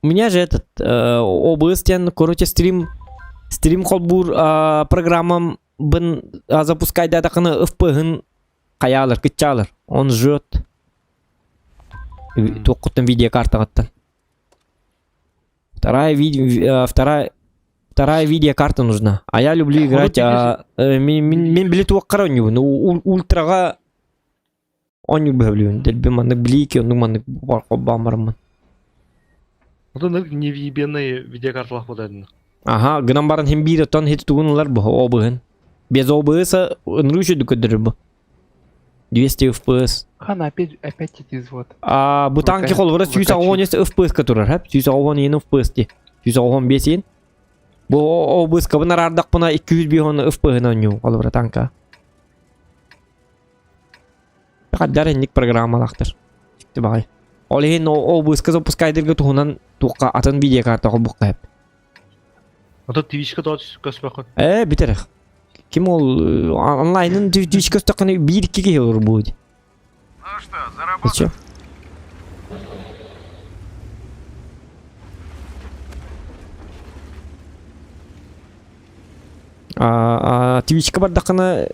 У меня же этот OBS диэн, короче, стрим стрим холбуур программам бын запускайдаатахына FPS-ын хайаалар, кыччаалар. Он жжет. Туоххуттан видеокартаҕыттан. Вторая, видео, вторая, вторая видеокарта нужна. А я люблю играть, мин, мин, мин били туоххара оонньуубун. Ну, ультраҕа оонньуур бөһөблүүбүн. Дэлби маннык блики, оннук маннык холбоон бараммын. Оттон невъебенный видеокарталаах буолар. Аха, гынан баран хим биир оттон хит тугун ылар бу, OBS-ын. Без OBS ынырыы үчүгдүк көрдөрөр бу. 200 FPS. Хана, опять, опять эти взвод. А, бу танки холбура 180 FPS турар, хэп? 180 FPS ти. 185 ин. Бу OBS кабын арардакпына 205 FPS оонньуу холобура танка. Хаддар инник программалаахтар. Дьикти баҕайы. Ол иһин OBS-ка запускайдырга туһунан туохха атын видеокарта холбукка хэп. Ото Twitch-ка тоҕо көспөккүн. Ээ, бүтэр. Ким ол онлайнын Twitch көстөххүнэ биир-икки киһи олорор буолуо дии. Ну что, заработал? Зачем? А, Twitch-ка бардаххына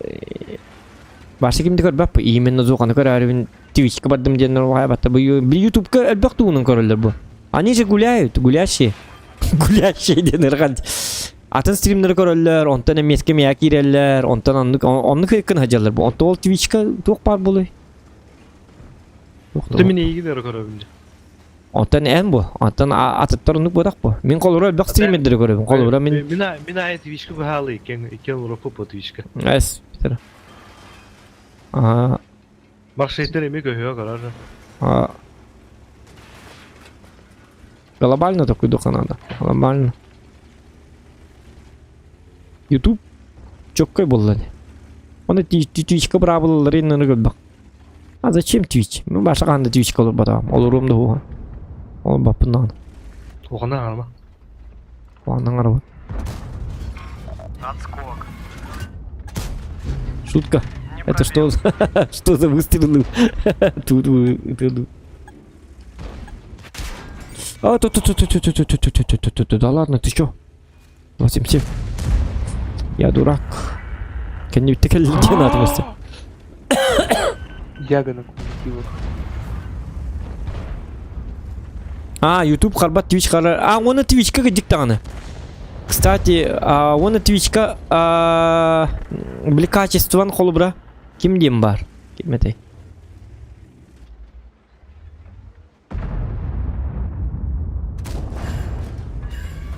Баша кимди көрбөппү именно зуоханы көрөөрүбүн Twitch-ка бардым диэн батта бу Ютубка элбэх тугунан көрөллөр бу. Они же гуляют, гулящие. Гулящие диэн ырҕан. Атын стримнери көрөллөр, онтон эмиэскэ миа киирэллэр, онтон оннук оннук кын хадьаллар бу. Онтон ол Twitch-ка туох баар буолуй? Ото мин эйигин эрэ көрөбүн дьэ. Онтон эн бу. Онтон атыттар оннук буотах бу. Мин холобура элбэх стримердери көрөбүн. Холобура мин Мин мин аайы Twitch-ка быһаалы иккиэн иккиэн олороппут Twitch-ка. Эс, бүтэр. Аа, Маршриттер эмиэ көһүө көрөр. А, глобально такой духа надо. Глобально. YouTube чөккөй буолла дии. Оны Twitch-ка быраабылаларын көрбөх. А зачем Twitch? Мен баша хаанда Twitch-ка олорботоҕум. Олоруом да уһуга. Олорбоппун даҕаны. Оҕона арма. Оҕонон арабын. Отскок. Шутка. Не Это пробил. что за, что за выстрелы? Тут вы, тут. А, тут, тут, тут, тут, тут, тут, тут, тут, тут, тут, да ладно, ты чё? 87. Я дурак. Кэннибиттэ надо просто. Яга на кумулятивах. А, YouTube харбат Twitch харар. А, он на Twitch как диктаны. Кстати, а, он на Twitch а, били качествон холобура. Ким диэн баар? Ким этэй?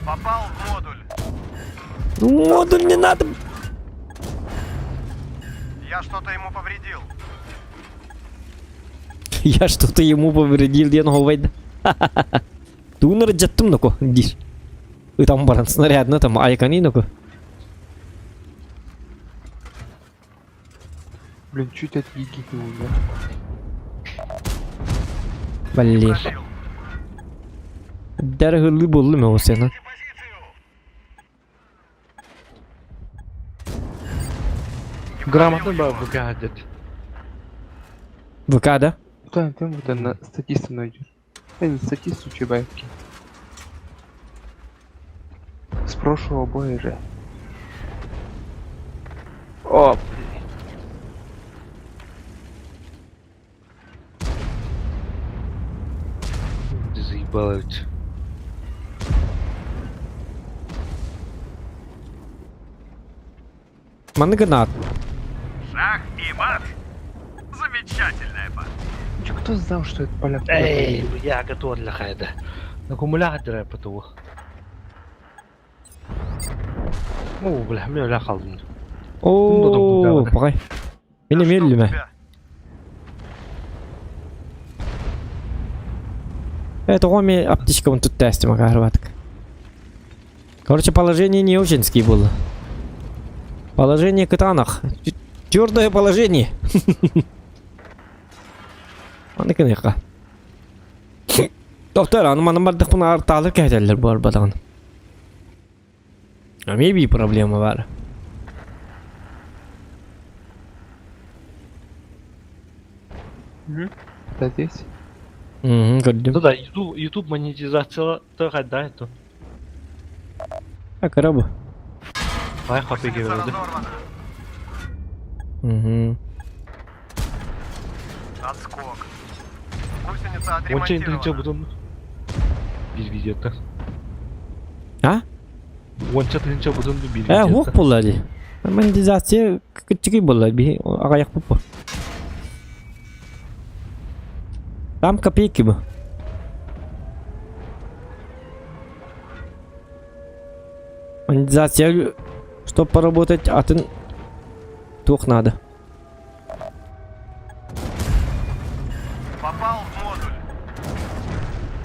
Попал в модуль. Ну, модуль не надо. Я что-то ему повредил. Я что-то ему повредил диэн оһуобай. Туунар дьаттым ноко диир. Ытан баран снарядны там айкани ноко. Блин, чуть от Яги не умер. Блин. Пробил. Дәрі буоллум ол сена. Грамотно ба ВК дед. ВК, да? Да, там вот на статисту найдешь. Э, статисту Чебаевки. С прошлого боя же. О, блин. Заебало ведь. Маннык гранат. Шах и мат. Замечательная партия. Чё, кто знал, что это поляк? туда Эй, поедет? я готов для хайда. Аккумулятор поту. О, бля, мен өлә қалдым. О, пағай. Мені Да что у меллиме. тебя? Это он мне аптечка вон тут тесте макарватка. Короче, положение не очень было. Положение катанах. Твердое положение. Аны кыныха. Доктор, аны манан бардахпына артаалар кэһэтэллэр буолбатаҕын. Эмиэ биир проблема баар. Да здесь? Мгм, көрдүм. Да да, YouTube, YouTube монетизация хайда это. А, кыра бу. Бай хапы Гусеница кебеди. разорвана. Мгм. Отскок. Гусеница Онча интенция отремонтирована. бутон. Bir видеота. А? Онча тынча бутон bir Э, видеота. уох буолла дии. Монетизация кыччыгый буолла биһи аҕыйах бу. Там копейки бы. Монетизация, чтобы поработать, атын туох надо. Попал в модуль.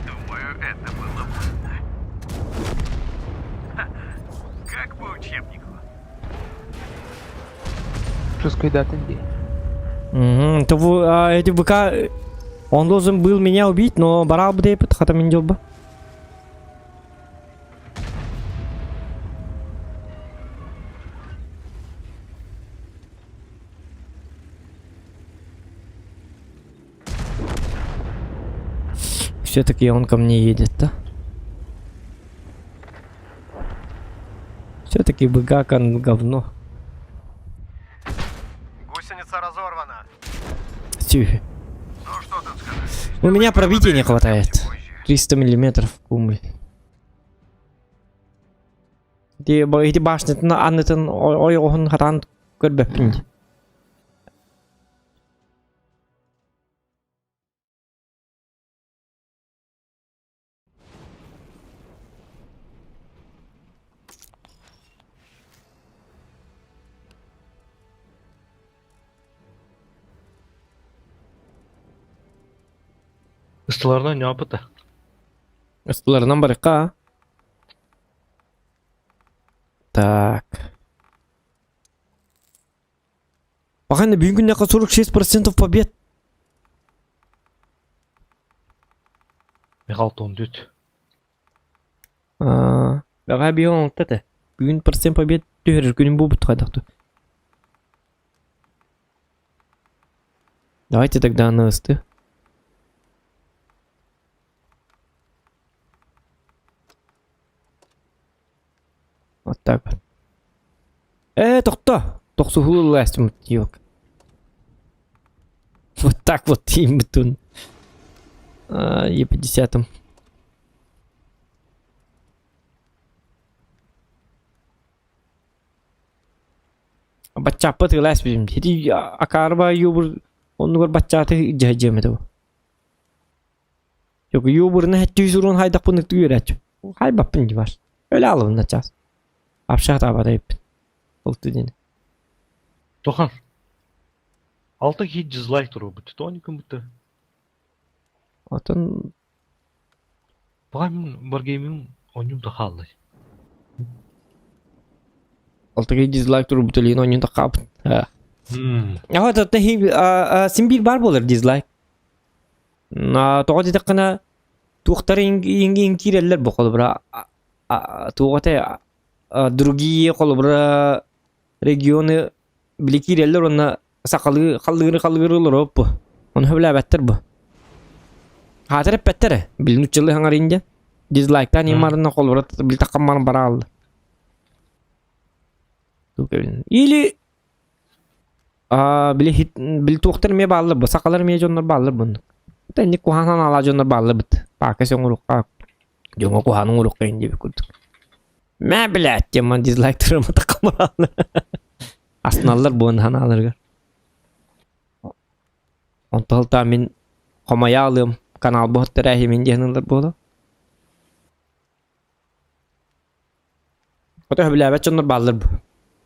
Думаю, это было больно. Ха, Как по учебнику. Жесткой даты где? Угу, то в, а, эти ВК, он должен был меня убить, но барал бы депет, хата бы. Все-таки он ко мне едет, да? Все-таки БГ говно. Гусеница разорвана. Тихо. Ну что тут сказать? У меня пробития не хватает. Позже. 300 миллиметров кумуль. Ити ити башнятын аннытын ойоҕоһун хатаан көрбөппүн дии. Ыстыларынан не опыта. Ыстыларынан барыкка. Так. Пахана бүгүн күннэхэ 46% побед. Михал тондүт. Бэҕэһээ биир оҥорто этэ. Бүгүн процент побед түһэрэр күнүм буолбут хайдах Давайте тогда на ысты. Вот так вот. Э, тохто! Тохсуһуу ыллаастым yok. Вот так вот тииммитун. Е50. Баччаппыт ылаас бим. Ити акаарба юбур оннугар баччааты дьэһдьиэм этэ. Yok юбурна хэттүү сурун хайдахпын ытыы Хайбаппын дибар. Өлө алыбын начаас. Апшаат абадайыппын. Ол дин. Тохан. Алты хит дизлайк туру бут. Тоникум бут. Отон Багам баргеймин онюм да халлай. алтыгы дизлайк туруп бүтөлейин онюн такап. Ага, то син биир бар буолар дизлайк. Тоҕо диэтэххинэ туохтар иҥ киирэллэр бу холобура туоҕа другие холобура регионы Били киирэллэр уонна сахалыы халлыыры-халлыыры олоруоп бу. Ону сөбүлээбэттэр бу. Хаатыр эппэттэр ээ. Били нуччалыы хаҥарыйын диэн. Дизлайктаан имарына холобура били таххаммарын бараалла. Или били хит били туохтар эмиэ бааллар бу сахалар эмиэ дьоннор бааллар бу. Тэнник куһаҕан санаалаах дьоннор бааллар бит. Паака оҥоруохха дьоҥҥо куһаҕан оҥоруохха иһин диэбит курдук. Мэ блядь, диэн ман дизлайктарым таххамараалла. Астыналлар буон санааларыгар. Онтон ылтаа мин хомойо алыам канал буһаттар эһимин диэн ылар буолуо. Ото сөбүлээбэт дьоннор бааллар бу.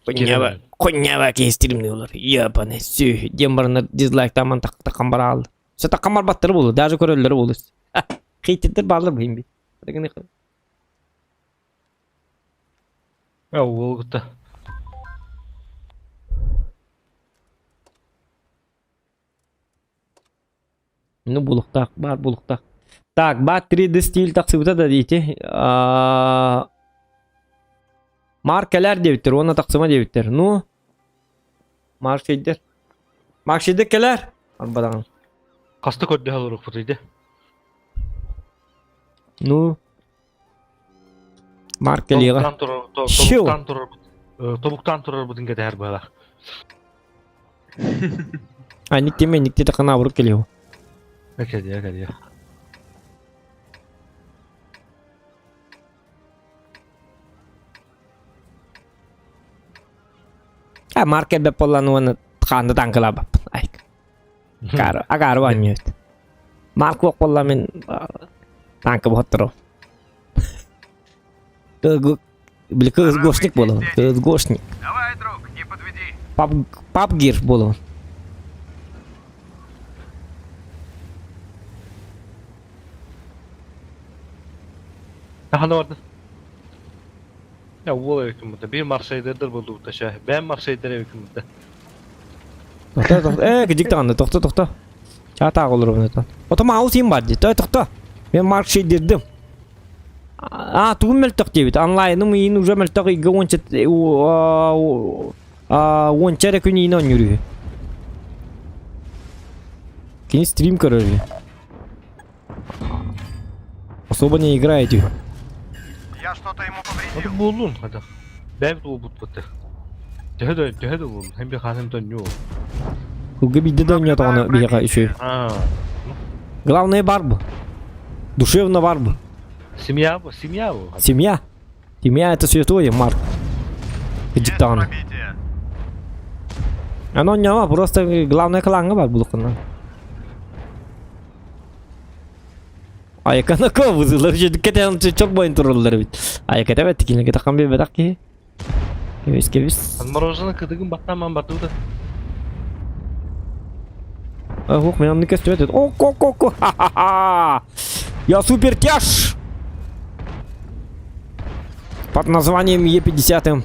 Хонньаба, хонньаба киһистирим олор. Ебаный сү диэн бараннар дизлайктааман таххан барааллар. Все таххан барбаттар буолуо, даже көрөллөр буолуо. Хейтердер бааллар бу иһин би. Э, уол кытта. Ну, булуктаах, баар булуктаах. Так, баат 3D стиль тахсыбыта да диити. Марк кэлэр диэбиттэр, уонна тахсыма диэбиттэр. Ну, Марк шейдер. Марк шейдер кэлэр. Арбадаҕын. Хаста көрдөһө олоруохпут иде. Ну, Марк кэлиэҕэ. Тобуктаан турар, тобуктаан турар, тобуктаан турарбытын кэтэһэр быһалаах. А, никтеме, никте тахана абырык кэлиэҕэ. Кэлиэ, кэлиэ. А, Марк кэлбэт буоллан уонна хаанды таҥкылаабаппын. Ай. Акаары, акаары баанньыбыт. Марк суох буолла мин танка буһаттарым. Били КСГОшник буолабын. КСГОшник. Давай, друг, не подведи. Пап, папгир буолабын. Хана барды. Я уол эбиккин бу Биир марсайдердер булдубут шэ. Бэйэм марсайдер эбиккин бу Тохто, тохто. Э, кидик даҕаны, тохто, тохто. Чаатаах олоробун это. Ото маус им бар дии. Той, тохто. Мен марк шейдирдим. А, тугун мөлтөх диэбит. Онлайным иин уже мөлтөх ыйга уонча уонча эрэ күн иин оонньуур үһү. Кини стрим көрөр үһү. Особо не играете. Я что-то ему повредил. Буоллун хата. Бэйбит уолбут бутты. Төһө да төһө да буоллун. Hem bir ханым тонню. Кылга биирдэ да оонньоотоҕуна биһиэхэ үчүгэй. Главное бар бу. Душевно бар бу. Семья бу, семья бу. Семья. Семья это святое, Марк. Есть Кыдьыктаҕына. пробитие. Аны оонньоомо, просто главное кылааҥҥа бар булуккунан. Айыканако бузулар кэтэн чорбойун тураллар эбит. Айыката бэт кинилэргэ таххан биэрбэтэх киһи. Кэбис кэбис. Мороженое кыдыгын баттаан бардыбыта. Ох, мен онны көстүбэт. О, ко ко ко. Ха-ха-ха. Я супертяж! Под названием Е50М.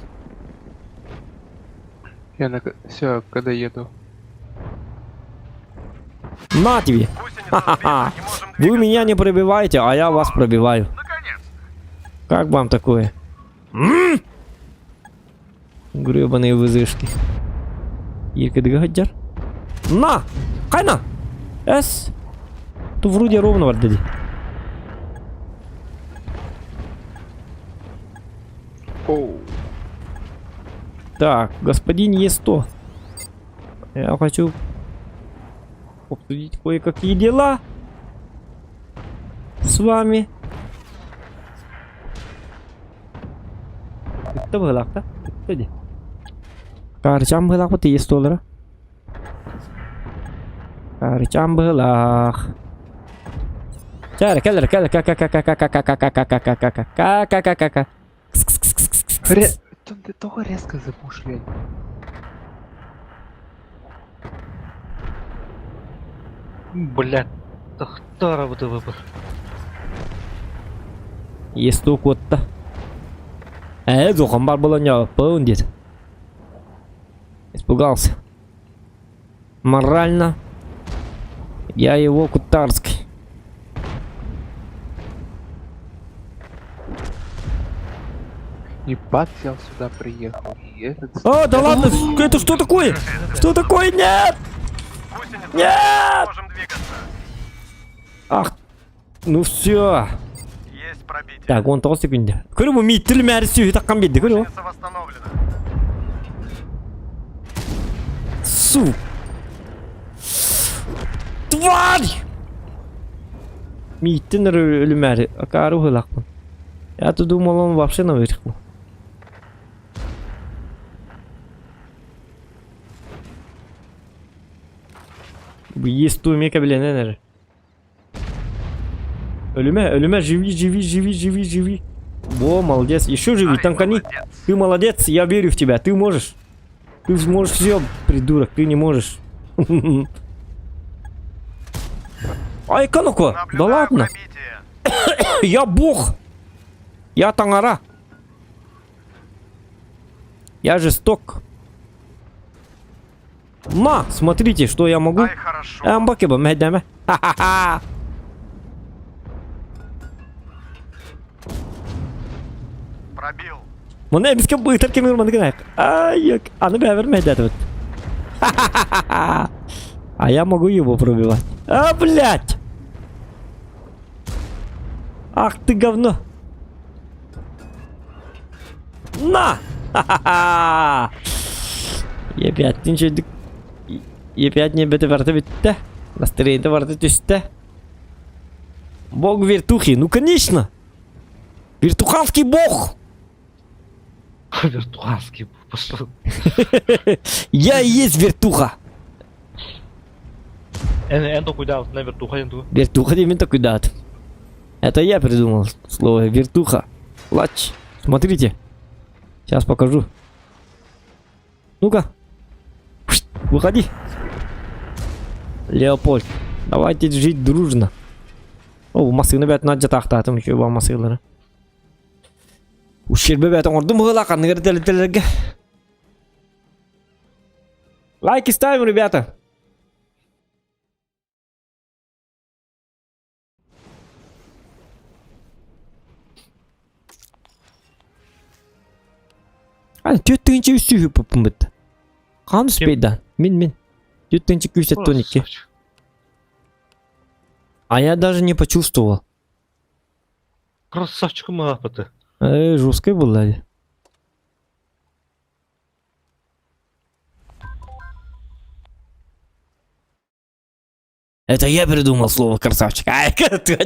Я на... Все, когда еду. На тебе! Гусеница Ха-ха-ха. сбита, не можем Вы двигаться. меня не пробиваете, а я вас пробиваю. Наконец-то. Как вам такое? М? Гребаные вызышки. Иркадыгаджар. На! Кайна! С! Ту вроде ровно вардади. Оу. Так, господин Е100. Я хочу обсудить кое-какие дела с вами. Кытта быһылаахта. Кытта дии. Каарычаан быһылаахпыт Е100-лара. Каарычаан быһылаах. Чэ, кэл эрэ, кэл, ка ка ка ка ка ка ка ка ка ка ка ка ка ка ка ка ка Ре... Ты только резко запушили. Блядь, тахтара вот выбор. Е100 куотта. Э, зохан бар буолан ньооппун диэт. Испугался. Морально я его кутарский. И бат взял сюда, приехал, и этот... А, да ладно, это что такое? Что такое? Нет! Гусеница. Нет! Можем двигаться. Ах, ну все. Есть пробитие. Так, 19 секунда. Көрө бу мииттил мээри сүүһү таххан биэрдэ, көрө. Гусеница восстановлена. Су. Тварь! Мииттин өлүмээри акаары уһулахпын. Я-то думал, он вообще наверху. Есть ту мека биленен эрэ. Өлүмэ, өлүмэ, живи, живи, живи, живи, живи. Во, молодец. Еще живи, Ай, танкани. молодец. Ты молодец, я верю в тебя, ты можешь. Ты можешь все, придурок, ты не можешь. Ай, ну-ка, да Наблюдаю ладно. пробитие. Я бог. Я таҥара. Я жесток. На, смотрите, что я могу. Ай, хорошо. Амбакеба, мэдэме. Ха-ха-ха. Пробил. Маны эмискэ быытар кэмигэр маннык гынайык. Ай, аны бэйэбэр мэдэтэбит. Ха-ха-ха. А я могу его пробивать. А, блядь! Ах ты говно! На! Ха-ха-ха! Епять ничего. Епять не бete барта битте. Настроение барта түсте. Бог вертухи. Ну конечно! Вертуханский бог! Вертуханский пошел. Я и есть вертуха! Эн эн токуйдаабыт на вертуха диэн тугу. Вертуха диэн токуйдаат. Это я придумал слово вертуха. Лач. Смотрите. Сейчас покажу. Ну-ка. Выходи. Леопольд. Давайте жить дружно. О, массыына бэт надья таахтаатым еще ба массыылары. Ущербе бэт оҥордум быһыылаах ханныгар тэлэтэлэргэ. Лайки ставим, ребята. А, түөрт тыһыынча үс сүүһү пуппуммут. Хаан успейда. Мин мин. Түөрт тыһыынча күүс 12. А я даже не почувствовал. Красавчик маапыты. Э, жесткой была. Это я придумал слово красавчик. Ай, ты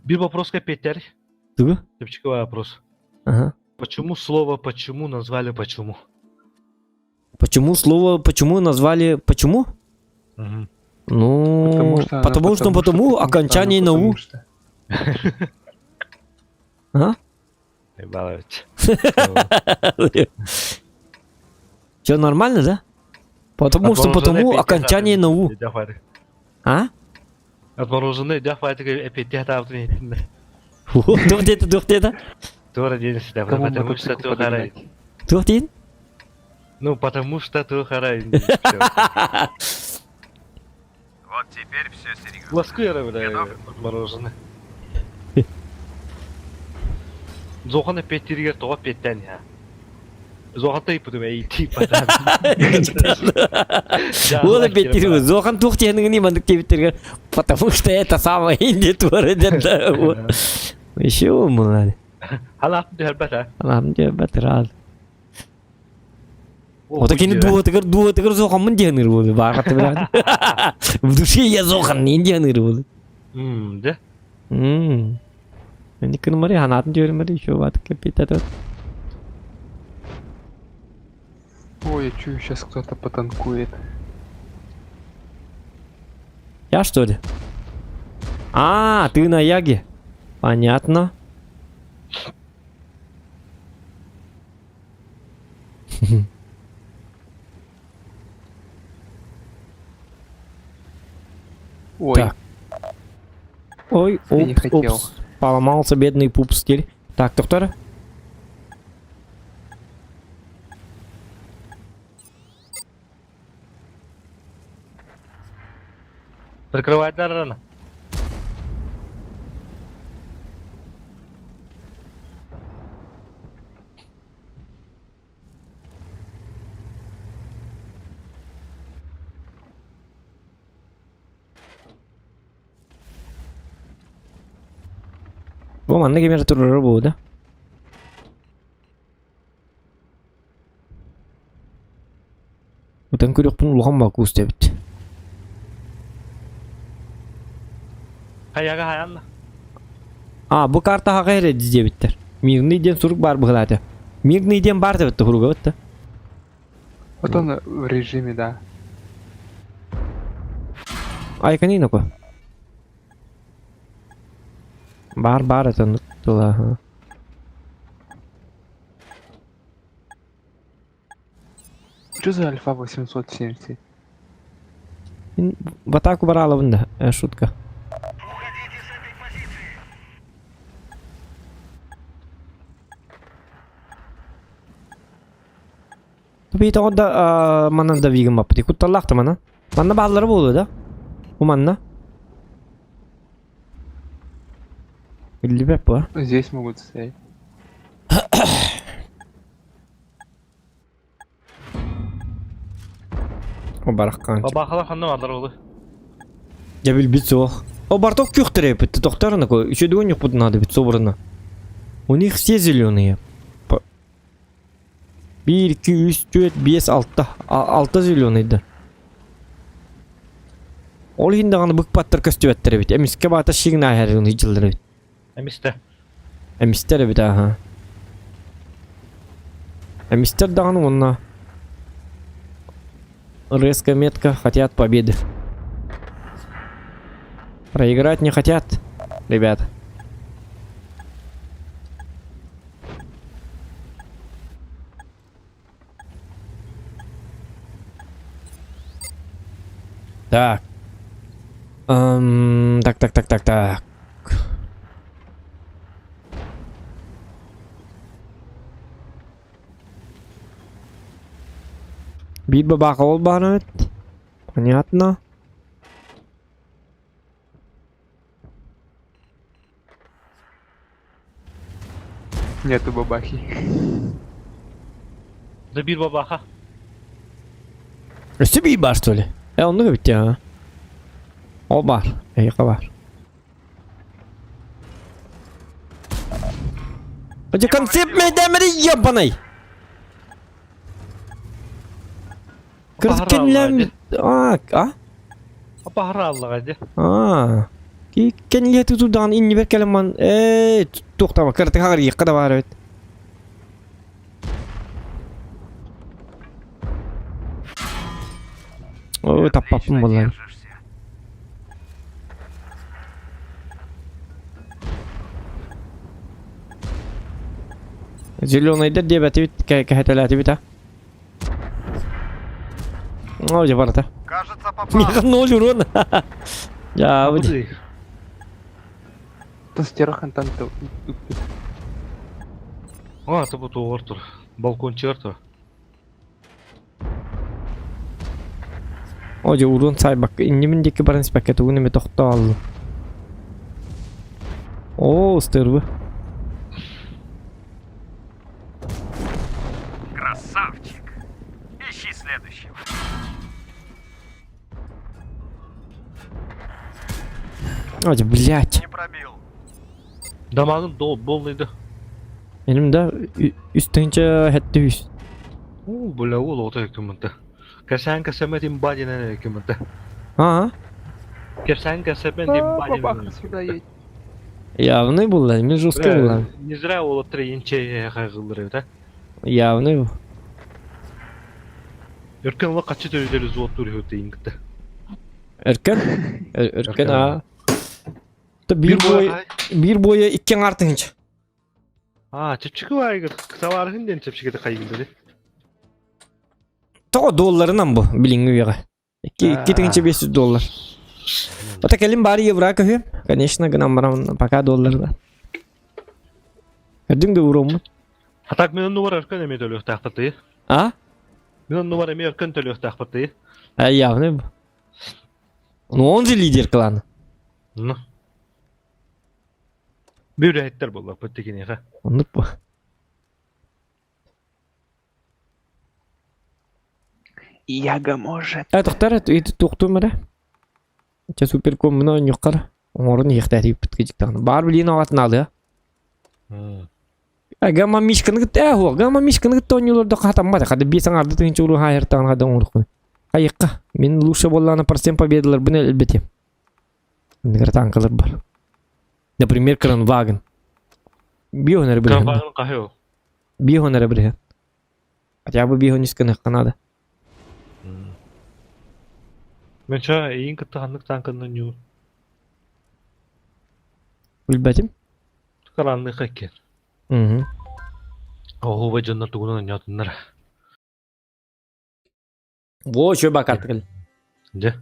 Биир вопроска Петер. Тугу? Чепчиковый вопрос. Ага. Почему слово почему назвали почему? Почему слово почему назвали почему? Мгм. Ну, Потому что она потому что потому окончание на у. потому что. А? Ебалович. Все нормально, да? Потому что потому окончание на у. А? Отмороженный дяхватик опять таабытын иһиттим. Туох диэтэ, туох диэтэ? Туора диэн ситэ, Кому потому что мотоцикл туохарай. подогнать? Туох диэн? Ну, потому что туохарай. Вот теперь все серьезно. Ласкуера, бля, Готов? отмороженный. Зохан эппиэттииригэр тоҕо эппиэттээн иһэ? Зохан тыйпытым эй типа. Ол эппиэттиир Зохан туох диэниҥ маннык диэбиттэригэр потому что это самое инди туора диэн да. Еще умный. Халаатын түһэрбэт а. Алам диэбэт рад. Вот кини дууһатыгар дууһатыгар Зохаммын диэн буолду. Бааргаты билэҕин. В душе я Зохан диэн буолду. Мм, да? Мм. Никын мари ханаатын түөрүмэри еще бат кепитет. Ой, я чую, сейчас кто-то потанкует. Я что ли? А, ты на Яге. Понятно. Ой, Так. Ой, Я не упс, хотел. упс. Поломался бедный пупс теперь. Так, доктор. Прикрывать рано. Бу манна ким эрэ турара буолуо да? Ытан көрүөхпүн улахан бакуус эбит. Хайага хайанна. А, бу карта хаҕа эрэ диэбиттэр. Мирный диэн сурук баар быһылаата. Мирный диэн баар эбит суруга да. Вот он в режиме, да. Айканина ко. Бар бар это тыла. Ага. Что за альфа 870? В атаку бараловын да, э, шутка. Бии тоҕо да манан да биигин баппыт. Кутталлаах да мана. Манна бааллара буолуо да? Бу манна. Биллибэт бу. Здесь могут стоять. О барахкан. Бабахалар ханна бааллар олы. Дьэ билбит суох. О барток күөхтэрэ эппит тохтор на кой. Үчүгэй ньукпут надо бит собрано. У них все зеленые. 1, 2, 3, 4, 5, 6. 6 зеленый да. Ол иһин даҕаны быкпаттар көстүбэттэр эбит. Эмискэ баата шигна аһарыгын ыйдьыллар эбит. Эмистэ. Эмистэр эбит аха. Эмистэр даҕаны уонна резко метко хотят победы. Проиграть не хотят, ребят. Так. Эм, так, так, так, так, так. Биир бабаха ол баар эбит. Понятно. Нету бабахи. Да биир бабаха. Өссө биир баар что ли? Э, оннук эбит а. Ол баар. Эйиэхэ баар. Эти концепт мэйдэмэри ебаный! Кыркенлем... А, а? Апахара аллаҕа дии. А. Кенле тутудаан иннибэр кэлэн ман ээ туохтаба кыртык хаҕарыйыахха да баар эбит. Ой, таппаппын буоллар. Зеленайдар диэбэтибит кэһэтэлээтибит а. О, дьэ барыта. Кажется, попал. Миха ноль урон. Я вот. Тастерхан там А, это вот Артур. Балкончик Артур. О, дьэ урон сайбакка иннибин диэки баран испэккэ тугун эмэ тохтооллу. О, ыстырбы. Красавчик. Ищи следующего. О, дьэ, блядь. Не пробил. Дамагын до болныйды. Benim да үс тыһыынча хэттэ үс. Уу, бля, ол ота екімінті. Кәсән кәсәмә тим бадинен екімінті. А, Кәсән кәсәмә тим Бабаха бадинен. сюда едет. явный был, мен жесткий был. Не зря ол тренче хайгылдыр да. Явный был. Өркен ла качы төрүдөлү зуот тур хөтө ингитте. Өркөн? Өркөн, а. Та биир бой, биир бойа икки аҥаар тыһыынча. А, чепчики байгыр. Кысалархын ден чепчики хайгылдыр. Тоҕо долларынан бу билиҥҥи үйэҕэ. Икки икки тыһыынча 500 доллар. Ота кэлин баары евро көһүөм. Конечно, гынан баран пока долларынан. Көрдүҥ да уроммут. А так мен онну бар өркөн эме төлүөхтаахпытый. А? Мен онну бар эме өркөн төлүөхтаахпытый. А явный бу. Ну он же лидер клана. Ну. Бүрәйттер боллар пыттыкинеха. Оннук бу. Яга может. Э, тохтар, туохтуум эрэ. Чэ суперком мына оонньуохха эрэ. Оҥорон иһиэхтээхтик баар билиин аҕатын аалыа. Гамма Мишканы кытта ээ Гамма Мишканы кытта оонньуулар да хатаммат. Хада биэс аҥаарды тыһыынча уруу хаайыртаҕын хада оҥорохпун. Хайыкка. Мин лучше буоллаҕына процент победаларбын элбэтиэм. Иннигэр танкалар бар. Например, Кранваген. Биоһун эрэ бырыһан. Кранваген хаһы ол? Биоһун эрэ бырыһан. Хотя бы биоһун үс гыныахха наада. Мен ча эйин кытта ханнык танканан ньуу? Билбэтим. Кранныха экен. Мгм. Оһуба дьоннор тугунан оонньоотуннар. Во, еще бакаттыгыл. Дьэ.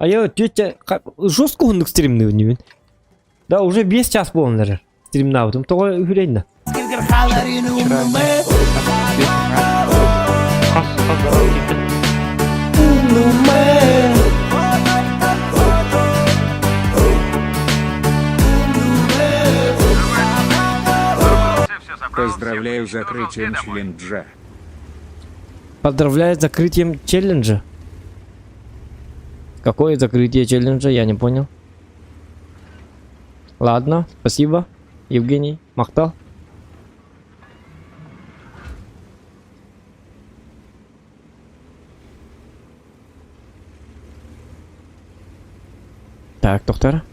А я тетя жестко уһуннук стримныыбын Да, уже 5 час буолан эрэр стримнаабытым. Тоҕо үһүрэннэ? Хас хас баран киирдэ. Поздравляю с закрытием челленджа. Поздравляю с закрытием челленджа. Какое закрытие челленджа, я не понял. Ладно, спасибо, Евгений. Махтал. Так, доктор.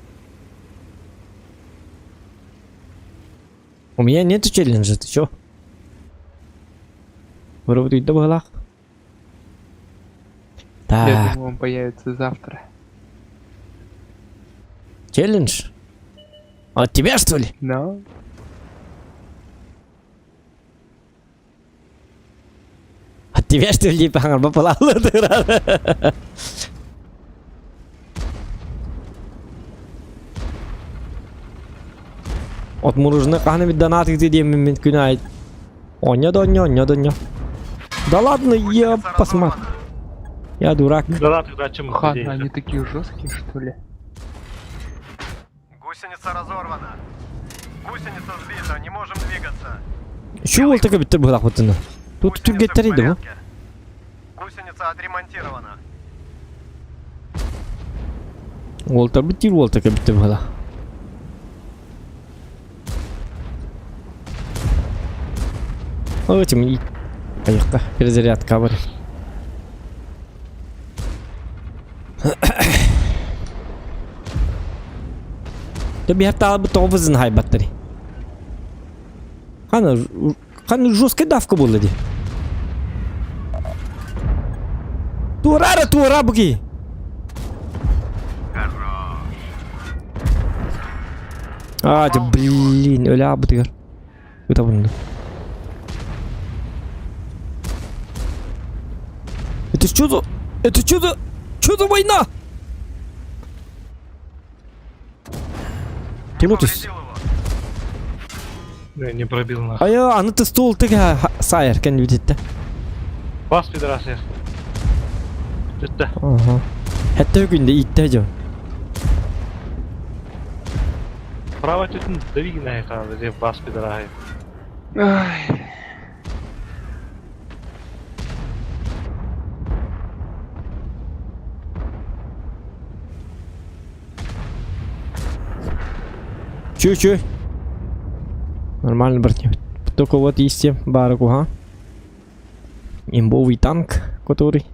У меня нету челленджа, ты чё? Вроде быһылаах. Я Так, думаю, он появится завтра. челлендж? От тебя, что ли? Но От тебя, что ли, паҥарба палааллар От муружны хаһан эмит донат ыытыы диэммин мин күн аайы Оонньо да оонньо, оонньо да оонньо. Да ладно, я посмотрю. Я дурак. Донат ыытааччы Хан, они такие жесткие, что ли? Гусеница разорвана. Гусеница сбита, не можем двигаться. Şu уолтака бүттер быһылаах Тут Гусеница в түргэттэр иди бу. порядке. Гусеница отремонтирована. Уолтар бүттер уолтака бүттер быһылаах. Этим и... Поехали. Перезарядка бар. Дэ биһэр таалбыт тоҕо бызын хайбаттары. Хана, хана жесткая давка буолла дии. Туора туора буги. А, дьэ, блин, өлө Ытабынна. Это что за... Это что за... Что за война? Тимутус. Не, не пробил нахуй. А я, аны ты стол ты сайер кэн видит Бас пидорасы. Бүттэ. Ага. Хэтте күндэ иттэ дьон. Право түтүн дави на это, бас пидорасы. Ай, Чу-чу. Нормально, брат. Только вот есть бараку, ха. Имбовый танк, который.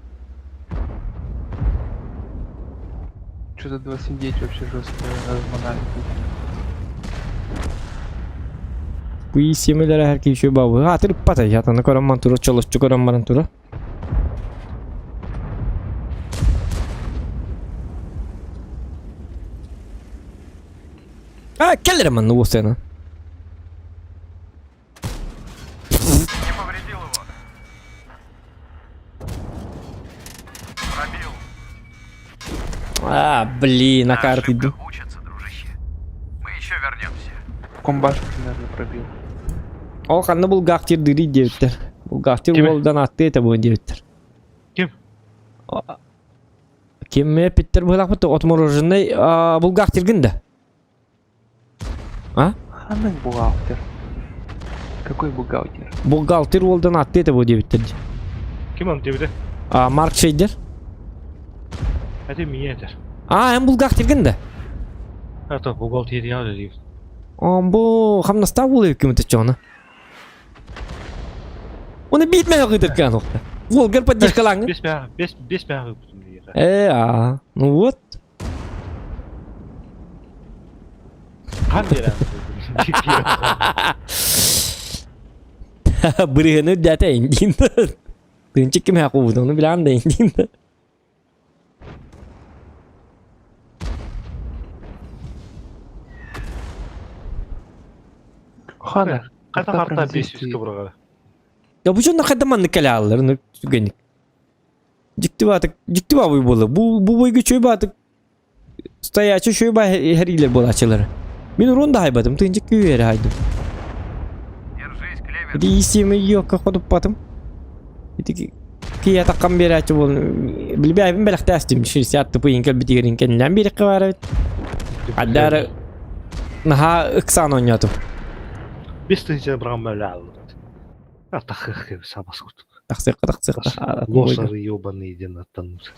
Что-то 2.79 вообще жестко размонали. Бу семелер her еще бабы. А, ты пата, я там на корам тура, чолос чукарам тура. А, келлерман, ну сцена. Не повредил его. Пробил. А, блин, на карте иду. Учатся, дружище. Мы еще вернемся. Комбашку, наверное, пробил. Ол ханна булгаахтир дыри диэбиттэр. Булгаахтир Ким? уолдан атты это буон диэбиттэр. Ким? Ким эпиттер быһылаахпыт отмороженный булгахтиргин да? А? Ханнык бухгалтер? Какой бухгалтер? Бухгалтер уолдан атты это бу диэбиттэр дии. Ким он диэбитэ? А, Марк Шейдер. Это миэ этэр. А, эн булгахтиргин да? А то бухгалтерия диир. Он бу хамнастаах буолуо ким чоҕуна. Оны биит мэһэ кытыркаан охта. Волгар поддержкалааҥҥын. Бес мэһэ, бес, бес мэһэ ыыппытым диир. Э, а, ну вот. Хан диэн. Бырыһыны үрдээтэ индиин. Тыынчык ким һэ кубут, ону билэҕин да индиин. Хана. Хата харта 500 быраҕара. Я бу дьонно хайда маннык кэлэ ааллар, ну түгэнник. Дьикти баатык, дьикти баабый буолла. Бу бу бойга чөй баатык стоячий чөй ба хәрилер буолааччылар. Мин урун да хайбатым, тыынчык күүһэ эрэ хайдым. Держись, Клевер. Ити исиэми йокка ходуппатым. Ити киһи атаххам биэрээччи буолан билбээбин бэлэхтээстим 60 тупуйун кэлбитигэрин кэннилээн биэриэххэ баар эбит. Аддаары наһаа ыксаан оонньоотум. Бес тыһыынча быраҕан өлө ааллыбыт. Атахых сабас курдук. Тахсыахха тахсыахха. Лошары ебаные диэн аттанныр.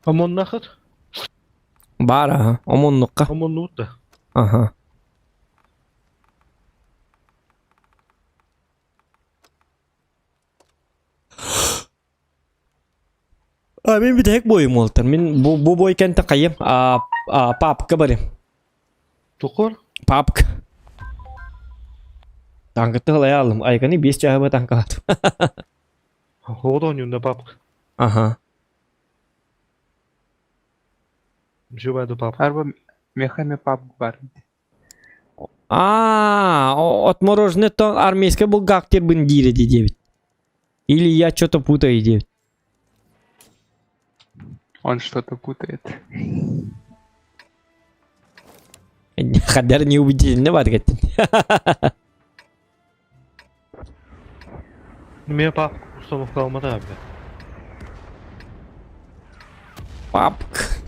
Омоннахыт? Баар аха, омоннукка. Омоннуут да. Аха. А мин бүтэһик бойум уолтар. Мин бу бу бой кэнтэ хайым а, а папка барым. Тукор? Папка. Танкытты халая алым. Айканы 5 чаһыба танкалатым. Оҕо оонньуунна папка. Аха. Жубайду папка. Арба мехами пап бар. А, отмороженный то армейский бухгалтер бындире диэбит. Или я что-то путаю диэбит. Он что-то путает. Хадар неубедительно бар кеттин. Миэ папка установка алмата abi. Папк.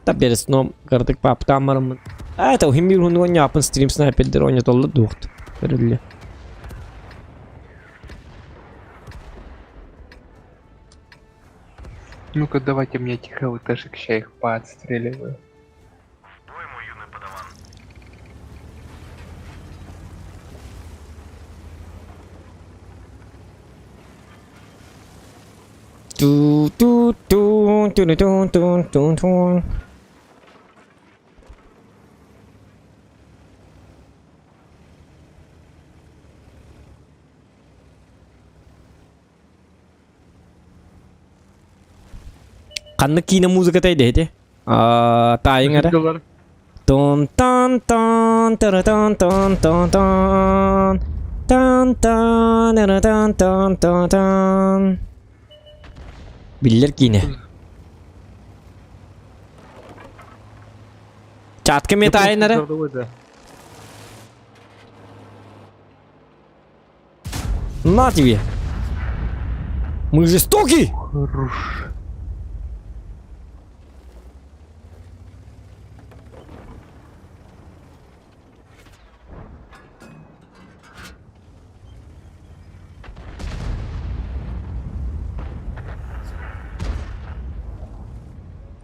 Та перед сном кырдык паптаан бараммын. А, это уһун биир уһуннук оонньооппун стрим снайпердер оонньотоллор дуохт. Көрүллэ. Ну-ка, давайте мне этих ЛТшек, ща их поотстреливаю. В бой, мой юный подаван. Ту ту ту ту ту ту ту ту. Ханнык киинэ музыката идэһити? Таайыҥ эрэ. Тон тан тан тара тан тан тан тан тан тан ара тан тан тан тан Биллэр киинэ. Чатка ме таайын эрэ. На тебе! Мы жестоки! Хорош.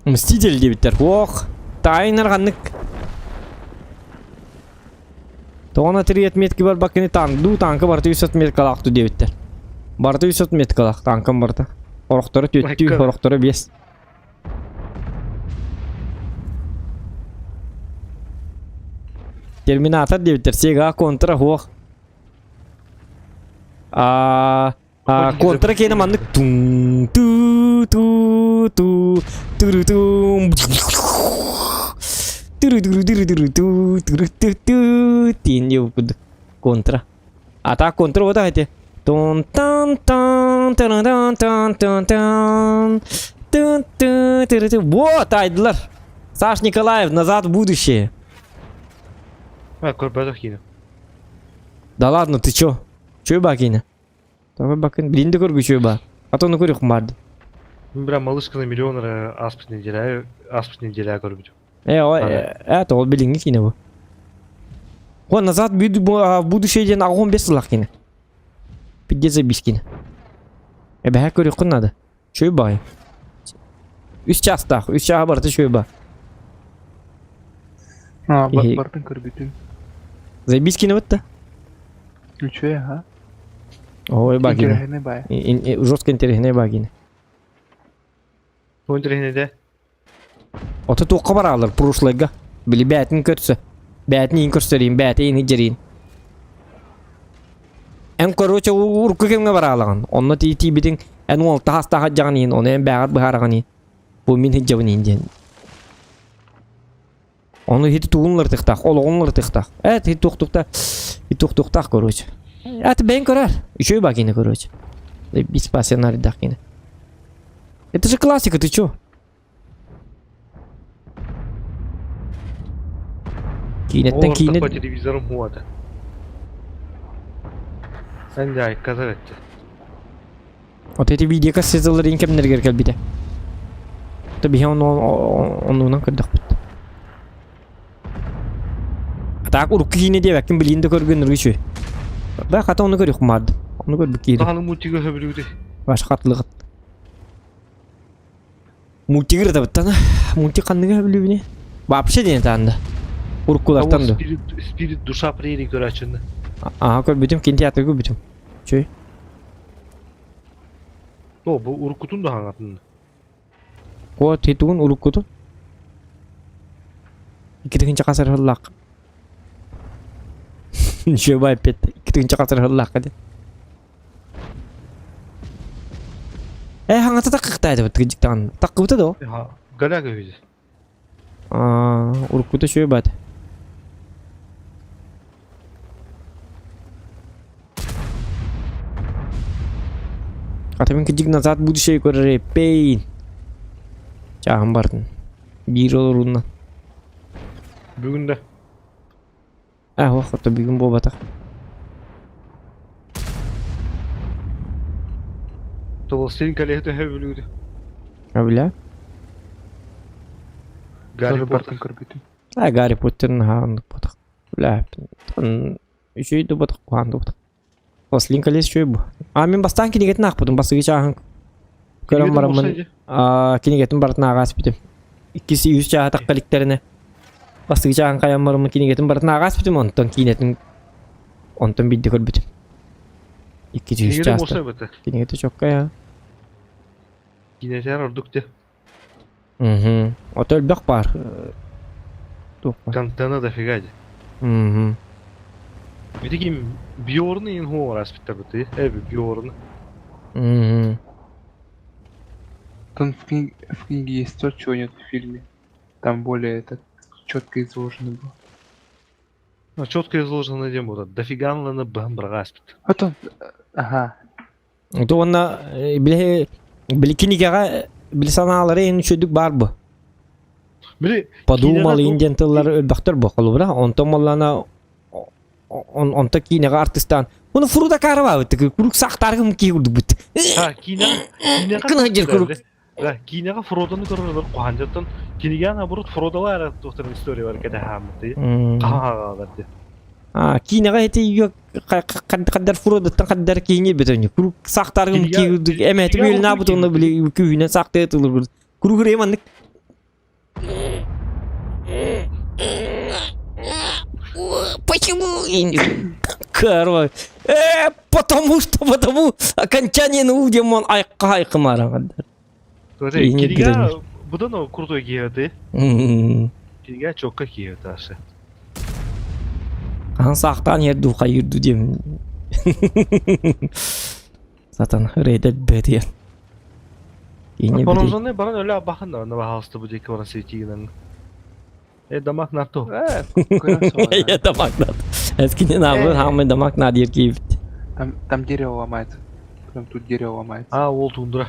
Мститель диэбиттэр. Ох, таайынар ханнык. Тоҕо три отметки барбаккыны танк дуу танка барыта үс отметкалаах дуу диэбиттэр. Барыта үс отметкалаах танкам барыта. Орохторо түөттүү, орохторо биэс. Терминатор диэбиттэр. Сега контра хуох. А контра киэнэ маннык тун ту ту ту туру тум туру туру туру туру ту туру ту ту тиин диэбит курдук контра. А так контра вот эти тун тан тан тан тан тан тан тан тун ту ту ту Вот айдылар. Саш Николаев, назад в будущее. А, көрбөтөх киинэ. Да ладно, ты чё? Чё ба киинэ? Давай бакын. Билин да көргү чё ба. А то ну көрүөх барды. Мин бра малышка на миллион ааспыт неделя ааспыт неделя көрбүтүм. Э, о, это ол билиҥҥи киинэ бу. О, назад в будущее диэн 85 сыллаах киинэ. Пиздец забись киинэ. Эбэһэ көрүөххүн надо. Чөй баҕайы. Үс чаастаах, үс чааһа барыта чөй ба. А, бартын көрбүтүм. Заебись киинэ бытта. Үчүгэй аха. Ой, ба киинэ. Интересный бай. Жестко интересный ба киинэ. Бу интэриэһинэйдэ. Ото туохха бараалар прошлойга. Били бээтин көрсө. Бээтин иин көрсөрийн, бээтэ иин иджериин. Эн короче урукку кэмҥэ бараалаҕын. Онно тии тиийбитиҥ эн уол таһас таһадьаҕын иин, ону эн бээҕэр быһаараҕын иин. Бу мин иджабын иин диэн. Ону хит тугун ылыртыхтаах, олоҕун ылыртыхтаах. Эт хит туохтухта, хит туохтухтаах короче. Эт бэйэн көрөр. Үчүгэй баа киинэ короче. Бис пассионарийдаах киинэ. Это же классика, ты чё? Киинэттэн киинэ... По телевизорум хуата. Эн дьай, казар этте. Вот эти видео кассеталарын кэмнэригэр кэлбитэ. То биһи оннунан көрдөхпүт. Так урукку киинэ диэбэккин билиин да көргөн үчү. Ба хата ону көрүөх маардым. Ону көрбүт киирим. Таханы мультига сөбүлүүтэ. Баш хатлыгыт. Мультигыр табыттана. Мультик ханныга сөбүлүүбүнэ? Вообще диэн таанда. Уруккулартан да. Спирит, спирит душа прерий көрөөчүнү. Ага көрбүтүм, кинотеатрга көрбүтүм. Чөй. О, бу уруккутун да хаҥатын. О, титугун уруккутун. Икки тыһыынча хасарыһыллаах. Ничего опять. Икки тыһыынча хасарыһыллаахха диэн. Э, хаҥата таккыктаатыбыт кыдьыктаҕын. Таккыбыта да о? Голяга үһү. Аа, уруккута үчүгэй баат. Ата мин кыдьык назад будущее көрөр эппейин. Чааһым бардын. Биир олоруунан. Бүгүн да. А, ох, ото бүгүн буолбатах. Толстин кэлиһэ төһө бүлүүтэ. А бля? Гарри Тоже Поттер. бартын көрбүтүм. А, Гарри Поттер наһаа оннук буолбатах. Бля, үчүгэй да буолбатах, куһаҕан да буолбатах. Властелин колец үчүгэй бу. А мин бастаан кинигэтин аахпытым, бастакы чааһын көрөн бараммын кинигэтин барытын ааҕа испитим. Иккис үһүс чааһа тахха иликтэринэ бастакы чааһын хайан бараммын кинигэтин барытын ааҕа испитим, онтон киинэтин онтон биирдэ көрбүтүм. Иккис үһүс Кинигэтэ чааста. муоса эбэтэ. Кинигэтэ чоккай аа. Кинэтээр ордук дьэ. Мгм. Ото элбэх баар. Туох баар? Контена дофига дьэ. Мгм. Ити ким Бьорны иин хуоҕар аспиттарбыт э Бьорны. Мгм. Там в книге, в книге есть то, чего нет в фильме. Там более это четко изложено было. Ну, четко изложено дем вот. Дофига на бамбра аспит. А то, ага, То уонна били били кинигэҕэ били санаалары иһин үчүгдүк баар бу. Били Подумал кинигэ иин диэн тыллар өлбөхтөр бу холобура. Онтон моллана онто киинэҕэ артыстаан Уну фуруда карабабыт курук сахтаргым кии курдукбут. Ha, киинэ киинэҕэ Кына курук. Да, киинэҕэ Фродону көрөр куһаанжаттан кинигэ наоборот Фродолар туохтарын история бар кэтэһааммыт. Хаһаҕалар ди. А, киинэҕэ ити үйө хаддар Фродоттан хаддар киини бөтөнү. Курук сахтаргым кии курдук эмэти үөлнаа бутуна били күүнэн сахтыы тылыр. Курук реманнык. Почему? Короче, потому что, потому окончание ну демон айққа айқымара. Кинигэ будан крутой киһи Кинигэ чокка киһи ташы. Ахан саахтаан ерду хайырду диэм. Сатан рейдет бэтиэн. Пораженный баран өлө абахан да баһалысты бу диэки баран светигинен. Э дамак нарту. Э, Я дамак над. Эскини набы хамы дамак над еркиевт. Там, там дерево ломается. Прям тут дерево ломается. А, ол тундра.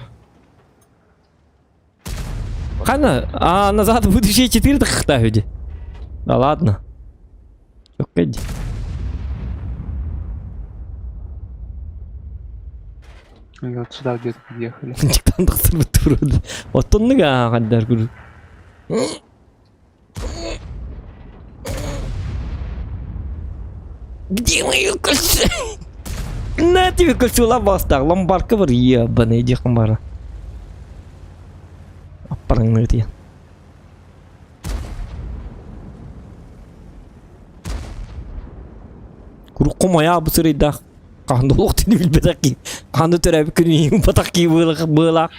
Хана, а назад в будущее 4 тахта люди. Да ладно. Чөккөй дии. Они вот сюда где-то подъехали. Дьыктан тахсарбыт туруд. Оттоннук ааҕардар курдук. Где мое кольцо? На тебе кольцо лабастах, ломбардка бар, ебаный, диэххин бара. Аппараңныы тиэн. Куруук хомойаа бу сырыйдаах хаһан да олох тини билбэтэх киһи хаһан да төрөөбүт күнүн батах киһи быалаах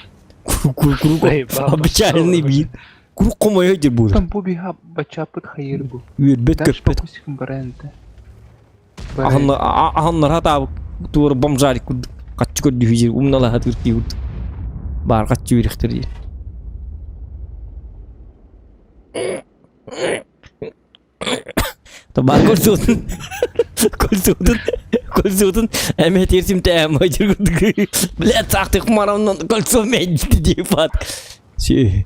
куруук обещанный биир куруук хомойо дир буолар Там бу биха бачапыт хайыр бу. үөрбэт Дальше көппөт по кустикам баран-то. Аһыннара таабыт туора бомжарик курдук хаччы көрдүһүү дьир умналаһа тыркии курдук баар хаччы үөрэхтэр диир Табаар көрсүөтүн көрсүөтүн көрсүөтүн эмэ тиэрсим тээм дьир курдук блядь саахтык марамнан кольцо мэйдити диэпат Си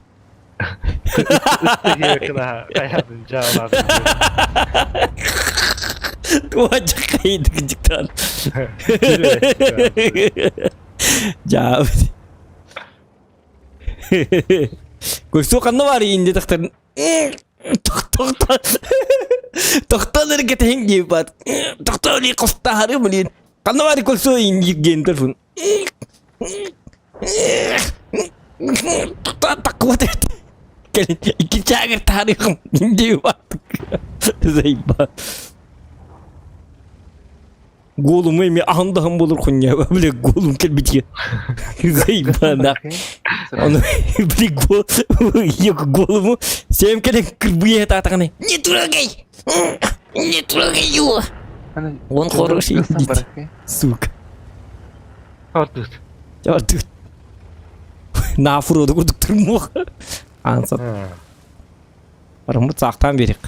Туочакайдык дьыктан. Жаабыт. Көрсө ханна бар инде тахтар. Тохтон. Тохтон эргетеһин диэбат. Тохтон ли костаары блин. Ханна бар көрсө инди гентер фун. Кэлин икки чаагыр таарыйхым диэбат. Заебал. Голум эми аһындаһым болор хуйня. Бля, голум кэлбитигэ. Заебал, Ону били гол голуму сем кэлэн кырбыйа таатаҕына не трогай! Не трогай его! Он хороший, сука. Артыт. Артыт. На фроду курдук турмуох. Ансат. Барыммыт саахтаан биэриэх.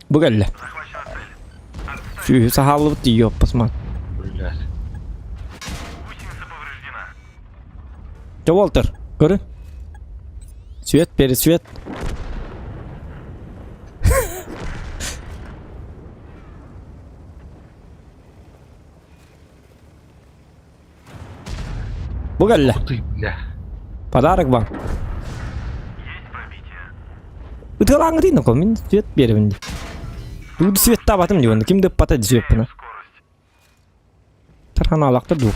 Бу кэллэ. Сүүһү саһааллыбыт тиийиоппус ман. Блядь. Дьэ Уолтер, көрү. Свет, пересвет. Бу кэллэ. Ты, бля. Подарок вам. Ытыалааҥҥытый ноко, мин свет биэрэбин дии. Тугу светтаабатым дии уонна ким да ыппата дии свеппина. Тарханаалаахтар дуу.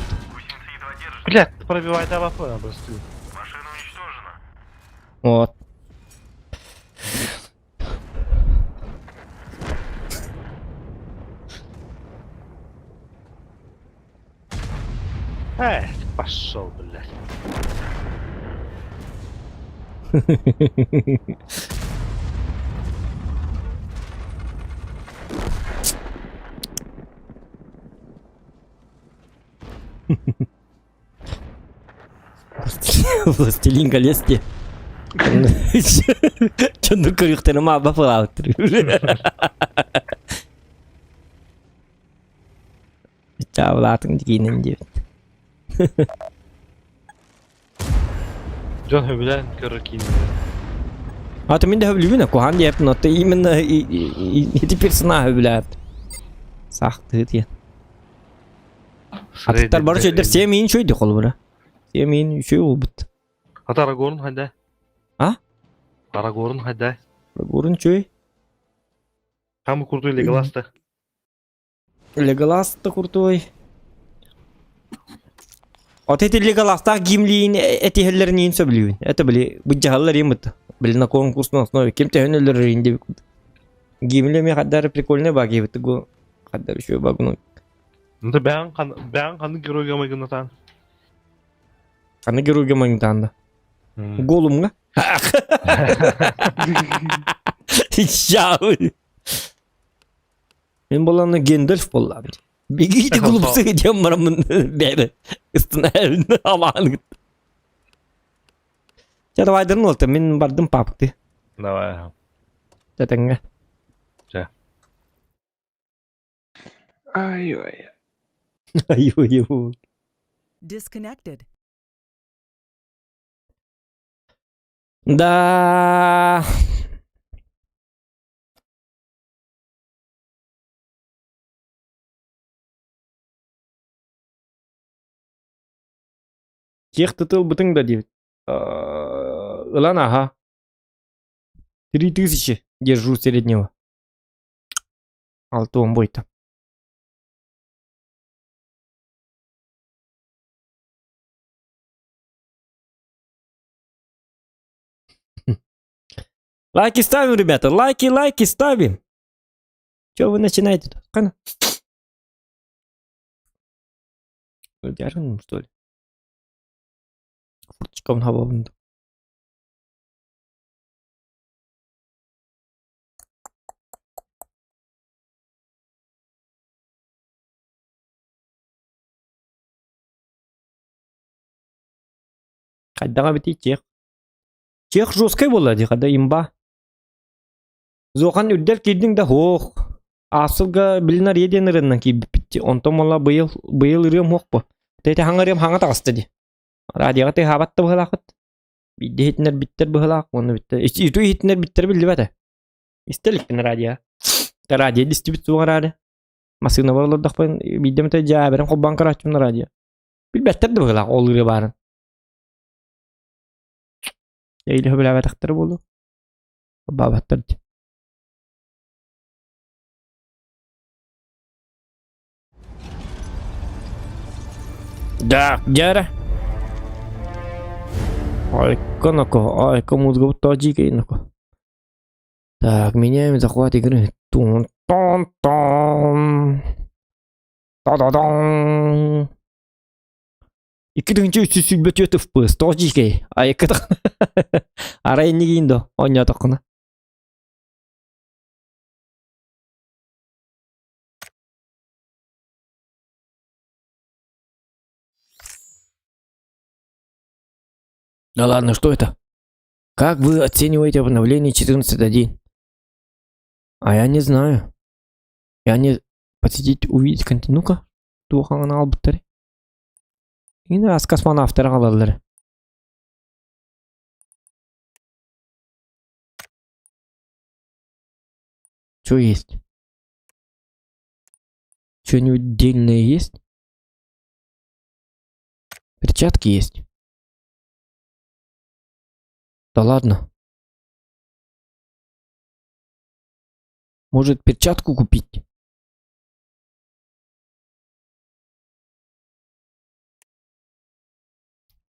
Блядь, пробивай давай просто. Вот. Эх, пошел, блядь. Властелин колец дии. Чонну көрүөхтэрин маабба фылаабыттыр. Чаабылаатыҥ дигиинин диэбит. Дьон сөбүлээн көрөр киинэлэрин. А то мин да сөбүлүүбүн куһаҕан диэппин, оттон именно ити персонаж сөбүлээт. Саахтыы диэн. Атыттар бары үчүгэйдэр, сиэм иин үчүгэй дии холобура. Сиэм иин үчүгэй буолбут. Ата Арагорн хайда? А? Арагорн хайда? Арагорн үчүгэй. Самый крутой Леголас-то. Леголас-то крутой. Вот эти Леголастаах гимлиин этиһэллэрин сөбүлүүбүн. Это били быдьаһаллар иин Били на конкурсной основе ким төһөн өлөрөр иин диэбит. Гимли эмиэ хаддары прикольный баг диэбит. Хаддары үчүгэй баг ну. Ну ты бэйэҥ хан бэйэҥ ханнык геройга майгыннатаан? Ханнык геройга майгынтаан да? Голумҥа. Чао. Мин буоллаҕына Гендальф буоллаҕым дии. Бегите глупцы диэн бараммын бэйэбэ ыстана алаан Чэ давайдарын уолта мин бардым папты. Давай. Тэтэҥҥэ. Чэ. Ай-ой. Ай-ой-ой. Disconnected. Да. Тех тытылбытыҥ да диэбит. Ылан аха. 3000 держу среднего. Алтуон бойта. Лайки ставим, ребята, лайки, лайки ставим. Че вы начинаете? Қана? Дярган, что ли? Форточкабын хабабын. Хайдаҕа эбитий тех? Тех жесткай буолла дии, хада имба. Зохан үрдэл киирдиҥ да һуох. Аасылга билин арыйа диэн ырыаннан киирбиппит дии. Онтон буолла быйыл быйыл ырыам суох буо. Тэти хаҥа ырыам хаҥа таҕыста дии. Радиоҕа тыаһаабат да быһыылааххыт. Биирдэ иһитиннэрбиттэр быһыылаах уонна бүттэ. Иту иһитиннэрбиттэр биллибэт ээ. Истэ иликпин радио. Радио истибит суох эрээри. Массыынабар олордохпун биирдэ эмэтэ дьээбэрин холбоон көрөөччүмүн радио. Билбэттэр да быһыылаах ол ырыа баарын. Эйли сөбүлээбэтэхтэрэ буолуо. Баабаттар дии. Да, дьээрэ. Айка ноко, айка музыка таджикай ноко. Так, меняем захват игры. Тун тон тон. Та-да-дан. 2324 FPS, тоҕо дьиикэй? Айыкка Арай иннигиин до, оонньоотоххуна. Да ладно, что это? Как вы оцениваете обновление 14.1? А я не знаю. Я не... Посетить, увидеть контент. Ну-ка, туохаҥын аҕалбыттар. Ини ас космонавтар аҕалаллар. Что есть? Что-нибудь дельное есть? Перчатки есть? Да ладно. Может перчатку купить?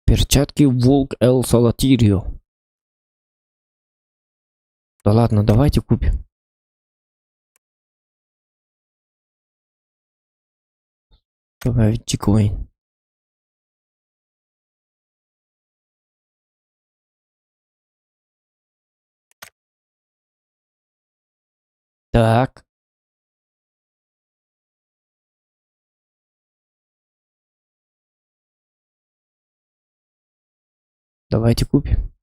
Перчатки Волк Эл Салатирио. Да ладно, давайте купим. Добавить чекоин. Так. Давайте купим.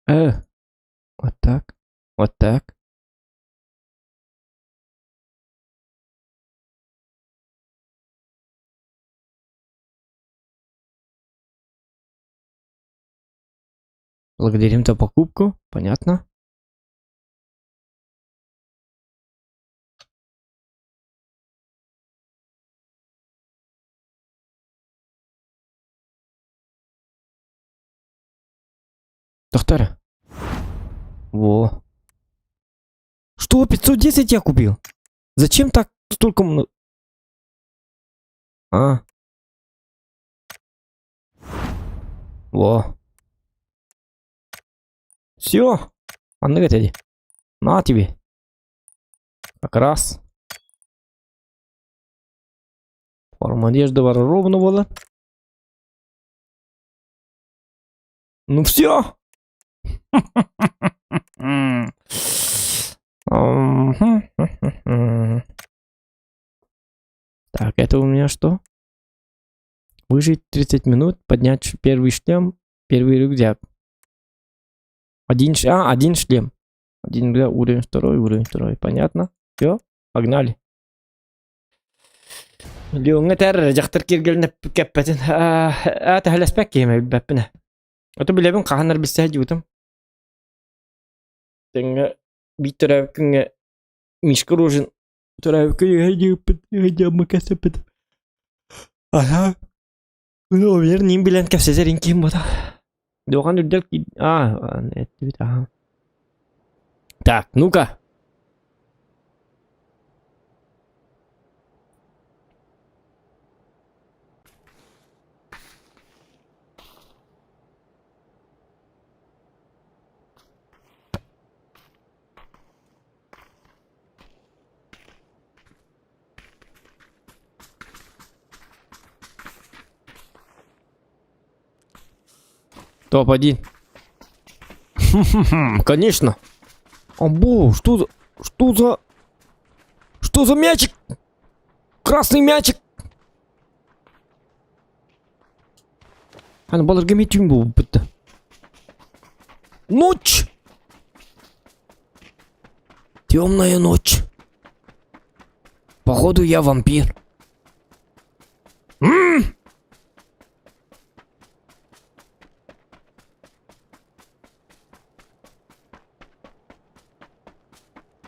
Э, вот так, вот так. Благодарим за покупку, понятно. Доктор. Во. Что, 510 я купил? Зачем так столько много? А. Во. Все. Анныга эти. На тебе. Как раз. Форма одежды ровно была. Ну все. Так, это у меня что? Выжить 30 минут, поднять первый шлем, первый рюкзак. Один, а, один шлем. Один рюкзак, уровень второй, уровень второй. Понятно? Все, погнали. Леоҥҥа этэр дьахтар киэргэлинэ кэппэтин аа тэһэлэспэт киһим билбэппин. Ото билэбин хаһан эрбиссе дьуутум. Тэҥҥэ. Биир төрөөбүт күҥҥэ Мишка Рожин төрөөбүт күнүгэр диэбиппит ыһыдьаммы кэпсэппит. Аһаа. Уверен, ним билэн кэпсэтэр ким бута. Дуохан үрдэл а, эттибит аха. Так, ну-ка. Топ-1. Конечно. Або, что за... Что за... Что за мячик? Красный мячик. Аны баларга метюм буолбут. Ночь! Темная ночь. Походу я вампир. М!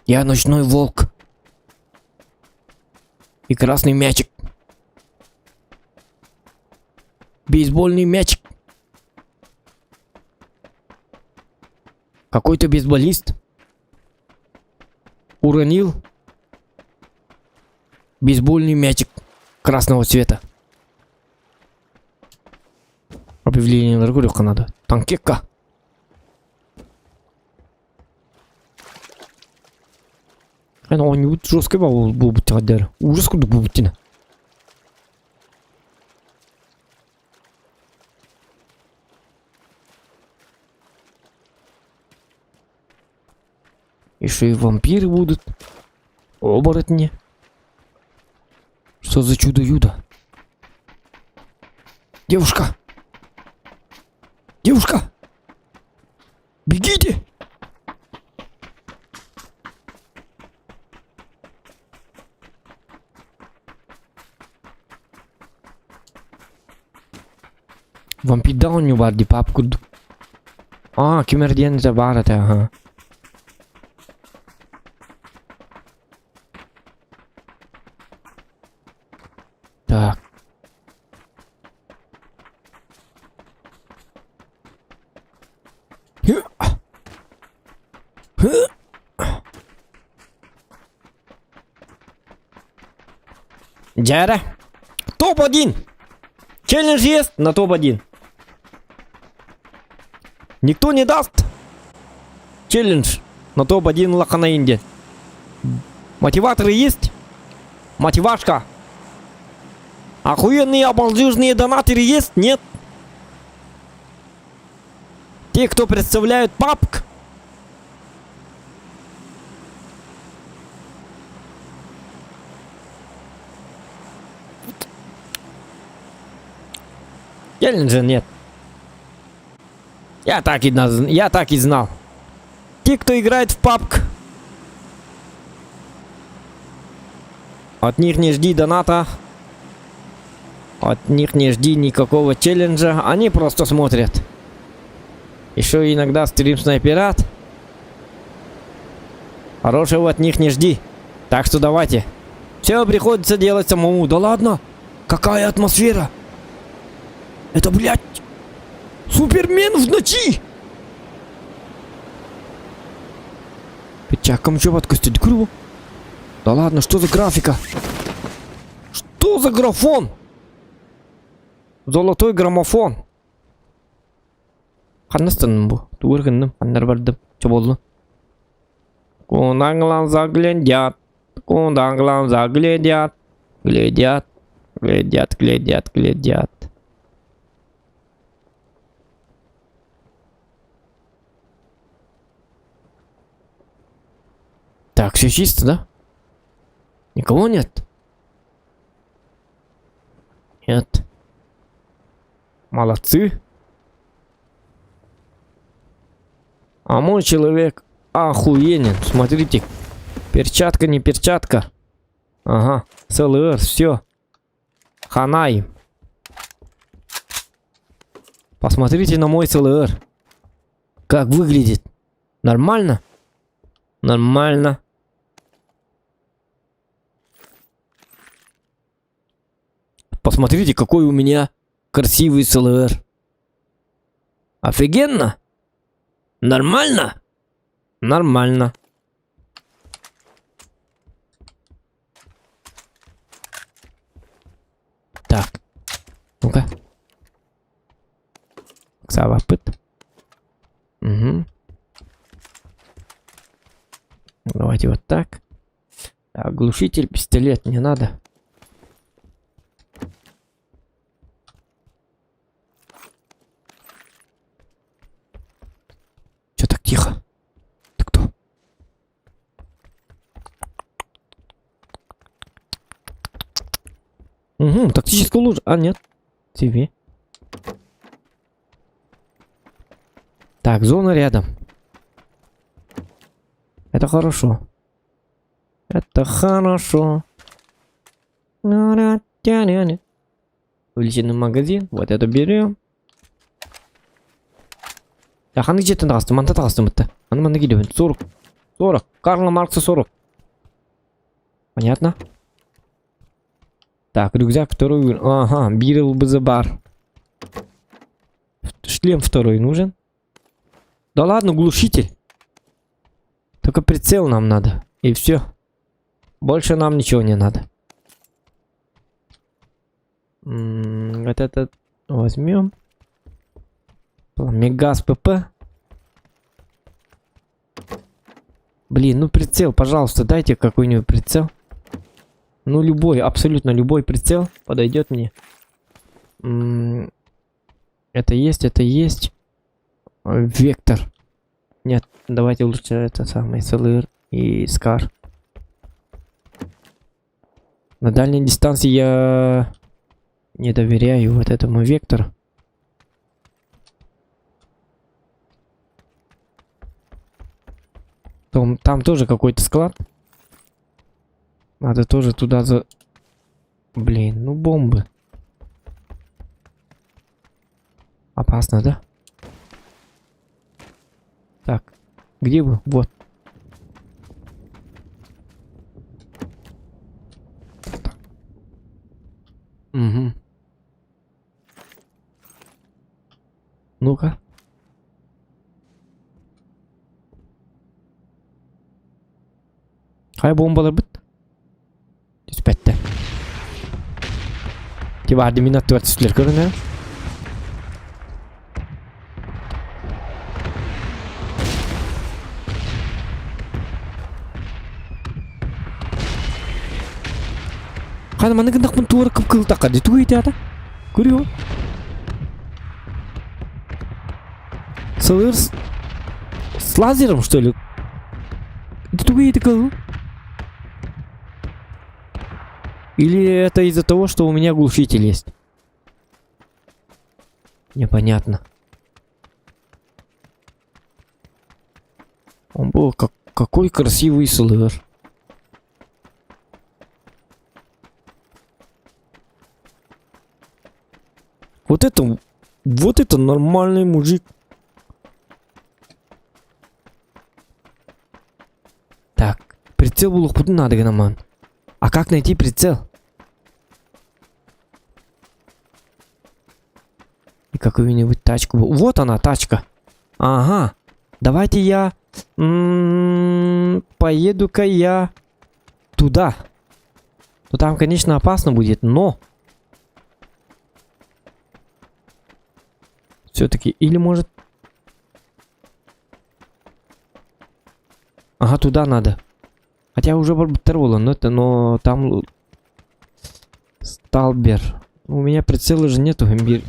Я ночной волк. И красный мячик. Бейсбольный мячик. Какой-то бейсболист уронил бейсбольный мячик красного цвета. Объявление на надо. Танкетка. Эн оонньуубут жесткай буолбут тиҕэрдэр. Ужас курдук буолбут дьинэ. Еще и вампиры будут. Оборотни. Что за чудо-юдо? Девушка! Девушка! Бегите! Вампирда оонньуу баар дии пап курдук. Аа, ким эрэ диэн этэ баар этэ аһа. Так. Дьээрэ. Топ-1! Челлендж есть на топ-1. Никто не даст челлендж на топ-1 Лахана Инди. Мотиваторы есть? Мотивашка. Охуенные обалдежные донаторы есть? Нет. Те, кто представляют папк. Челленджа нет. Я так и, я так и знал. Те, кто играет в папк, от них не жди доната. От них не жди никакого челленджа. Они просто смотрят. Еще иногда стрим снайперат. Хорошего от них не жди. Так что давайте. Все приходится делать самому. Да ладно. Какая атмосфера. Это, блядь, Супермен в ночи! Печаком что подкостить грубо? Да ладно, что за графика? Что за графон? Золотой граммофон. Ханна ыстанным бу? Тугу гынным? Ханнар бардым? Чо буоллун? Куда глаза глядят, куда глаза глядят, глядят, глядят, глядят, глядят. Так, все чисто, да? Никого нет? Нет. Молодцы. А мой человек охуенен. Смотрите. Перчатка, не перчатка. Ага. СЛР, все. Хана им. Посмотрите на мой СЛР. Как выглядит. Нормально? Нормально. Посмотрите, какой у меня красивый СЛР. Офигенно? Нормально? Нормально. Так. Ну-ка. Савапыт. Угу. Давайте вот так. Так, глушитель, пистолет не надо. Че так тихо? Ты кто? Угу, тактическую лужу. А, нет. Тебе. Так, зона рядом. Это хорошо. Это хорошо. Увеличенный магазин. Вот это берем. Так, аны дьиэттэн таҕыстым, манта таҕыстым бытта. Аны манна киирэбин. 40. 40. Карла Маркса 40. Понятно? Так, рюкзак второй. Ага, биир ЛБЗ баар. Шлем второй нужен. Да ладно, глушитель. Только прицел нам надо. И все. Больше нам ничего не надо. Вот этот возьмем. Мегаз ПП. Блин, ну прицел, пожалуйста, дайте какой-нибудь прицел. Ну, любой, абсолютно любой прицел подойдет мне. Это есть, это есть. Вектор. Нет, давайте лучше это самый СЛР и Скар. На дальней дистанции я не доверяю вот этому вектору. Там, там тоже какой-то склад. Надо тоже туда за... Блин, ну бомбы. Опасно, да? Так, где вы? Вот. Угу. Ну-ка. Хайа бомбаларбыт? Түспэттэр. Тиба админ аттыгар түстүлэр көрүнэ. Хана манны гындахпын туора кып-кызыл тахха ди тугу ити ата? Көрүө. Сылыр с, с лазером, что ли? Это тугу ити кыл? Или это из-за того, что у меня глушитель есть? Непонятно. Он был как какой красивый СЛР. Вот это, вот это нормальный мужик. Так, прицел булуохпутун надо гынаман. А как найти прицел? И какую-нибудь тачку. Вот она, тачка. Ага. Давайте я... Поеду-ка я туда. Ну там, конечно, опасно будет, но... Все-таки, или может... Ага, туда надо. Хотя уже барбатарола, но это, но там... Сталбер. У меня прицела же нету, имбирь.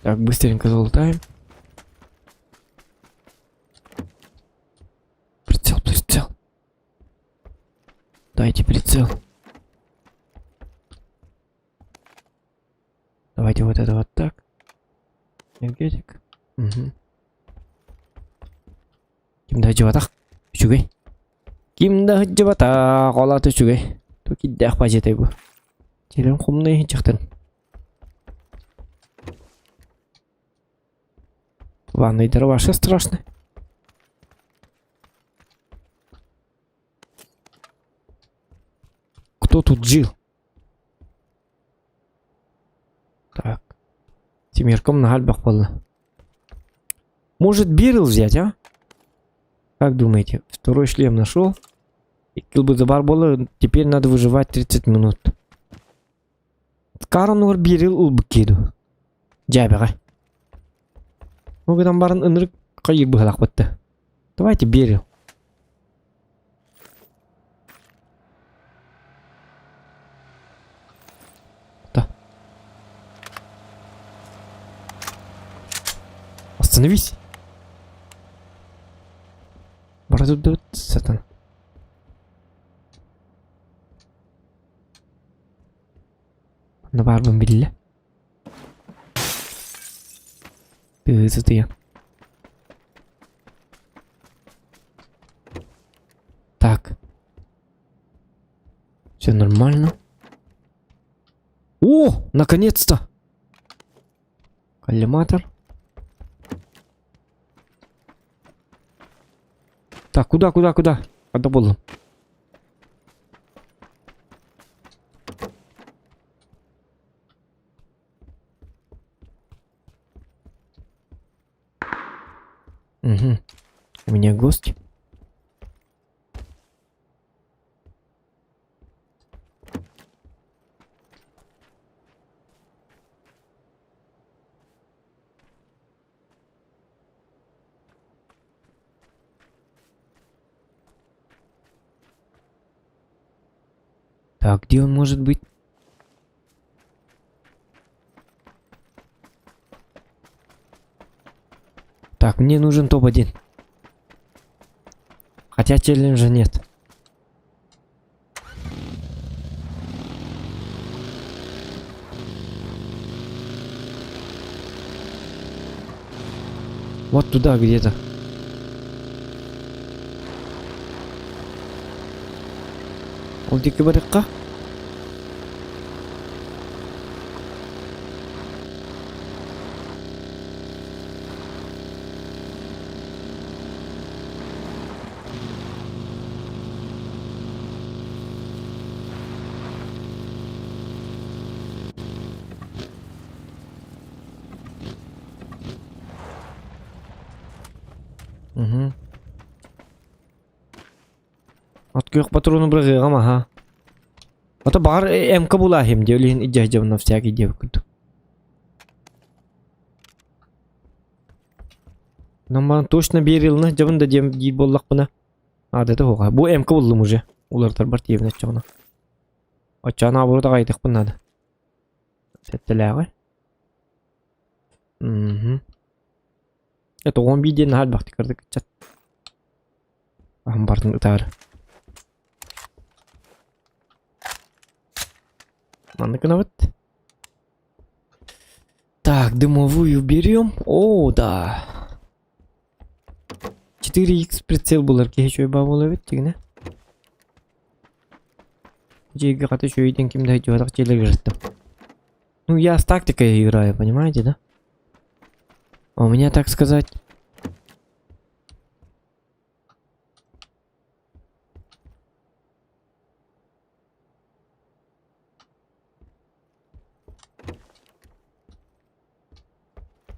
Так, быстренько залутаем. Прицел, прицел. Дайте прицел. Давайте вот это вот так. Энергетик. Угу. Ким да сылдьыбатах. Үчүгэй. Ким да сылдьыбатах, ол аата үчүгэй. Ту кирдээх бадьытай бу. Дьиэлэрин хомуна иһиччэхтэрин. Ванныйдара вообще страшно. Кто тут жил? Так. Тимирком на альбах буолла. Может, Бирл взять, а? Как думаете? Второй шлем нашел. Икки забар буолла. Теперь надо выживать 30 минут. Каронугар Бирил ылбыккиду. Дьээбэҕэ. Ну гынан баран ынырык хайыыр быһалаах бытта. Давайте Берил. Да. Остановись. Бара сатан. Онно баарбын биллэ. Тыаһыы сытыйан. Так. Все нормально. О, наконец-то! Коллиматор. Так, куда, куда, куда? Ханна буллум? Угу. У меня гость. Так, где он может быть? Так, мне нужен топ-1. Хотя челленджа нет. Вот туда где-то. Ол диэки барыахха. Угу. От күөх патрону быраҕыаҕым аһа. Ото баҕар МК булаахым диэ, ол иһин илдьэ на всякий диэбит курдук. Нам точно биэрилна дьабын да диэм диир буоллахпына аадата суоҕа. Бу МК буллум уже. Уларытарбар тиийэбин оччоҕуна. Оччоҕуна оборот аҕайдахпын наада. Сэттэлээҕи. Мгм. Это он биир диэн наһаа элбэхтик кырдык ыччат. Аһын бартын ытаары. Маннык гынабыт. Так, дымовую берем. О, да. 4х прицел булар киһи үчүгэй баа буолар эбит дигинэ. Дьиэгэ хата үчүгэйдэн ким да өйдүбэтэх дьиэлэригэр ыттым. Ну, я с тактикой играю, понимаете, да? А у меня, так сказать...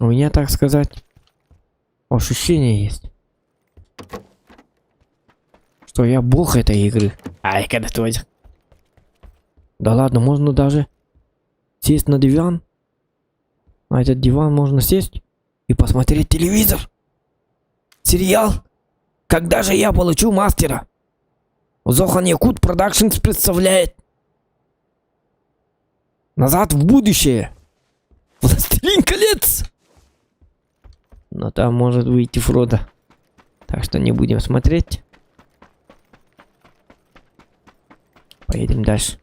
У меня, так сказать, ощущение есть, что я бог этой игры. Ай, когда твой. Да ладно, можно даже сесть на диван. На этот диван можно сесть и посмотреть телевизор. Сериал. Когда же я получу мастера? Зохан Якут Продакшнс представляет. Назад в будущее. Властелин колец. Но там может выйти Фродо. Так что не будем смотреть. Поедем дальше.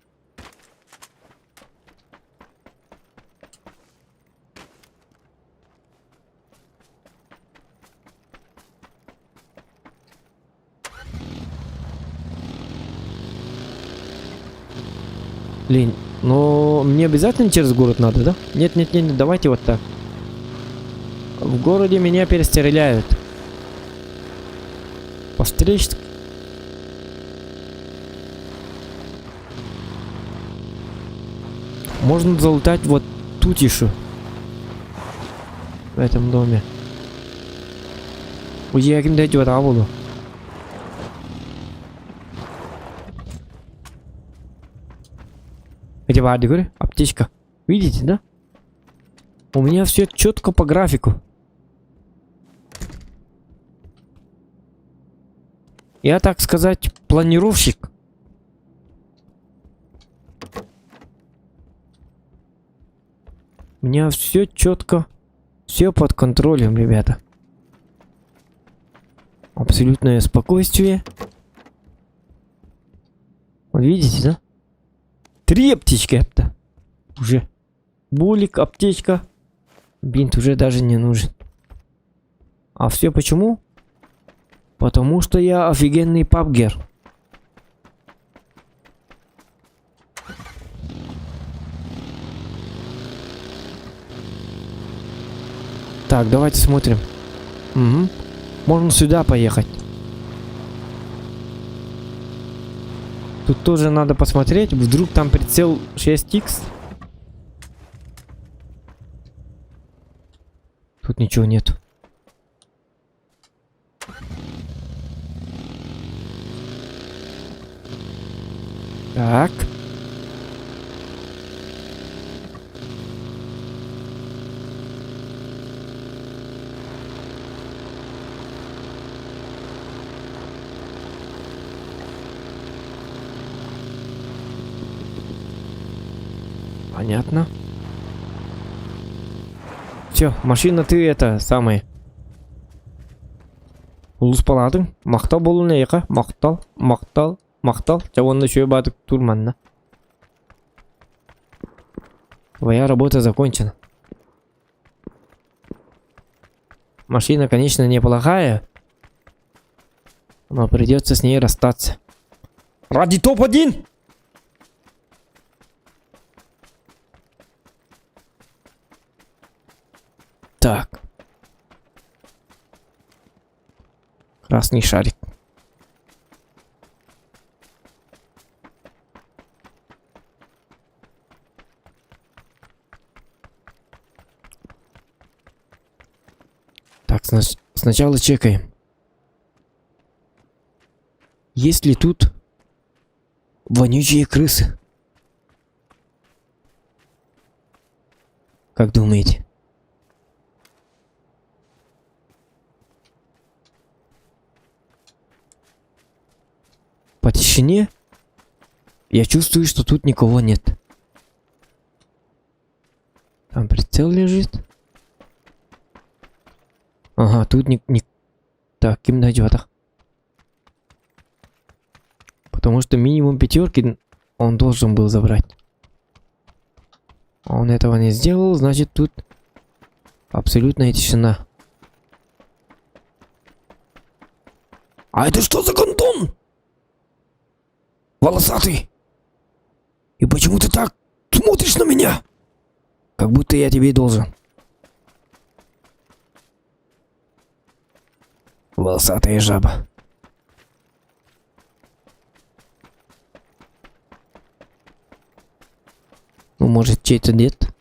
Блин, но мне обязательно через город надо, да? Нет, нет, нет, давайте вот так. В городе меня перестреляют. По встречке. Можно залутать вот тут еще. В этом доме. Уе ким да идет, а буду. Где говорю? Аптечка. Видите, да? У меня все четко по графику. Я, так сказать, планировщик. У меня все четко, все под контролем, ребята. Абсолютное спокойствие. Вот видите, да? Три аптечки это. Уже. Булик, аптечка. Бинт уже даже не нужен. А все почему? Потому что я офигенный пабгер. Так, давайте смотрим. Угу. Можно сюда поехать. Тут тоже надо посмотреть. Вдруг там прицел 6х. Тут ничего нет. Так. Понятно. Все, машина ты это самое. Улуспалаатыҥ, махтал буоллун эйиэхэ, махтал, махтал, махтал. Чэ уонна үчүгэй баатык тур манна. Твоя работа закончена. Машина, конечно, неплохая, но придется с ней расстаться. Ради топ-1! Так. Красный шарик. Так, сначала чекаем. Есть ли тут вонючие крысы? Как думаете? По тишине я чувствую, что тут никого нет. Там прицел лежит. Ага, тут не... не... Так, ким найдет? Потому что минимум пятерки он должен был забрать. А он этого не сделал, значит тут абсолютная тишина. А это что за гондон? Волосатый! И почему ты так смотришь на меня? Как будто я тебе должен. Волосатая жаба. Ну, может, чей-то дед?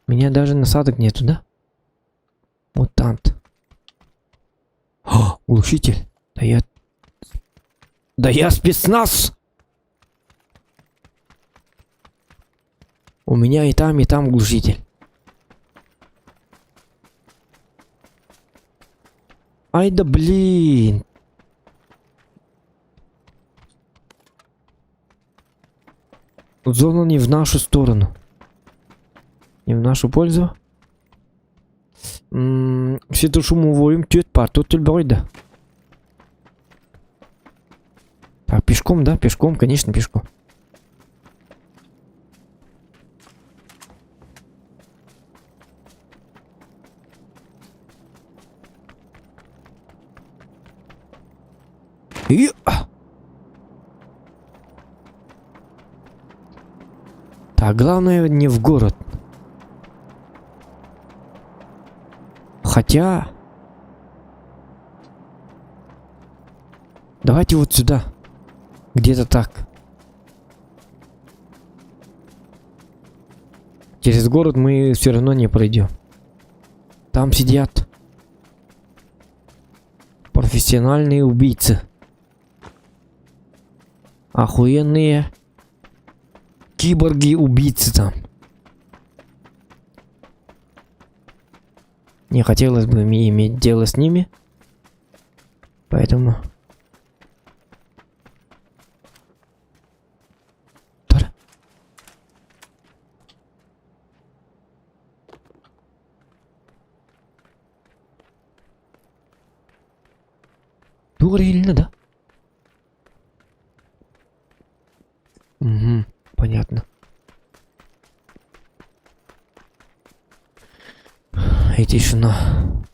Меня даже насадок нету, да? Мутант. О, глушитель. Да я... Да я спецназ! У меня и там, и там глушитель. Ай да блин. Зона не в нашу сторону. Не в нашу пользу. Светошумовой тет пар, тут да. Так, пешком, да? Пешком, конечно, пешком. И... Так, главное не в город. Хотя... Давайте вот сюда. Где-то так. Через город мы все равно не пройдем. Там сидят профессиональные убийцы. Охуенные киборги-убийцы там. Не хотелось бы мне иметь дело с ними. Поэтому... Тора. Туох иһилиннэ да? Угу, понятно. И тишина.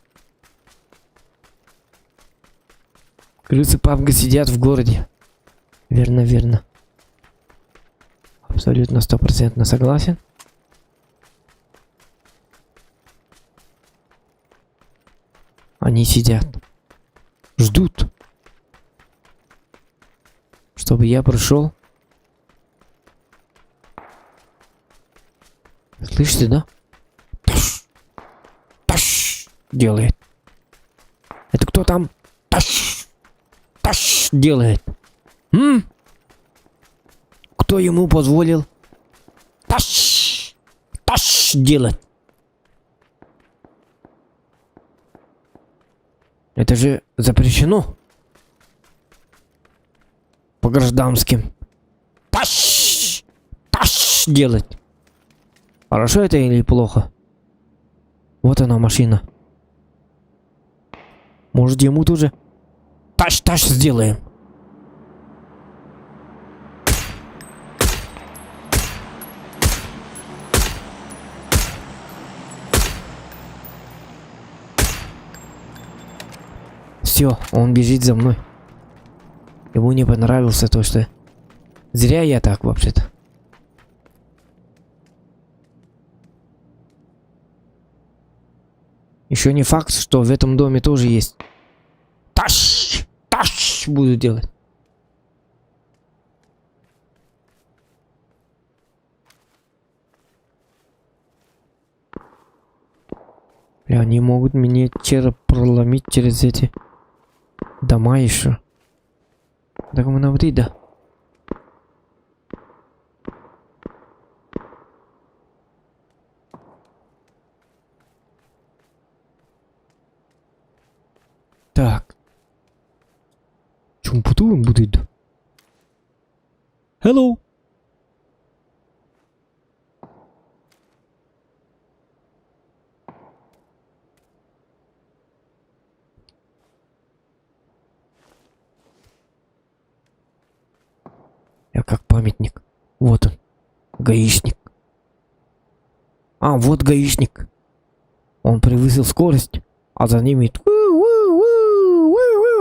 Крысы пабга сидят в городе. Верно, верно. Абсолютно стопроцентно согласен. Они сидят. Ждут. Чтобы я пришел. Слышите, да? Таш! Таш! Делает. Это кто там? Таш! Таш! Делает. М? Кто ему позволил? Таш! Таш! Делать. Это же запрещено. По гражданским. Тащ! Тащ делать. Хорошо это или плохо? Вот она машина. Может ему тоже тащ-тащ сделаем. Все, он бежит за мной. Ему не понравился то, что... Зря я так вообще-то. Еще не факт, что в этом доме тоже есть. Тащ! Тащ! Буду делать. Бля, они могут мне череп проломить через эти дома еще. Так мы наври, да. Так. Чумпутуем будет. Hello. Я как памятник. Вот он. Гаишник. А, вот гаишник. Он превысил скорость, а за ними...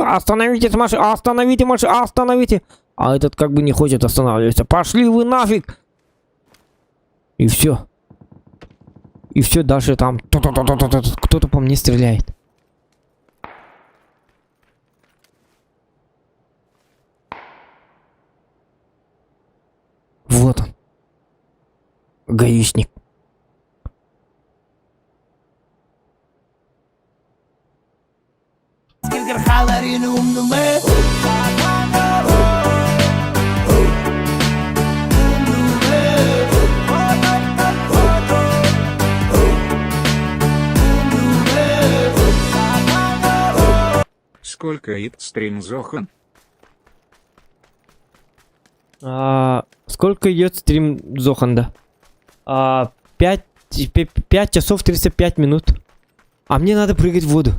Остановите машину, остановите машину, остановите. А этот как бы не хочет останавливаться. Пошли вы нафиг! И все. И все, дальше там кто-то по мне стреляет. Вот он. Гаишник. Сколько ит стрим Зохан? А, сколько идет стрим Зоханда? А, 5, 5 часов 35 минут. А мне надо прыгать в воду.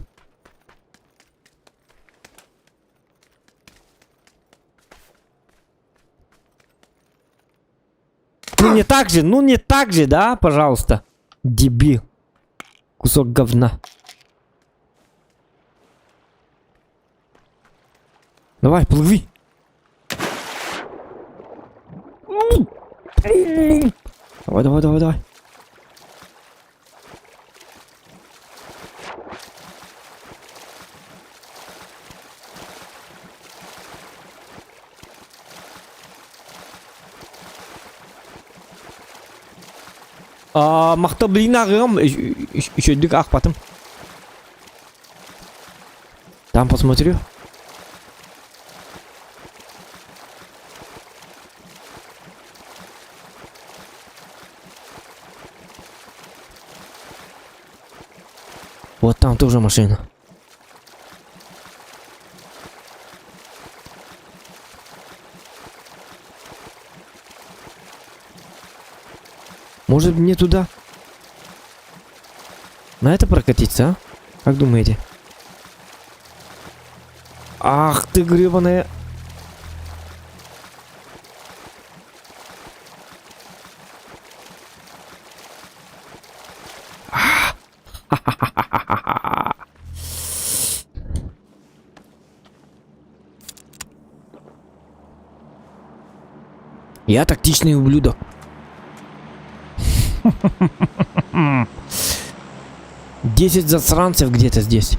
Ну не так же, ну не так же, да, пожалуйста. Дебил. Кусок говна. Давай, плыви. Давай, давай, давай, давай. А, махта блин ағығым, үчөйдүк аахпатым. Там посмотрю. Вот там тоже машина. Может мне туда? На это прокатиться, а? Как думаете? Ах ты гребаная. Я тактичный ублюдок. Десять засранцев где-то здесь.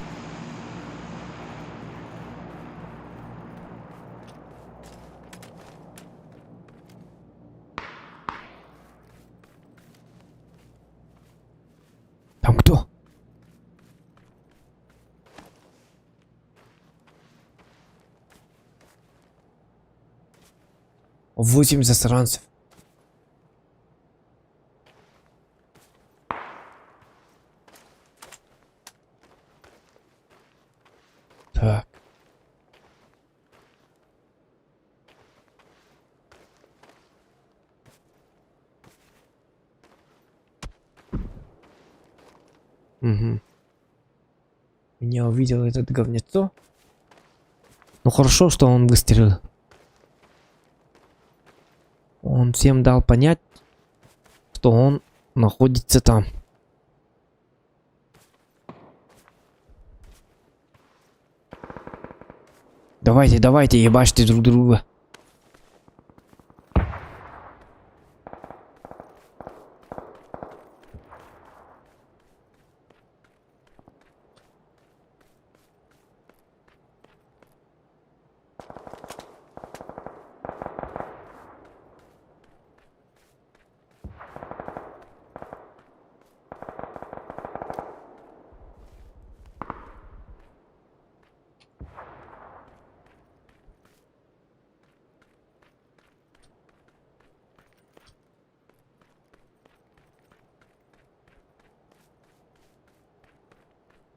Там кто? Восемь засранцев. Так. Угу. Меня увидел этот говнецо. Ну хорошо, что он выстрелил. Он всем дал понять, что он находится там. Давайте, давайте, ебашьте друг друга.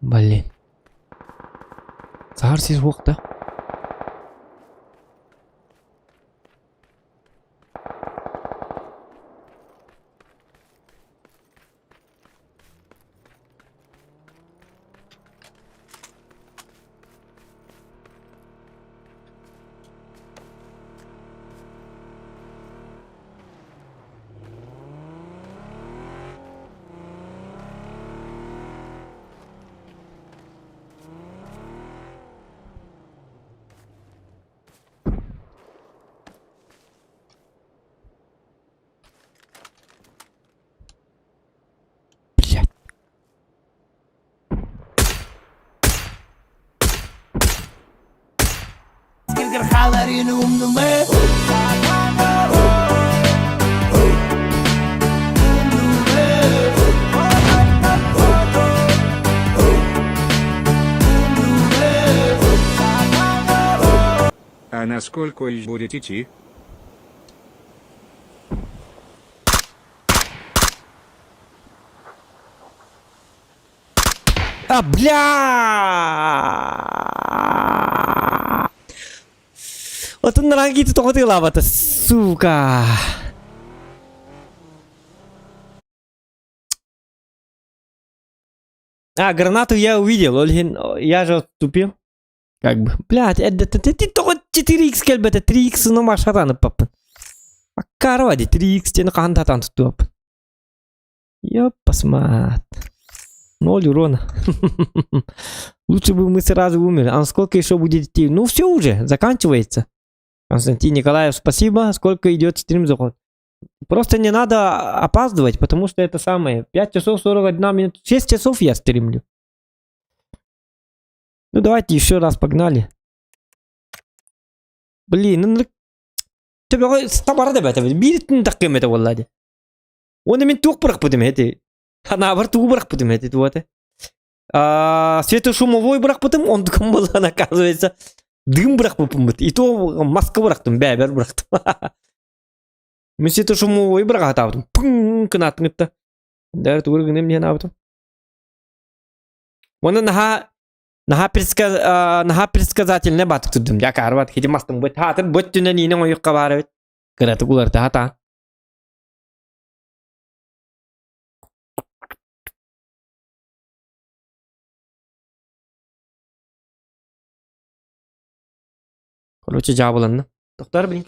Блин. Саар сир суох да? Блять. А насколько будет идти? А, бля! Отон ранги тоҕо тыылаабата, сука! А, гранату я увидел, Ольгин, я же отступил. Как бы, блядь, это ты тоҕо 4x кэлбэтэ, 3x ну машатаны папын. Аккарова ди 3x тени хаһан татан туттуаппын. Ёппасмат. Ноль урона. Лучше бы мы сразу умерли. А сколько еще будет идти? Ну все уже, заканчивается. Константин Николаев, спасибо. Сколько идет стрим заход? Просто не надо опаздывать, потому что это самое. 5 часов 41 минут. 6 часов я стримлю. Ну давайте еще раз погнали. Блин, ну Төбөҕө табара да бэт биир таккым этэ буолла дии. Уонна мин туох бырахпытым эти. Ханаабар тугу бырахпытым эти туоты. Светошумовой бырахпытым, онтукам буолан оказывается дым бырахпыппын И то маска бырахтым, бэбэр бырахтым. Мин светошумовой бырахатаабытым. Пың кынааттым ытта. Дэр тугу гыным диэн аабытым. Уонна наһаа наһаа предсказ наһаа предсказательный баатык турдум. Дьэ акаарбат хити мастым быт хаатыр быт түнэн иинэн ойукка баар эбит. Кыратык уларыта хатаан. Короче, дьаабыланна. Тохтоор блин.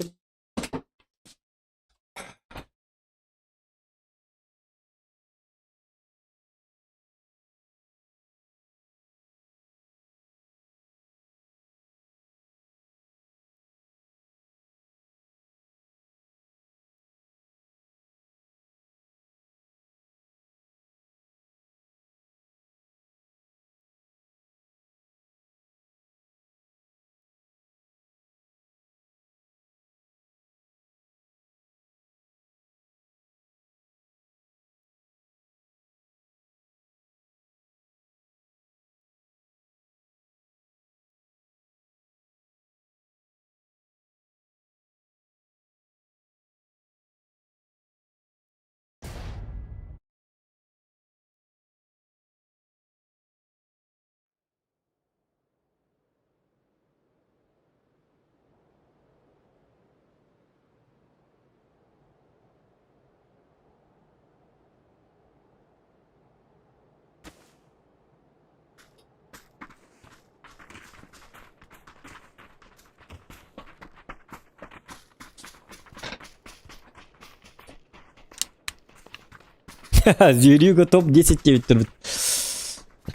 Зверюга топ-10 диэбиттэрбит.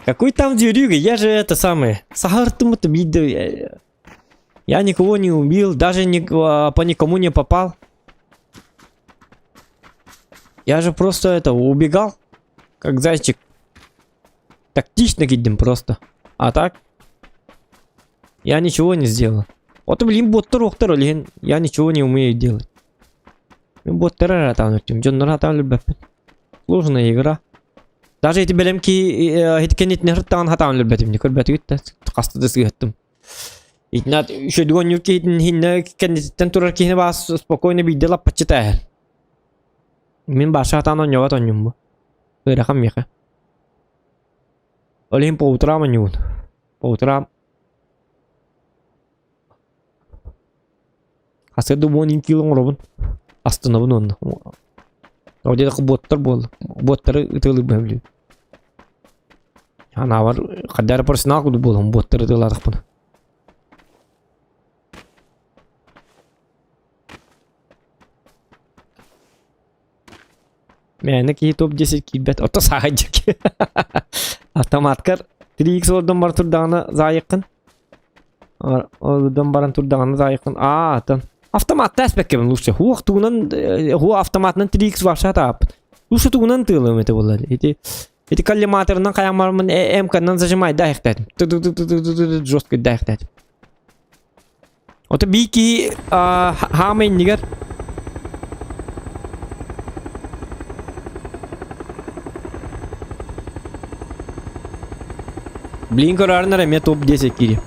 Какой там зверюга? Я же это самое. Сахартым это видео. Я никого не убил, даже ни, по никому не попал. Я же просто это убегал, как зайчик. Тактично кидем просто. А так? Я ничего не сделал. Вот, блин, боттар охтар олиһин я ничего не умею делать. Мин боттар эрэ атаан өттүм. Дьоннор атаан өлбөппүн. Сложная игра. Даже ити бэлэм ки итикэнитин хыртаан хатаан өлбөтүм. Көрбөтүгүт да хаста да сыһыттым. Итинат үчүгэй киһитин хиннэ кэннититтэн турар киһини баас спокойно биирдэ лаппаччы тээһэр. Мин баша хатаан онньобот онньум бу. Ыарахан миэхэ. Ол иһин по утрам онньугун. По утрам Хасыа да уон кило оҥоробун. Астынабын уонна. Ол диэтэххэ буоттар буолла. Буоттары ытыалыырбын сөбүлүүбүн. Анаабар хайдах эрэ профессионал курдук буолабын буоттары ытыалаатахпына. Мээнэ киһи топ-10 киирбэт, ото саайдьык. Автоматкар 3x олордон баран турдаҕына заайыккын. Олордон баран турдаҕына заайыккын. Аа, атын. Автоматта эспэккэбин лучше. Хуох тугунан, хуо автоматынан 3x вообще атааппыт. Лучше тугунан тыылым это булар. Эти эти коллиматорынан хайамармын МК-нан зажимай да ихтэтим. Жестко да ихтэтим. Ото бии киһи хаама иннигэр Блин көрөөрүн эмиэ топ-10 киири.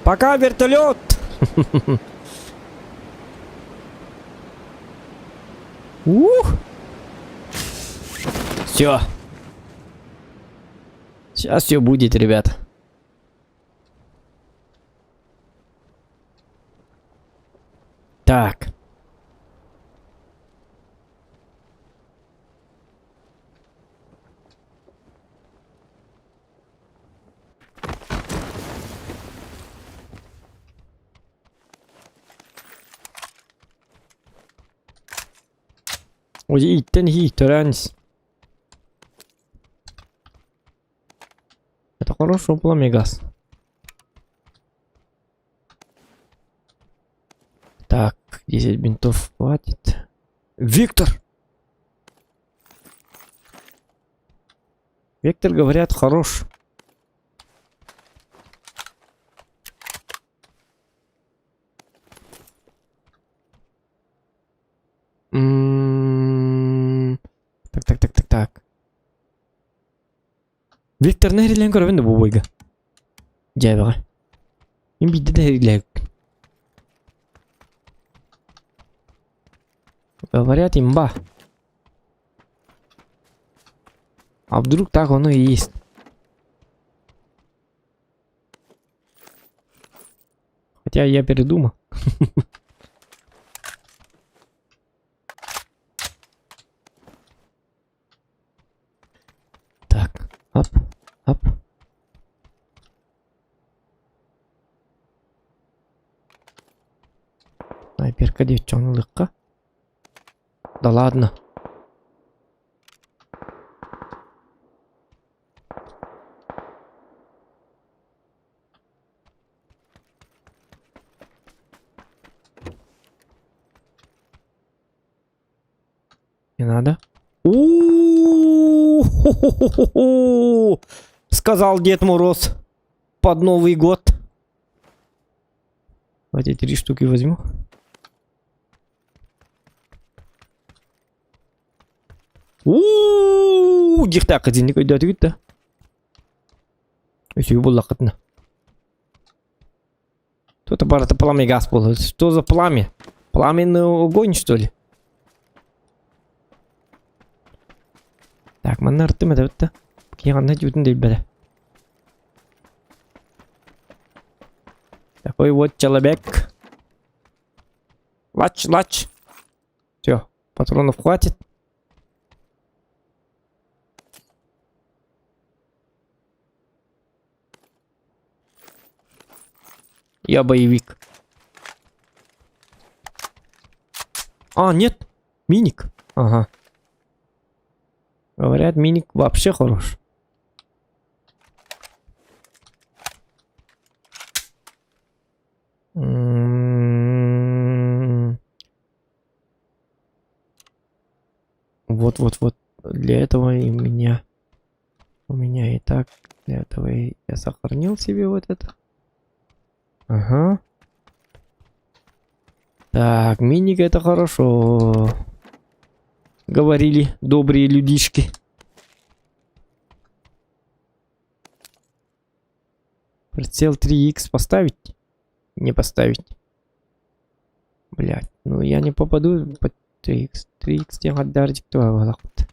Пока, вертолет! Ух! Все. Сейчас все будет, ребят. Так. Ииттэн иһии төрөөн ис. Это хорошо пламегаз. Так, 10 бинтов хватит. Виктор! Виктор, говорят, хорош. М, Так, так, так, так, так. Виктор нэһирилээн көрөбүн да бу бойга. Дьээбэҕэ. Мин биирдэ да иһирилээбиппин. Говорят, имба. А вдруг так оно и есть? Хотя я передумал. Так, оп, оп. Снайперка девчонлыкка. Да ладно. Не надо. У-у-у-ху-ху-ху-ху! Сказал Дед Мороз под Новый год. Давайте три штуки возьму. У-у-у, дихтака динник өйдөтүгүт да. Үчүгэй буллаххытына. Тут аппарата пламя газ был. Что за пламя? Пламенный огонь, что ли? Так, манна ырыттым это бітті. Киғанна жутын дейбеді. Такой вот человек. Лач, лач. Все, патронов хватит. Я боевик. А, нет. Миник. Ага. Говорят, миник вообще хорош. М-м-м. Вот, вот, вот. Для этого и меня. У меня и так. Для этого и я сохранил себе вот это. Ага. Так, миник это хорошо. Говорили добрые людишки. Прицел 3х поставить? Не поставить. Блять, ну я не попаду под 3х. 3х диэн хаддаар дьикти баҕалаахпыт.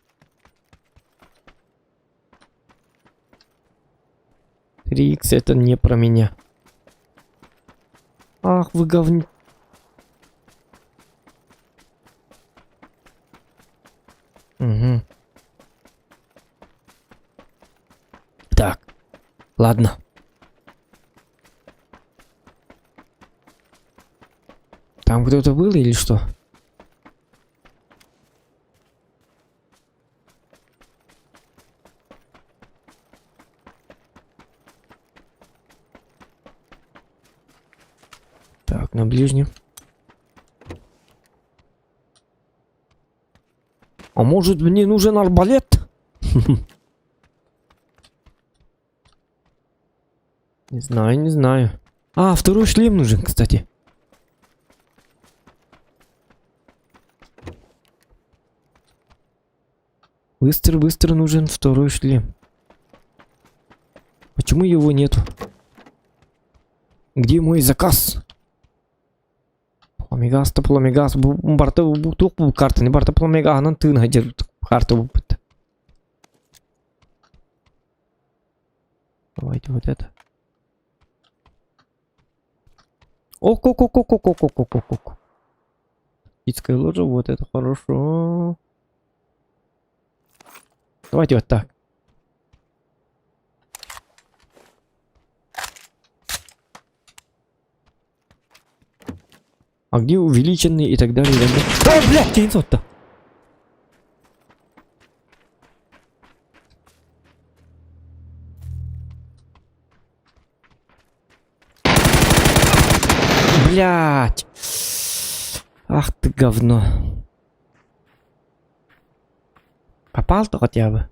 3х это не про меня. Ах, вы говни... Угу. Так, ладно. Там кто-то был или что? Так, на ближнем. А может мне нужен арбалет? Не знаю, не знаю. А, второй шлем нужен, кстати. Быстро, быстро нужен второй шлем. Почему его нету? Где мой заказ? Пламегаз да пламегаз бу барыта бу туох бу картаны барыта пламегаһынан тыын сылдьар карта булбут. Давайте вот это. Ок, ок, ок, ок, ок, ок, ок, ок, ок, ок. Детская ложа, вот это хорошо. Давайте вот так. А где увеличенный и так далее? И так далее? О, блядь, кинцо-то! Блядь! Ах ты говно. Попал-то хотя бы?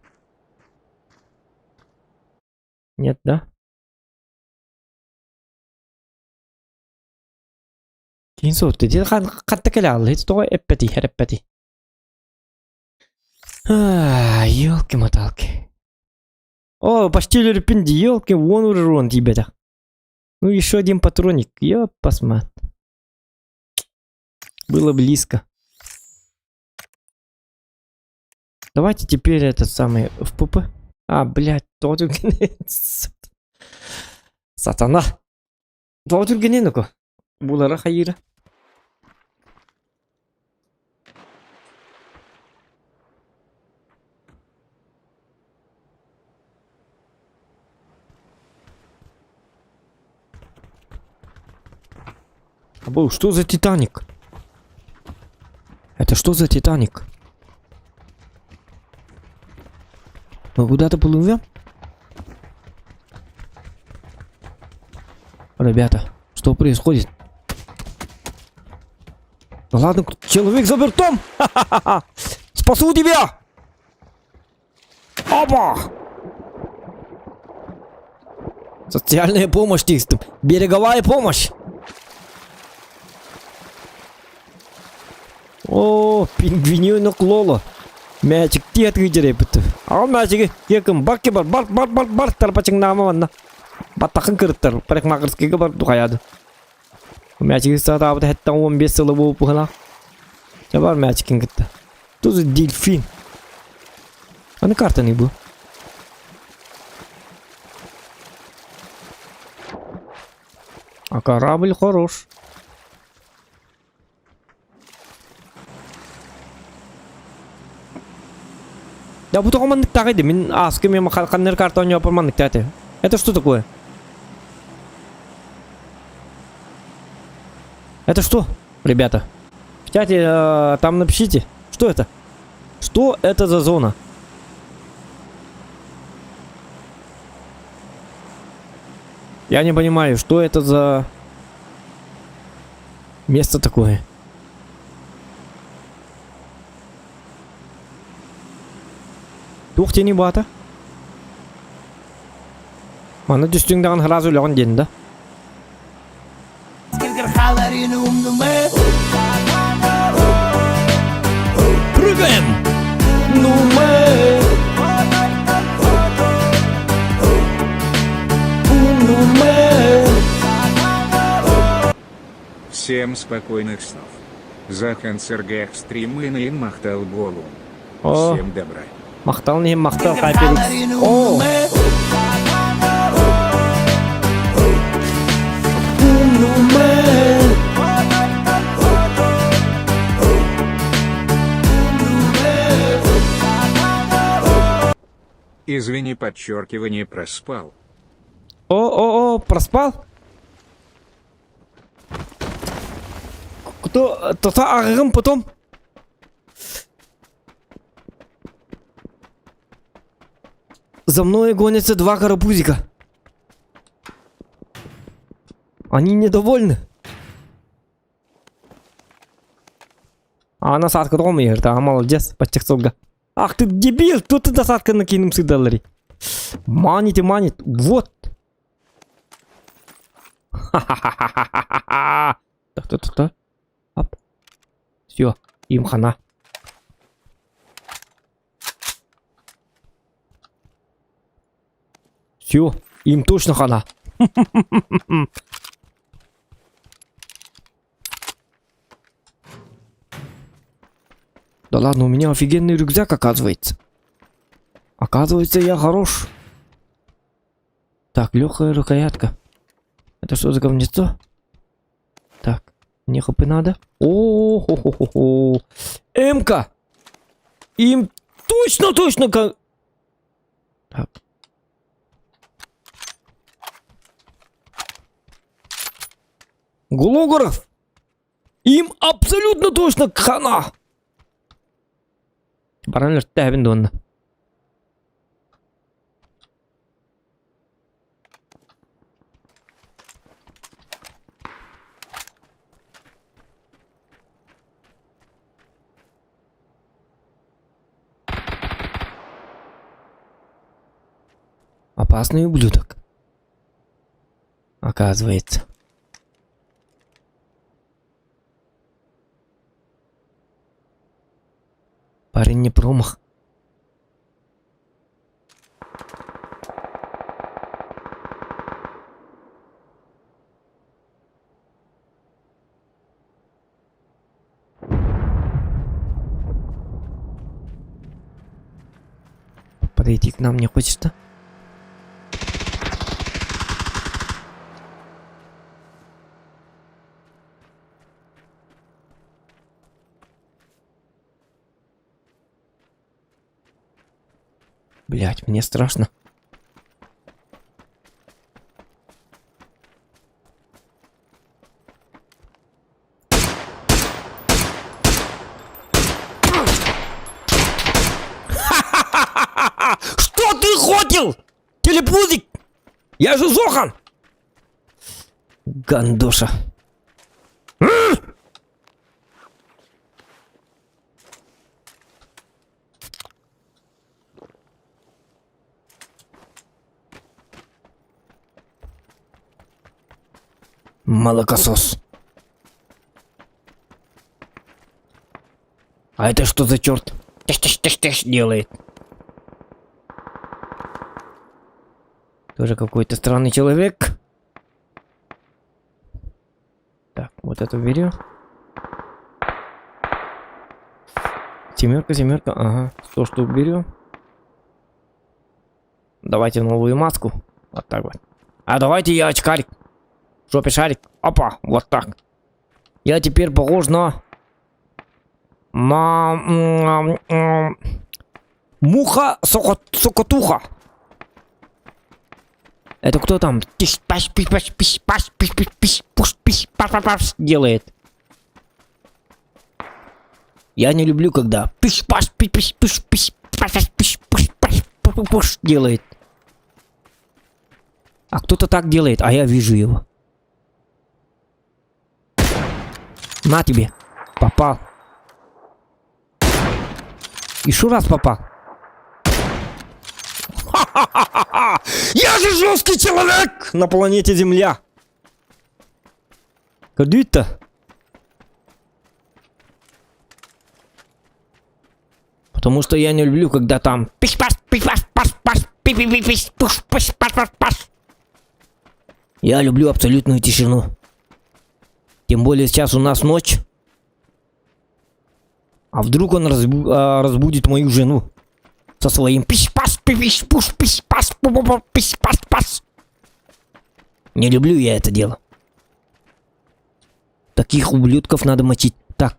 Нет, да? Киин суотты диэн ханта кэлэ аалла тоҕо эппэтий эрэппэтий Елки-моталки. О, почти өлөрүппүн дии, елки, уон урон тиийбэтэх. Ну, еще один патроник, ёппасмат. Было близко. Давайте теперь этот самый в ПП. А, блядь, тоҕо Сатана. Тоҕо түргэнин око. Булара хайыра. Або, что за Титаник? Это что за Титаник? Мы куда-то плывем? Ребята, что происходит? Да ладно, человек за бортом! Ха-ха-ха! Спасу тебя! Опа! Социальная помощь, текстом. Береговая помощь! О, пингвиненок Лола. Мячик тиэтгы дьэрэппит. Аҕам мячиги киэким бар бар бар бар бар бар тарпачыҥнаама манна. Баттахын кырыттар парикмахерскийга бар духаяды. Мячиги сатаабыта хэттэн 15 сыла буолбуһана. Чэ бар мячикин кытта. Тут дельфин. Аны картаны бу. А корабль хорош. Да бу тоҕо манныктаах ди мин ааскы мен ханныр карта оонньооппор манныктаах этэ. Это что такое? Это что, ребята? В чате э, там напишите, что это? Что это за зона? Я не понимаю, что это за место такое? Туох диэний баата? Манна түстүҥ даҕаны сразу өлөҕүн диэн да? Прыгаем! Ну мы! Ну мы! Всем спокойных снов. За концерт стримы на махтал болу. О. Всем добра. Махтал иһин махтал Хайперикс. О! Извини, подчеркивание проспал. О-о-о, проспал? Кто? Тота ағығым потом? За мной гонятся два карапузика. Они недовольны. А насадка дома говорит, а молодец, подтекстовка. Ах ты дебил, тут ты насадка накинем сыдалари. Манит и манит, вот. Ха-ха-ха-ха-ха-ха. Так, так, так, так. Оп. Все, им хана. Все, им точно хана. Да ладно, у меня офигенный рюкзак, оказывается. Оказывается, я хорош. Так, легкая рукоятка. Это что за говнецо? Так, мне хп надо. О-хо-хо-хо-хо. М-ка! Им точно-точно как... Так. Гологоров! Им абсолютно точно хана! Баран өлөртөөбүн дуонна. Опасный ублюдок. Оказывается. Парень не промах. Подойти к нам не хочется. Блять, мне страшно. Что ты хотел? Телепузик! Я же Зохан! Гандоша. Молокосос. А это что за черт? Тыш-тыш-тыш-тыш делает. Тоже какой-то странный человек. Так, вот это уберем. Семерка, семерка, ага. 100 штук берем. Давайте новую маску. Вот так вот. А давайте я очкарик. В жопе шарик. Опа, вот так. Я теперь похож на... На... Муха сокотуха. Это кто там? Тиш, паш, пиш, паш, пиш, паш, пиш, пиш, пиш, пуш, пиш, паш, паш, паш делает. Я не люблю, когда пиш, паш, пиш, пиш, пиш, пиш, паш, паш, пиш, пуш, паш, пуш, пуш делает. А кто-то так делает, а я вижу его. На тебе. Попал. Еще раз попал. Ха-ха-ха-ха! Я же жесткий человек на планете Земля. Кадыта. Потому что я не люблю, когда там пиш-паш, пиш-паш, паш-паш, пи-пи-пи-пиш, пуш-пуш, паш-паш-паш. Я люблю абсолютную тишину. Тем более сейчас у нас ночь. А вдруг он разбудит мою жену со своим пиш-паш, пи-пиш, пуш, пиш-паш, пу-пу-пу, пиш-паш-паш. Не люблю я это дело. Таких ублюдков надо мочить. Так,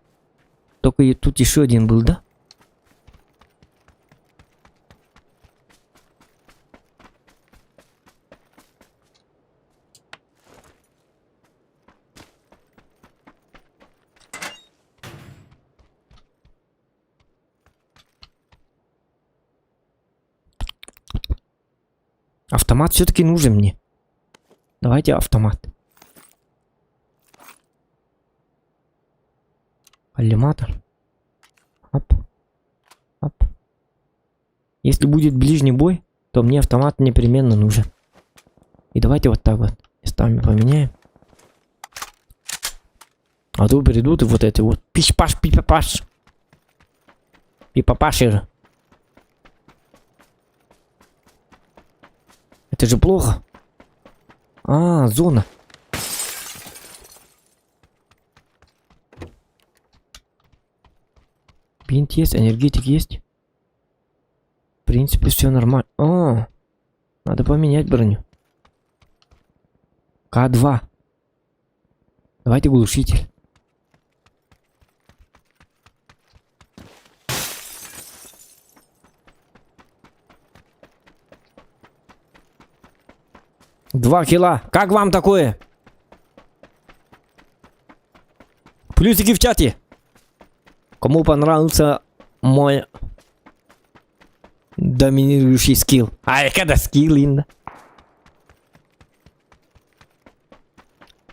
только и тут еще один был, да? Автомат все-таки нужен мне. Давайте автомат. Коллиматор. Оп. Оп. Если будет ближний бой, то мне автомат непременно нужен. И давайте вот так вот местами поменяем. А то придут и вот эти вот пиш-паш, пи-па-паш. Пи-па-пашер. Это же плохо. А, зона. Бинт есть, энергетик есть. В принципе, все нормально. О, надо поменять броню. К2. Давайте глушитель. Два кила. Как вам такое? Плюсики в чате. Кому понравился мой доминирующий скилл? А, когда скилл, Инна.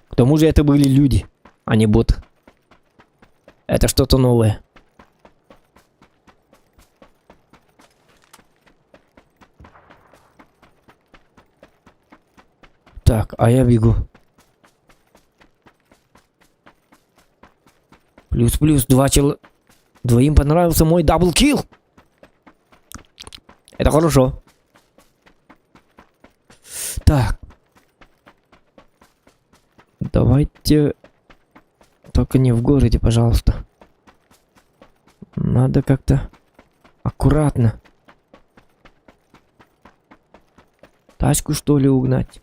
К тому же это были люди, а не бот. Это что-то новое. Так, а я бегу. Плюс-плюс, два чел... Двоим понравился мой double kill. Это хорошо. Так. Давайте... Только не в городе, пожалуйста. Надо как-то аккуратно. Тачку что ли угнать?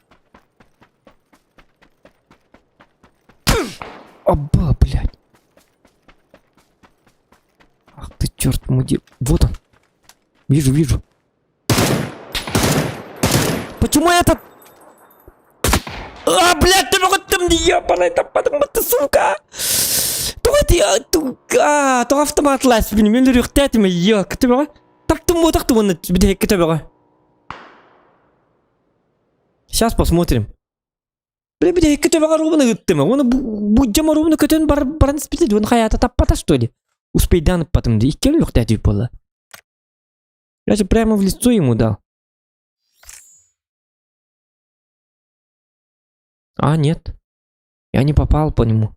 Оба, блядь. Ах ты черт, муди. Вот он. Вижу, вижу. Почему этот... А, блядь, ты там ебаный, там ты, сука! Тоҕо ти тоҕо автомат ласпин мен үрүхтээтим йо көтөбөҕө таптым буотах уонна бүтэһик көтөбөҕө Сейчас посмотрим. Бля, бүтэһик көтөбөҕө ровно ыттым. Оны буддьам ровно көтөн бар баран спитет. Оны хаята таппата что ли? Успейдан потом. Икки үрүхтээтик буолла. Я же прямо в лицо ему дал. А, нет. Я не попал по нему.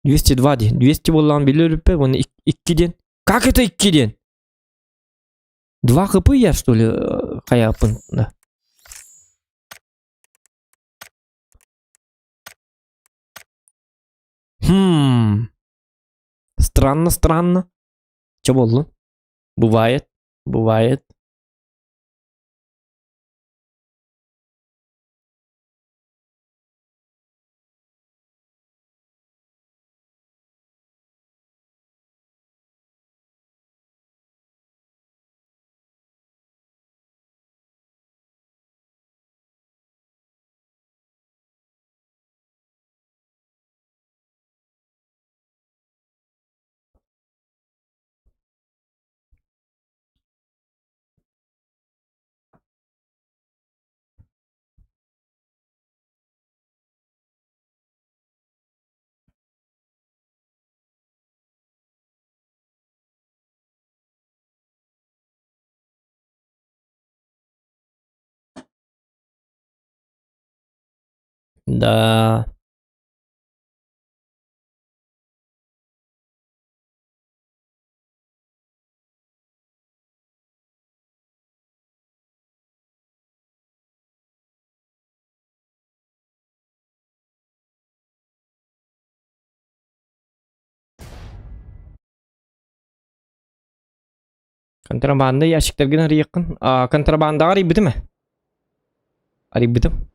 202 дии. 200 буоллаҕын билэр он икки Как это икки Два хп я что ли хайапын? Да. Хм. Странно, странно. Че болды? Бывает, бывает. Да. Контрабанда ящиктаргын арыйыккын. А, контрабандаҕа арыйбытым ээ. Арыйбытым.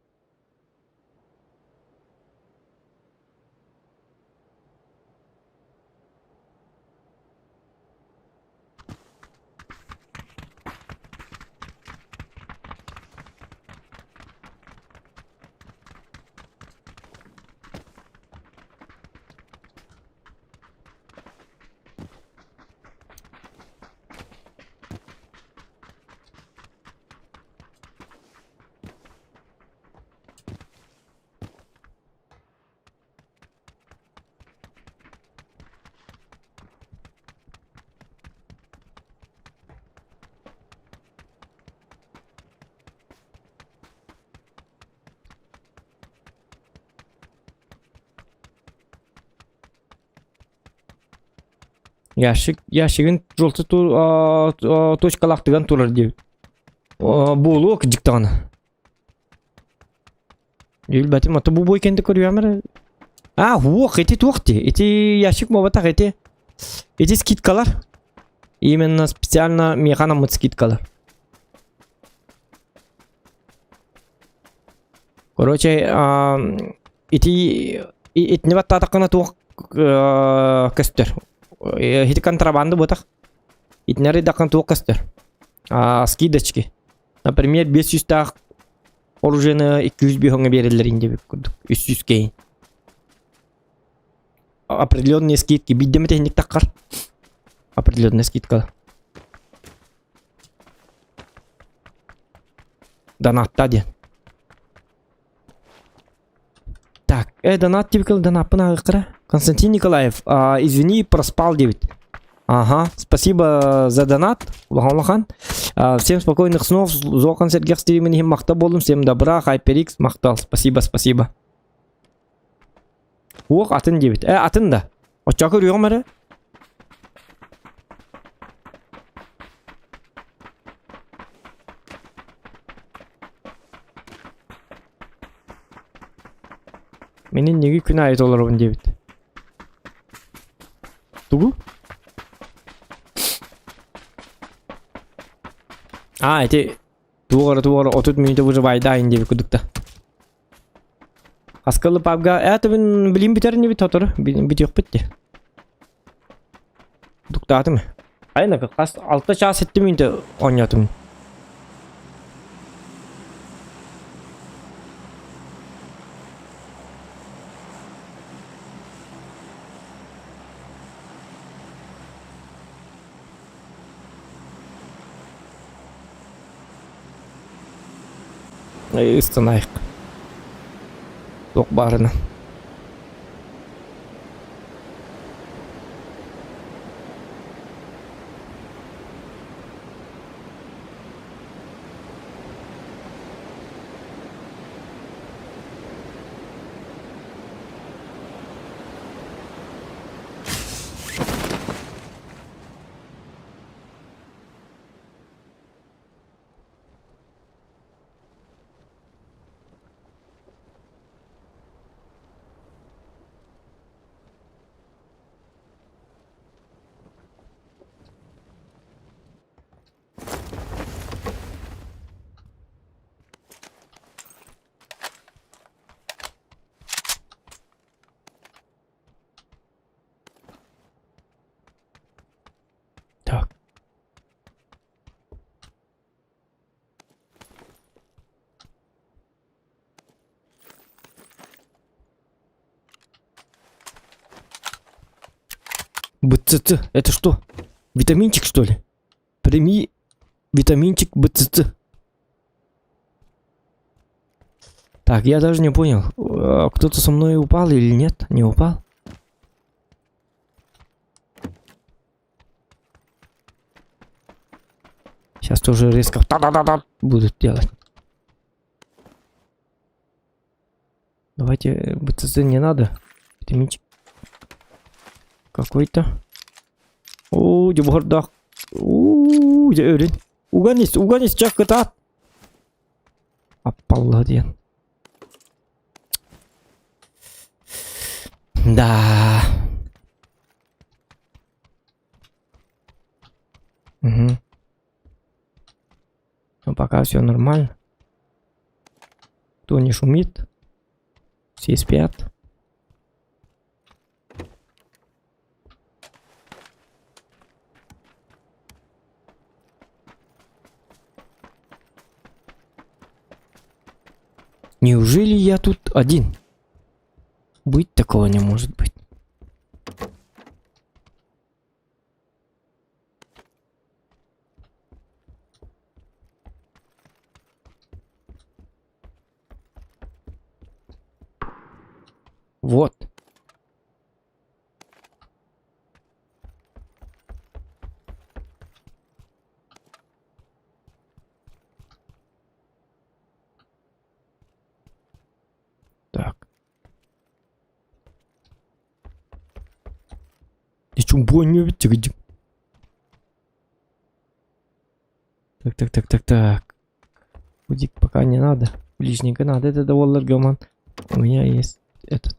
Ящик, ящигын жолты точкалаах тыган турар диэбит. Буолуо кырдьык даҕаны. Билбэтим, ото бу бой кэннэ көрүөм эрэ. А, уох, ити туох дии? Ити ящик буолбатах, ити. Ити скидкалар. Именно специально миэхэ анаммыт скидкалар. Короче, ити итини баттаатаххына туох көстөр. Ити контрабанда буотах. Итини арыйдаххына туох көстөр. Скидочки. Например, 500 таах оружиены 200 биһоҥҥа биэрэллэр инде курдук. 300 кейн. Определенные скидки. Биирдэ эмэ таххар. Определенная скидка. Донатта диэн. Так, э, донат диэбиккэ донаппын ааҕыахтара. Константин Николаев, а, извини, проспал диэбит. Ага, спасибо за донат, улахан улахан. А, всем спокойных снов, Зохан сэргэх стримин иһин махтал буоллум, всем добра, HyperX, махтал, спасибо, спасибо. Уох, атын диэбит. Э, атын да. Оччоҕо көрүөҕүм эрэ. Мин инники күн аайы толоробун диэбит. Тугу? А, ити туох эрэ туох эрэ 30 мүнүүтэ выживайдаайын диэбит курдук да. Аскалы пабга ээ түбүн билим бүтэр инибит сотору бүтүөхпүт дии. Дуктаатым. Айна хас 6 чаас 7 мүнүүтэ оонньоотум. Ыстанайык. Туох баарынан. Так. БЦЦ. Это что? Витаминчик, что ли? Прими витаминчик БЦЦ. Так, я даже не понял, э, кто-то со мной упал или нет? Не упал? Сейчас тоже резко та-да-да-да будут делать. Давайте э, БЦЗ не надо. Витаминчик. Какой-то. Оо, дьобуһордоох. Уу, дьэ өрүн. Уган ис, уган ис, чак кытаат. Аппалла диэн. Да. Угу. Ну, пока все нормально. Кто не шумит, все спят. Неужели я тут один? Быть такого не может быть. Вот. Так. Так, так, так, так, так. Худик пока не надо. Ближника надо. Это доллар гаман. У меня есть этот.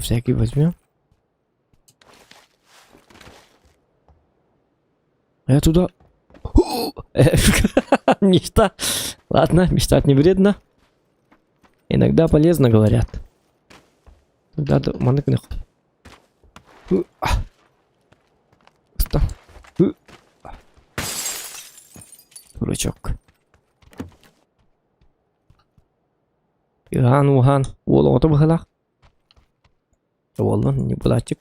На всякий возьмем. А я туда... Мечта. Ладно, мечтать не вредно. Иногда полезно, говорят. Туда маннык Дурачок. Ыһаан уһаан уол оҕото быһыылаах. Уоллун Ньукулааччык.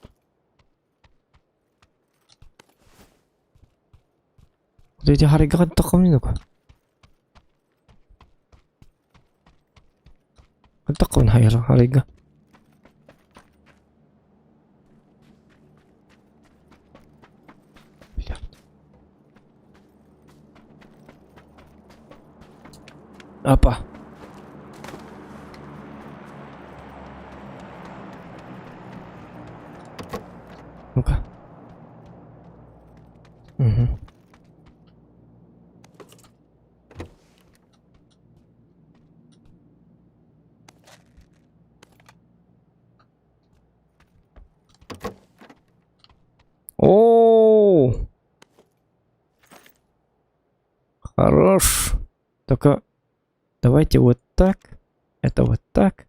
Ити харайга хантаххын Хантаххын хайара харайга. Опа. Ну-ка. Угу. О! Хорош. Только давайте вот так. Это вот так.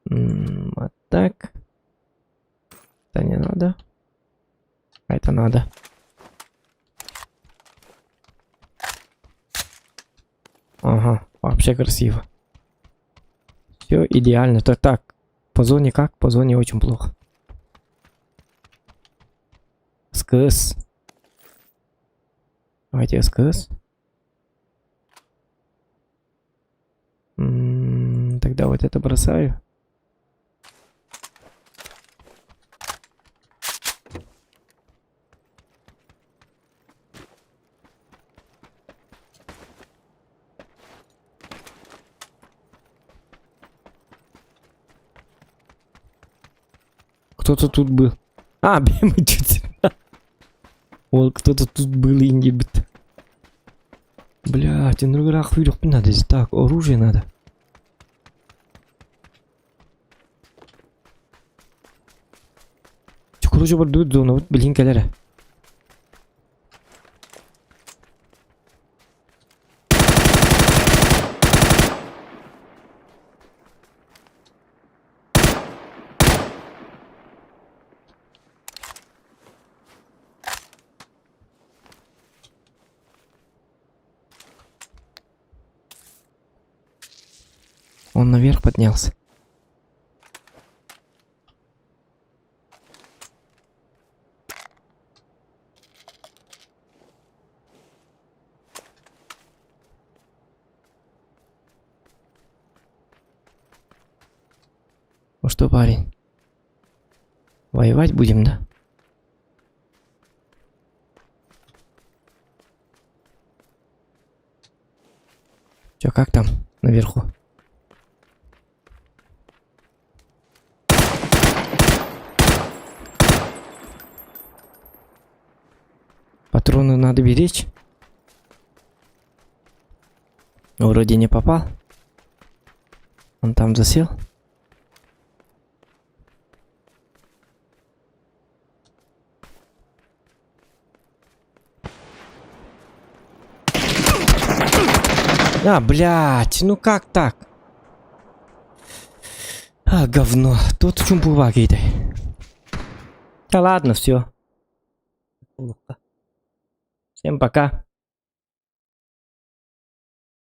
Вот так. Это не надо. А это надо. Ага, вообще красиво. Все идеально. То так, по зоне как? По зоне очень плохо. СКС. Давайте СКС. Тогда вот это бросаю. Кто-то тут был. А, чуть. Вот кто-то тут был и не бит. Блядь, надо. Так, оружие надо. Чукуручу бар дуут зона, вот билин кэлэрэ. Он наверх поднялся. Ну что, парень, воевать будем, да? Чё, как там наверху? Патроны надо беречь. Вроде не попал. Он там засел. А, блядь, ну как так? А, говно. Тут в чем какие-то. Да ладно, все. Всем пока.